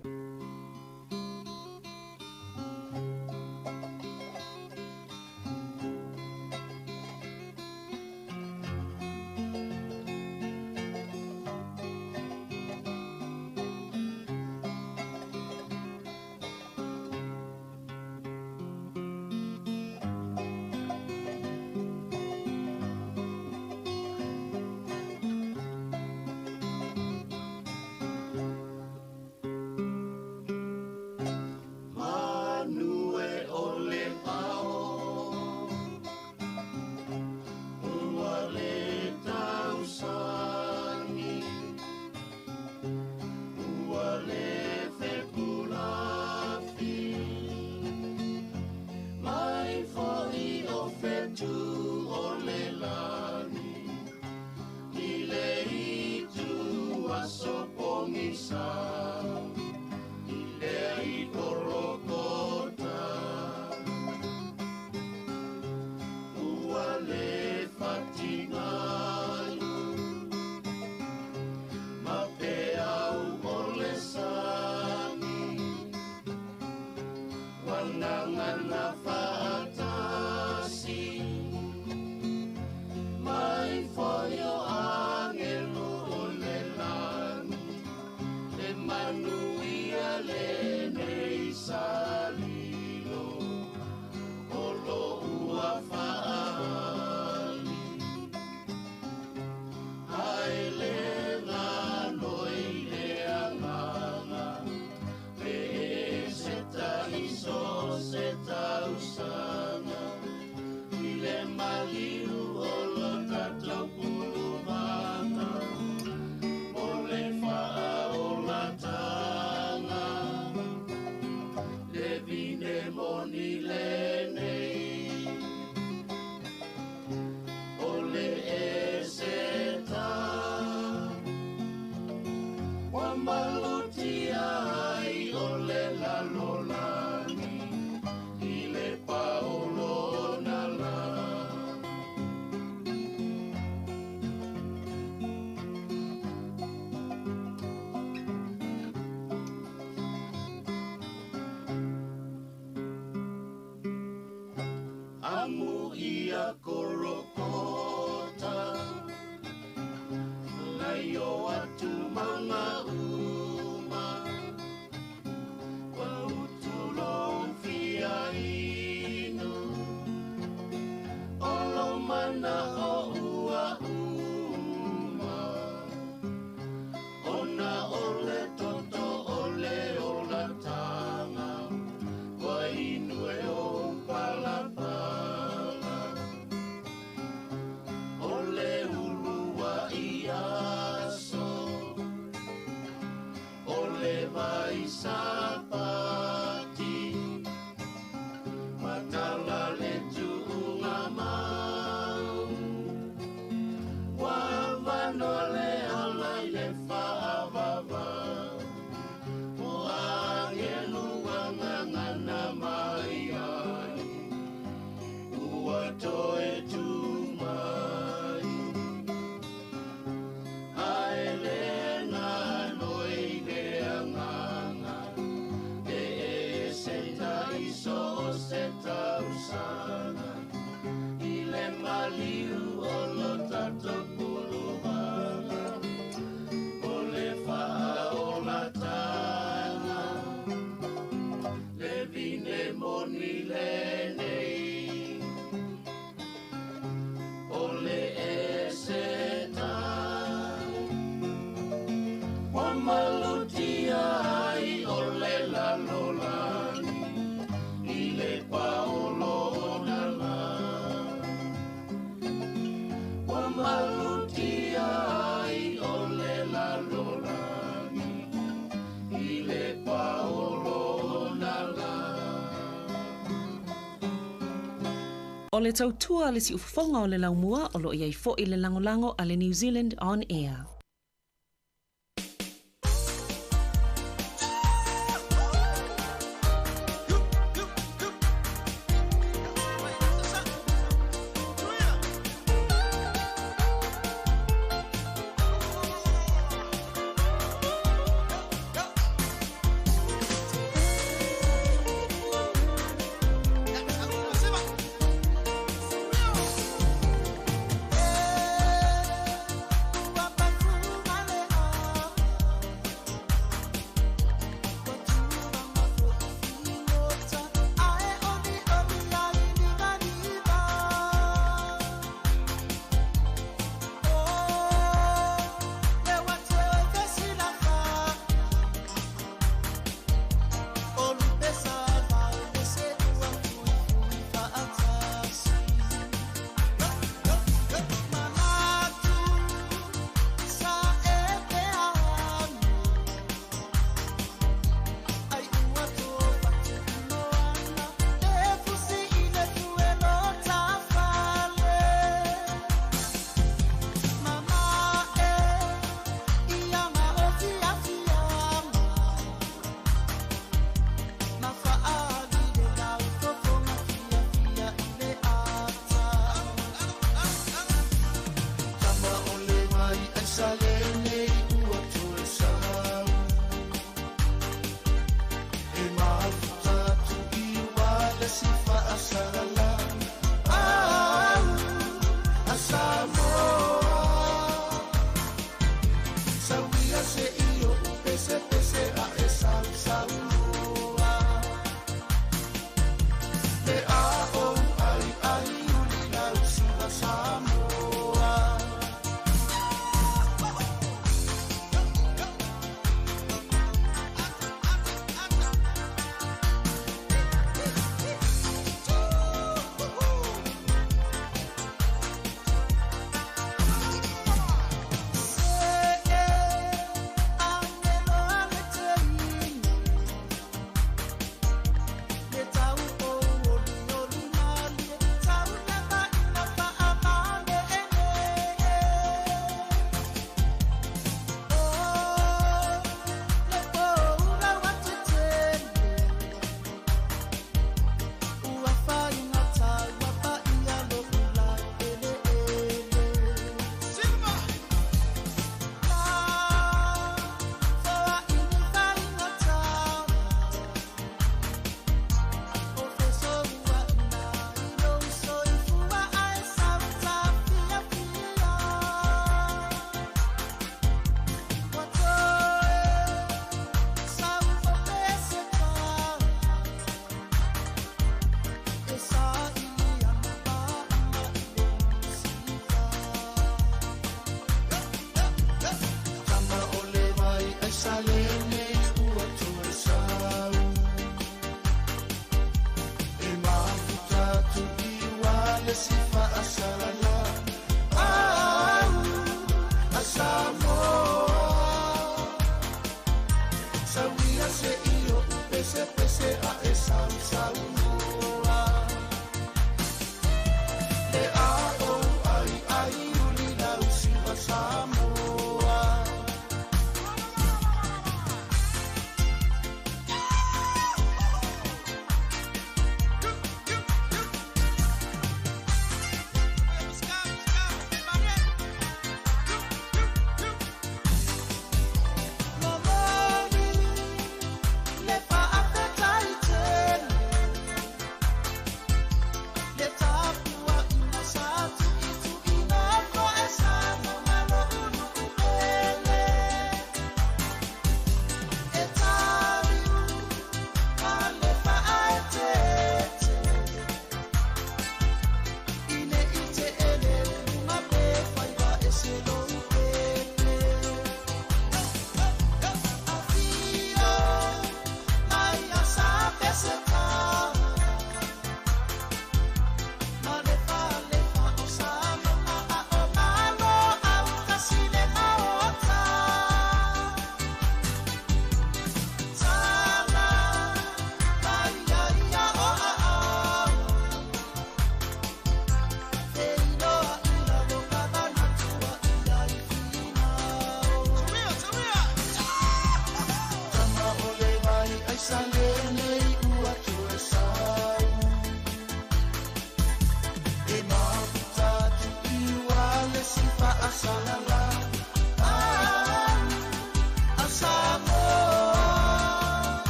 O le tautua le siufofoga o le laumua o loo i ai fo'i le lagolago a le New Zealand On Air.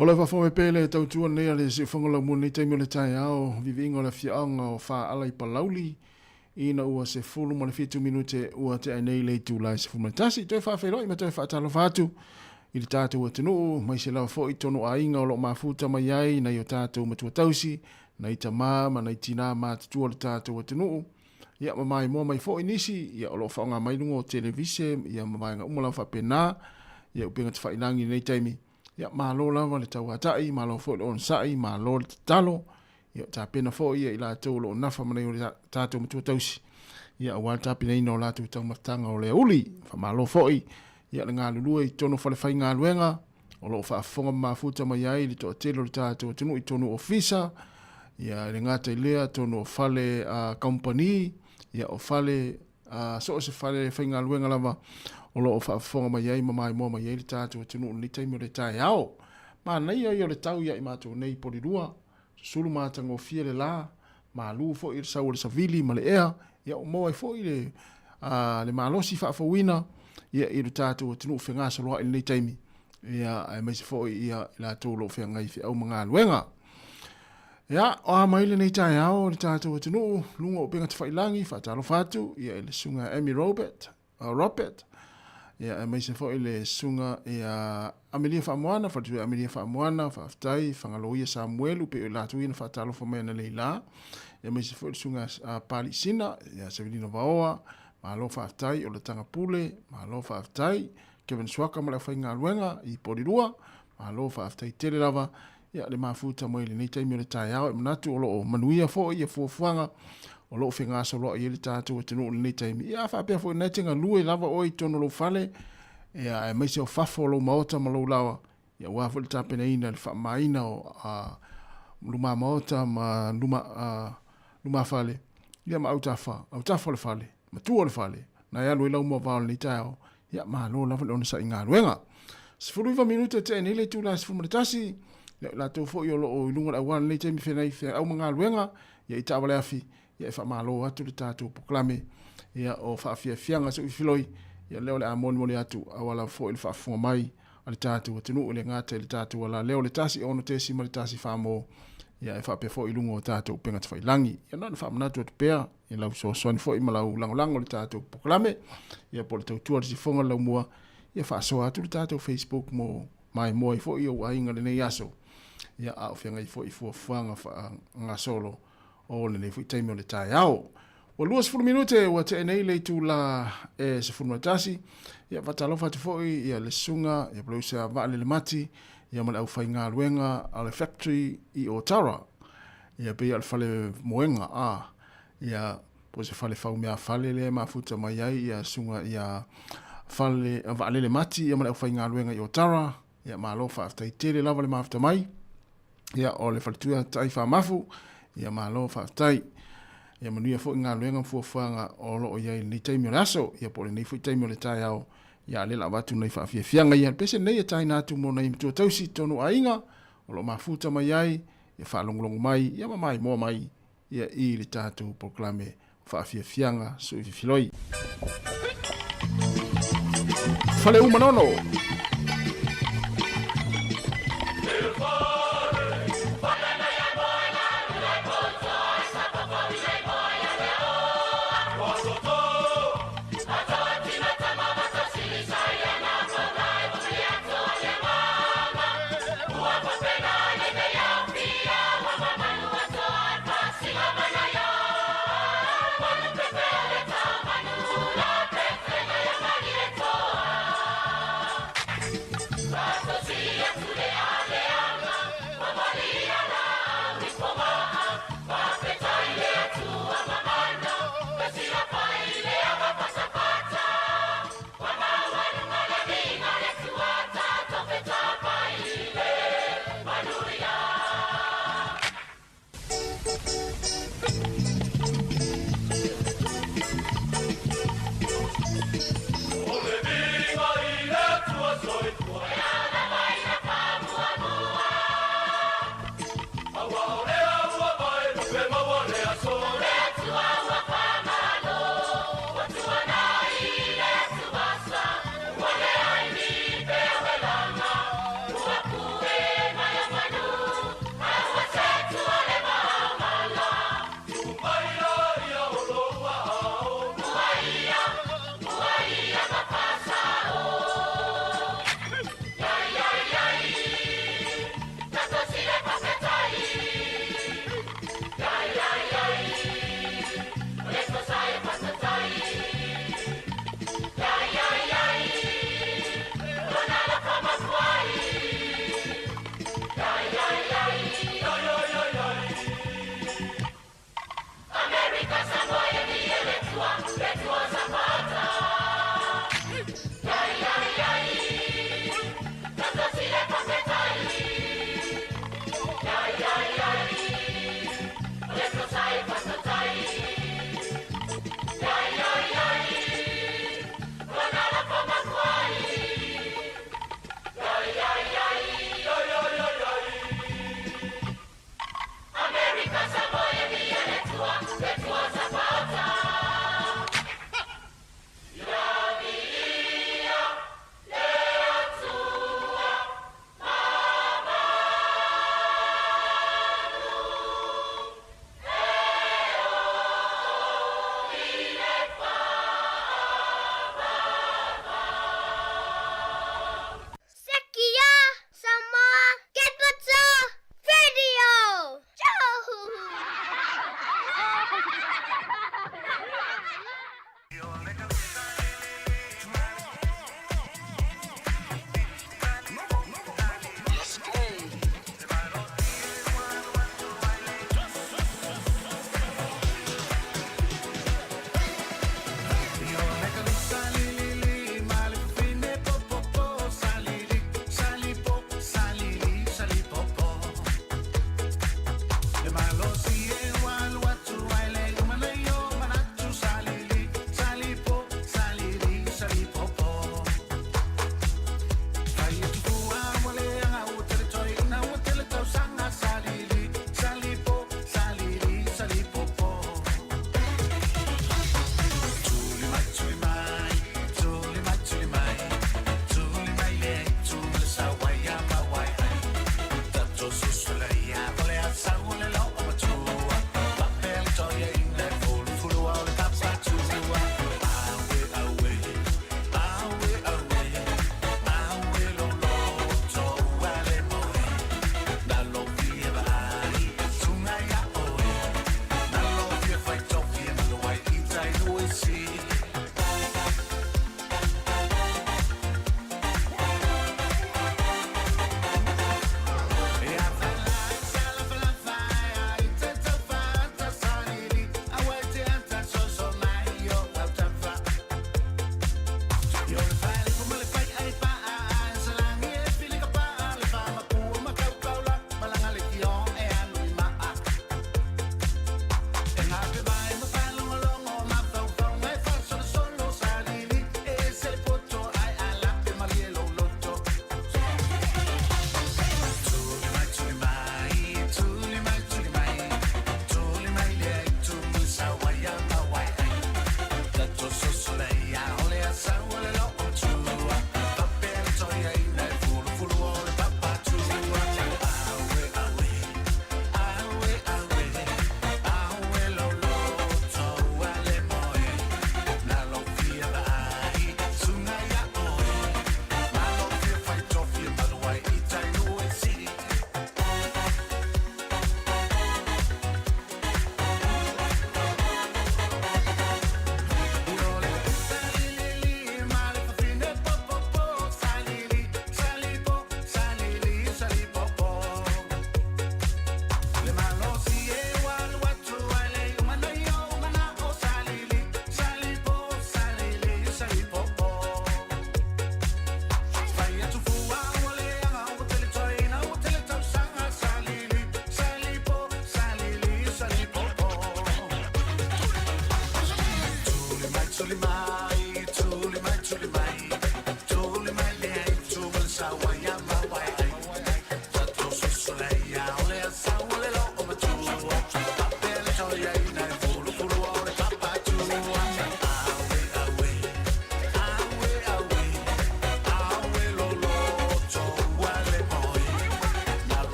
O le faafoe pea le tautua nei a le Siufogo Laumua i lenei taimi o le taeao, viviiga o le afioaga o Faaala i Palauli, Ina ua 17 minute ua tea nei le itula e 11. Toe faafeiloai ma toe faatalofa atu i le tatou atunuu, aemaise lava foi tonu aiga o lo o mafuta mai ai nai o tatou matua tausi, nai tamā ma nai tinā matutua o le tatou atunuu. Ia, ma maimoa mai foi nisi, ia, o lo o faaaoga mai luga o televise, ia, ma vaega uma lava faapena, ia, upega tafailagi i lenei taimi. Ia, malo lava le tauatai, malo foi le onosai, malo le tatalo. Ia, tapena foi ia i latou o lo o nafa ma nai o tatou matua tausi, ia, aua le tapenaina o latou taumafataga o le aoauli. Faamalo foi ia le galulue i totonu o falefaigaluega o lo o faafofoga ma mafuta mai ai le toatele o le tatou atunuu i totonu o ofisa, ia, e le gata i lea, totonu o fale kamupani, ia, o fale so o se fale faigaluega lava o lo o faafofoga mai ai ma maimoa mai ai le tatou atunuu i lenei taimi o le taeao. Manaia ia o le tau ia i matou nei i Polilua, susulu matagofie le la, malu foi le sau o le savili ma le ea, ia ua maua ai foi le, le malosi faafouina ia i le tatou atunuu fegasoloai i lenei taimi, ia aemaise foi ia i latou o lo o feagai i feau ma galuega. Ia, o a mai lenei taeao o le tatou atunuu, luga o upega tafailagi, faatalofa atu ia i le susuga Amy Robert, Robert, ia aemaise foi le susuga ia Amelia Faamoana, faletua Amelia Faamoana, faafetai, Fagaloia Samuelu, pei o latou ia na faatalofa mai analeila, ia aemaise foi le susuga Pali Sina, ia Sevelino Vaoa, malo faafetai, o le Tanga Pule, malo faafetai, Kevin Suaka ma le aufaigaluega i Polilua, malo faafetai tele lava, ia le mafuta mai lenei taimi o le taeao, e manatu o lo o manuia foi ia fuafuaga o lo o fegasoloai ai le tatou atunuu i lenei taimi. Ia a faapea foi na e te galue lava oe i totonu o lou fale, ia aemaise o fafo o lou maota ma lou laoa, ia aua foi le tapenaina i le faamamaina o luma maota ma luma fale, ia ma autafa, autafa o le fale, matua o le fale, na e alu ai lau moavao i lenei taeao, ia malo lava le onosai galuega. 19 minute tea nei le itula e 11, ia i latou foi o lo o i luga o le auala i lenei taimi feagai feau ma galuega, ia i taavale afi, ia e faamalo atu le tatou polokalame, ia o faafiafiaga seuifiloi, ia lea o le a molimoli atu aua lava foi le faafofoga mai a le tatou atunuu e le gata i le tatou alaleo le 1 6.1 famo, ia e faapea foi i luga o tatou upega tafailagi. Ia na ona faamanatu atu pea i lau fesoasoani foi ma lau lagolago i le tatou polokalame, ia po o le tautua a le sifoga le laumua, ia faasoa atu le tatou Facebook mo maimoa ai foi ou aiga i lenei aso, ia a o feagai foi i fuafuaga faagasolo o lenei foi taimi o le taeao. Ua 20 minute ua tea nei le itula e 11, ia faatalofa atu foi ia le susuga ia Palausa Vaalele Mati ia ma le aufaigaluega a le factory i Otara. Ia pei o le fale moega a ia po o se fale faumeafale lea e mafuta mai ai ia susuga ia fale Vaalele Mati ia ma le aufaigaluega i Otara. Ia malo faafetai tele lava le mafuta mai. Ia o le faletua tai faamafu. Ia malo faafetai. Ia manuia foi galuega ma fuafuaga o lo o i ai i lenei taimi o le aso, ia po o lenei foi taimi o le taeao. Ia a o lea o le a avatu nai faafiafiaga ia. Le pese lenei e taina atu mo nai matua tausi i totonu o aiga o lo o mafuta mai ai, ia faalogologo mai, ia ma maimoa mai ia i le tatou polokalame faafiafiaga suififiloi. Faleu Manono.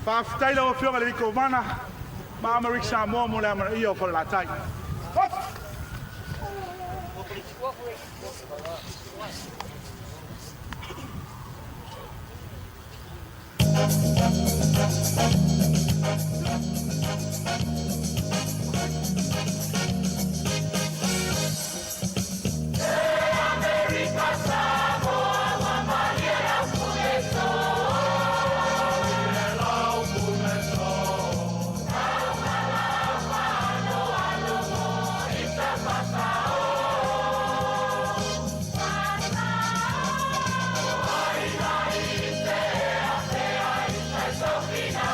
Faafetai lau Afioga i le Kovana ma Amerika Samoa mo le amanaia o Falelatai. Sofina.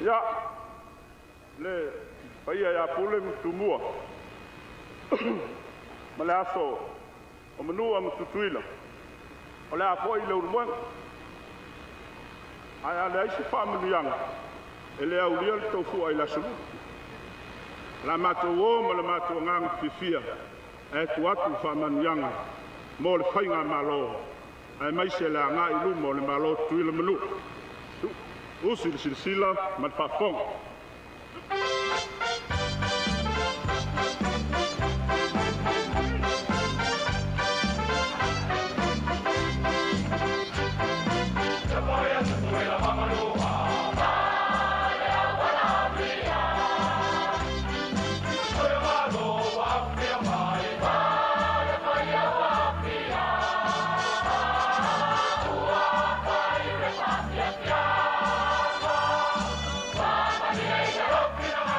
Ia le paia ia Pule ma Tumua ma le aso o Manua ma Tutuila, o le a fo'i le ulumoega ae a leai se faamanuiaga e le aulia le taufu'a i le asolua. La matou o ma le matou agaga fiafia ae atu atu faamanuiaga mo le faigamalo aemaise le agai i luma o le Malo Tutuila Manua. Usi le silasila ma le faafofoga. Yeah.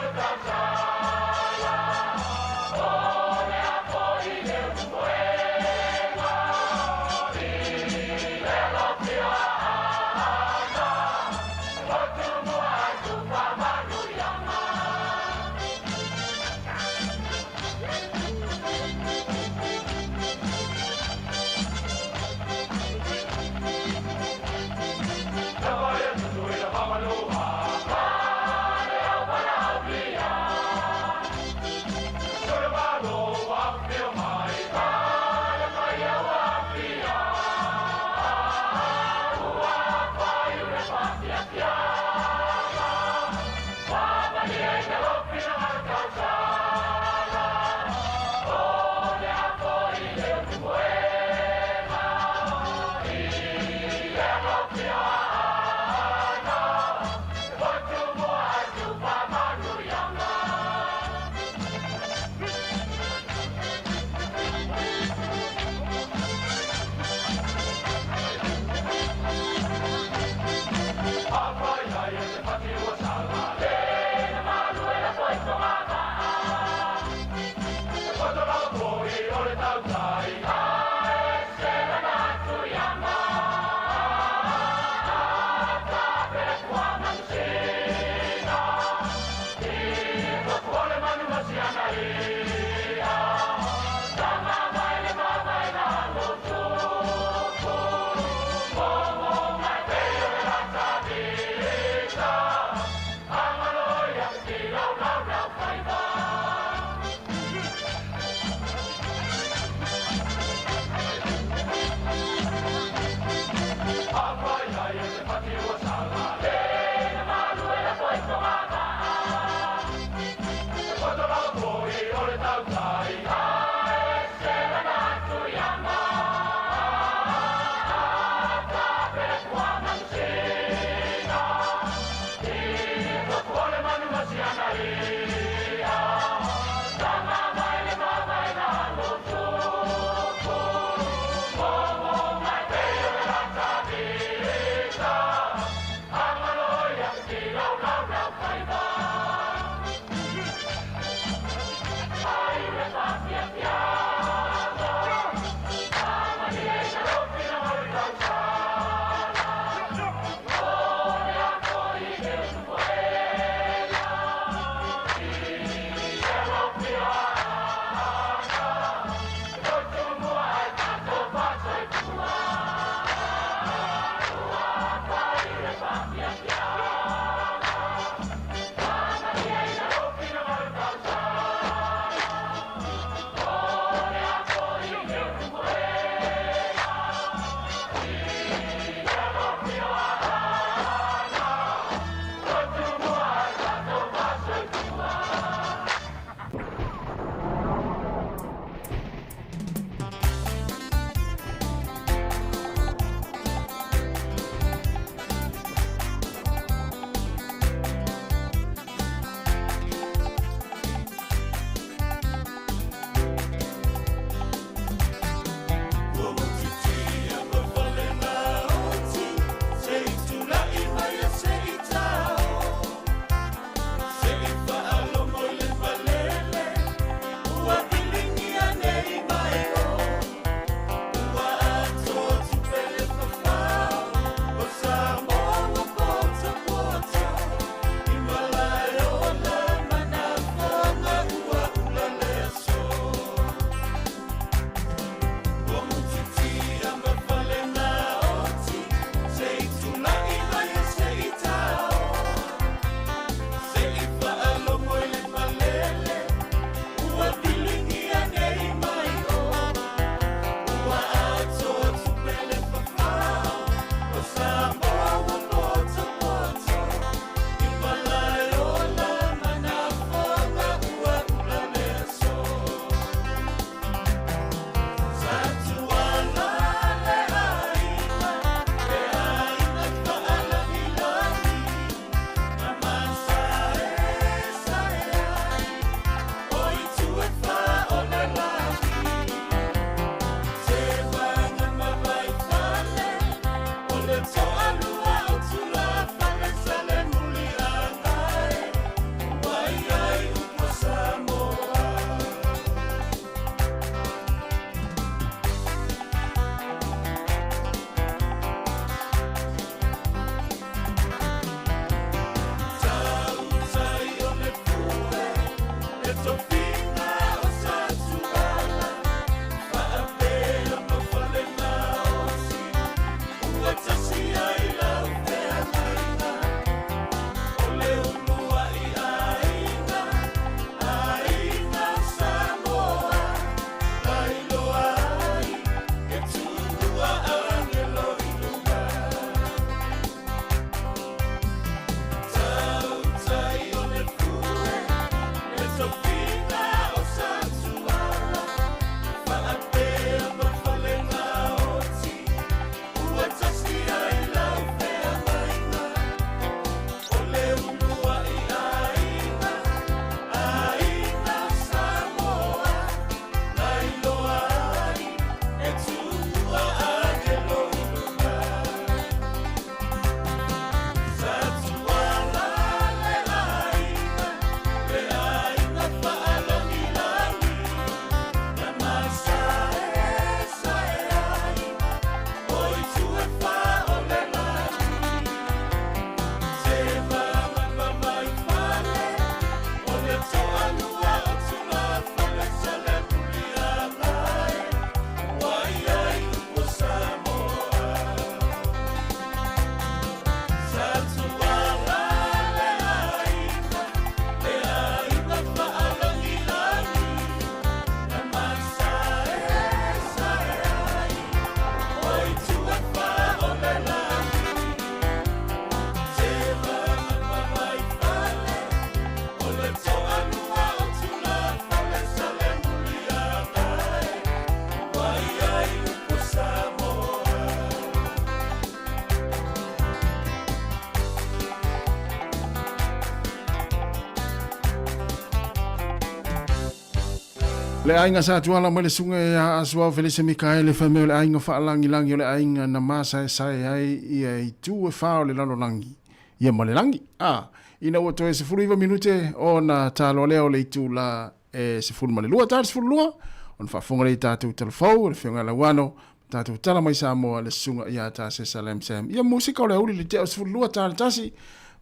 Le aiga sa tuala mai le suga ia Asuao Felise Mikaele fai mai o le aiga faalagilagi o le aiga na masaesae ai ia itu e fa o le lalolagi ia ma le lagi. A, ina ua toe 19 minute ona taloa lea o le itula e 12 ta le 12 ona faafofoga lea i tatou talafou le Afioga ia Lauano ma tatou tala mai Samoa le susuga ia Tasesa Lam Sam. Ia musika o le auli le tea o le 12 ta le tasi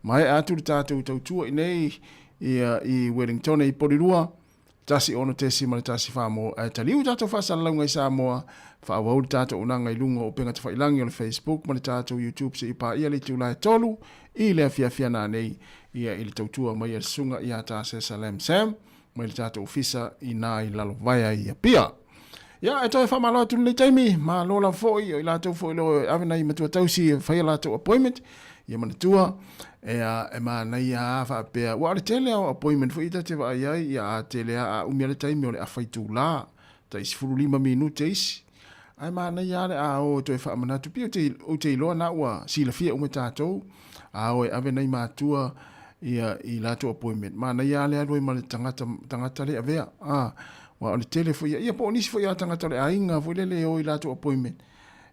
maea atu le tatou tautua i nei ia i Wellington i Polirua 1 6.1 mo ae taliu tatou faasalalauga i Samoa, faaauau le tatou unaga i luga o upega tafailangi o le Facebook ma le tatou YouTube seia paia le itula e 3 i le afiafi a nanei ia i le tautua mai a le susuga ia Tasesa Lam Sam mai le tatou ofisa i na i Lalovaea i Apia. Ia, e toe faamalo atu lenei taimi, malo lava foi, o i latou foi lo e ave nai matua tausi e fai a latou appointment, ia manatua, e, e manaia a faapea, ua o le tele o appointment foi ta te vaai ai, ia a tele a, a umi a le taimi o le afa itula, tai 15 minute isi, ae manaia a le a o e toe faamanatu, pei ou te iloa na ua silafia uma e tatou, a o e ave nai matua ia i latou appointment, manaia a le alu ai ma le tagata, tagata le avea, a, Aua o le tele foi ia, po o nisi foi lava tagata o le aiga foi lele e o i latou appointment,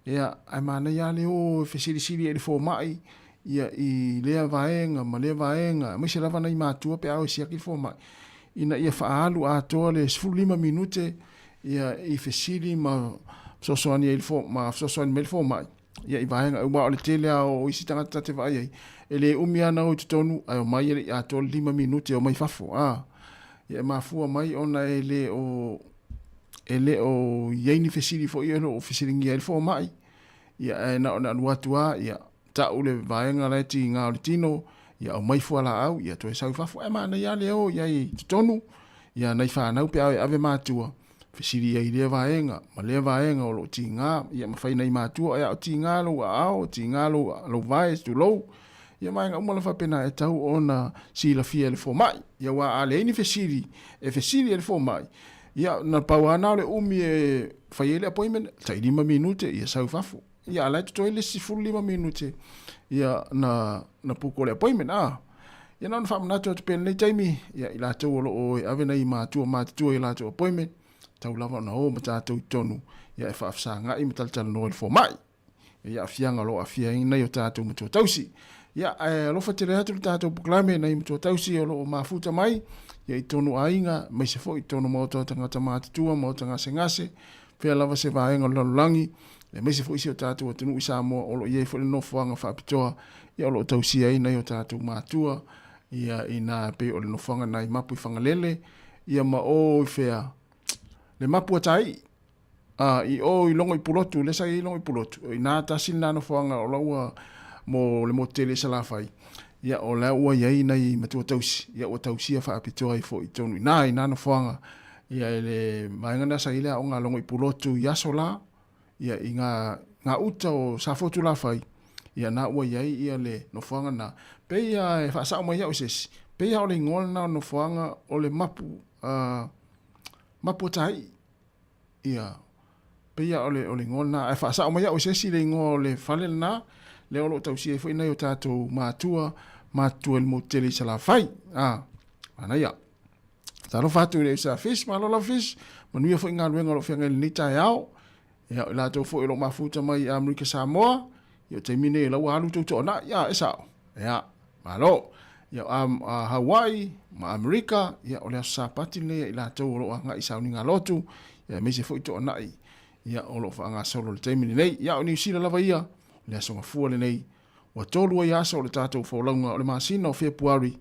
ia, ae manaia lava le o e fesilisili ai i le fomai, ia, i lea vaega ma lea vaega, aemaise lava nai matua pe a o e siaki le fomai, ina ia faaalu atoa le 15 minute, ia, i fesili ma fesoasoani ai le fo, ma fesoasoani mai le fomai, ia, i vaega, aua o le tele lava o isi tagata ta te vaai ai, e le umi lava ona o i totonu, ae omai e le i atoa le 5 minute e omai fafo, a. Ia e mafua mai ona e le o e le o i ai ni fesili foi o lo o fesiligia ai le fomai, ia ae na ona alu atu lava, ia tau le vaega la e tiga o le tino, ia aumai fualaau, ia toe sau i fafo. Ae manaia lava le o i ai i totonu, ia nai fanau pe a o e ave matua, fesili ai i lea vaega ma lea vaega o lo o tiga, ia ma fai nai matua, ae a o tiga lou aao, tiga lou, lou vae, tulou, Ia vaega uma la faapena e tau ona silafia e le fomai. Ia aua a leai ni fesili e fesili e le fomai, ia na pau lava na o le umi e fai ai le appointment, tai 5 minute ia sau i fafo. Ia a la e totoe le isi 15 minute ia na na puka o le appointment a. Ia na ona faamanatu atu pea i lenei taimi, ia i latou o lo o e ave nai matua matutua i latou appointment, tau lava ona o ma tatou i totonu ia e faafesagai ma talatalanoa i le fomai. i aafiaga o lo o aafia ai nai o tatou matua tausi. Ia, ae alofa tele atu le tatou polokalame nai matua tausi o lo o mafuta mai ia i tonu aiga, aemaise foi i tonu maota o tagata matutua, maota gasegase, fea lava se vaega o le lalolagi, aemaise foi si o tatou atunuu i Samoa o lo o i ai foi le nofoaga faapitoa ia o lo o tausia ai nai o tatou matua ia ina pei o le nofoaga nai Mapu i Fagalele ia ma o i fea le Mapu a Tai. A, i o i Logo i Pulotu, lea sa i ai Logo i Pulotu, o ina tasi lena nofoaga o la ua, mo le motu tele i Salafai, ia o la ua i ai nai matua tausi, ia ua tausia faapitoa ai foi i totonu i ina, i na nofoaga, ia i le vaega lena sa i ai le aoga a Logo i Pulotu i aso la, ia i ngā, ngā uta o Safotu Lafai, ia na ua i ai ia le nofoaga na. Pei a e faasao mai au e se isi, pei a o le igoa lena o le nofoaga o le mapu, mapu o Taii. Ia, pei lava o le, o le igoa lena. Ae faasao mai au e se isi le igoa o le fale lena, lea o lo o tausia ai foi nai o tatou matua, matutua i le motu tele i Salafai. A, manaia. Talofa atu i le usa Fish, malo lava Fish, manuia foi galuega o lo o feagai i lenei taeao. Ia, o i latou foi o lo o mafuta mai i Amerika Samoa, ia o taimi nei o la ua alu tou toanai, ia, e sao. Ia, malo. Ia, a, a Hawaii ma Amerika, ia, o le aso Sapati lenei a i latou o lo o agai i sauniga lotu, ia, aemaise foi toanai, ia, o lo o faagasolo i le taimi lenei. Ia, o Niu Sila lava ia, o le aso Gafua lenei, ua tolu ai aso o le tatou folauga o le masina o Fepuari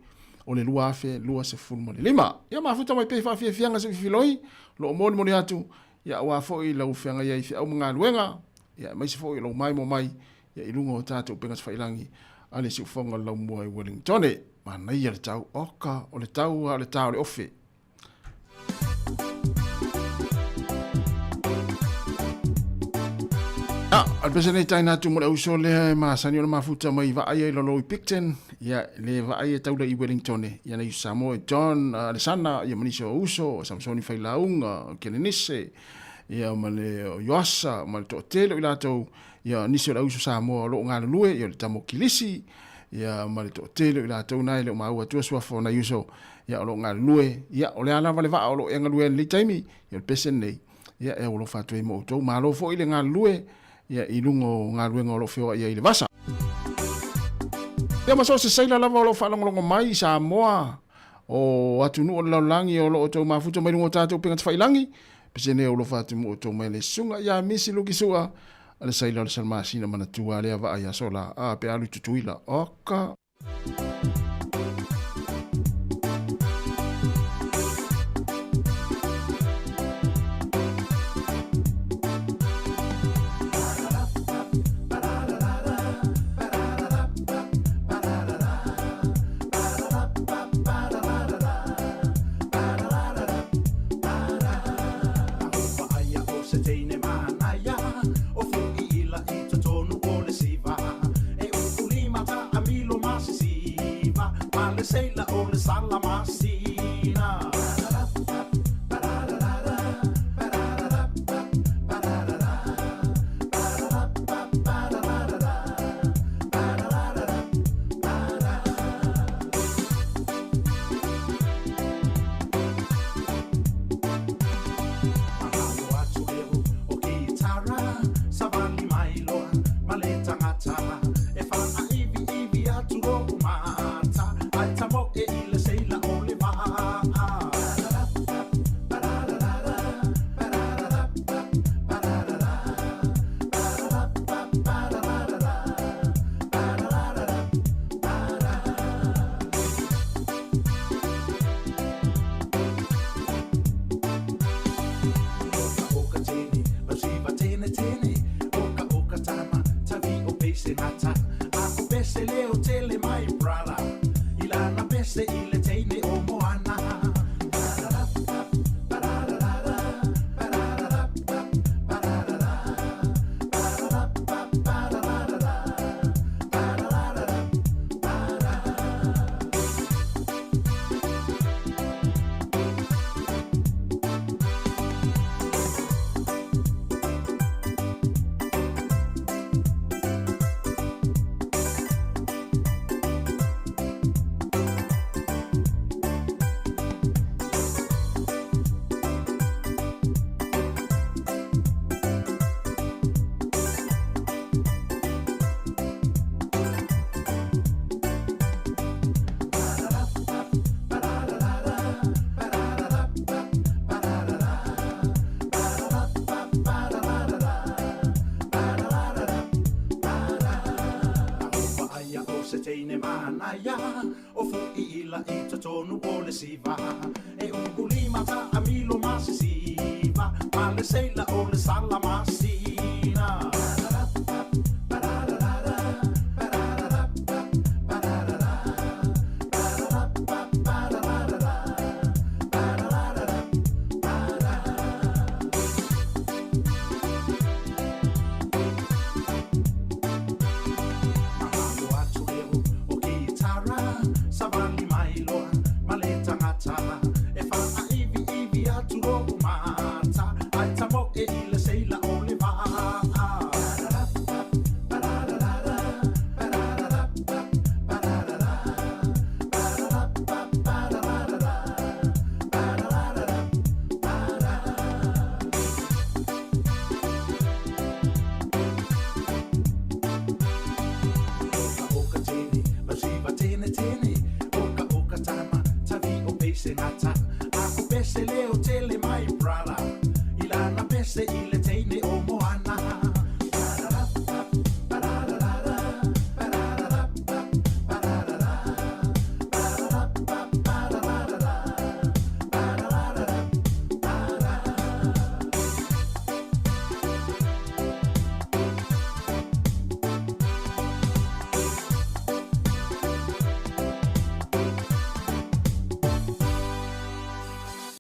o le 2025. Ia, mafuta mai pea i faafiafiaga se fifiloi, o lo o molimoli atu, ia, aua foi lau feagai ai i feau ma galuega, ia, aemaise foi o lou maimoa mai, ia i luga o tatou upega tafailagi a le siufofoga o le laumua i Wellingtone. Manaia le tau, oka, o le tau a o le tā o le ofe. Ah, o le pese nei taina atu mo le auso lea e masani o le mafuta mai vaai ai lalo i Picton, ia le vaai e taula i Wellingtone, ia nei Samoa John Alesana, ia manisi o uso, Samsoni Failauga, Kenenise, ia ma le Ioasa, ma le toatele o i latou, Ia, nisi o le auuso Samoa o lo o galulue, ia o le Tamo Kilisi, Ia ma le toatele o i latou na e le o maua atua suafa o nai uso, ia o lo o galulue, ia o le a lava le vaa o lo o e galue ai i lenei taimi, ia o le pese lenei, ia e aualofa atu ai mo outou. Malo foi le galulue, ia i luga o galuega o lo o feoai ai i le vasa. Ia ma so o se sailor lava o lo o faalogologo mai i Samoa, o atunuu o le lalolagi o lo o outou mafuta mai luga o tatou upega tafailagi, pese nei aualofa atu mo outou mai le susuga ia Misi Luki Sua, le sailor o le Salamasina manatua lea vaa i aso la, a pe alu i Tutuila. Oka!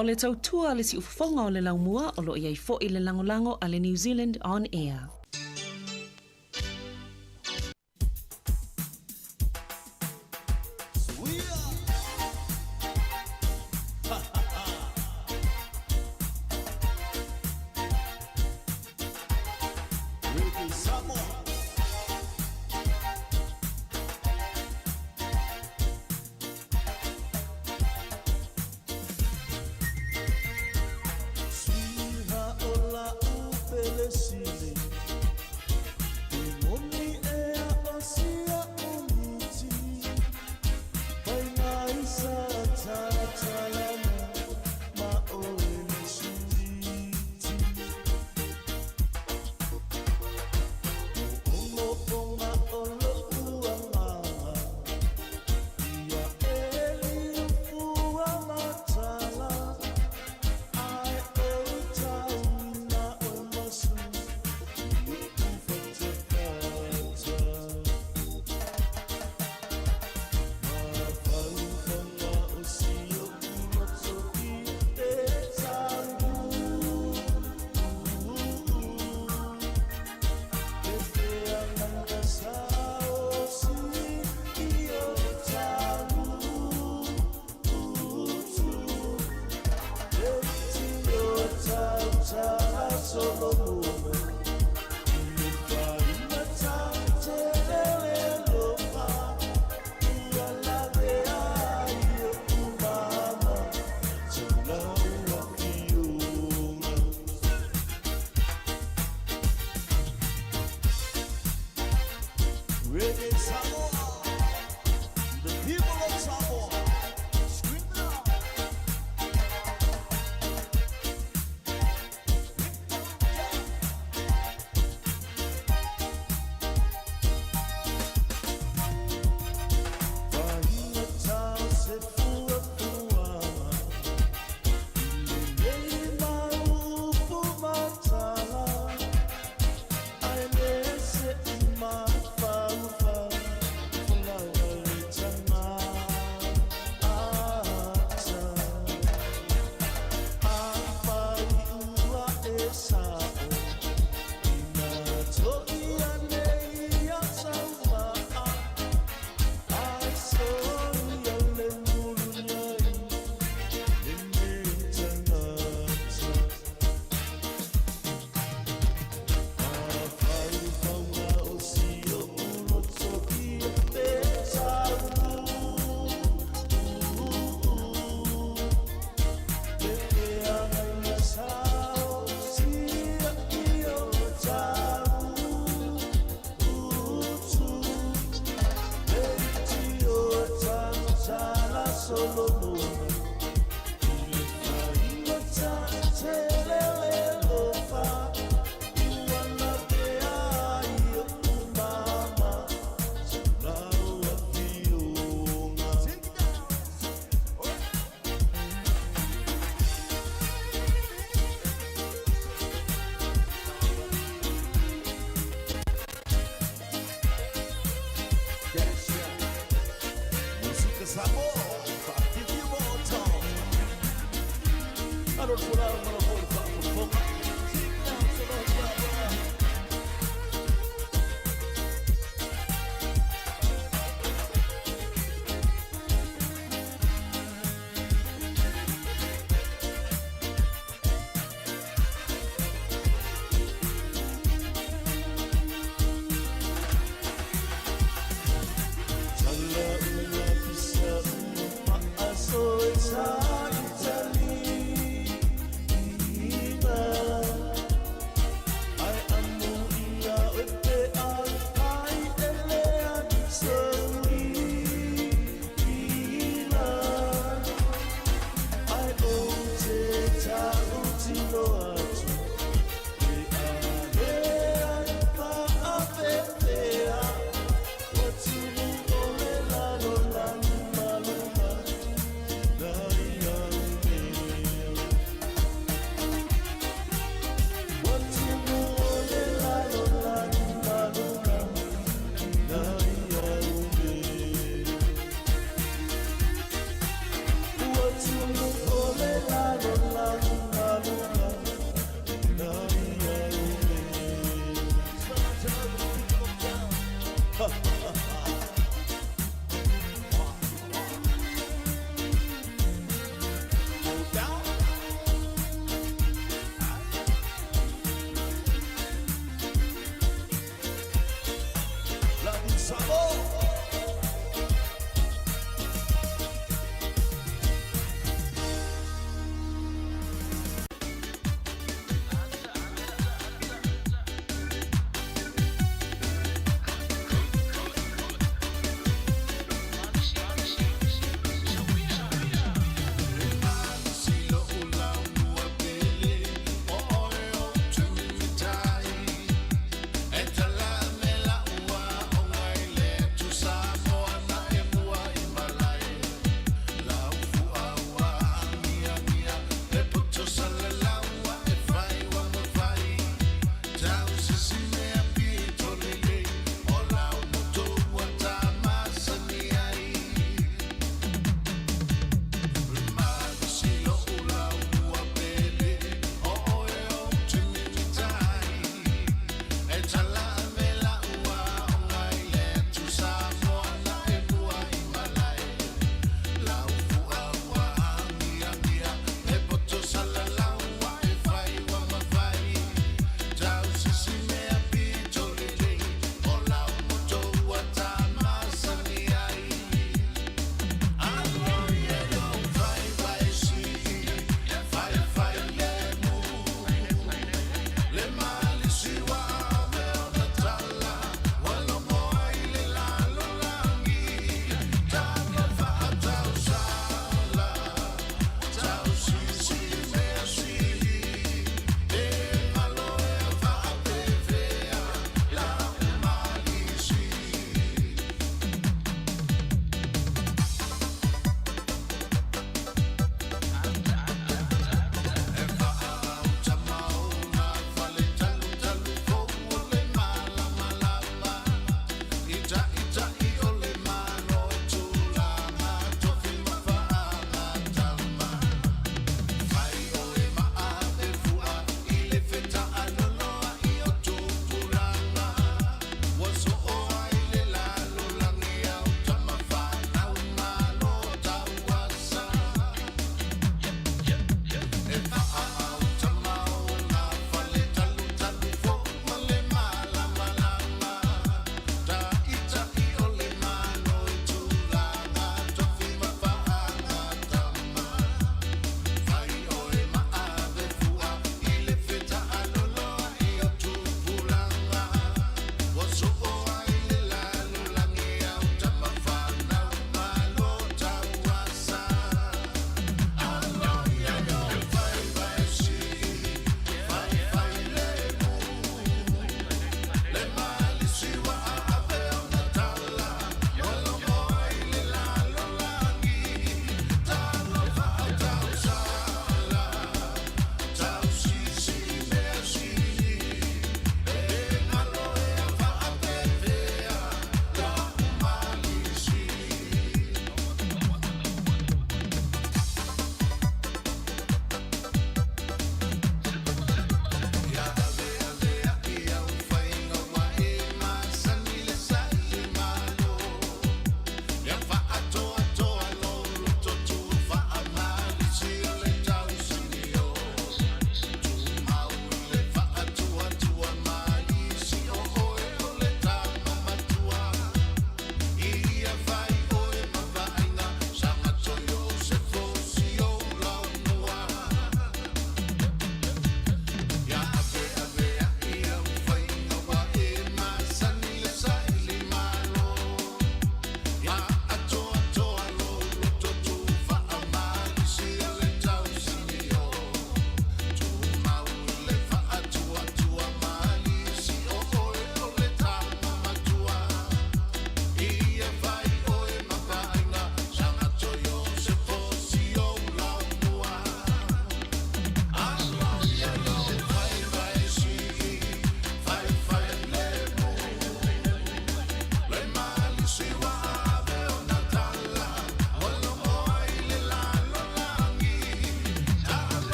O le tautua a le siufofoga o le laumua o lo o i ai foi le lagolago a le New Zealand On Air.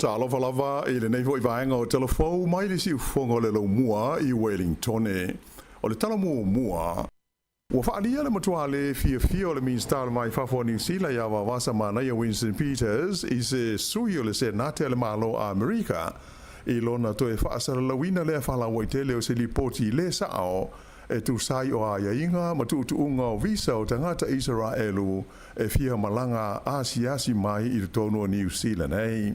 Talofa lava i lenei fo'i vaega o Tala Fou mai le siufofoga o le Laumua i Wellingtone. O le tala muamua, ua fa'aalia le matuā lē fiafia o le Minisita o le Va i Fafo a Niusila iā Vavasa Manaia Winston Peters i se sui o le Senate a le Malo a Amerika i lona toe fa'asalalauina lea fa'alauaitele o se lipoti lē sa'ao e tusa ai o aiaiga ma tu'utu'uga o visa o tagata Isaraelu e fia malaga asiasi mai i totonu o Niusila nei.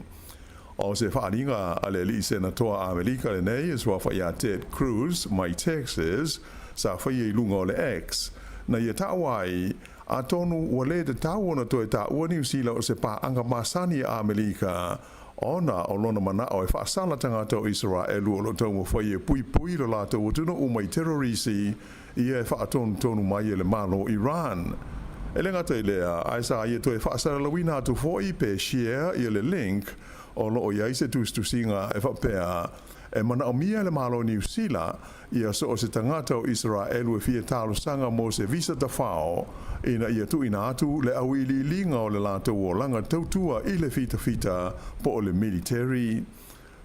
O se fa'aaliga a le ali'i senatoa a Amerika lenei e suafa iā Ted Cruz mai Texas sa faia i luga o le X, na ia ta'u ai, atonu ua lē tatau ona toe ta'ua Niusila o se pa'aga masani a Amerika ona o lona mana'o e fa'asala tagata o Isaraelu o lo'o taumafai e puipui lo latou atunu'u mai terorisi ia e fa'atonutonu mai e le Malo Iran. E lē gata i lea, ae sa ia toe fa'asalalauina atu fo'i pe share ia le link o lo'o i ai se tusitusiga e fa'apea e mana'omia e le Malo Niusila ia so o se tagata o Isaraelu e fia talosaga mo se visa tafao ina ia tu'uina atu le au'ili'iliga o le latou olaga tautua i le fitafita po o le military.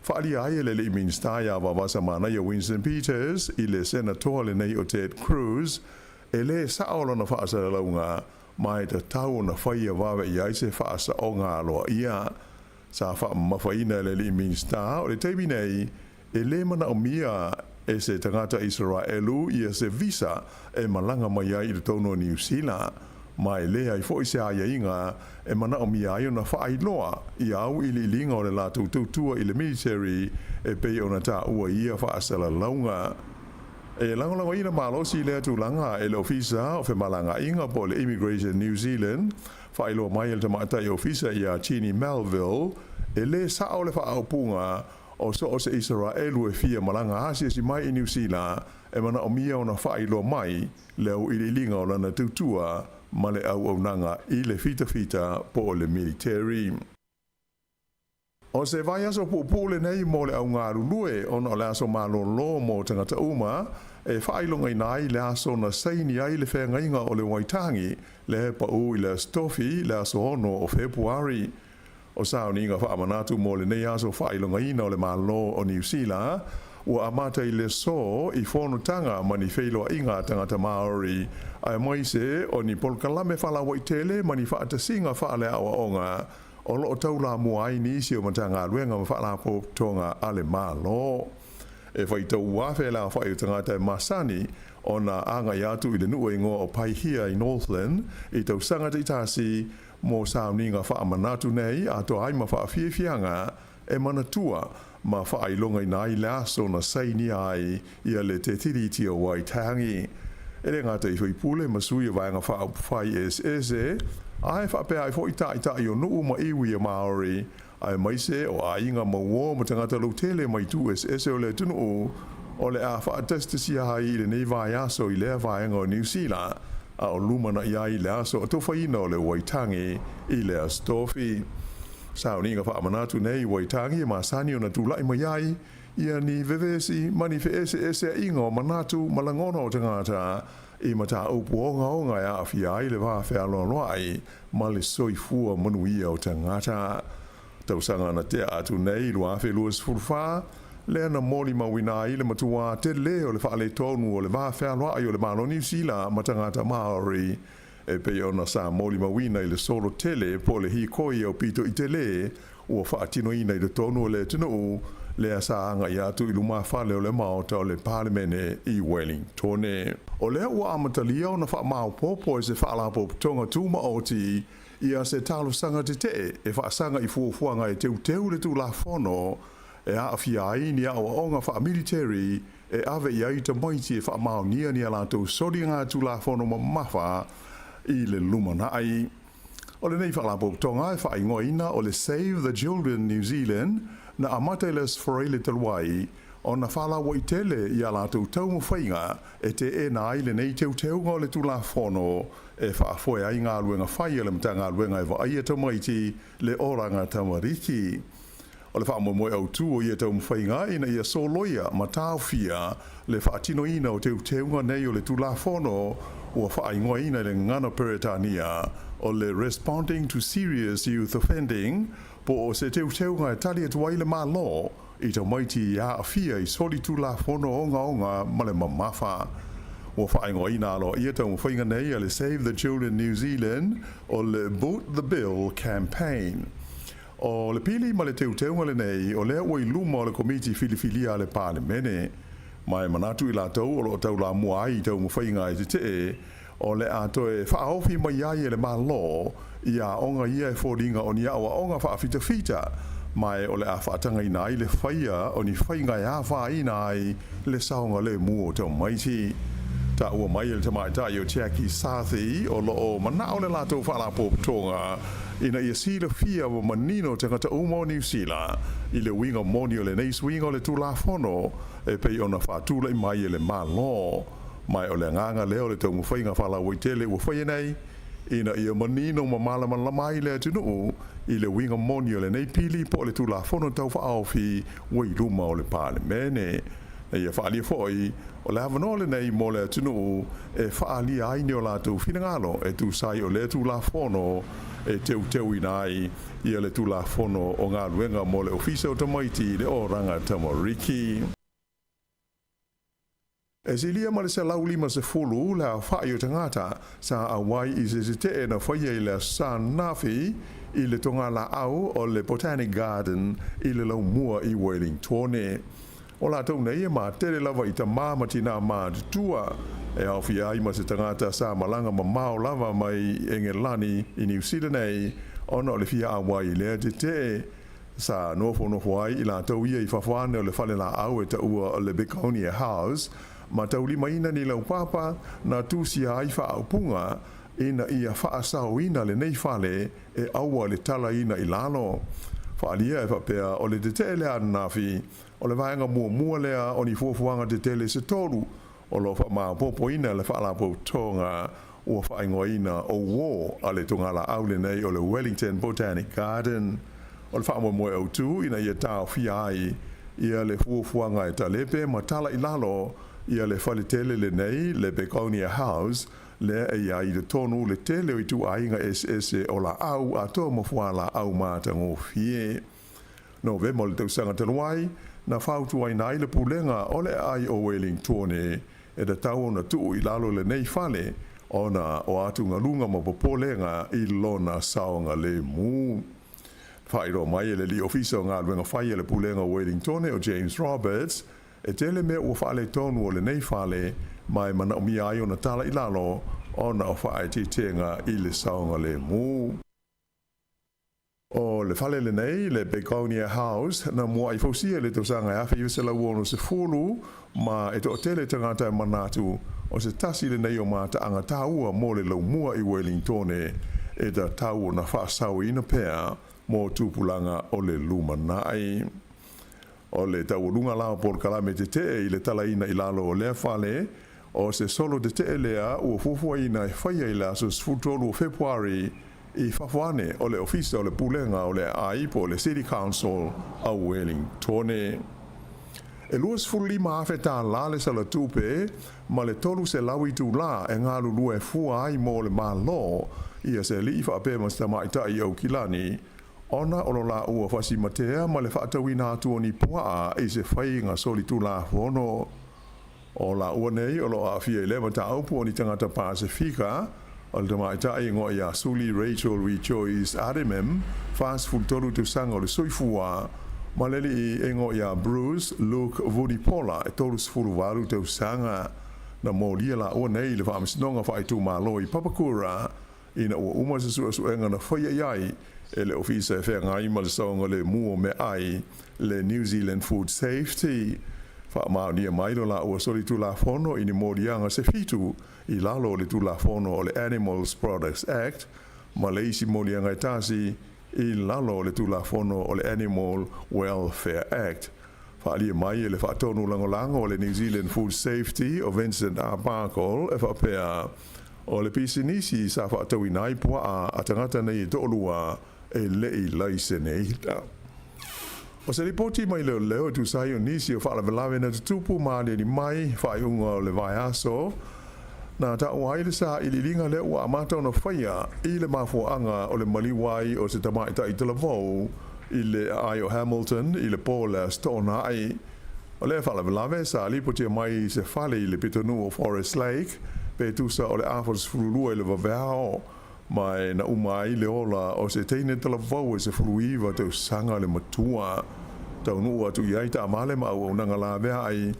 Fa'aalia ai e le ali'i Minisita iā Vavasa Manaia Winston Peters i le Senatoa lenei o Ted Cruz e lē sa'o lona fa'asalalauga ma e tatau ona faia vave i ai se fa'asa'oga aloa'ia. Sa fa'amamafaina e le ali'i Minisita o le taimi nei e lē mana'omia e se tagata Isaraelu ia se visa e malaga mai ai i totonu o Niusila, ma e leai fo'i se aiaiga e mana'omia ai ona fa'ailoa i au'ili'iliga o le latou tautua i le military e pei ona ta'ua i ia fa'asalalauga. E lagolagoina malosi lea tulaga e le Ofisa o Femalaga'iga po o le Immigration New Zealand. Fa'ailoa mai e le tama'ita'i ofisa iā Chini Melville, e lē sa'o le fa'aaupuga o so o se Isaraelu e fia malaga asiasi mai i Niusila e mana'omia ona fa'ailoa mai le au'ili'iliga o lana tautua ma le auaunaga i le fitafita po o le military. O se vaiaso pu'upu'u lenei mo le augalulue ona o le aso malōlō mo tagata uma e fa'ailogaina ai le aso na saini ai le feagaiga o le Waitangi lea e pa'ū i le Aso Tofi le aso 6 o Fepuari. O sauniga fa'amanatu mo lenei aso fa'ailogaina o le Mālō o Niusila ua amata i le aso i fonotaga ma ni feiloa'iga a tagata Māori aemaise o ni polokalame fa'alaua'itele ma ni fa'atasiga fa'alea'oa'oga o lo'o taulamua ai nisi o Matagaluega ma Fa'alapotopotoga a le Mālō. E faitau afe le aofa'i o tagata e masani ona aga'i atu i le nu'u e igoa o Paihia i Northland i tausaga ta'itasi mo sauniga fa'amanatu nei atoa ai ma fa'afiafiaga e manatua ma fa'ailogaina ai le aso na sainia ai ia le Te Tiriti o Waitangi. E lē gata i faipule ma sui o vaega faaupufai eseese, ae fa'apea ai fo'i ta'ita'i o nu'u ma iwi e Māori, aemaise o aiga ma uō ma tagata lautele mai itu eseese o le atunu'u, o le a fa'atasitasia ai i lenei vaiaso i lea vaega o Niusila, a o lumana'i ai le aso atofaina o le Waitangi i le Aso Tofi. Sauniga fa'amanatu nei i Waitangi e masani ona tula'i mai ai ia ni vevesi ma ni fe'ese'esea'iga o manatu ma lagona o tagata i matāupu ogaoga e a'afia ai le va fealoaloa'i ma le soifua manuia o tagata. Tausaga na te'a atu nei 2024, lea na molimauina ai le matuā telē o le fa'aletonu o le va fealoa'i o le Malo Niusila ma tagata Māori e pei ona sa molimauina i le solo tele po o le hīkoi aupito i telē ua fa'atinoina i totonu o le atunu'u lea sa aga'i atu i lumafale o le Maota o le Palemene i Wellingtone. O lea ua amatalia ona fa'amaopopo e se Fa'alapotopotoga Tūma'oti ia se talosaga tete'e e fa'asaga i fuafuaga e teuteu le Tulafono e a'afia ai ni a'oa'oga fa'amiliteri e ave i ai tamaiti e fa'amaonia ni a latou soliga Tulafono mamafa i le lumana'i. O lenei Fa'alapotopotoga e fa'aigoaina o le Save the Children New Zealand na amata i le Aso Faraile talu ai ona fa'alaua'itele i a latou taumafaiga e te'ena ai lenei teuteuga o le Tulafono e fa'afoe ai galuega fai a le Matagaluega e va'aia tamaiti le Oranga Tamariki. O le fa'amoemoe autū o ia taumafaiga ina ia soloia ma taofia le fa'atinoina o teuteuga nei o le Tulafono ua fa'aigoaina i le gagana Peretania o le Responding to Serious Youth Offending. Po o se teuteuga e tali atu ai le Malo i tamaiti aafia i solitulafono ogaoga ma le mamafa. Ua faaigoaina aloaia taumafaiga nei a le Save the Children New Zealand o le Boot the Bill Campaign. O le pili ma le teuteuga lenei o lea ua i luma o le Komiti Filifilia a le Palemene. Ma e manatu i latou o lo o taulamua ai i taumafaiga e tetee, o le a toe faaofi mai ai e le Malo i aoga ia e foliga o ni aoaoga faafitafita, ma e o le a faatagaina ai le faia o ni faiga e afaina ai le saogalemu o tamaiti. Taua mai e le tamaitai o Jackie Sathi o lo o manao le latou faalapotopotoga ina ia silafia ma manino tagata uma o Niu Sila i le uiga moni o lenei suiga o le Tulafono e pei ona faatulai mai e le Malo. Ma o le agaga lea o le taumafaiga faalauaitele ua faia nei ina ia manino ma malamalama ai le atunuu i le uiga moni o lenei pili po o le Tulafono Tau Faaofi ua i luma o le Palemene. Na ia faaalia foi, o le avanoa lenei mo le atunuu e faaalia ai ni o latou finagalo e tusa ai o lea Tulafono e teuteuina ai ia le Tulafono o Galuega mo le Ofisa o Tamaiti i le Oraga Tamariki. E silia ma le 150 le aofai o tagata sa auai i se tetee na faia i le Aso Sa ananafi i le togalaau o le Botanic Garden i le laumua i Wellingtone. O latou nei e matele lava i tamā ma tinā matutua, e aofia ai ma se tagata sa malaga mamao lava mai Engelani i Niu Sila nei ona o le fia auai i lea tetee. Sa nofonofo ai i latou ia i fafo ane o le fale laau e taua o le Begonia House, ma taulimaina ni laupapa na tusia ai faaupuga ina ia faasaoina lenei fale e aua le talaina i lalo. Faaalia e faapea o le tetee lea ananafi, o le vaega muamua lea o ni fuafuaga tetele se tolu o lo o faamaopoopoina le faalapotopotoga ua faaigoaina o uō a le togalaau lenei o le Wellington Botanic Garden. O le faamoemoe autu ina ia taofia ai ia le fuafuaga e talepe ma tala i lalo ia le faletele lenei, le Begonia House, lea e i ai i totonu le tele o ituaiga eseese o laau atoa ma fualaau matagofie. Novema o le tausaga talu ai, na fautuaina ai le Pulega o le Aai o Wellingtone e tatau ona tuu i lalo lenei fale ona o atugaluga ma popolega i lona saogalemu. Faailoa mai e le Alii Ofisa o Galuega Fai a le Pulega o Wellingtone o James Roberts, e tele mea ua faaletonu o lenei fale ma e manaomia ai ona tala i lalo ona o faaeteetega i le saogalemu. O le fale lenei, le Begonia House, na mua'i fausia i le tausaga e 1960, ma e toatele tagata e manatu o se tasi lenei o mataaga taua mo le laumua i Wellingtone e tatau ona faasaoina pea mo tupulaga o le lumanai. O le taualuga la o polokalame tetee i le talaina i lalo o lea fale, o se solo tetee lea ua fuafuaina e faia i le aso 13 o Fepuari i fafo ane o le Ofisa o le Pulega o le Aai po o le City Council a Wellingtone. E $25,000 tālā le salatupe ma le 300 itulā e galulue fua ai mo le Malo ia se alii faapea ma se tamaitai Aukilani ona o lo laua fasimatea ma le faatauina atu o ni puaa i se faiga solitulafono. O laua nei o lo o aafia i lea mataupu o ni tagata Pasefika, o le tamaitai igoa ia Suli Rachel Rejoice Ademem, 43 tausaga o le soifua, ma le alii igoa ia Bruce Luke Vunipola, e 38 tausaga. Na molia laua nei i le Faamasinoga Faaitumalo i Papakura ina ua uma se suesuega na faia i ai e le Ofisa e Feagai ma le Saogalemu o Meaai, le New Zealand Food Safety. Faamaonia mai lo laua solitulafono i ni moliaga se fitu i lalo o le Tulafono o le Animals Products Act ma le isi moliaga e tasi i lalo o le Tulafono o le Animal Welfare Act. Faaalia mai e le Faatonu Lagolago o le New Zealand Food Safety o Vincent Arbuckle e faapea, O le pisinisi sa faatauina ai puaa a tagata nei e toalua e le i laiseneina. O se lipoti mai leoleo e tusa ai o nisi o faalavelave na tutupu ma aliali mai faaiuga o le vaiaso, na taua ai le sailiiliga lea ua amata ona faia i le mafuaaga o le maliu ai o se tamaitai talavou i le aai o Hamilton i le po o le Aso Toonai. O lea faalavelave sa lipotia mai i se fale i le pitonuu o Forest Lake pe tusa o le afa 12 i le vaveao, ma e na uma ai le ola o se teine talavou e 19 tausaga le matua. Taunuu atu i ai taavale ma auaunaga laveai,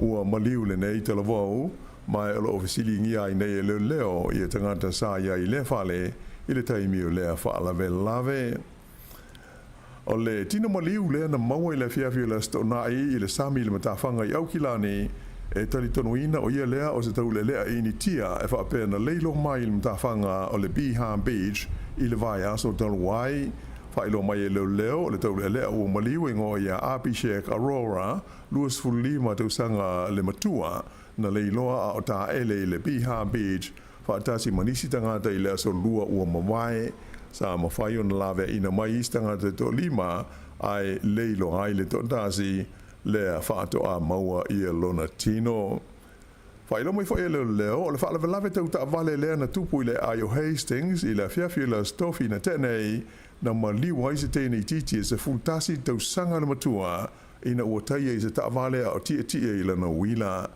ua maliu lenei talavou, ma e o lo o fesiligia ai nei e leoleo ia tagata sa i ai i lea fale i le taimi o lea faalavelave. O le tino maliu lea na maua i le afiafi o le Aso Toonai i le sami i le matafaga i Aukilani, e talitonuina o ia lea o se taulealea Initia e faapea na leilo mai i le matafaga o le Bihar Beach i le vaiaso talu ai. Faailoa mai e leoleo o le taulealea ua maliu e igoa ia Abhishek Arora, 25 tausaga le matua, na leiloa a o taele i le Bihar Beach faatasi ma nisi tagata i le aso Lua ua mavae. Sa mafai ona laveaina mai isi tagata e toalima ae leiloa ai le toatasi lea faatoa maua ia lona tino. Faailoa mai foi e leoleo o le faalavelave tau taavale lea na tupu i le aai o Hastings i le afiafi o le Aso Tofi na tea nei, na maliu ai se teine itiiti e 11 tausaga le matua ina ua taia i se taavale a o tietie i lana uila.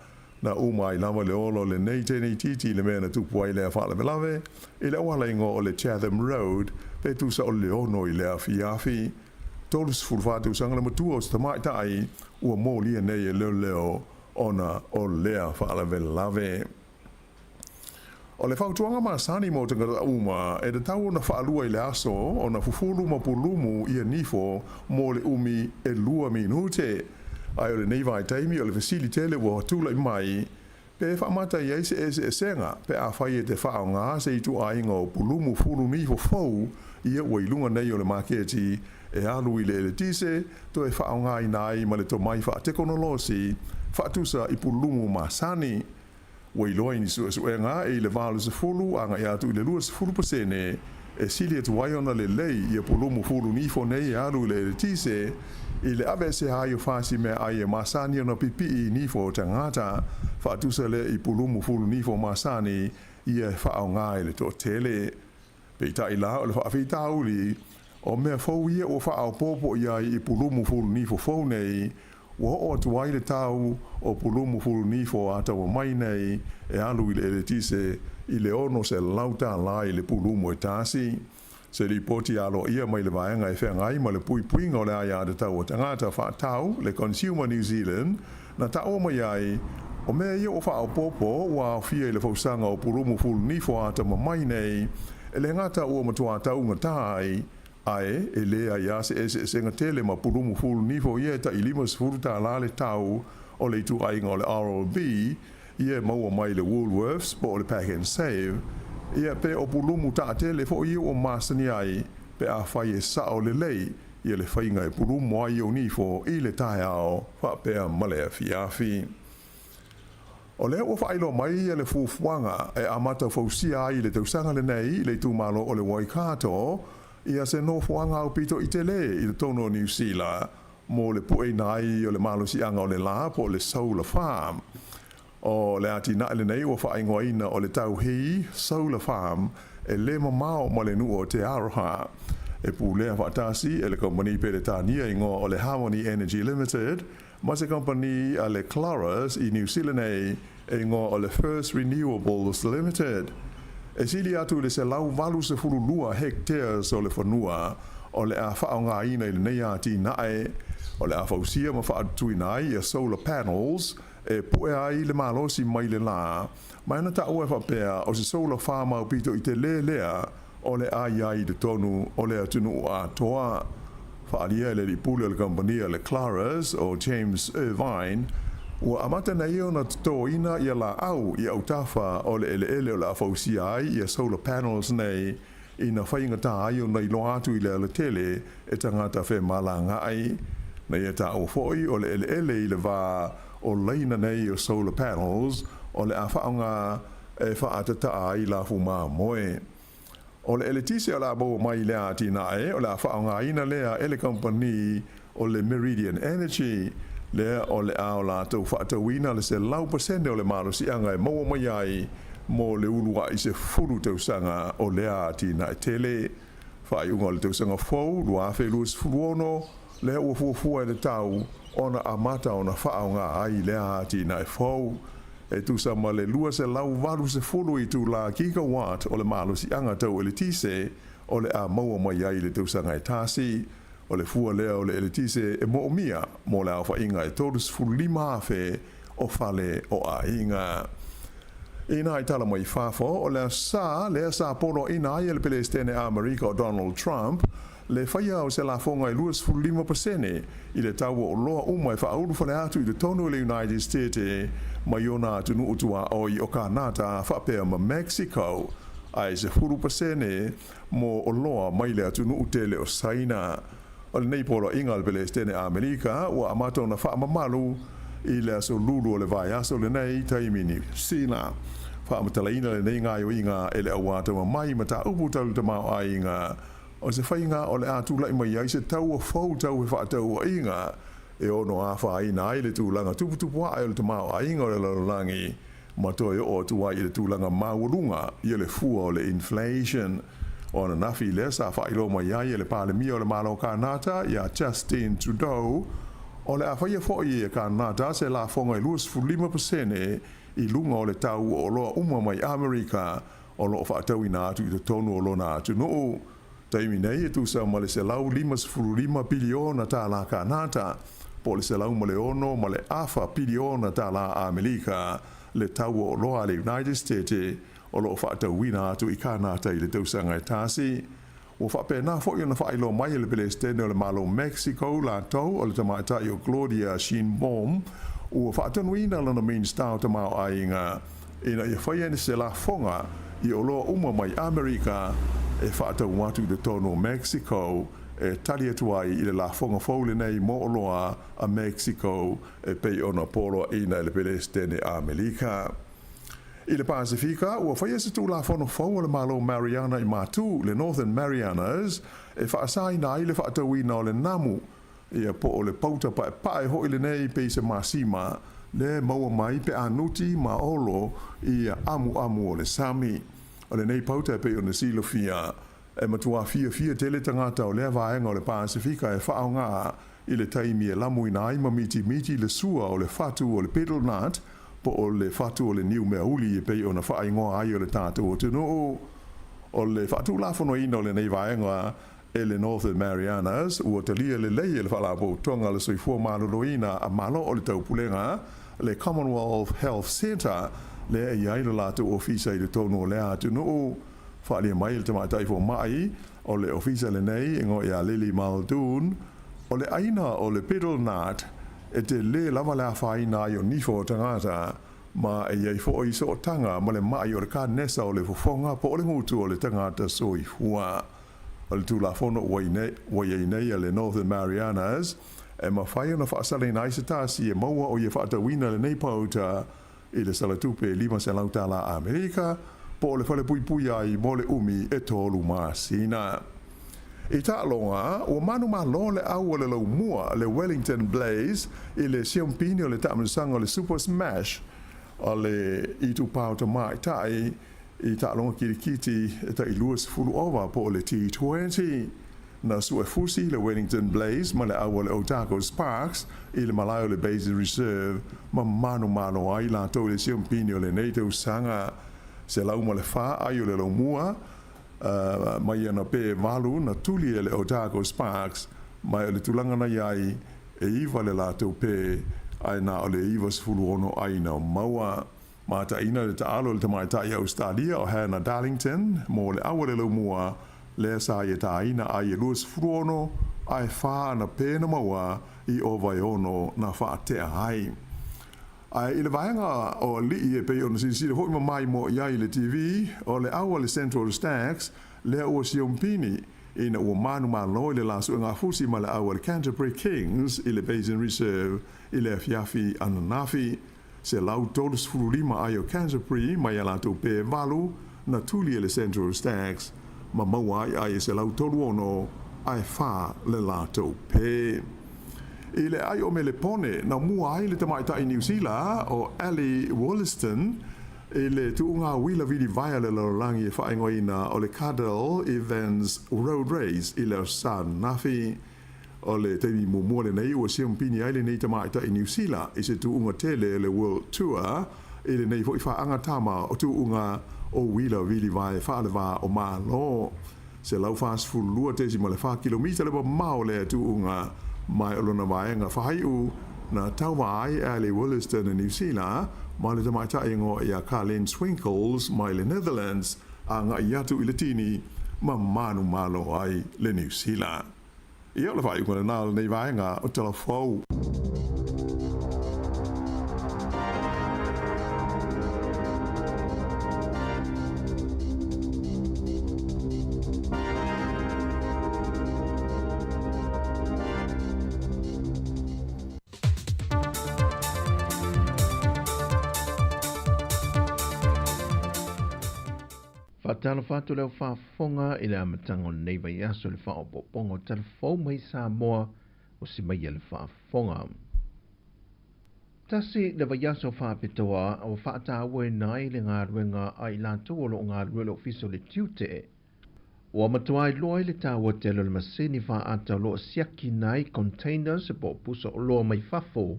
Na uma ai lava le ola o lenei teine itiiti i le mea na tupu ai lea faalavelave i le auala igoa o le Chatham Road pe tusa o le 6 i le afiafi. 34 tausaga le matua o se tamaitai ua molia nei e leoleo ona o lea faalavelave. O le fautuaga masani mo tagata uma, e tatau ona faalua i le aso ona fufulu ma pulumu ia nifo mo le umi e lua minute. Ae o lenei vaitaimi o le fesili tele ua tulai mai, pe faamata i ai se eseesega pe afai e te faaaoga se ituaiga o pulumu fulu nifo fou ia ua i luga nei o le maketi e alu i le eletise toe faaaogaina ai ma le tomai faatekonolosi faatusa i pulumu masani. Ua iloa i ni suesuega e i le 80 agai atu i le 20% e sili atu ai ona lelei ia pulumu fulu nifo nei e alu i le eletise i le aveesea ai o fasi meaai e masani ona pipii i nifo o tagata, faatusa lea i pulumu fulu nifo masani ia e faaaoga e le toatele. Peitai la, o le faafitauli, o mea fou ia ua faaopoopo i ai i pulumu fulu nifo fou nei, ua oo atu ai le tau o pulumu fulu nifo a taua mai nei e alu i le eletise i le $600 i le pulumu e tasi. Se lipoti aloaia mai le vaega e feagai ma le puipuiga o le aiatatau a tagata faatau, le Consumer New Zealand, na taua mai ai, o mea ia ua faaopoopo ua aofia i le fausaga o pulumu fulu nifo a tamamai nei, e le gata ua matua taugata ai, ae e leai lava se eseesega tele ma pulumu fulu nifo ia e tai $50 le tau o le ituaiga o le Oral-B ia e maua mai le Woolworths po o le Pack and Save, ia pe o pulumu taatele foi ia ua masani ai pe afai e sao lelei ia le faiga e pulumu ai ou nifo i le taeao faapea ma le afiafi. O lea ua faailoa mai ia le fuafuaga e amata fausia ai i le tausaga lenei i le itumalo o le Waikato ia se nofoaga aupito i tele i totonu o Niu Sila mo le pueina ai o le malosiaga o le la po o le solar farm. O le atinae lenei ua faaigoaina o le Tauhī Solar Farm e le mamao ma le nuu o Te Aroha. E pulea faatasi e le kamupani Peretania igoa o le Harmony Energy Limited ma se kamupani a le Clarus i Niu Sila nei e igoa o le First Renewables Limited. E sili atu i le 182 hectares o le fanua o le a faaaogaina i lenei atinae. O le a fausia ma faatutuina ai ia solar panels e pue ai le malosi mai le la, ma e na taua e faapea o se solar farm aupito i telē lea o le a i ai i totonu o le atunuu atoa. Faaalia e le alii pule o le kamupani a le Claras o James Irvine, ua amata nei ona totoina ia laau i autafa o le eleele o le a fausia ai ia solar panels nei ina faigata ai ona iloa atu i le alatele e tagata femalagaai. Na ia taua foi o le eleele i le va o laina nei o solar panels o le a faaaoga e faaatataa ai lafu mamoe. O le eletise o le a maua mai i lea atinae, o le a faaaogaina lea e le kamupani o le Meridian Energy, lea o le a o latou faatauina le 100% o le malosiaga e maua mai ai mo le uluai 10 tausaga o lea atinae tele. Faaiuga o le tausaga fou 2026 lea ua fuafua e tatau ona amata ona faaaoga ai lea atinae fou. E tusa ma le 280 itulā gigawatt o le malosiaga tau eletise o le a maua mai ai i le tausaga e tasi. O le fua lea o le eletise e moomia mo le aofaiga e 35,000 o fale o aiga. Inā i tala mai fafo, o le aso Sa lea sa poloaiina ai e le Pelesitene Amerika o Donald Trump le faia o se lafoga e 25% i le tau o oloa uma e faaulufale atu i totonu o le United States mai ona atunuu tuaoi o Kanata faapea ma Mexico, ae 10% mo oloa mai le atunuu tele o Saina. O lenei poloaiga a le Pelesitene Amerika ua amata ona faamamalu i le aso Lulu o le vaiaso lenei taimi Niu Sila. Faamatalaina lenei gaoioiga e le auatamamai mataupu tau le tamaoaiga o se faiga o le a tulai mai ai se taua fou tau fefaatauaiga e ono afaina ai le tulaga tuputupu ae o le tamaoaiga o le lalolagi ma toe oo atu ai i le tulaga maualuga i le fua o le inflation. O ananafi lea sa faailoa mai ai e le Palemia o le Malo o Kanata ia Justin Trudeau o le a faia foi e Kanata se lafoga e 25% i luga o le tau o oloa uma mai Amerika o loo faatauina atu i totonu o lona atunuu. Taimi nei e tusa ma le $155 piliona tālā Kanata, po o le $106.5 piliona tālā Amerika le tau o oloa a le United States o loo faatauina atu i Kanata i le tausaga e tasi. Ua faapena foi ona faailoa mai e le Pelesitene o le Malo o Mexico latou o le tamaitai o Claudia Sheinbaum ua faatonuina lona Minisita o Tamaoaiga ina ia faia se lafoga i oloa uma mai Amerika e faatau atu i totonu o Mexico e tali atu ai i le lafoga fou lenei mo oloa a Mexico e pei ona poloaiina e le Pelesitene Amerika. I le Pasefika, ua faia se tulafono fou a le Malo Mariana i Matu, le Northern Marianas, e faasaina ai le faatauina o le namu, ia po o le pauta paepae hoʻi lenei pei se masima, le maua mai pe a nuti ma olo i amuamu o le sami. O lenei pauta e pei ona silafia, e matua fiafia tele tagata o lea vaega o le Pasefika e faaaoga i le taimi e lamuina ai ma mitimiti le sua o le fatu o le betel nut po o le fatu o le niu meauli e pei ona faaigoa ai o le tatou atunuu. O le faatulafonoina o lenei vaega e le Northern Marianas ua talia lelei e le Faalapotopotoga o le Soifua Maloloina a Malo o le Taupulega, le Commonwealth Health Centre, lea e i ai lo latou ofisa i totonu o lea atunuu. Faaalia mai e le tamaitai fomai o le ofisa lenei e igoa ia Lily Muldoon, o le aina o le betel nut e telē lava le afaina ai o nifo o tagata, ma e i ai foi sootaga ma le maʻi o le kanesa o le fofoga po o le gutu o le tagata soifua. O le tulafono ua i ai nei a le Northern Marianas e mafai ona faasalaina ai se tasi e maua o ia faatauina lenei pauta i le sala tupe e $500 tālā Amerika po o le falepuipui ai mo le umi e 3 masina. I taaloga, ua manumalo le au o le laumua le Wellington Blaze i le siampini o le taamilosaga o le Super Smash o le itupa o tamaitai i taaloga kilikiti e tai 20 ova po o le T20. Na suefusi le Wellington Blaze ma le au o le Otago Sparks i le malae o le Basin Reserve ma manumalo ai latou i le siampini o lenei tausaga. 104 ai o le laumua mai ana pe 8 na tuli e le Otago Sparks, ma o le tulaga na i ai e 9 le latou pe ae na o le 96 ai na maua. Mataina le taalo le tamaitai Australia o Hannah Darlington mo le au a le laumua lea sa ia tāina ai e 26 ae 4 ana pe na maua i ova e 6 na faatea ai. Ae i le vaega o alii e pei ona silasila foi ma maimoa i ai i le TV, o le au a le Central Stags lea ua siompini ina ua manumalo i le la suegafusi ma le au a le Canterbury Kings i le Basin Reserve i le afiafi ananafi. 135 ai o Canterbury mai a latou pe 8 na tuli e le Central Stags ma maua ai ai e 136 ae 4 le latou pe. I le ai o Melepone, na mua ai le tamaitai Niu Sila o Ali Wollaston I le tuuga uila vilivae a le lalolagi e faaigoaina o le Cadel Evans Road Race i le Aso Sa ananafi. O le taimi muamua lenei ua siamupini ai lenei tamaitai Niu Sila i se tuuga tele o le World Tour i lenei foi faaga tama o tuuga o uila vilivae faaleva o Malo. 142.4 kilomita le mamao o lea tuuga mai o lona vaega faaiu na tauva ai e Ally Wollaston i Niu Sila ma le tamaitai igoa ia Carlien Swinkels mai le Netherlands agai atu i le tini ma manumalo ai le Niu Sila. Ia, o le faaiuga lena o lenei vaega o Tala Fou. Faatalofa atu le au faafofoga i le amataga o lenei vaiaso i le faaopoopoga o tala fou mai Samoa o si maia le faafofoga. Tasi le vaiaso faapitoa ua faatauaina ai le galuega a i latou o lo o galulue i le Ofisa o le Tiute. Ua matua iloa ai le taua tele o le masini faata o lo o siakina ai containers po o pusa oloa mai fafo,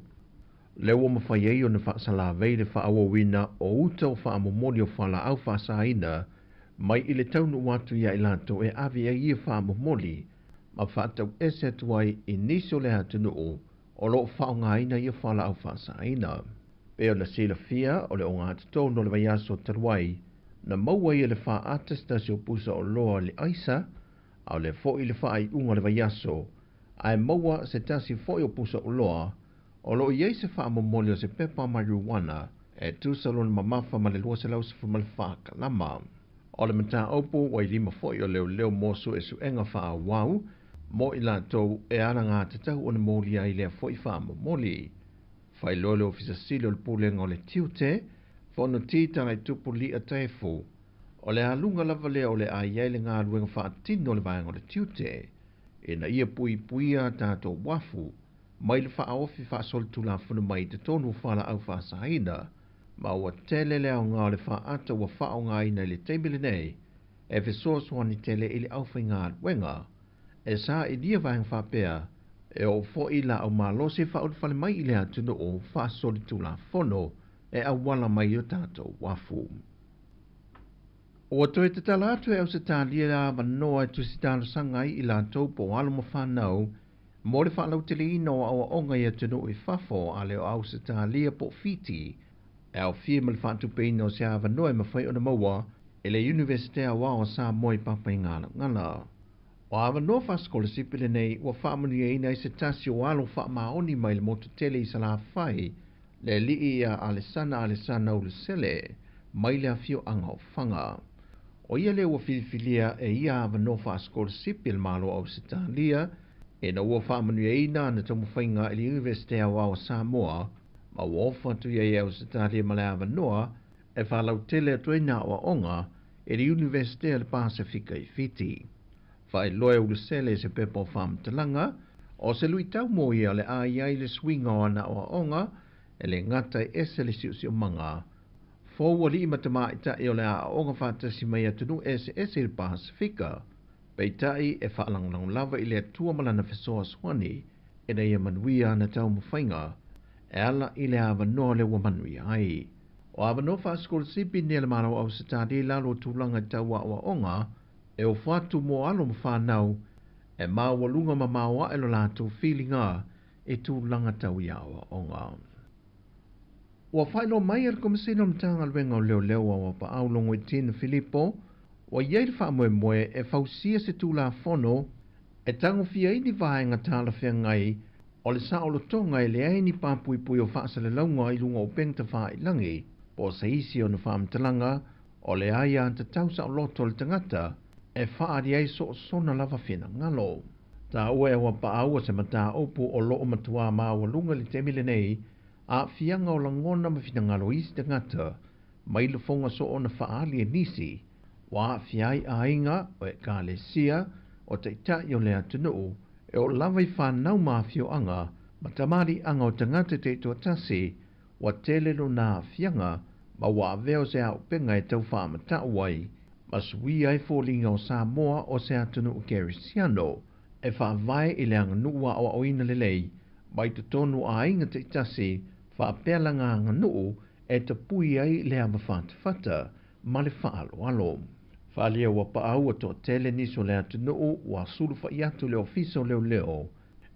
lea ua mafai ai ona faasalavei le faaauauina o uta o faamomoli o fualaau faasaina mai i le taunuu atu ia i latou e ave ai ia faamomoli ma faatauese atu ai i nisi o le atunuu o lo o faaaogaina ia fualaau faasaina. Pei ona silafia, o le ogatotonu o le vaiaso talu ai, na maua ai e le faata se tasi o pusa oloa i le aisa, a o lea foi i le faaiuga o le vaiaso, ae maua se tasi foi o pusa oloa o lo o i ai se faamomoli o se pepa mariuana e tusa lona mamafa ma le 214 kalama. O le mataupu ua i lima foi o leoleo mo suesuega faaauau mo i latou e alagatatau ona molia ai lea foi faamomoli. Faailoa le Ofisa Sili o le Pulega o le Tiute, Fonoti Talaitupu Lia Taefu, o le aluga lava lea o le a i ai le galuega faatino a le vaega o le tiute ina ia puipuia a tatou uafu mai le faaofi faasolitulafono mai i totonu o fualaau faasaina, ma ua tele le aoga o le faata ua faaaogaina i le taimi lenei e fesoasoani tele i le aufaigaluega e sailia vaega faapea e oo foi laau malosi faaulufale mai i le atunuu faasolitulafono e auala mai i o tatou uafu. Ua toe tatala atu e Ausetalia le avanoa e tusi talosaga ai i latou po o alo ma fanau mo le faalauteleina o aoaoga i atunuu i fafo a le o Ausetalia po o Fiti, e aofia ma le faatupeina o se avanoa e mafai ona maua e le Iunivesite Aoao o Samoa i Papaigalagala. O avanoa faasikolasipi lenei ua faamanuiaina ai se tasi o alo faamaoni mai le motu tele i Salafai, le alii ia Alesana Alesana Ulusele, mai le afioaga o Faga. O ia lea ua filifilia e ia avanoa faasikolasipi e le Malo o Ausetalia, ina ua faamanuiaina ana taumafaiga i le Iunivesite Aoao o Samoa, ma ua ofa atu i ai e Ausetalia ma le avanoa e faalautele atu ai nā aoaoga e le Iunivesite a le Pasefika i Fiti. Faailoa e Ulusele i se pepa o faamatalaga, o se luitau mo ia o le a i ai le suiga o ana aoaoga e le gata e ese le siosiomaga fou alii ma tamaitai o le a aoga faatasi mai atunuu eseese i le Pasefika, peitai e faalagolago lava i le Atua ma Lana fesoasoani ina ia manuia ana taumafaiga e ala i le avanoa lea ua manuia ai. O avanoa faasikolasipi nei a le Malo o Ausetalia i lalo o tulaga i tau aoaoga e ofo atu mo alo ma fanau e maualuga ma maoae lo latou filiga i tulaga tau i aoaoga. Ua faailoa mai e le Komesina o Matagaluega o Leoleo a Auapaau Logoitino Filipo, ua i ai le faamoemoe e fausia se Tulafono e tagofia ai ni vaega talafeagai o le saolotoga e leai ni papuipui o faasalalauga i luga o upega tafailagi po o se isi ona faamatalaga o le aiatatau saoloto o le tagata e faaali ai soosona lava finagalo. Taua e Auapaau o se mataupu o lo o matuā maualuga i le taimi lenei aafiaga o lagona ma finagalo o isi tagata mai lafoga soona faaali e nisi ua aafia ai aiga o ekalesia o taitai o le atunuu e oo lava i fanau ma afioaga ma tamaliiaga o tagata taitoatasi ua tele lona aafiaga ma ua avea o se auupega e tau faamata'u ai ma suia ai foliga o Samoa o se atunuu kerisiano e faavae i le aganuu aʻoaʻoina lelei mai totonu o aiga taʻitasi faapea laga aganuu e tapui ai le ava fatafata ma le faaaloalo. Faaalia ua paau ua toatele nisi o le atunuu ua sulufaʻi atu i le Ofisa o Leoleo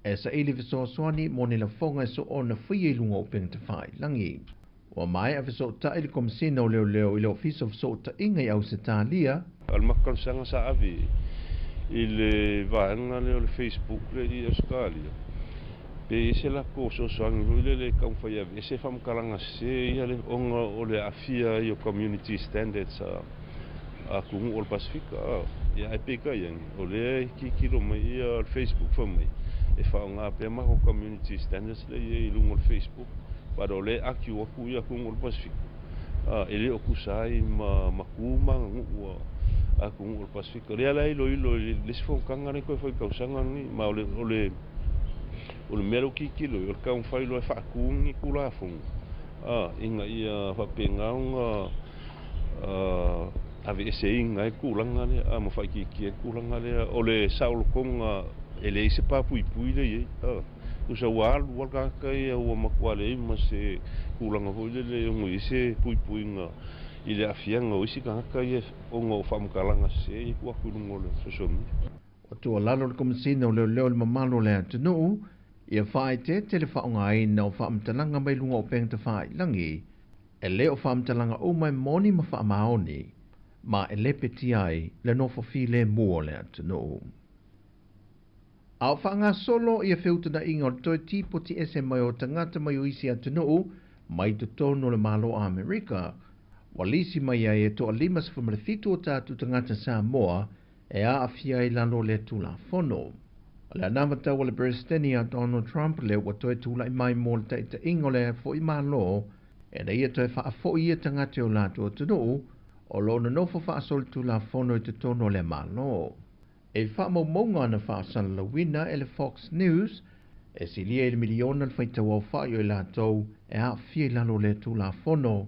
e saili fesoasoani mo ni lafoga e soona faia i luga o upega tafailagi. Ua maea fesootaʻi le Komesina o Leoleo i le Ofisa o Fesootaiga i Ausetalia. O le matou talosaga sa ave i le vaega lea o le Facebook lea i Ausetalia, pe i ai se latou fesoasoani foi lele e taumafai e aveese faamatalaga sese ia lea ona o le aafia ai o community standards a atunuu o le Pasefika. Ia ae peitai ane, o lea e tilotilo mai ia le Facebook fai mai e faaaoga pea matou community standards lea e i ai i luga o le Facebook, but o lea e argue atu ia atunuu o le Pasefika, e le o tusa ai ma ma tu ma aganuu a atunuu o le Pasefika. O lea la e iloilo i le isi fonotaga lea e toe fai i le tausaga lenei, ma o le o le o le mea lea ua tilotilo i ai, o le taumafai loa e faatu ni Tulafono ina ia faapena ona aveeseina ai le tulaga lea ma faaitiitia ai le tulaga lea o le saolotoga e leai se pa puipui lea e i ai. Tusa ua alu lava le tagata ia ua matua leai ma se tulaga foi lele e ono i ai se puipuiga i le aafiaga o isi tagata ia ona o faamatalaga sese ia e tuu atu i luga o le social media. Ua tuualalo le Komesina o Leoleo i le mamalu o le atunuu ia faaeteete le faaaogaina o faamatalaga mai luga o upega tafailagi E le o faamatalaga uma e moni ma faamaoni, ma e lepetia ai le nofo filemu o le atunuu. A o faagasolo ia feutanaiga o le toe tipoti ese mai o tagata mai o isi atunuu mai totonu o le Malo o Amerika, ua lisi mai ai e toa 57 o tatou tagata Samoa e aafia ai lalo o lea Tulafono. O le anavatau a le Peresetene ia Donald Trump lea ua toe tulai mai mo le taitaiga o lea foi Malo ina ia toe faafo'i ia tagata i o latou atunuu o lo o nonofo faasolitulafono i totonu o lea Malo. I faamaumauga na faasalalauina e le Fox News, e silia i le miliona le faitauaofa'i o i latou e aafia i lalo o lea Tulafono.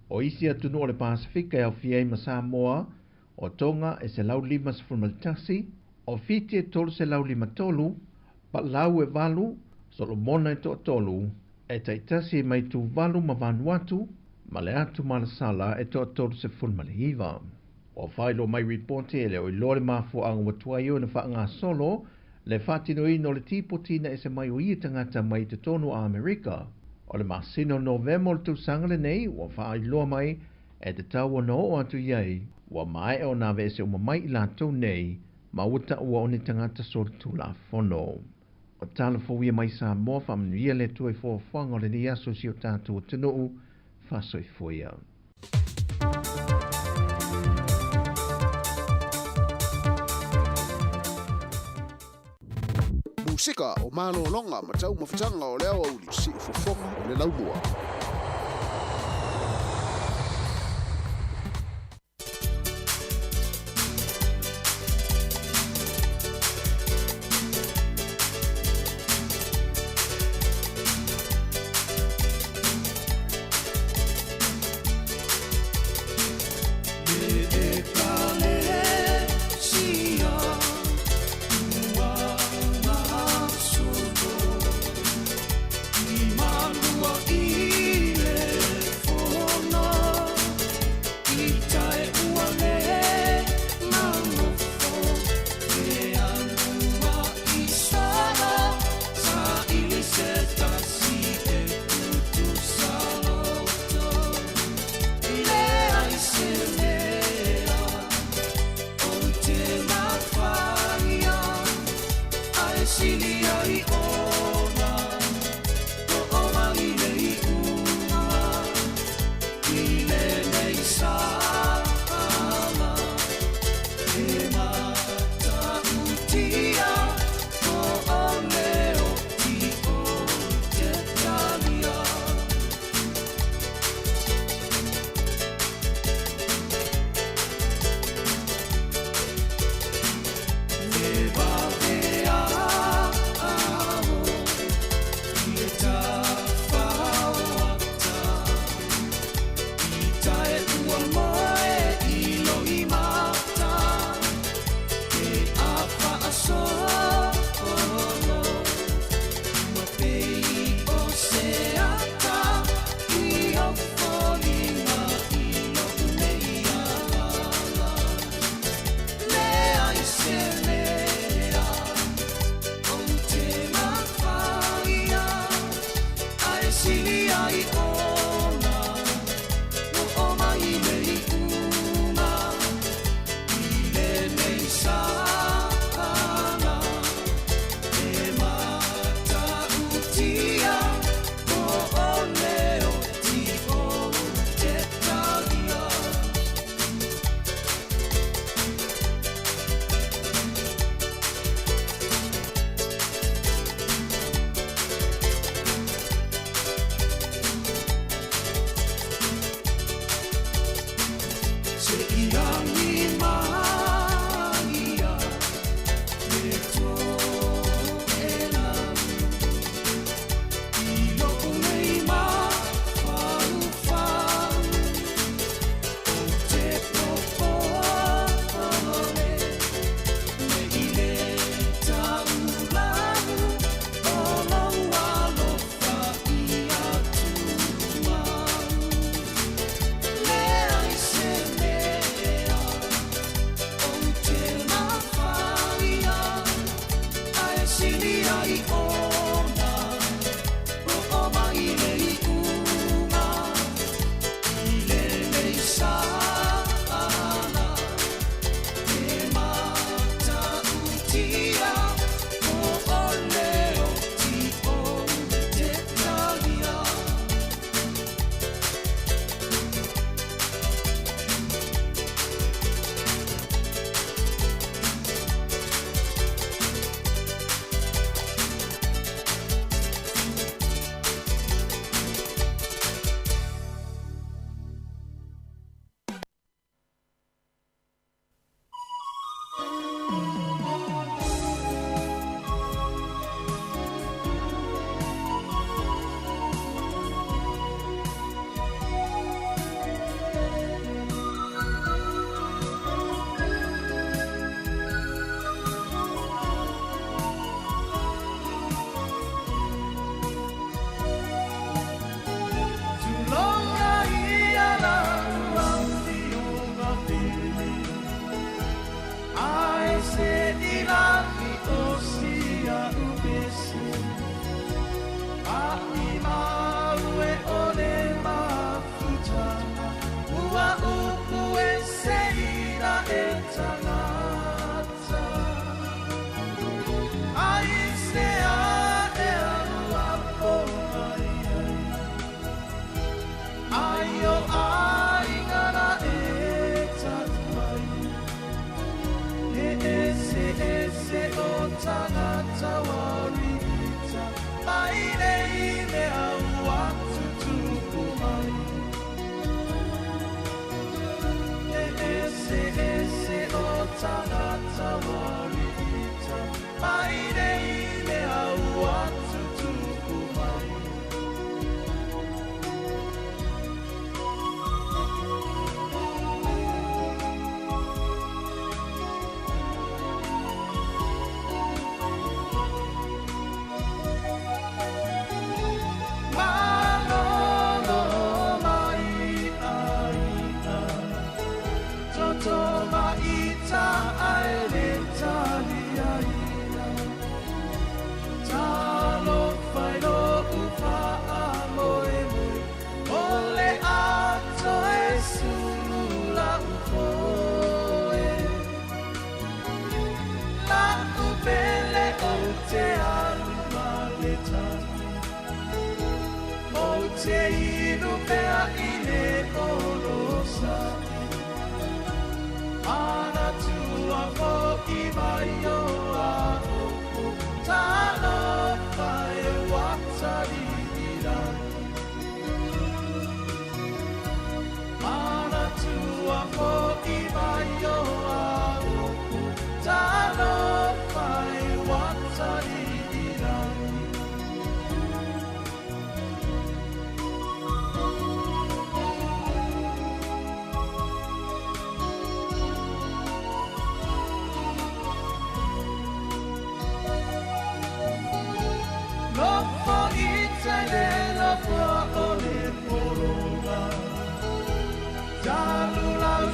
O isi atunuu o le Pasefika e aofia ai ma Samoa, O Tonga e 151, o Fiti e 353, Palau e valu, Solomona e toatolu, e taitasi mai Tuvalu ma Vanuatu, ma le atu malasala e toa-39. Ua faailoa mai ripoti e le o iloa le mafuaaga ua tuai ona faagasolo le faatinoina o le tipoti ina ese mai o ia tagata mai totonu o Amerika. O le masina o Novema o le tausaga lenei ua faailoa mai E tatau ona oo atu i ai, ua maea ona aveese uma mai i latou nei, ma ua taua o ni tagata solitulafono. O tala fou ia mai Samoa, faamanuia le Atua i foafoaga o lenei aso i si o tatou atunuu, faasoifua ia. Musika o malologa ma taumafataga o le aoauli, siufofoga o le laumua.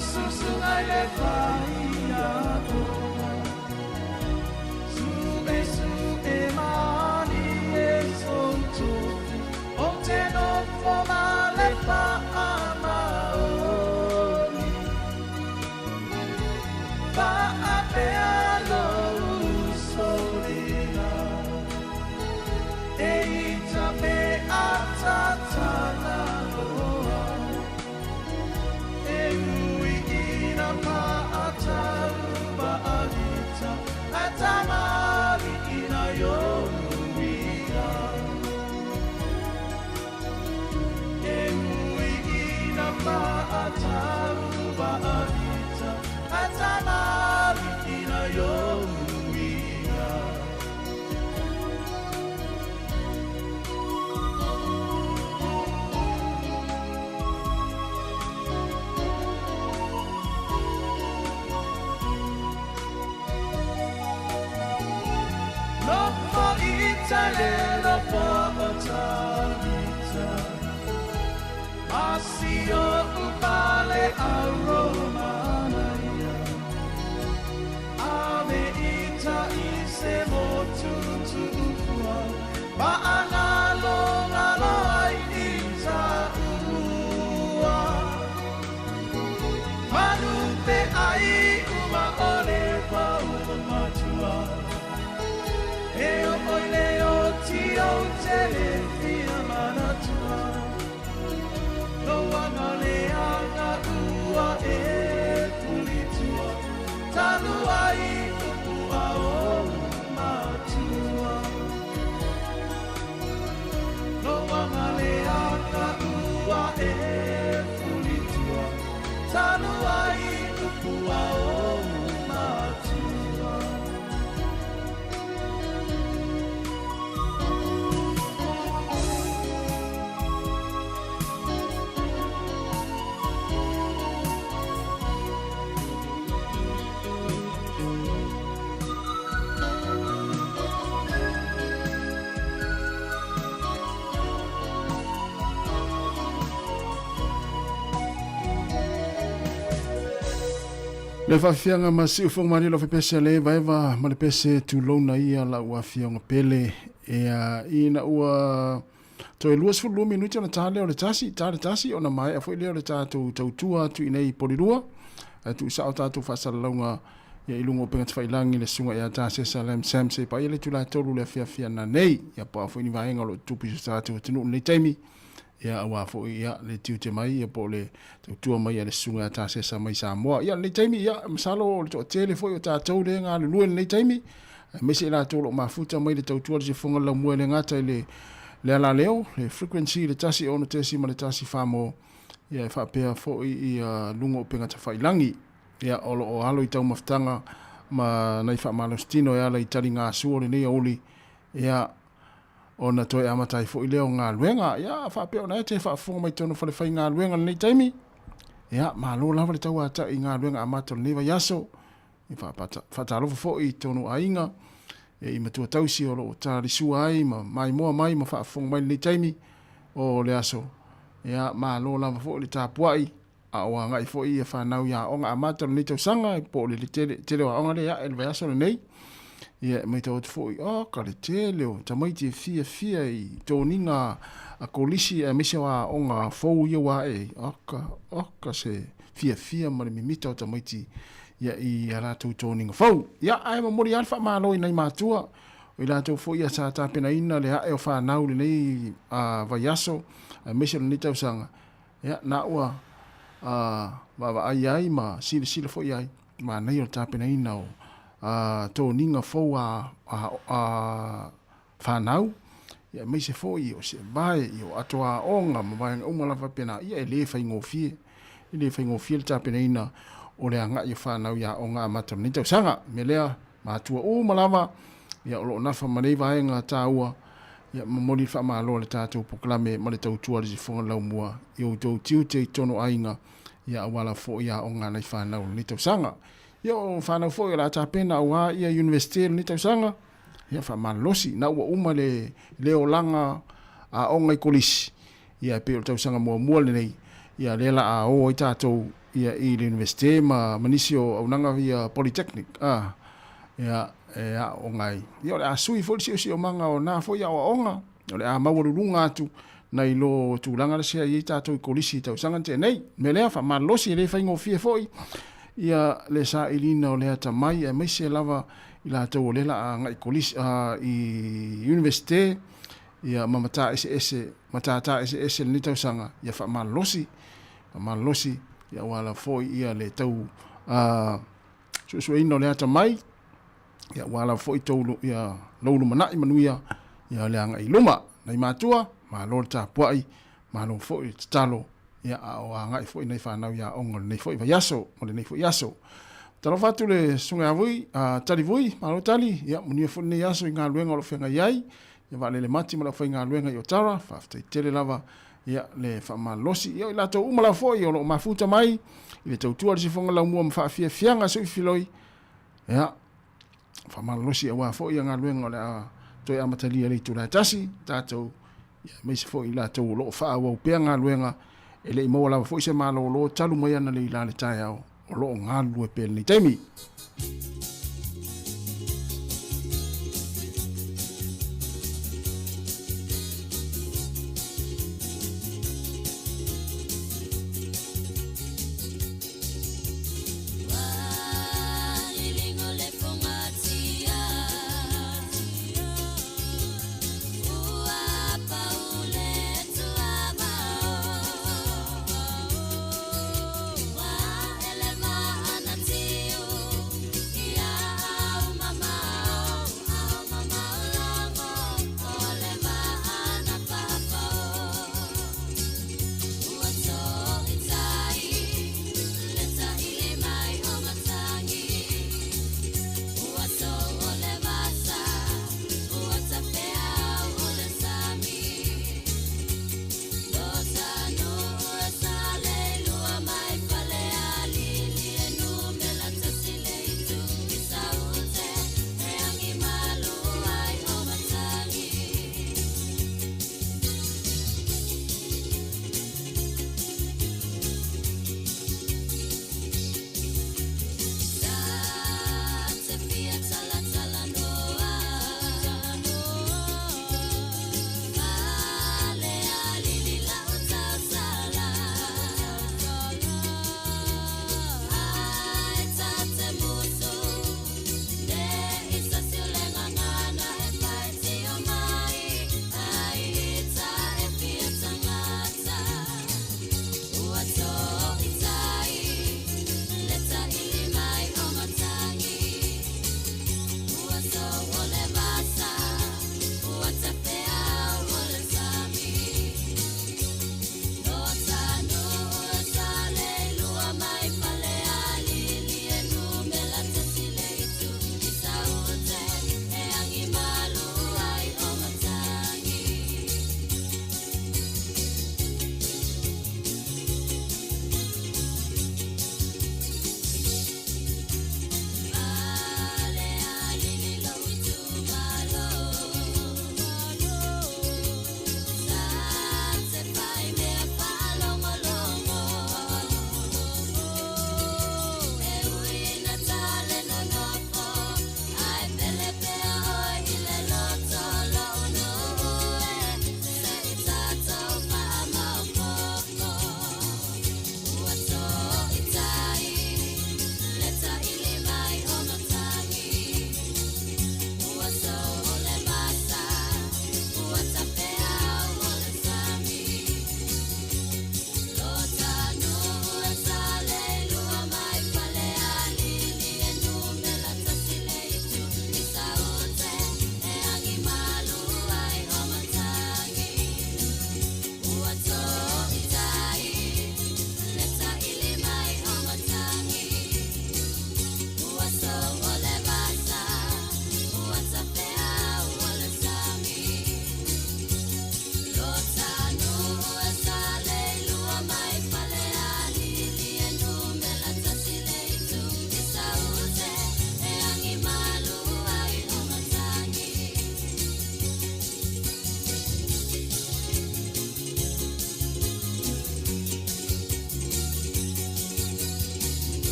susuga i le faiaoga. Su'e su'e malie sou tofu, ou te nofo ma le faamaoni. Faapea lou uso lena, e ita pe a tatala loa. E ui ina paatau baalita, a tamali ina yo uiga. E ui ina paatau baalita, a tamali ina yo uiga. Nofo ita le nofo o Tavita, Asio upale a Romana ia. Ave ita i se motu tu'ufua, Maangalo ngalo ai ita ua. Manu te ai uma o le pau matua, E o oi le o ti o te le fia manatua. Loanga le anga ua e pulitua, Talu ai upu a o matua. Loanga le anga ua e pulitua, Talu ai upu a o matua. Le faafiaga ma siufoga malie lau fepese le vaeva ma le pese tulouna ia lau afioga pele ea ina ua toe 22 minuti ona ta lea o le tasi ta le tasi ona maea foi lea o le tatou tautua atu i nei polilua ae tuusao tatou faasalalauga ia i luga o upega tafailagi le susuga ia Tasesa Lam Sam se paia le itula tolu le afiafi ana nei ia po o a foi ni vaega o lo o tutupu i so tatou atunuu i lenei taimi ia aua foi ia le tiute mai ia po o le tautua mai a le susuga ia Tasesa mai Samoa. Ia lenei taimi ia masalo o le toatele foi o tatou le galulue lenei taimi aemaise i latou o lo o mafuta mai le tautua le sifofoga le laumua e le gata i le le alaleo le frequency le 106.1 mo ia e faapea foi ia luga o upega tafailagi ia o lo o alo i taumafataga ma nai faamalositino e ala i taligasua o lenei aoauli ia ona toe amata ai foi lea o galuega. Ia, faapea ona e te faafofoga mai totonu o fale faigaluega i lenei taimi. Ia, malo lava le tauatai i galuega amata o lenei vaiaso. E faatalofa foi i totonu o aiga e i matua tausi o lo o talisua ai ma maimoa mai ma faafofoga mai i lenei taimi o le aso. Ia, malo lava foi le tapuai a o agai foi ia fanau i aoga amata o lenei tausaga po o le tele, tele o aoga lea e ae le vaiaso lenei. Ia e matau atu foi, oh, ka le tele o tamaiti e fiafia i toniga a kolisi aemaise o aoga fou ia ua ae ai. Oka, oka se fiafia ma le mimita o tamaiti ia i a latou toniga fou. Ia, ae momoli lava le faamalo i nai matua, o i latou foi ia sa tapenaina le ae o fanau i lenei vaiaso aemaise o lenei tausaga. Ia, na ua vaavaai ai ma silasila foi ai, manaia o le tapenaina o toniga fou a fanau, ia aemaise foi o seevae, o ato aoga ma vaega uma lava faapena, ia e le faigofie. E le faigofie le tapenaina o le agai o fanau i aoga amata o lenei tausaga. O le mea lea, matua uma lava, ia o lo o nafa ma nei vaega taua, Ia momoli le faamalo a le tatou polokalame ma le tautua a le sifofoga laumua i outou tiute i totonu o aiga, ia auala foi aoga a nai fanau o lenei tausaga. Ia o fanau foi o le a tapena aua ia Universite o lenei tausaga, ia faamalolosi, na ua uma le le olaga aoga i kolisi, ia e pei o le tausaga muamua lenei, ia lea la a o ai tatou ia i le Universite ma nisi o auaunaga ia Polytechnic a ia e aooga ai. Ia o le a sui foi le siosiomaga o na foi aoaoga, o le a maualuluga atu nai lo tulaga le sea i ai tatou i kolisi i tausaga na tea nei. O le mea lea, faamalolosi e le faigofie foi ia le sailiina o le atamai aemaise lava i latou o lea la a agai kolisi, i Universite ia ma matā eseese, matata eseese i lenei tausaga, ia faamalolosi, faamalolosi ia aua lava foi ia le tau suesueina o le atamai, ia aua lava foi tou ia lou lumanai manuia ia le agai i luma. Nai matua, malo le tapuai, malo foi le tatalo, ia a o agai foi nai fanau i aoga o lenei foi vaiaso ma lenei foi aso. Talofa atu le Susuga ia Vui, a Tali Vui, malo Tali, ia manuia foi lenei aso i galuega o lo o feagai ai, ia vaalele mati ma le aufaigaluega i Otara, faafetai tele lava ia le faamalolosi. Ia o i latou uma lava foi o lo o mafuta mai i le tautua a le Siufofoga Laumua ma faafiafiaga suifiloi, ia faamalolosi aua foi ia galuega o le a toe amatalia i le itula e 1, tatou ia aemaise foi i latou o lo o faaauau pea galuega e le i maua lava foi se malolo talu mai ana le ila le taeao o lo o galulue pea i lenei taimi.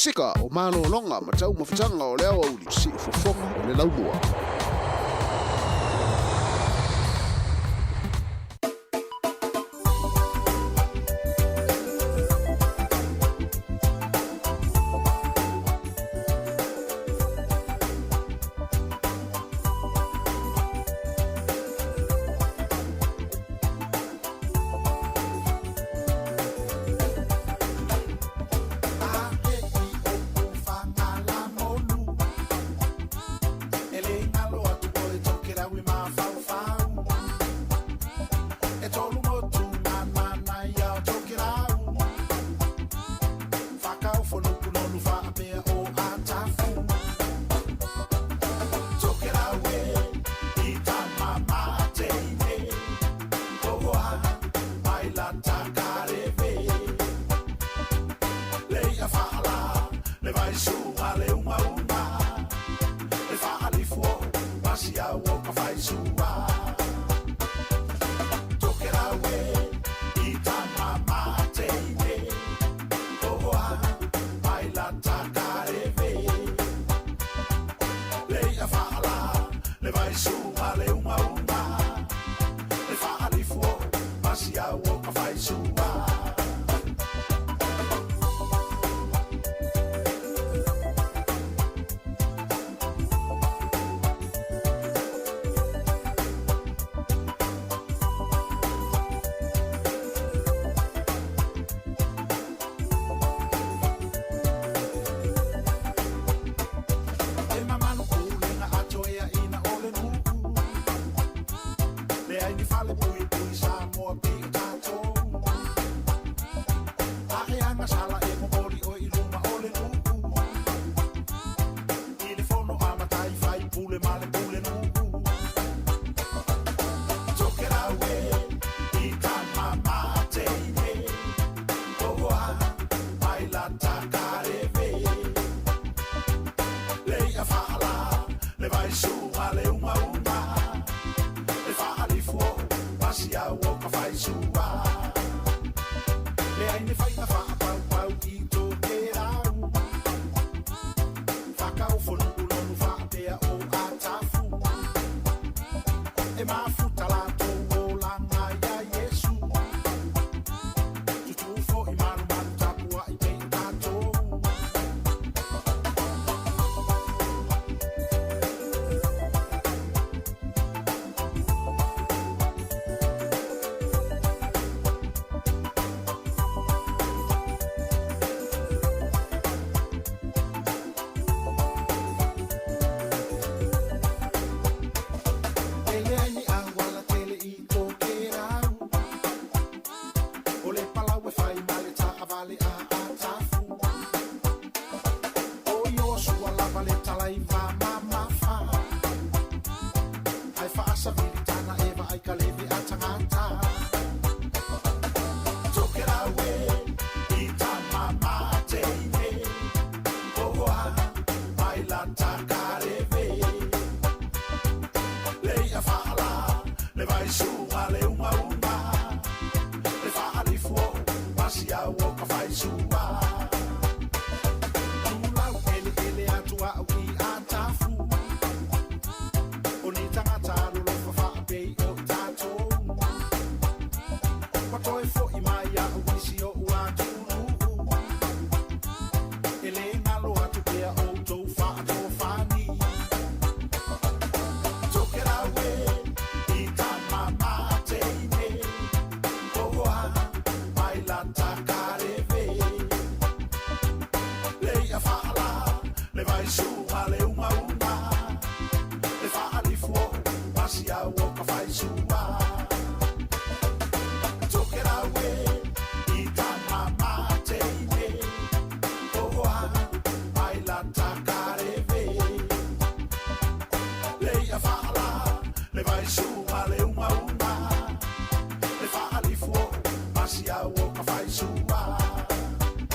Pasefika o malologa ma taumafataga o le aoauli siufofoga o le laumua.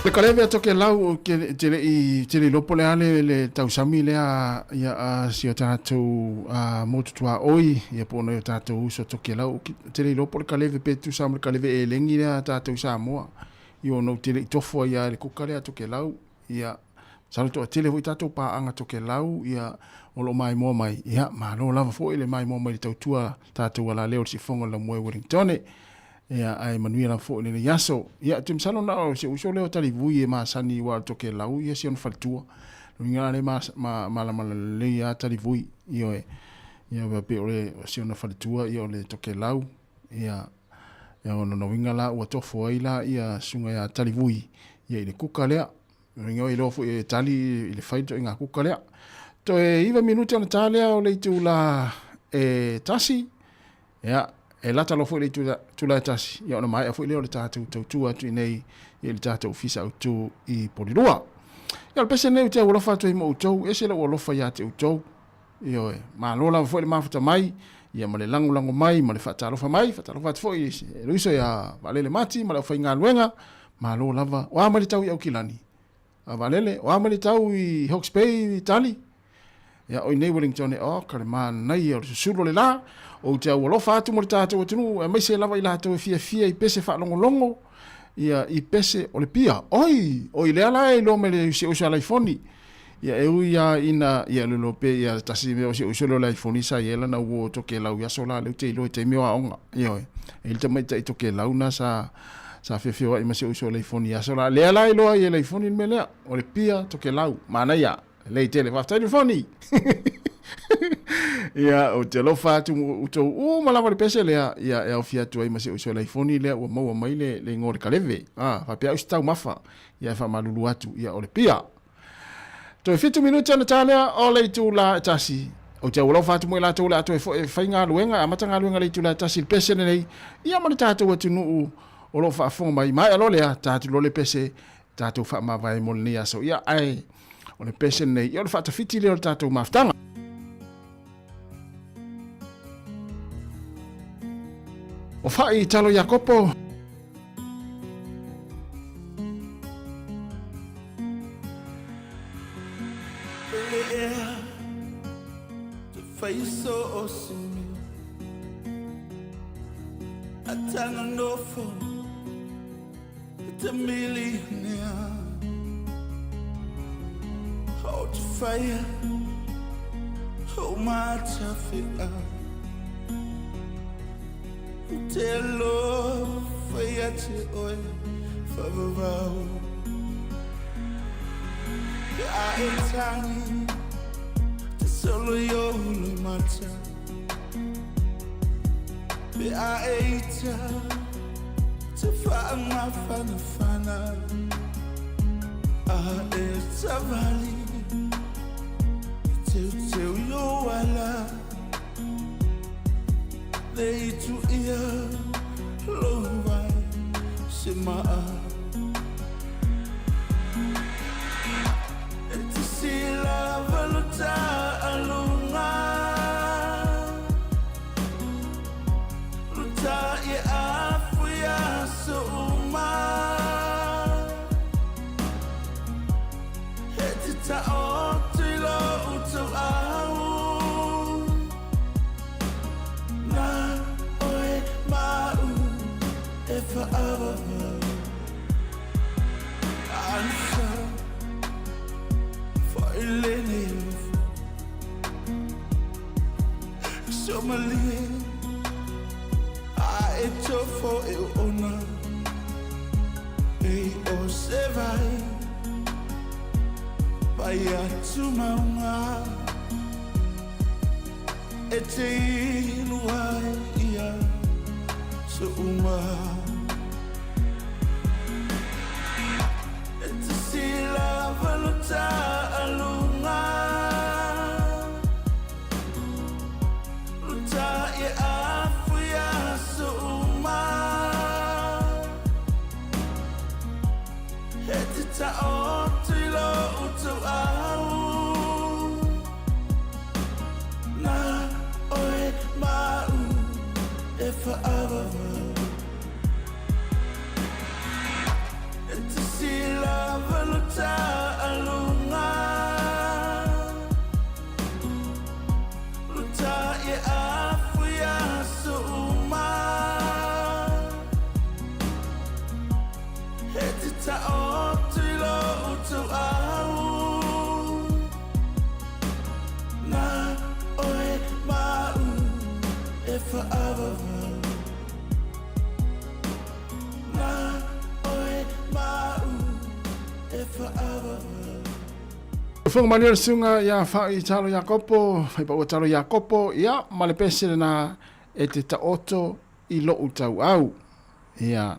Le kaleve a Tokelau o ke te le i te le lopo le ale le tausami lea ia a si o tātou a motu tua oi ia po no tātou uso Tokelau te le lopo le kaleve pe tu sa le kaleve e lengi lea tātou Samoa i o no te le i tofua ia le kuka lea Tokelau ia. Masalo toatele foi tatou paaga Tokelau ia o loo maimoa mai, ia malo lava foi le maimoa mai le tautua tatou alaleo le siufofoga o le Laumua i Wellingtone. Ia ae manuia lava foi lenei aso. Ia ou te masalo na o si ou uso lea o Talivui e masani aua o le Tokelau ia si ona faletua. Lona uiga la lea e malamalama lelei lava Talivui, ioe. Ia aua pei o le si ona faletua ia o le Tokelau. Ia ia o lona uiga la ua tofo ai la ia susuga ia Talivui ia i le kuka lea. Lona uiga e iloa foi e Tali i le fai le ituaiga kuka lea. Toe 9 minute ona ta lea o le itula e 1. Ia, e lata loa foi le itula e 1, ia ona maea foi lea o le tatou tautua atu i inei i le tatou ofisa autu i Polilua. Ia, o le pese lenei ou te aualofa atu ai ma outou, e ese lou alofa ia te outou. Ioe, malo lava foi le mafuta mai, ia ma le lagolago mai ma le faatalofa mai, faatalofa atu foi i le uso ia Vaalele Mati ma le aufaigaluega, malo lava. O a mai le tau i Aukilani? A Vaalele, o a mai le tau i Hawke's Bay i Tali? Ia, o inei Wellington e, oh, ka le manaia o le susulu o le la, ou te aualofa atu mo le tatou atunuu, aemaise lava i latou e fiafia i pese faalogologo, ia, i pese o le pia. Oi, oi lea la e iloa mai le si uso a Laifoni. Ia, e ui lava ina, ia, le iloa pea, ia, tasi mea o si uso lea o Laifoni sa i ai lana uo Tokelau i aso la, lea ou te iloa i taimi o aoga. Ioe, e i ai le tamaitai Tokelau na sa, sa feofeoai ma si uso o Laifoni i aso la. Lea la e iloa ai e Laifoni le mea lea, o le pia Tokelau, manaia. Lelei tele, faafetai Laifoni. Ia, ou te alofa atu outou uma lava i le pese lea, ia, e aofia atu ai ma si uso Laifoni lea ua maua mai le, le igoa o le kaleve. Ah, faapea au se taumafa, ia e faamalulu atu, ia o le pia. Toe 7 minute ona ta lea o le itula e 1. Ou te aualofa atu mo i latou o le a toe foi e fai galuega, e amata galuega i le itula e 1 i le pese lenei, ia ma le tatou atunuu o lo o faafofoga mai. Maea loa lea, ta atu loa le pese, tatou faamavae mo lenei aso. Ia, ae o le pese lenei, ia o le faatafiti lea o le tatou mafutaga. O Fa'i Talo Iakopo. fa'aavavau Na oe ma'u e fa'aavavau. Fofoga malie le susuga ia Fa'i Talo Iakopo, Faipaua Talo Iakopo, ia, ma le pese lena e te taoto i lo'u tauau. Ia,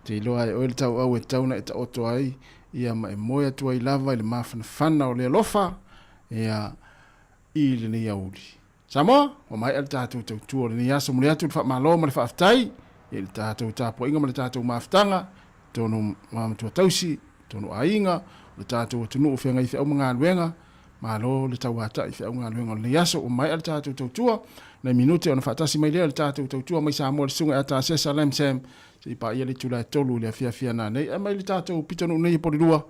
te iloa e oe le tauau e tatau ona e taoto ai, ia, ma e moe atu ai lava i le mafanafana o le alofa, ia, i lenei aoauli. Samoa, ua maea le tatou tautua o lenei aso. Momoli atu le faamalo ma le faafetai i le tatou tapuaiga ma le tatou mafutaga, tonu matua tausi, tonu aiga, o le tatou atunuu o feagai feau ma galuega. Malo le tauata'i feau galuega o lenei aso. Ua maea le tatou tautua. Nai minute ona faatasi mai lea o le tatou tautua mai Samoa le Susuga ia Tasesa Lam Sam se i paia le itula e 3 i le afiafi a nanei. Ae mai le tatou pitonuu nei e Polilua.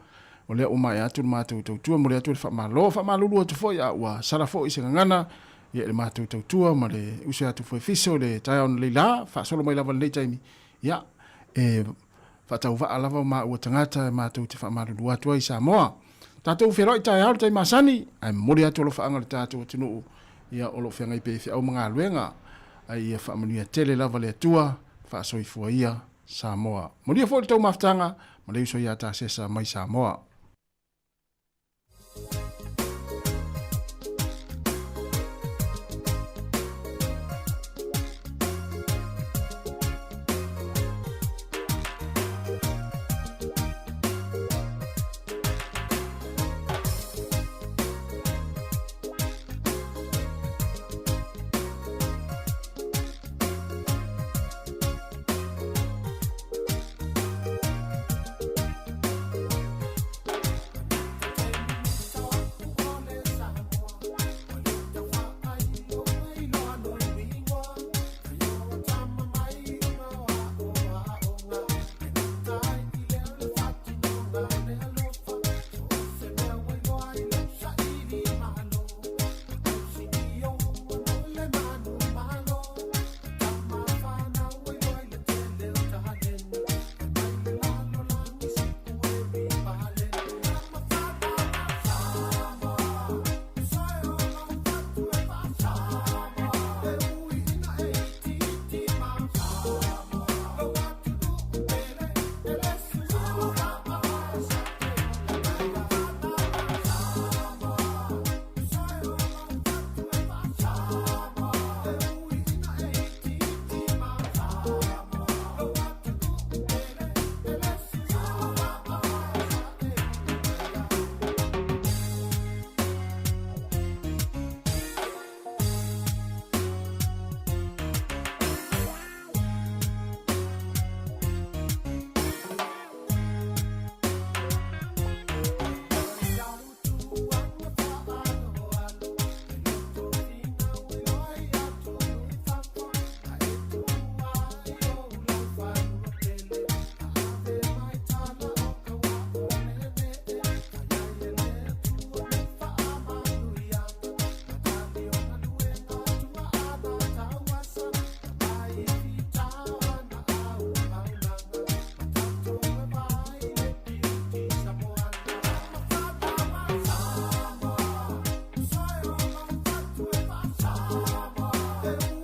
O lea ua maea atu le matou tautua, momoli atu le faamalo, faamalulu atu foi a ua sala foi se gagana ia i le matou tautua ma le uso atu foi fiso i le taeao na leila, faasolo mai lava lenei taimi, ia, e faatauvaa lava o maua tagata e matou te faamalulu atu ai Samoa. Tatou feiloai taeao i le taimi masani, ae momoli atu alofaaga i le tatou atunuu, ia o lo o feagai pea i feau ma galuega, a ia faamanuia tele lava le Atua, faasoifua ia Samoa. Manuia foi le tou mafutaga ma le uso ia Tasesa mai Samoa.